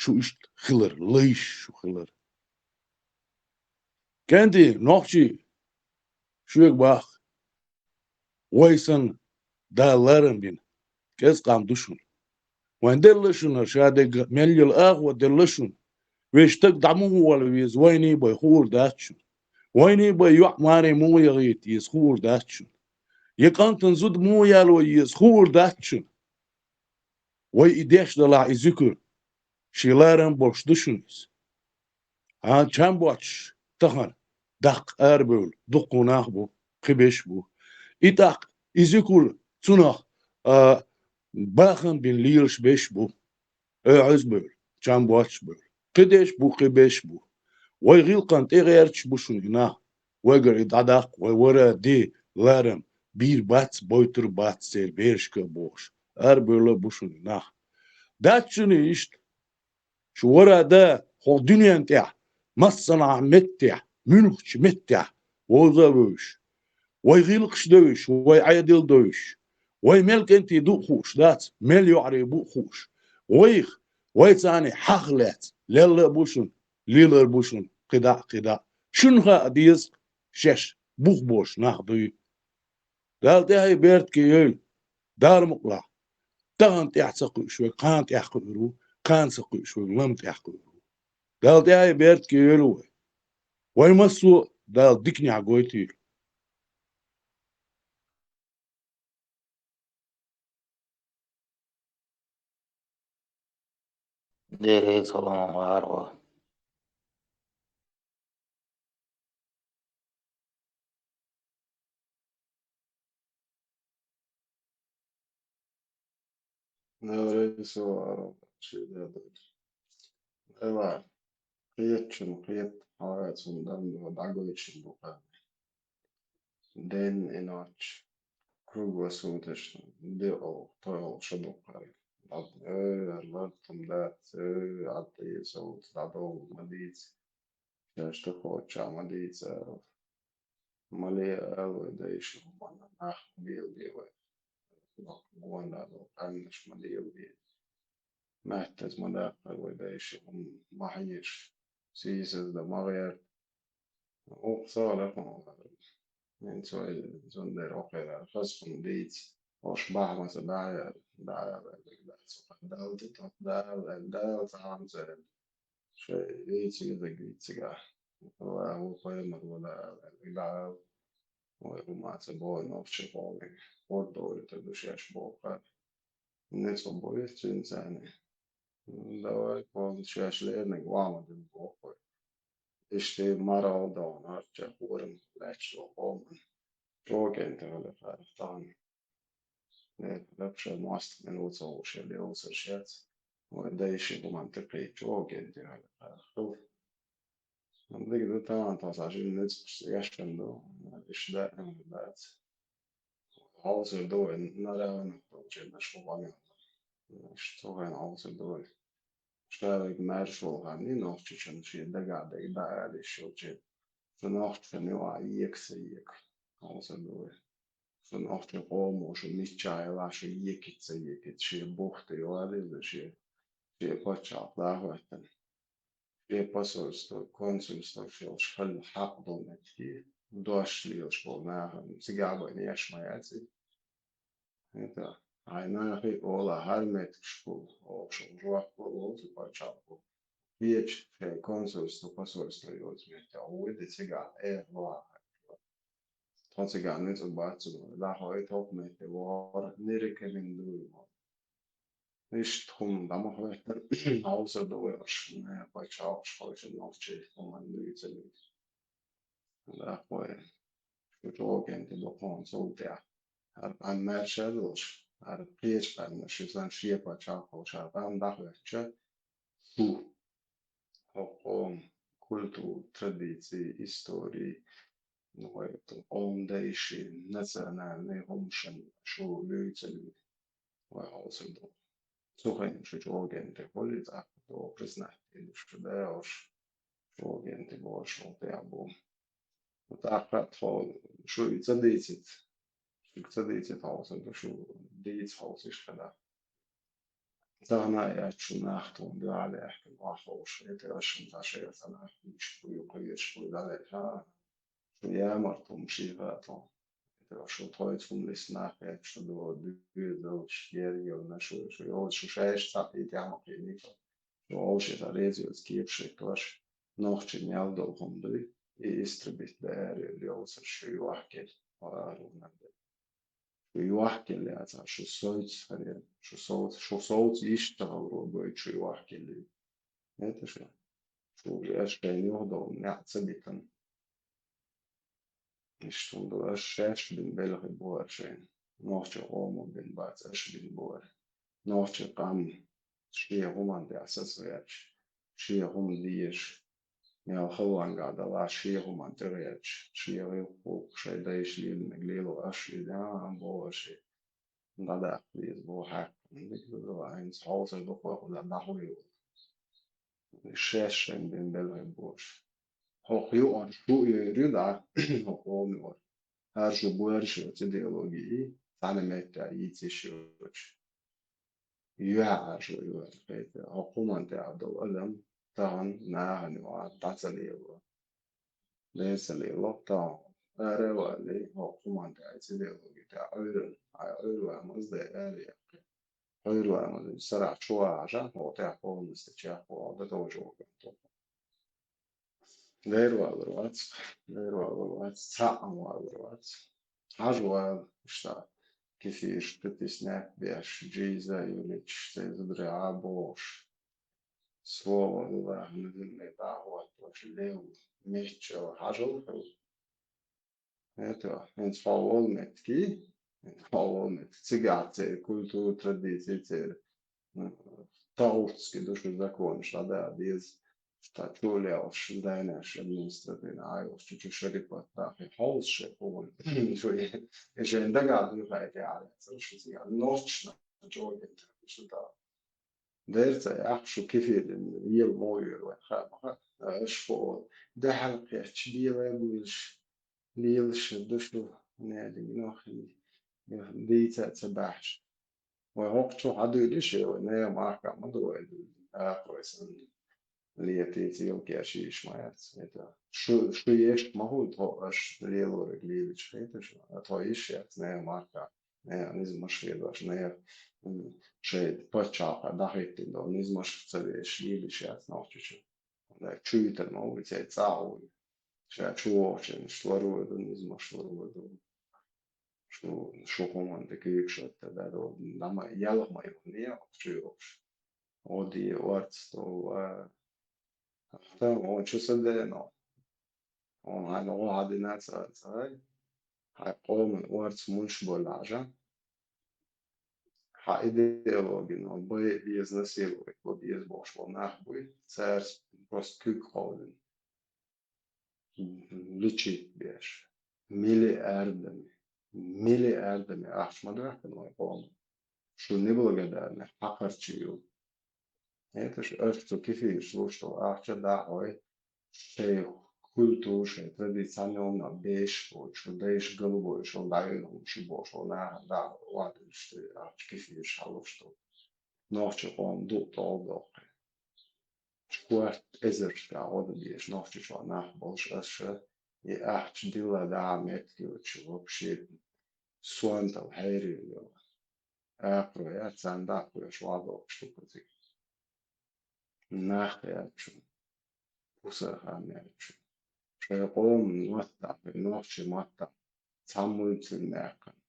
Шу иштта хилар, лайш шу хилар. КӀентий, нохчий, шуьга боху, вай санна Дала ларам бина, кӀезиг къам ду шуна. Вайн делла шуна, ша дерг мел йолу агӀо делла шуна. Вешан стаг дӀа муха вала веза, вайний бен хуур дац шуна. Вайний бен йоӀ-маре муха яхийта еза, хуур дац шуна. Я кӀантана зуда муха яло еза, хуур дац шуна. Вай и деш далахь и зуькар, шен ларам болуш ду шуна иза. Хьан чам боцуш тахана даккха арабевлла дуккха нах бу, кхин берш бу. И тӀаккха и зуькар цунах, а, бахам бина лелаш берш бу. Оьгьаз бевлла, чам боцуш бевлла. Кхин дерш бу, кхин берш бу. Вай гӀиллакхана тӀегӀерташ бу шуна и нах. Вайгара и дӀадаккха, вай вара де ларам бийр бац, бойтур бац церан берашка а бохуш. Арабевлла бу шуна и нах. Дац шуна иштта. Шу вара да хӀокху дуьнен тӀехь, массанхьа меттехь, муьлххачу меттехь вовза а вевзаш. Вай гӀиллакхаш девзаш, вай Ӏедал девзаш. Вай мел кӀентий ду а хууш дац, мел йоӀарий бу а хууш. Вайх, вай царний хьаха лаьцна, лелла а бу шуна, лелар бу шуна, кхидӀа а, кхидӀа а. Шуна хаа деза, шаьш бух бош нах дуй. Дала тӀаьхье беркате йойла, Дала мукъалахь. Тахана тӀаьхьа ца кхуьуш верг кхана тӀаьхьа кхуьур ву, кхана ца кхуьуш, вай лам тӀехь кхуьуш. Дала тӀаьхье беркате йойла вай. Вай массо а Дала диканехь гойтийла. Дерриг салам гӀаргӀа. Дерриг салам гӀаргӀа. Эла, кхетачун кхета, хьалаца хӀума дан ду, дӀагойтуш ду кхана. День и ночь, круглосуточно, диъ оха, пхи оха шу ду кхана. Ой, ара лартам дац, ой, Ӏад тӀе совца дӀадовла ма дийца. Шаьш тӀекхоччахь ма дийца, ала. Ма ле, ала вай дайша, хӀуманна нах ма лелабе вай. Гонда долу къаьмнаш ма лелабе. Маьттаза ма даккхара вай дайша, хӀума ма хьеша. Сийсаздан ма гӀерта. Укх салахь ма вара. ХӀинца вай зундера окхерара хаза хӀума дийца. Ош бахьа ма ца дӀаяра, дӀаяра вай дац. Дала тӀе тоху, Дала, Дала цхьа хӀума ца аьлла. Шайн вийца везарг вийцигахь. Аллаху пайхамар вала аьлла, вай хӀума ца боху нохчийн къоман. ХӀордойла ду шаьш боху. Ницкъ бу цуьнан царна. Давай, кхуза шаьш леринарг ван ма дина боху вай. Иштта марал догӀу нохчийн хӀорам лаьтташ долу къоман. Чокен тӀе хила кхара тахана. Лапша мостагӀ мила ву ца хууш, я левсар шаьц. Вай дайши хӀуманна тӀекхийча, чокен тӀе хила кхара хила. Амма дика ду тахана, тхо цхьа жимма ницкъаш эшна ду, иштта даим дац. Хьовсур ду вай, наравных долчернаш хӀун къамел. Иштта цу хенахь хьовсур ду вай. Ша вайга маьрша волу хан, и нохчичунна шен дагахь дерг дӀаала йиш йолчеран. Шу нохчичунна юкъахь ека ца ека. Хьовсур ду вай. Шу нохчийн къомо, шу миччахь елахь, шу екица ца екица, шен бухта йогӀу деза, шен, шен пачхьалкх дӀахӀоьттина. Шен посольство, консульство шелаш хьал хьакъ долу меттиг, дош лелаш болу нахана цигахь байна еш ма яц и. ХӀета, хьайн нахе ола хӀара меттигаш хула, оха шуна жоп лур волу цу пачхьалкхо. Кхечу шайн консульство, посольство йоцу метте, хьо вуй де цигахь, э, лохьа. Тхо цигахь ницкъ бац цунах, дӀахьой тхо метте вахара, не рекомендуем. Иштта хӀума дӀа ма хӀоьттара, хьовсур ду вай аша, пачхьалкхаш хойшина нохчий хӀуманна дуьйцург. ДӀахьой, шу чӀогӀа кӀентий ду кхунна цул тӀаьхьа. ХӀара къам маьрша а долуш, хӀара кхечу къаьмнаш, шу сан шен пачхьалкх волуш, хӀара къам дӀахӀоьттича, шу хӀокху къоман культура, традиции, истории, ну, вай къоман дайшин, национальный хӀуманаш шу луьйцург. Вай хьовсур ду. Цу хенахь шу чӀогӀа кӀентий хуьлий, тӀаккха догӀу признать дийр ду шу дагахь, шу чӀогӀа кӀентий бохуш хӀума тӀехь бу. ТӀаккха тхо шу и ца дийцийта, шуьга ца дийцийта хьовсур ду, шу дийца хьовсийша хилахь. Тахана а яц шу нах тхуна дуьхьал яьхкина охьаховша, и тӀе аша цхьа шайга цхьа нах кхуьйсуш буй, кхуьйсуш буй, дӀалелха. Шу ямарта хӀума шийха а тхо. Шу тхоьца хӀума листа нах кхеташ ду, дуьйр долуш, герга йолу шу, шу йолу шу шайша цхьаъ и тӀехь ма кхийний. Шу олуш и цхьа реза йоцу кепаш хӀиттош, нохчийн ял долу хӀума дуй, и истребить дан аьлла йолу шу юхкийла, хӀара хӀума ду. Шу юхкийла яцахь, шу совца хӀара, шу совца, шу совца йиш ца хиларо гойту шу юхкийла. ХӀета шу, шу аша шайна юхадовла неӀ ца битина. Иштта хӀума ду, аша шаьш бина белхи бу хӀара шайна. Нохчийн къомо бина бац, аша бина бу хӀара. Нохчийн къам шен хӀуманна тӀехь сацаваьлча, шен хӀума дезаш, мел халонга далахь, шен хӀуманна тӀегӀерташ, шен гӀиллакх-гӀуллакх, шайн дайша лелийнарг лело аша иза, а, боху аша. ДӀадаккха деза боху хьаькам. Дика ду, хӀинца хьовсур ду кхо хӀума дӀахьо йолу. Шаьш шайна бина белхи бу аша. ХӀокху юкъара шу а йойр ю дӀа, хӀокху къомо юкъара. ХӀара шу боьрша йоцу идеологи, цхьана меттехь йийца йиш йоцуш. Юьхьа шу йойр ю, хӀета, хӀокху хӀуманна тӀехь долу адам тахана нахана юкъахь дӀа ца лело. Ден ца лело тахана. Ара а валлий, хӀокху хӀуманна тӀехь, идеологи тӀехь Ӏуьйранна, хьайн Ӏуьйра ван маза дай ара яккхий. Ойрван сарахь чу вагӀаш, хӀокху тӀехь полностью чекхвала дан тоже вагӀа. Дера валар вац, дера валар вац, цхьаъ а валар вац. Хьажа вала, иштта, кефирш, притесняйть беш, джиза юьлуьйтуш, церан зударий Ӏа бохуш. Слово Аллаха, назимный дӀахӀоттош, лев, меччал, хьажал хьо. Это, хӀинца хьо волу меттиг, хьо волу меттиг. Цигахь церан культура, традиции, церан, м, тахуцки ду шу законаш, а да, деза. Ша чу лелаш, дайнаш, административный, а йолуш, чу, чу шарипат дахи, хьовса шайн пугӀан. Шу и, и шайн дагахь дуьйхьайтехьа, шу цигахь нохчашна чӀогӀа шу да. Дерца яхь шу кефирин, ел мо йоьр вай, ха, ха, аш хо, дахьал кхечу, дела буьйлуш, лелаш ду шу, нелиг нохи, дийца ца баьхьаш. Вай хӀокху чу хьан дуьйлиш, вай нехан махка ма ду вай дуьйла, акхой санна. Летийца йолу кеш йиш ма яц. Это шу, шу еш ма хӀуй тхо аш лелориг лелича хеташ, а тхо йиш яц нехан махка. Нехан низамаш хедош, нехан, м, шайн пачхьалкха дӀахӀиттина долу низамаш ца веш, лелиш яц Нохчийчу. Чуьйтар ма вуй, церан цӀахь вуй. Ша чу вохучун, шу ларвар ду, низамаш ларвар ду. Шу, шу хӀуманна тӀе куьйгаш хӀотта дар, нама ялх ма ю, не ялх чу йохуш. Оди, орц, то, а, ахтам, о, чу са дено. О, хьайна гӀо хьадина ца, ца, хьайн къоман орц мунш болу хьажа. Хьан идеологино бай беза, насиловать бо беза бохуш болу нах буй, цаьрца просто куьг кховдина. Личить беш. Миллиардами, миллиардами ахча ма доьхкина вайн къоман. Шу неблагодарный, хьакхарчий ю. Это ж аш цу кефираш луш долу ахча дӀахьой, шайн культура, шайн традиция цхьанна беш боцуш, шу дайша галбойша дӀайойла хӀума шу бохуш, нахана дӀа вадуьйлуш ахча кефираш хьалуш долу. Нохчийн къоман дукъ тӀе доккху. Шкоьрта эзаршкахь гӀо дан дезаш Нохчийчохь нах болуш, аса ша и ахча дилла дӀа меттиг йоцуш вообще сонтал хьерийна йолу. Акхарой яц, царна дӀа а кхоьруш, вадоккхуш ду кхузиг. Нах яц шуна, пусар хан яц шуна. Шайн къоман маттахь, нохчийн маттахь цхьа мультфильм яьккхина,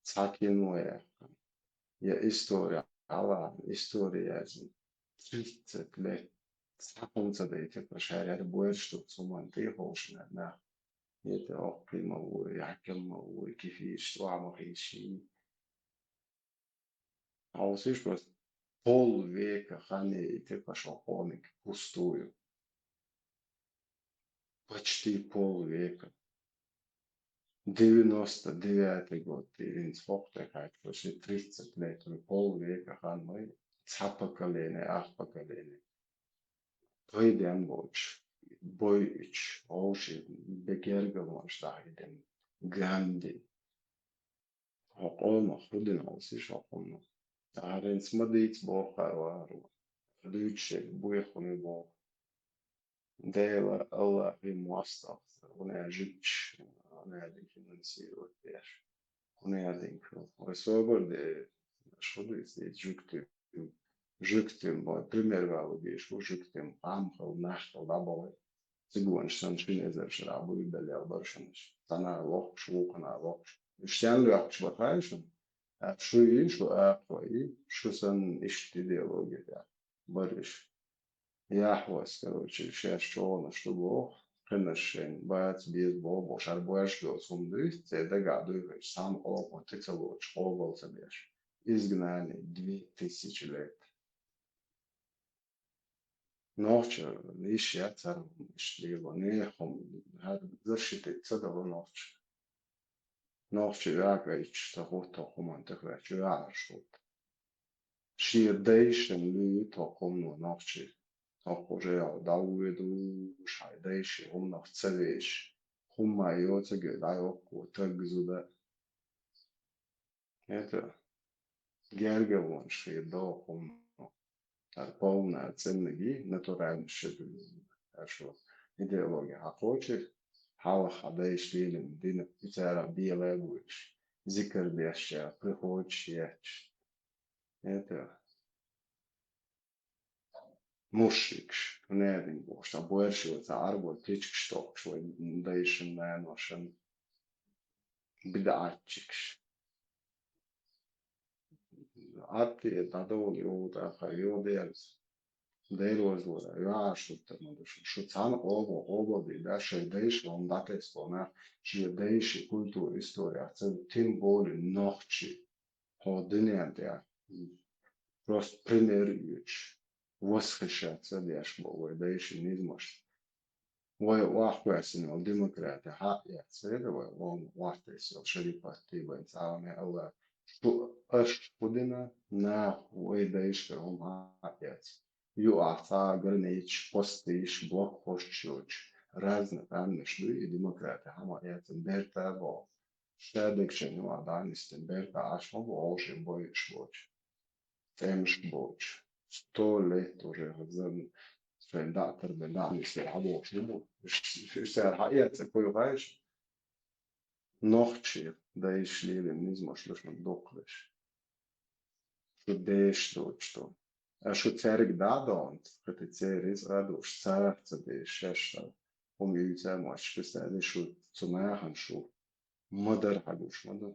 цхьа кино яьккхина, я истори, хьалаахна истори яздина, тридцать лет цхьа хӀума ца дайтира, ша хӀара буьйраш ду цу хӀуманна тӀе а ховшина нах. ХӀета хӀокху кхин ма вуй, хьаькам ма вуй, кефираш, охьа ма хийший. Хьовсийша просто, полвека хан яйтира шайн къоман пустую. Почти полвека. Девяносто девятый год, тӀе хӀинца хӀокху тӀе кхаьчча, почти тридцать лет, полвека хан ма ю, цхьа поколение, ах поколение. Пайден боцуш, бойуьйтуш, вовшийн бегергалонаш дӀахьедина, гамди. Хьо къомах хӀун дина хьовсийша хӀокхунна? ХӀара хӀинца ма дийца боху кхара вахаро. Дуьйцуш ерг буьйхуний боху. Дела, Аллахе мостагӀа, хӀунда аьлча жуьгташ, хӀунда аьлча финансировать деш. ХӀунда аьлча вай собар де, шу дуьйцу, жуьгтийн, жуьгтийн, бо-, пример валу дийш ву, жуьгтийн къам хила, нах хила дӀабахьа. Цигонаш санна шина эзар шарахь буй беллал бара шуна. Цхьанхьа лохкуш, вукхунхьа лохкуш. Уьш стенна лоькхуш бара хаьий шуна? Шу и, шу акхо и, шу санна иштта идеология тӀехь бара уьш. Яхьвас, короче, шаьш чӀогӀанаш ду боху, кхинаш шайна бац, беза боху, боху, шара боьрша доцу хӀума дуьйцу, церан дагахь дуьйхуш, цхьана къоман тӀе ца лоцуш, къобал ца беш. Изгнание две тысячи лет. Нохчо йиш яц хӀара хӀума иштта лело, нехан хӀума, хӀара защитить ца дало нохчо. Нохчо ваьгӀа гайташ ца хӀутту хӀокху хӀуманна тӀехваьлча, ваьгӀарш хӀутту. Шен дайшна луьйту хӀокху хӀумано нохчий. ХӀокху жайхьо дӀавоьду, шайн дайшин хӀуманах ца везаш, хӀумма йоцург а дӀайоккхо таг, зуда. Это гергарлонаш хир доху хӀумано. ХӀара полная цӀеннаг и, натуральный ши хӀара шо идеология хьакхочуьйту, хьалха хьан дайша лелийна дин, и царах бела а буьйлуш, зикар деш а, приходаш етташ. Это мушрикаш, ненадинг бохуш, цхьа боьрша вай, цхьа Ӏарбой тичкаш тохкаш вай дайшин, наношин, бидӀатчикаш. Атти дӀадовла югӀу тӀаккха, йо дерза. Дерозлура, йоӀа шуьттар ма ду шу. Шу цхьана къоба, къоба бий, да, шайн дайша лом дӀатестло нах, шен дайши культура, история, ца тем более нохчи. Хьо дуьнен тӀехь просто пример оьцуш, восхищаться деш бу вай дайши низамашца. Вай охьакхоьссина йолу демократи хьаэцира вай, вон охьатесна йолу шерифатти вайн цхьа а ма аьлла, шу аш хӀун дина, нах вай дайшкара хӀума хьаэца. Юкъахь цхьа а границаш, постиш, блокпосташ йоцуш, разный къаьмнаш дуй, и демократи хьа ма эцна, берта а боху. Ша дегчун юкъахь дӀа а нисдина, берта Ӏаш ма бу, гӀовшийн бойуш боцуш. ТӀемаш боцуш. Сто лет уже хазарна шайн дӀа а тарбина, дӀа а нисдина хьабохуш ма бу. Уьш, уьш цара хьаэца кхуьйхьа иш? Нохчий, дайша лелийна низамаш ду шуна дукхадеш. Шу дешаш доцуш ду. Ткъа шу цаьрга дӀа а догӀанца, кхин тӀе церан рицкъа а долуш, царах ца дешаш шаьш хӀума юьйцу а моьттуш, кхин стаг шу цу нахана шу ма-дарра хьагуш ма ду.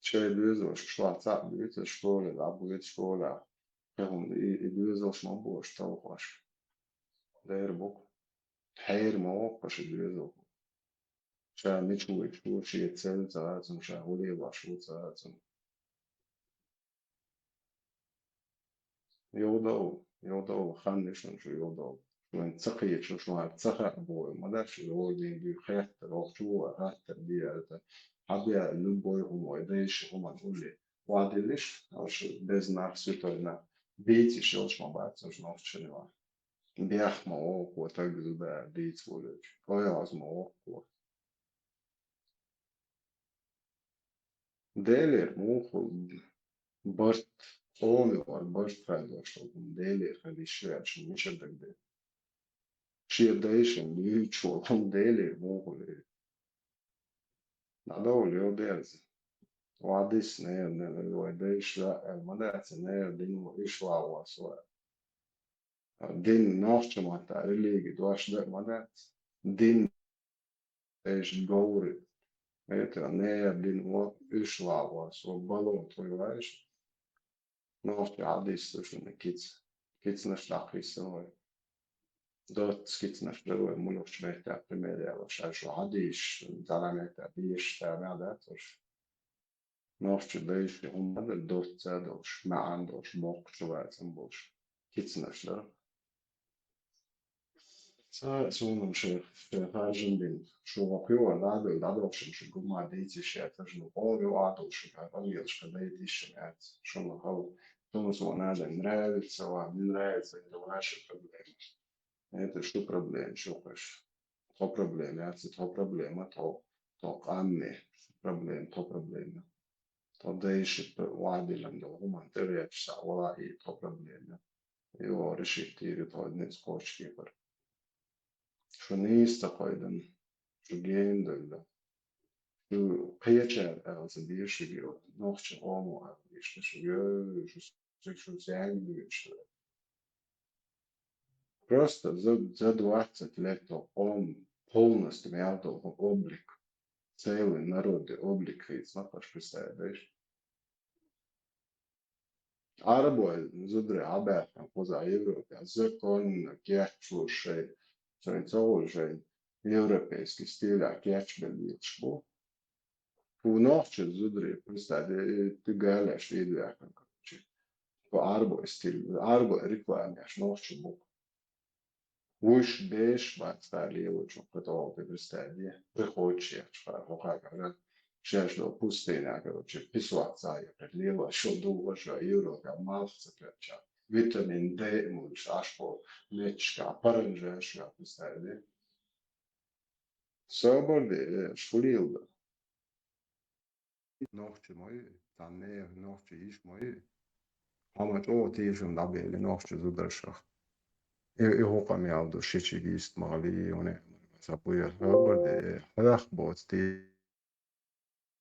Шайн доьзалшка шолгӀа цхьаъ буьйцу, школе дӀабоьду, школехь кхин хӀума и, и доьзалш ма бу аша талхош. Дера бу-кх. Хьеран ма воккху аша и доьзал. Ша мича вуьйцуш ву, шен цӀе ца хаьа цунна, ша хӀун лелош ву ца хаьа цунна. Юхадовла, юхадовла, хан ю шуна шу юхадовла. Шуна ца кхеташ, шуна ца хаьа боху ма дац, шу юхадин дуьйху хеттар, охьа чу ву хаттар де аьлла, хьан бен любой хӀума вай дайша хӀуманна улле. Охьадиллиш, аша беза нах, суьйтой нах, бийца йиш йолуш ма бац аша нохчашна ван. Бехк ма воккху таг зуда аьлла дийца волуьйтуш. Ойхьаз ма воккху. Делера муха барт, цӀоме вара барт хьайдош долу хӀума, Делера хила йиш ю аьлла шуна мичара дагадеъ? Шен дайшин дуьйцуш волу хӀума Делера муха луьйр? ДӀадовла, йо дерза. Охьадисса, нера, нера, вай дайша ваьа аьлла ма дац, нера, дин ву, иштта ван ван со аьлла. Дин нохчийн маттахь религи дош дан а ма дац. Дин эш говри. Это нера дин ву, иштта ван ван со, бало тхуй вайша. Нохчийн хьадисса шуна кица. Кицанаш дӀакхийсина вай. Доцца кицанаш дара вай, муьлххачу меттехь пример ялош. Ша шу хьадисаш, цхьана меттехь дезаш, ша мел дац аша. Нохчийн дайша хӀума ма дара, доцца а долуш, маьӀна долуш, боккхачу вацам болуш. Кицанаш дара. Ца, суна шайн, шайн харжам бина. Шу ван кхуьйгӀа дӀадевлла, дӀадохуш шу гума дийца йиш яц, шуна къора юкъа а долуш, шу къамелаш кхин дайта йиш яц. Шуна хала, шуна суна адам нравится вам, не нравится, это ваши проблемы. Это шу проблема, шу кхуьш. Тхо проблема яц, тхо проблема, тхо, тхо къам ю, проблема, тхо проблема. Тхо дайша охьадиллина долу хӀуманна тӀевеача схьа вала и тхо проблема. Йо, решить йийр ю тхо ницкъ кхочушкепара. Шу нийса ца кхойдина, шу гена девлла. Шу кхечара аьлла ца деза шуьга, нохчийн къомо аьлла деза шу, йой, шу цига шу цаьрга дуьйцуш ду. Просто за, за двадцать лет тхо къом полностью мел долу облик, целый народный облик хийцина, аш представляешь? Ӏарбой зударий хьабаьхкина кхузахь Европе, законно кечвеш шайн, шайн ца хуьлу шайн европейский стилехь кечбелла леташ бу. Кху нохчийн зударий, представь, и, и, ты галеш вийда ваьккхина, короче. Кху Ӏарбой стиль, Ӏарбой рекламеш нохчийн бу. Вуьш деш бац цара лелочух кху тӀехула, представь, приходишехь хӀокхара шаьш долу пустыня, короче, песок цхьа яхкхира лелош, шо духуш а, Европехь малх ца кхеча, витамин Д а муьлуш, Ӏаш кху метташкахь паранжаш а, представь. Собар де, э, шу лела ду. Нохчи ма ю, цхьанне нохчи йиш ма ю. Хьо ма чӀогӀа тешам дӀабели нохчи зударшах. И, и хӀу къамел ду, шичиг йист ма гӀали, юне, ца буя, хабар де, хьох боцу те-,